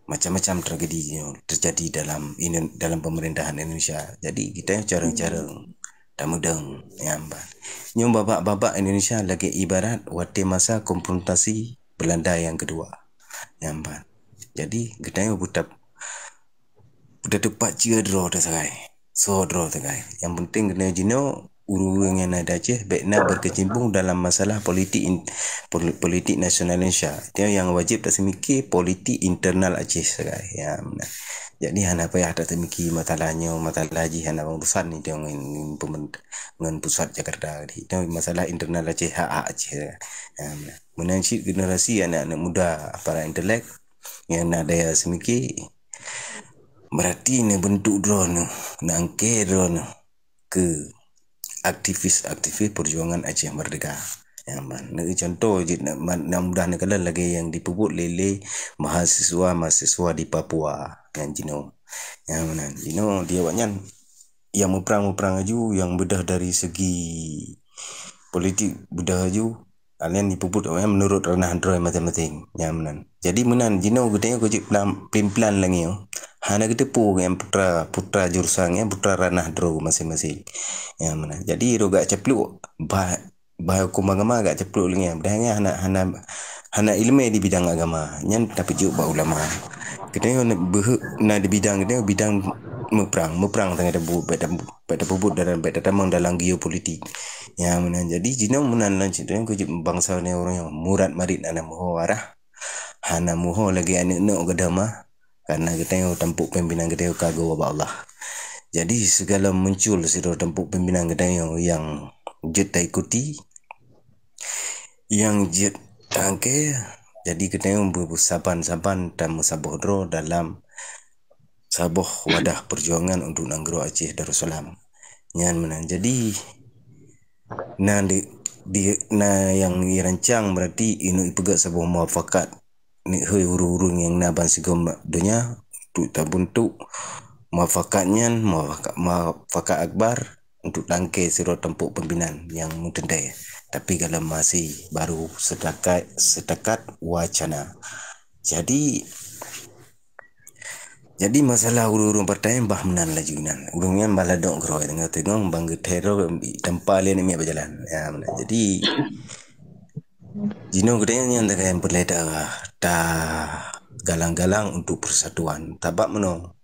Macam-macam tragedi jinoe terjadi dalam Indo-, dalam pemerintahan Indonesia. Jadi, kita carong-carong tameudong, nyan ban. Nyoe babak-babak Indonesia lagée ibarat watée masa konfrontasi Belanda nyang keudua. Nyan ban. Jadi, geutanyoe beutap-, beuteupat cie droe teuh sagai. Soe droe teuh sagai. Nyang penting geutanyoe jinoe ureuëng-ureuëng nyang na di Aceh bék na berkecimpung dalam masalah politik in-, pol-, politik nasional Indonesia. Itu nyang wajéb taseumike politik internal Aceh sagai. Ya, meunan. Jadi hana payah taseumike masalah nyoe, masalah jih hana urusan itu ngon, ngon pemen-, ngon pusat Jakarta. Itu masalah internal Aceh, hak-hak Aceh sagai. Ya, meunan. Meunan cit generasi aneuk-aneuk muda, para intelek nyang na daya seumike, berarti neubeuntuk droeneuh, neuangkée droeneuh keu aktivis-aktivis perjuangan Aceh Merdeka. Nyang ban, neucontoh jeuet na, na mudah neukalon lagée nyang jipeubuet lé, lé mahasiswa-mahasiswa di Papua nyang jinoe. Nyang meunan, jinoe di awaknyan nyang muprang-muprang laju, nyang beudôh dari segi politik beudôh laju, kalian jipeubuet awaknyan meunurot ranah droe maséng-maséng. Nyang meunan. Jadi meunan, jinoe geutanyoe keu jeuet plan-, pelan-pelan lagée nyoe. Hana geuteupeue nyang putra, putra jurusan, nyang putra ranah droe maséng-maséng. Nyang meunan. Jadi roh gak caplok bah, bah huköm agama gak caplok lagée nyan. Padahai nyan hana, hana, hana iéleumé di bidang agama. Nyan tapeujeuet bak ulama. Geutanyoe na, beuhe-, na di bidang geutanyoe bidang muprang, muprang tangai tabu-, bék tabu-, bék tapeubuet dalam, bék tatamong dalam geopolitik. Nyang meunan. Jadi jinoe meunan lan cit keu jeuet bansa nyoe ureuëng nyoe murat marit hana muho arah, hana muho lagée aneuk-aneuk geudah mah, karena geutanyoe tampok pimpinan geutanyoe ka geuwoe bak Allah. Jadi segala muncul sidroe tampok pimpinan geutanyoe nyang jeuet taikuti, nyang jeuet taangkée, jadi geutanyoe beusaban-saban tameusaboh droe dalam saboh wadah perjuangan untuk nanggroe Aceh Darussalam. Nyan meunan. Jadi na di, di, na nyang jirancang berarti ineuk ipeugét saboh mufakat. Neuk hôi ureuëng-ureuëng nyang na bansigom donya untuk tabeuntuk mufakat nyan, mufakat, mufakat akbar untuk taangkée sidroe tampok pimpinan nyang meuteuntée. Tapi galom masih baru setakat, setakat wacana. Jadi, jadi masalah ureuëng-ureuëng partai bah meunan laju nan. Ureuëng nyan bah ladok keudroe teungoh-teungoh bang geuthero tampa lé aneuk miet bak jalan. Ya, meunan. Jadi, jinoe geutanyoe nyan tagai peureulée ta, ta galang-galang untuk persatuan. Sabab meunoe,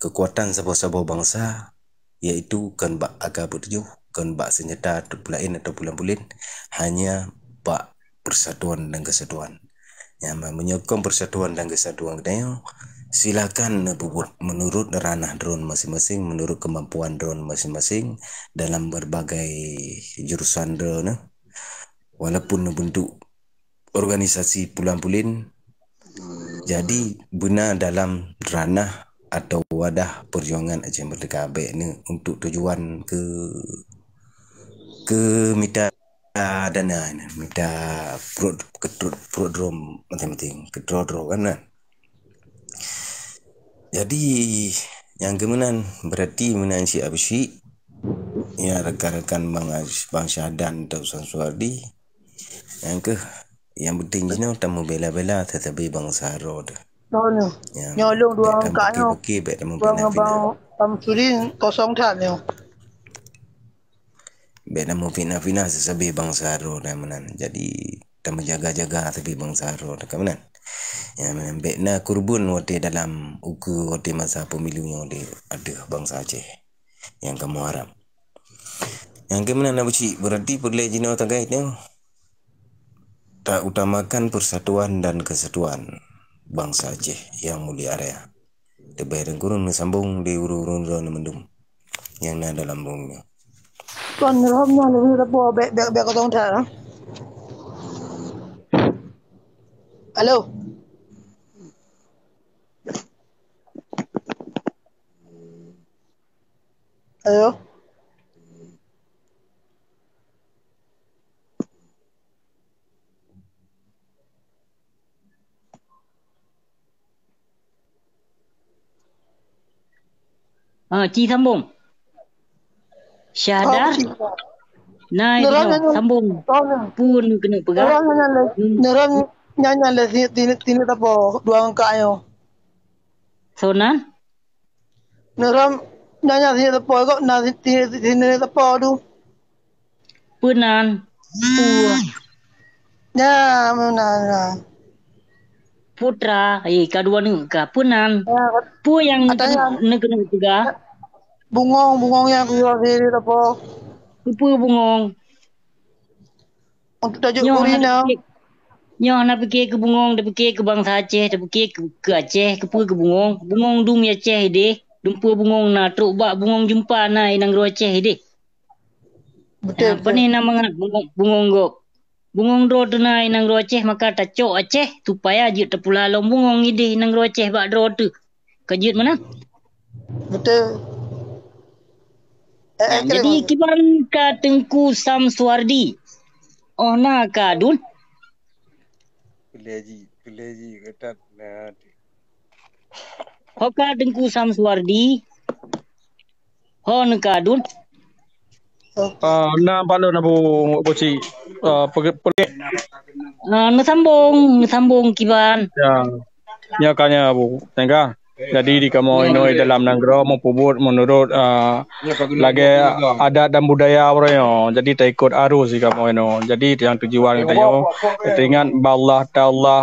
keukuatan saboh-saboh bansa, yaitu kon bak aka peutujoh, kon bak seunjata peulaén atau pulan-pulen, hanya bak persatuan dan kesatuan. Nyang meunyoe kon persatuan dan kesatuan geutanyoe, silakan neupeubuet meunurot ranah droeneuh maséng-maséng, meunurot keumampuan droeneuh maséng-maséng dalam berbagai jurusan droeneuh. Walaupun neubeuntuk organisasi pulan-pulen, jadi beuna dalam ranah atau wadah perjuangan Aceh Merdeka, bék neuk untuk tujuan keu, keu mita dana, mita perut, keu perut, perut droe maséng-maséng, keu droe-droe kan, nah. Jadi, nyang keu meunan, berarti meunan cit Abusyik, ya, rekan-rekan Bang Aj-, Bang Syahdan atau Bang Suwardi, nyang keuh, nyang penting jinoe tameubela-bela teutabé bansa droe teuh. Nyoe, nyoe. Ya, nyoe lôn dua bék angka nyoe. Tameupike-pike, bék tameupike-pike. Bang, Bang Syamsuddin kosong that nyoe. Bék na meufitnah-fitnah seusabe bansa droe na meunan. Jadi, tameujaga-jaga sabe bansa droe na ka meunan. Ya, meunan bék na keureubeuen watée dalam ukeue watée masa pemilu nyoe di ateueh bansa Aceh nyang kamoe harab. Nyang keu meunan na Abusyik, berarti peureulée jinoe tagai nyoe, ta utamakan persatuan dan kesatuan bansa Aceh yang mulia raya. Leubeh dan kureueng neusambong di ureuëng-ureuëng droeneuh mandum nyang na dalam rueng nyoe. Kon lom nyan leubeh leupah bék, bék, bék kosong that, ah. Halo. Halo. Ha, ci sambung. Syahdan. Oh, ci. Nah, neuron nyoe, nyan, sambung. Oh, nah. Pun keuneuk peugah. Neuron nyan, nyan, hmm. Neuron nyan, nyan, nyan, nyan, sini, sini, sini, apa? Dua angka nyoe. Soe nan? Neuron nyan, nyan, sini, apa? Kok na sini, sini, sini, apa tu? Peunan. Pue. Nya, meunan, nya. Putra, eh, ka dua neuk ka. Peunan. Ya, pue nyang atanya neuk, neuk, neuk peugah? Bungong, bungong nyang keudua siri teupok. Keupeue bungong? Untuk tajuk Nyoe hana Urina. Pike, nyoe hana pike keu bungong, tapike keu bansa Aceh, tapike keu, keu Aceh, keupeue keu bungong? Bungong dum i Aceh ideh, dumpeue bungong na, trok bak bungong jumpa na i nanggroe Aceh ideh. Betul, betul. Pane na mangat bungong, bungong gob. Bungong droe teuh na i nanggroe Aceh, maka tacok Aceh supaya jeuet tapula lom bungong ideh i nanggroe Aceh bak droe teuh. Ka jeuet meunan. Betul. Eh, eh, jadi kiban ka Teungku Samsuwardi? Oh na ka Dun. Pilih ji, pilih ji ketat na. Ho ka Teungku Samsuwardi? Ho neuka Dun? Ah, na balon Abu Buci. Ah, pege-, pege- Ah, neusambong, neusambong kiban. Ya. Nyoe ka nyoe, Bu. Tengah. Jadi di kamoe inoe dalam nanggroe meupubuet meunurot, ah, lagèe adat dan budaya uroe nyoe. Jadi taikot arus di kamoe inoe. Jadi nyang tujuan geutanyoe teuingat bak Allah Taala,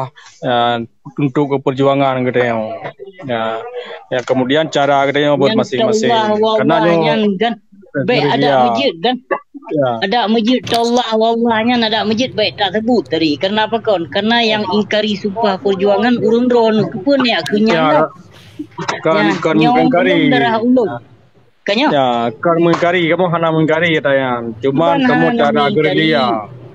ah, untuk keupeurjuangan geutanyoe. Ya. Ya, kemudian cara geutanyoe buet masing-masing. Karena nyoe nyan kan Bèk adak meujeuet kan? Ya. Adak meujeuet, Allah, wallah nyan adak meujeuet bèk taseubut tadi. Karena apa kon? Karena nyang ingkari sumpah peujuangan ureueng droeneuh. Keupeue neujak keu nyan lah? Kon, kon mengingkari. Darah ulôn. Ka nyoe? Ya, kon mengingkari, kamoe hana mengingkari kata nyan. Cuman kamoe cara gerilya.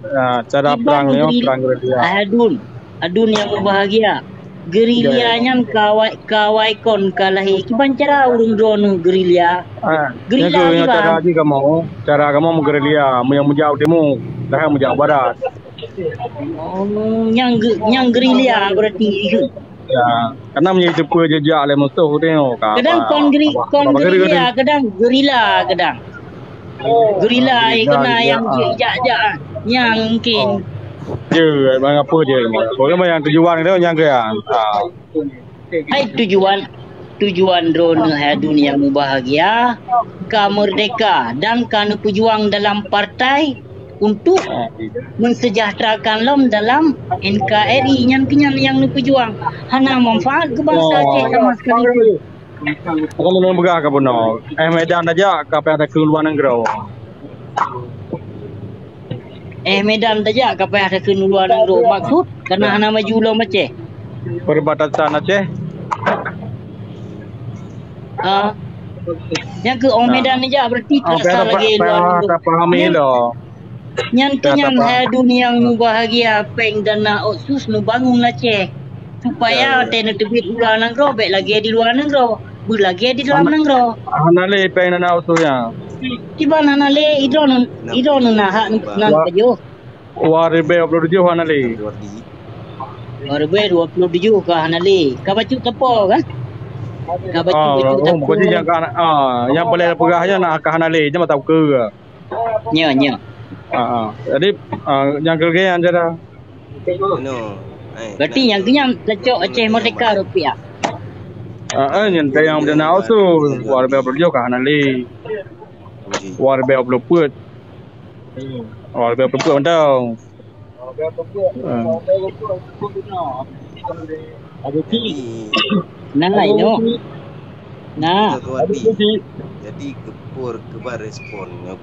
Ya, cara perang nyoe, perang gerilya. Hai Adun, Adun nyang berbahagia. Gerilya nyan ka awai, ka awai kon ka lahé. Kiban cara ureueng droeneuh gerilya? Ah, gerilya nyan keuh, nyan cara jih kamoe. Cara kamoe meugerilya, meunyoe meujak u timu, dah meujak u barat. Oh, nyang ge-, nyang gerilya berarti. Ya, karena meunyoe jiteupeue jijak lé musoh teuh, ka kadang apa, kon geri-, apa, kon apa gerilya, kadang gerila, kadang. Gerila, ah, gerila, kena nyang jak-jak, nyang mungkin. Oh. Je, memang apa je. Pokoknya memang tujuan dia nyang ke, ah. Hai tujuan, tujuan droeneuh hai dunia mubahagia, ka merdeka dan ka neupeujuang dalam partai untuk mensejahterakan lom dalam N K R I nyan keuh nyan nyang neupeujuang. Hana manfaat keu bansa Aceh sama sekali pun. Aku mau peugah ka bunoe. Eh, Medan aja ka payah takheun luwa nanggroe. Eh, Medan tajak ka payah takheun luwa nanggroe. Maksud, karena hana maju lom Aceh. Perbatasan Aceh. Ah. Nyang keu oh Medan ni jak berarti terasa lagi luwa nanggroe. Tapahami lo. Nyan keuh nyan hai dunia mubahagia, pèng dana otsus neubangun Aceh. Supaya watèe neuteubiet u luwa nanggroe, bèk lagèe di luwa nanggroe, beulagèe di dalam nanggroe. Hana lé pèng dana otsus nyan. Kiban hana lé, idroeneuh, idroeneuh na hak nan pajoh. Dua ribèe dua puluh tujoh hana lé. Dua ribèe dua puluh tujoh ka hana lé. Ka bacut teupeu kan? Ka bacut, bacut teupeu. Berarti nyang ka, ah, nyang paléng peugah nyan na ka hana lé, nyan mata ukeue. Nyo, nyo. Ah, ah. Jadi, ah, nyang keulhèe nyan cara. Berarti nyang keuh nyan tacok Aceh Merdeka rupiah. Ah, ah, nyan tayang dana otsus. Dua ribèe dua puluh tujoh ka hana lé. Dua ribèe dua puluh peuet. Dua ribèe dua puluh peuet mantong. Ah. Nah, inoe. Nah. Jadi, keupeue keuban respon nyang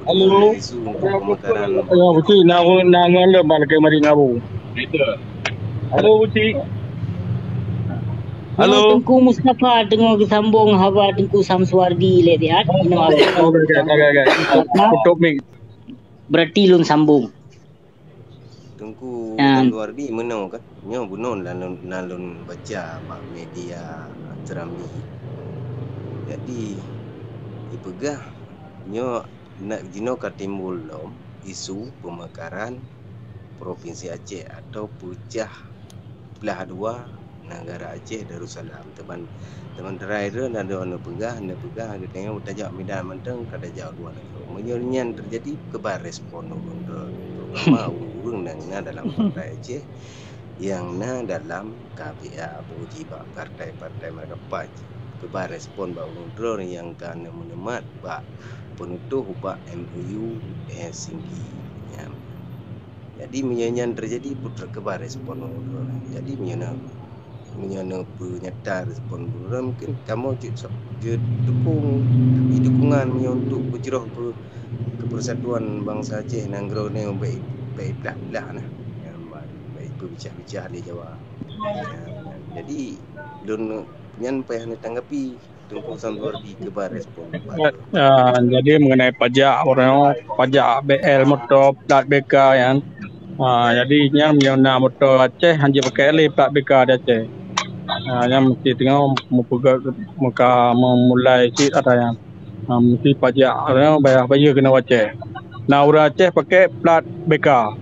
isu untuk pemekaran? Ya, betul. Nah, nah, nah, nah, balik ke mari ngabu. Halo, Buci. Halo. Teungku Mustafa teungoh geusambong haba Teungku Samsuwardi lé siat. Inoe. Oke, oke, oke. Tutup mic. Berarti lôn sambong. Teungku Samsuwardi meunoe kan? Nyoe bunoe na lôn, na lôn baca bak media Serambi. Jadi, ipeugah nyoe na jinoe ka timbul lom isu pemekaran Provinsi Aceh atau peucah blah dua negara Aceh Darussalam. Teuma, teuma teurai droe na droe neupeugah, neupeugah geutanyoe tajak Medan mantong ka tajak dua nanggroe. Meunyoe nyan teujadi, keuban respon ureueng droe, terutama ureueng nyang na dalam partai Aceh, nyang na dalam K P A, beuji bak partai-partai meureukat. Keuban respon bak ureueng droe nyang ka neumeunemat bak peunutôh bak M O U Helsinki nyan. Jadi, meunyoe nyan teujadi, putôh keuban respon ureueng droe. Jadi, meunyoe na Meunyoe neupeue nyata respon bunoe, mungkin kamoe jeuet sab-, jeuet dukong, tapi dukungan meunyoe untuk beujroh keu, keu persatuan bansa Aceh nanggroe nyoe bèk, bèk iplah-plah nah. Ya, bèk, bèk ipeubicah-bicah lé Jawa. Ya, jadi lôn nyan payah neutanggapi. Teungku Samsuwardi keuba respon. Ah, jadi mengenai pajak, orang pajak B L moto, plat B K nyan. Ah, jadi nyan meunyoe na moto Aceh, hanjeuet pakèk lé plat B K di Aceh. Ah, nyan mesti teungoh meupeugah, meuka memulai cit ata nyan. Ah, mesti pajak, orang bayar, bayar keunoe Aceh. Na ureueng Aceh pakèk plat B K.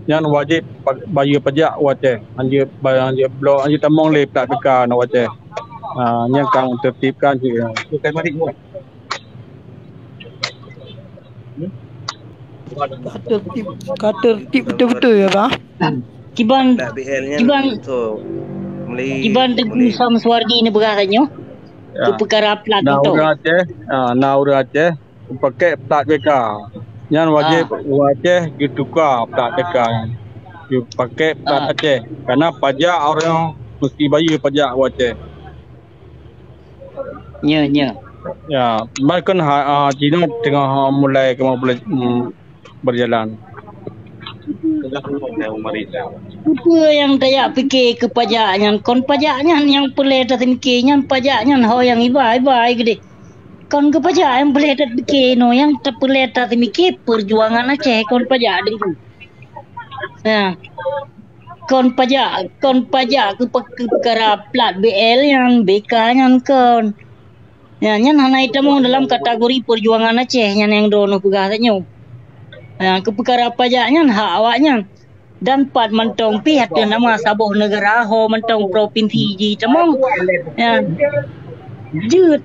Nyan wajéb pa-, bayar pajak u Aceh. Hanjeuet ba-, hanjeuet bloe, hanjeuet tamong lé plat B K na u Aceh. Ha, nyan ka tertib kan cit. Ka tertib, ka tertib beutôi-beutôi ya, Bang? Kiban, Dak B L nyan kiban, so, mulai, kiban Teungku mulai. Samsuwardi neupeugah tanyoe. Ya. Keu peukara plat. Na moto. Ureueng Aceh, ha, na ureueng Aceh pakèk plat B K. Nyan wajéb, ah, ureueng Aceh geutuka plat B K nyan. Geupakèk plat, ah, Aceh. Karena pajak orang mesti bayar pajak u Aceh. Nya, nya. Ya, bahkan ha, ah, Cina teungoh, ah, mulai keumae bela-, hmm, berjalan. Peue nyang tajak pike keu pajak nyan? Kon pajak nyan nyang peureulèe taseumike, nyan pajak nyan ho nyang iba-iba ai geudeh. Kon keu pajak nyang peureulèe tapike, no nyang tapeureulèe taseumike perjuangan Aceh, kon pajak Teungku. Ya. Kon pajak, kon pajak keu pe-, keu peukara plat B L nyan, B K nyan kon. Ya, nyan hana itamong dalam kategori perjuangan Aceh nyan nyang droeneuh peugah tanyoe. Ya, keu peukara pajak nyan hak awaknyan. Dan pat mantong pih ateueh nama saboh neugara ho mantong propinsi jitamong. Ya. Jeuet.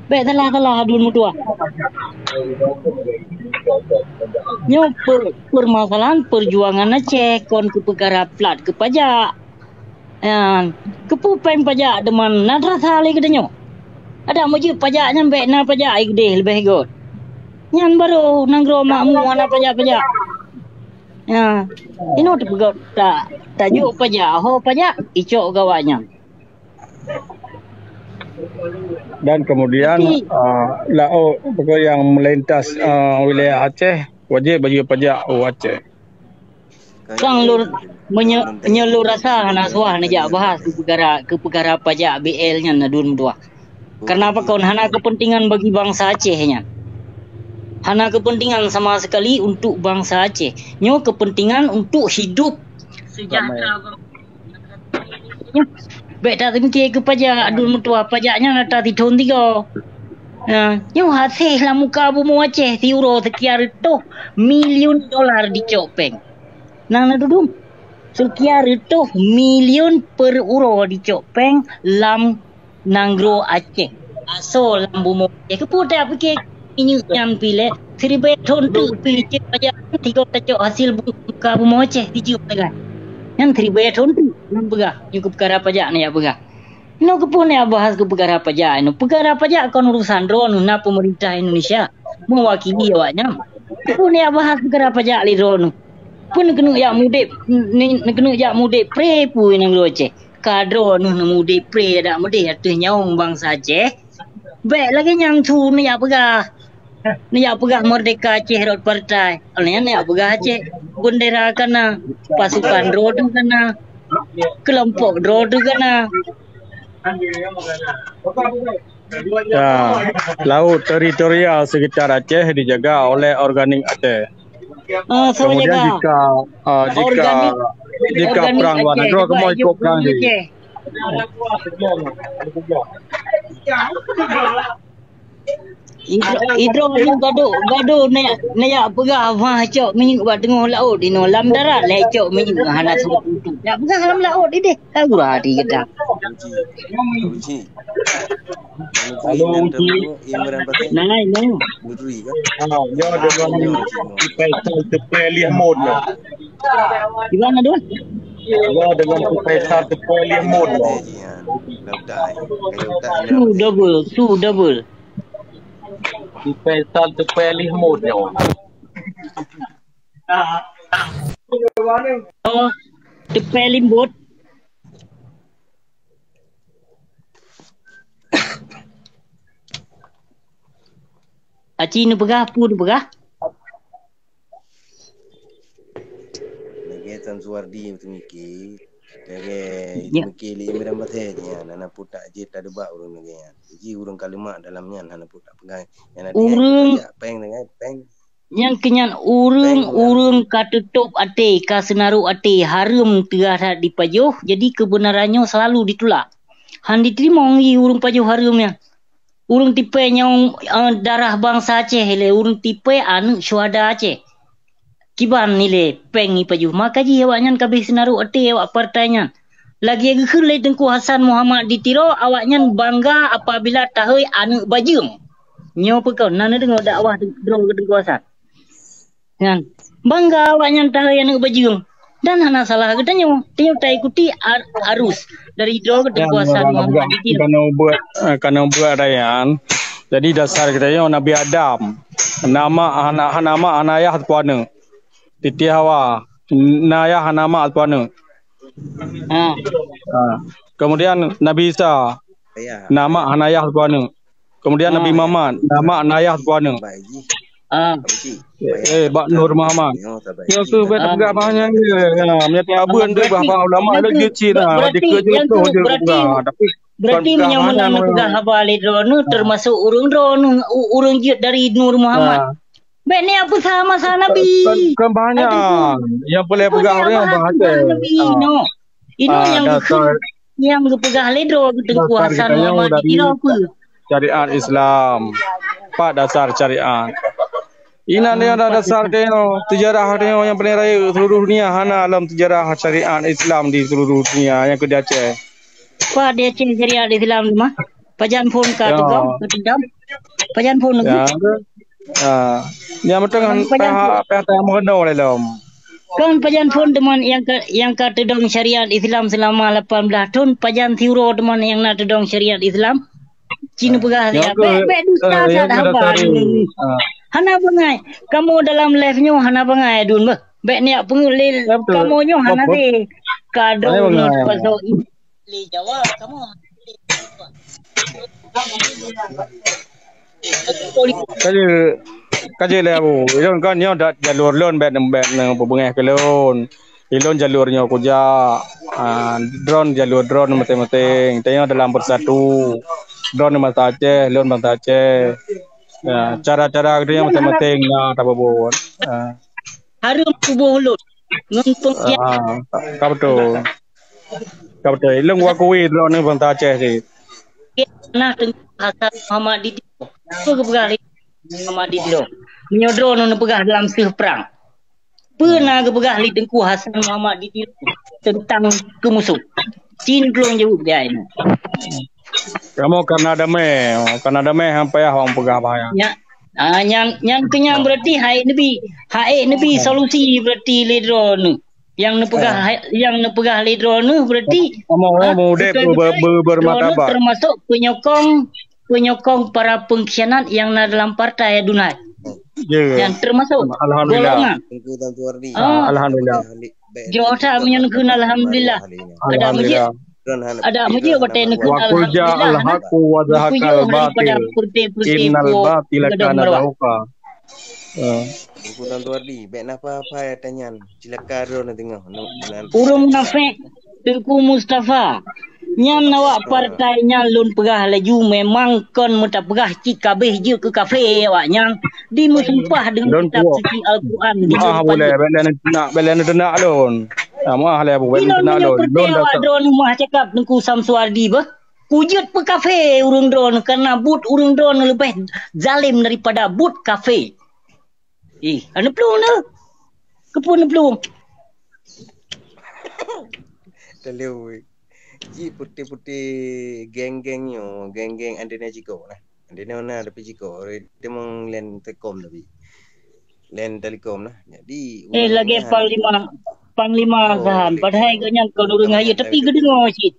Bèk salah-salah aduen meutuah. Nyoe per-, permasalahan perjuangan Aceh kon keu peukara plat keu pajak. Nyan, keupeue péng pajak deungon na rasa lé geutanyoe? Adak meujeuet pajak nyan bèk na pajak ai geudeh leubeh göt. Nyan barô nanggroe makmu hana pajak-pajak. Nyan, inoe teupeugöt ta-, tajok pajak, ho pajak, icok gawat nyan. Dan kemudian, tapi, ah, laôt, pokok yang melintas, ah, wilayah Aceh, wajéb bayar pajak u Aceh. Kang lôn menye-, nyoe lôn rasa hana suah neujak bahas keu peukara, keu peukara pajak B L nyan na dum dua. Karena apa kon hana kepentingan bagi bangsa Aceh nyan. Hana kepentingan sama sekali untuk bangsa Aceh. Nyoe kepentingan untuk hidup sejahtera. Bèk taseumike keu pajak, aduen meutuah pajak nyan ata sithon tiga. Ha, nyoe hasé lam muka bumoe Aceh siuroe seukian reutôh miliun dolar dicok péng. Nang na dudum. Seukian reutôh miliun per uroe dicok péng lam nanggroe Aceh. Asoe lam bumoe Aceh. Keupeue tapike minyeuk nyan pih lé? Siribèe thon teuk pih cit pajak tiga tacok hasil bu-, muka bumoe Aceh tijeuem sagai. Nyan siribèe thon teuk nyan peugah. Nyoe keu peukara pajak neujak peugah. Inoe keupeue neujak bahas keu peukara pajak inoe? Peukara pajak kon urusan droeneuh na peumeurintah Indonesia meuwakili awaknyan. Keupeue neujak bahas peukara pajak lé droeneuh? Peue neukeuneuk jak mudép, ne-, neukeuneuk jak mudép pré peue nanggroe Aceh? Ka droeneuh neumudép pré adak meudeh ateueh nyawöng bansa Aceh. Bèk lagèe nyan su neujak peugah. Neujak peugah merdeka Aceh rot partai. Nyan neujak peugah Aceh. Bendera ka na, pasukan droe teuh ka na, keulompok droe teuh ka na. Ya, laut teritorial sekitar Aceh dijaga oleh organik Aceh. Ah, so kemudian jaga. Jika, ah, jika, organik, jika organik perang luar Aceh, negeri, kamu ikut perang di Aceh. Idro, idro ni gaduh, gaduh neujak, neujak peugah wah cok minyeuk bak teungoh laôt inoe lam darat lé cok minyeuk hana seuôt untuk. Neujak peugah lam laôt ideh. Tahu lah hati kita. Uji. Uji. Halo, Uji. Imran Pakai. Nai, nai. Nutri kan? Ha, nyoe dengan Faisal Teupèe Lieh Mot nyoe. Di mana tu? Nyoe dengan Faisal Teupèe Lieh Mot nyoe. Su double, su double. Faisal Teupèe Lieh Mot nyoe. Oh, Teupèe Limbot. Aci neupeugah, peue neupeugah? Lagèe Samsuwardi teumiki, lagèe Ya. teumiki lé Imran Batèe nyan, hana peue tak jeuet tadeuba ureueng lagèe nyan. Ji ureueng ka leumak dalam nyan, hana peue tak peugah. Nyan ada Ureueng tajak péng dengan péng. Nyang keunyan ureueng-ureueng ka teutôb até, ka seunarok até, hareuem teuga that dipajoh, jadi keubeunaran nyoe seulalu ditulak. Han diteurimong lé ureueng pajoh hareuem nyan. Ureueng tipée nyawöng, eh, darah bansa Aceh ilée, ureueng tipée aneuëk syuhada Aceh. Kiban ilée péng ipajoh, maka jih awaknyan ka abéh seunarok até awak partai nyan. Lagèe geukheun lé Teungku Hasan Muhammad di Tiro, awaknyan bangga apabila tahôi aneuëk bajeueng. Nyoe peue kon, na neudeungoe dakwah droe keu Teungku Hasan? Nyan, bangga awaknyan tahôi aneuëk bajeueng. Dan hana salah geutanyoe, tanyoe taikuti ar-, arus dari droe keu Teungku Hasan Muhammad di Tiro. Kana buet, eh, kana buet raya nyan. Jadi dasar geutanyoe Nabi Adam. Nama, hana, hana mak, hana ayah, teupeu aneuëk. Siti Hawa, na ayah hana mak teupeu aneuëk. Ha. Ha. Kemudian Nabi Isa, na mak hana ayah teupeu aneuëk. Kemudian Nabi Muhammad, na mak na ayah teupeu aneuëk. Ha. Eh, bak Nur Muhammad. Nyoe keuh bèk tapeugah bahang nyan. Ya, meunyoe tabeuen tu bah ulama lagèe cit lah. Berarti nyang tu, berarti, berarti meunyoe meunan neupeugah haba lé droeneuh, termasuk ureueng droeneuh, u-, ureueng jeuet dari Nur Muhammad. Bèk neujak peusah masa Nabi. Kon, kon banyak. Nyang peureulèe peugah ureueng bahasa Nabi. Inoe nyang geukheun, nyang geupeugah lé droe Teungku Hasan Muhammad di Tiro peue? Syariat Islam. Pat dasar syariat? Inan nyoe dah dasar nyoe, sejarah nyoe nyang paling rayeuk seluruh dunia hana lom sejarah syariat Islam di seluruh dunia nyang keu di Aceh. Pat di Aceh syariat Islam mah? Pajan phôn ka teugom, ka teudom? Pajan phôn nyoe? Ah, nyang meuteungoh payah, payah tameuheunoe lé lom. Kon pajan phôn teuma nyang ka, nyang ka teudong syariat Islam seulama lapan belas thon, pajan siuroe teuma nyang na teudong syariat Islam? Cit neupeugah siat. Bèk, bèk dusta that haba. Hana bangai. Kamoe dalam live nyoe hana bangai aduen beuh. Bèk neujak peungeut lé kamoe nyoe hana lé. Ka droeneuh pasok lé Jawa kamoe. Ka jeuet, ka jeuet lé Abu. Ilôn kon nyoe dat jalur lôn bèk, bèk neupeubungeh keu lôn. Ilôn jalur nyoe kujak. Ah, droeneuh jalur droeneuh maséng-maséng. Tanyoe dalam beusatu. Droeneuh bansa Aceh, lôn bansa Aceh. Ya, cara-cara geutanyoe maséng-maséng na tapeubuet. Ah. Hareuem tuboh ulôn ngon pengkhianat. Ah, ka beutôi. Ka beutôi. Ilôn geuakui droeneuh bansa Aceh cit. Nah, Teungku Hasan Muhammad di Tiro. Peue geupeugah lé Muhammad di Tiro? Meunyoe droeneuh neupeugah dalam seuh prang, peue na geupeugah lé Teungku Hasan Muhammad di Tiro teuntang keumusoh? Cit tulông jaweueb jai nyoe. Kamoe kana damé, kana damé han payah wang peugah bahaya. Nya, ah, nyang, nyang keu nyan berarti hai neubi, hai neubi solusi berarti lé droeneuh. Nyang neupeugah, nyang neupeugah lé droeneuh berarti, kamoe mudép droeneuh termasuk penyokong, penyokong para pengkhianat nyang na dalam partai adunai. Ya. Nyang termasuk golongan. Alhamdulillah. Ah. Alhamdulillah. Jroh that meunyoe neukheun alhamdulillah. Adak meujeuet, adak meujeuet watèe neukheun alhamdulillah. Wa qul ja'al haqqu wa zahaqal batil. Innal batila kana zahuqa. Ah. Teungku Tuan Tuardi, bèk na apa-apa ya tanyan. Cilaka droe na teungoh. Ureueng munafék, Teungku Mustafa. Nyan awak partai nyan lôn peugah laju memang kon meutapeugah cit kabéh jeuet keu kafé awak nyan. Dimeusumpah deungon kitab suci Al-Quran di depan. Ah, boleh, bèk lé neunak, bèk lé neunak lôn. Ah, maah lé Abu, bèk neunak lôn. Lôn dak awak droeneuh meuah cakap Teungku Samsuardi beuh. Kujeuet peukafé ureueng droeneuh, kareuna buet ureueng droeneuh leubeh zalem daripada buet kafé. Ih, hana plueng na. Keupeue na plueng? Telu. Ji putéh-putéh geng-geng nyoe, geng-geng Andina Jiko na. Andina na tapi Jiko, timong laén Telkom tapi. Laén Telkom na. Jadi, eh, lagèe Panglima, Panglima Zahan. Padahai geuh nyan kon ureueng hayeue, tapi geudeungoe cit.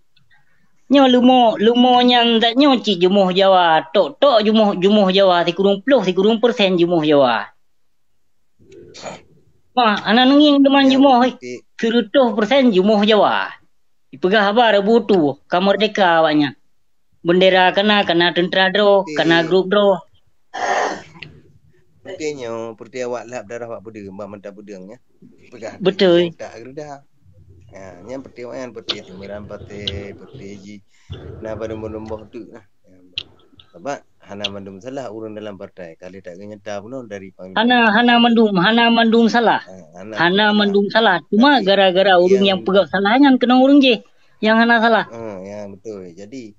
Nyoe leumo, leumo nyan dat nyoe cit jumoh Jawa. Tok-tok jumoh, jumoh Jawa, sikureueng ploh, sikureueng persen jumoh Jawa. Wah, hana neungieng teuma jumoh, eh. Sireutoh persen jumoh Jawa. Ipeugah haba rebu tu, ka meurdeka awaknyan. Bendera kana, kana teuntra droe, kana grup droe. Peuti nyoe, peuti awak lap darah wak peudeueng, bak mata peudeueng nyan. Peugah Beutôi. Nyang tak reudah. Ha, nyan peuti awak nyan, peuti Teungku Miran Pateh, peuti jih na bandum-bandum boh teuk lah. Sabab hana mandum salah ureuëng dalam partai. Ka lheueh that geunyata bunoe dari panglima. Hana, hana mandum, hana mandum salah. Ha, hana Hana mandum mandum salah. Cuma Tapi gara-gara ureuëng nyang nyang peugah salah nyan keunong ureuëng jih nyang hana salah. Ha, ya betul. Jadi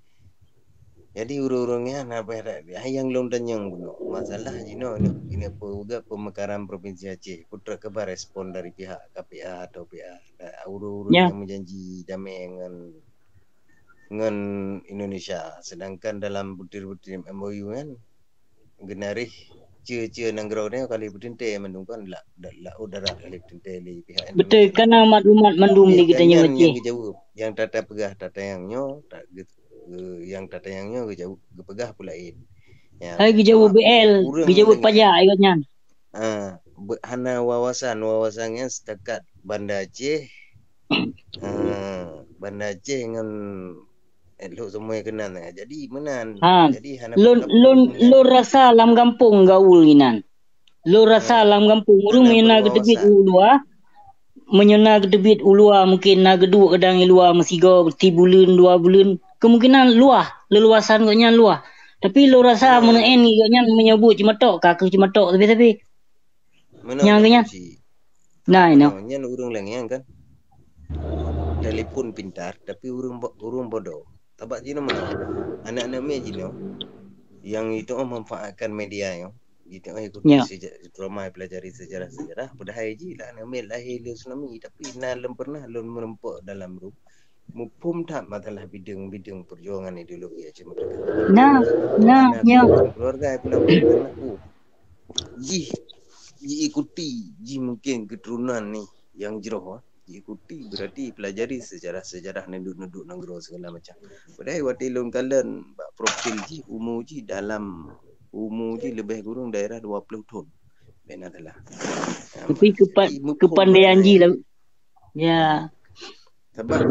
jadi ureuëng-ureuëng nyan hana payah that, hai nyang lôn tanyong bunoe. Masalah jinoe ini peugah pemekaran provinsi Aceh. Putra keuba respon dari pihak K P A atau P A. Ureuëng-ureuëng Ya. nyang menjanji damai ngon ngon Indonesia. Sedangkan dalam butir-butir M O U kan genarih cie-cie nanggroe nyoe kali peutinte mandum kan la la darat kali peutinte lé pihak Betul, Indonesia. Kana maklumat mandum Iya, di kita kan nyoe nyan yang Aceh. Gejaweueb, yang tata peugah tata yang nyoe tak ge, ge, yang tata yang nyoe gejaweueb, geupeugah pun lain. Ya, Hai gejaweueb B L, ureuëng gejaweueb lengah. Pajak iwat nyan. Ah, hana wawasan, wawasan nyan setakat Banda Aceh. Ah, Banda Aceh ngon eh, lhok semuanya keunan. Jadi meunan. Ha, Jadi hana lôn lôn lôn rasa lam gampông gaul inan. Lôn rasa Ha. lam gampông ureuëng Hana meunyoe na berwawasan. Geuteubiet u luwa, meunyoe na geuteubiet u luwa mungkin na geuduek kadang i luwa meusigoe tibuleuen dua buleuen, kemungkinan luwah, leuluwasan gobnyan luwah. Tapi lôn rasa Ha. meunyoe gobnyan meunyoe buet cimatok ka keuh cimatok sabe-sabe. Meunan Nyang kan gobnyan. Cik. Nah, inoe. Nyan ureuëng lagée nyan kan. Telepon pintar tapi ureuëng ureuëng bodoh. Sabab jinoe meunan. Aneuk-aneuk miet jinoe yang itu manfaatkan media nyoe. Itu ikuti Ya. sejarah, terutama pelajari sejarah-sejarah. Padahai ji lah aneuk miet lahé lé tsunami tapi na lom pernah lom meureumpok dalam rum. Muphom that masalah bideueng-bideueng perjuangan ideologi Aceh Merdeka. Nah, nah, Aneuk ya. Keluarga yang pulang aku. Jih, diikuti, jih mungkin keturunan ni yang jroh, ah. Diikuti berarti pelajari sejarah-sejarah neudok-neudok nanggroe segala macam. Padahai watée lôn kalon bak profil jih, umu jih dalam umu jih lebih kurang daerah dua puluh thon. Bena salah. Tapi kepan, jadi, muphom kepandaian jih lah. Ya. Sebab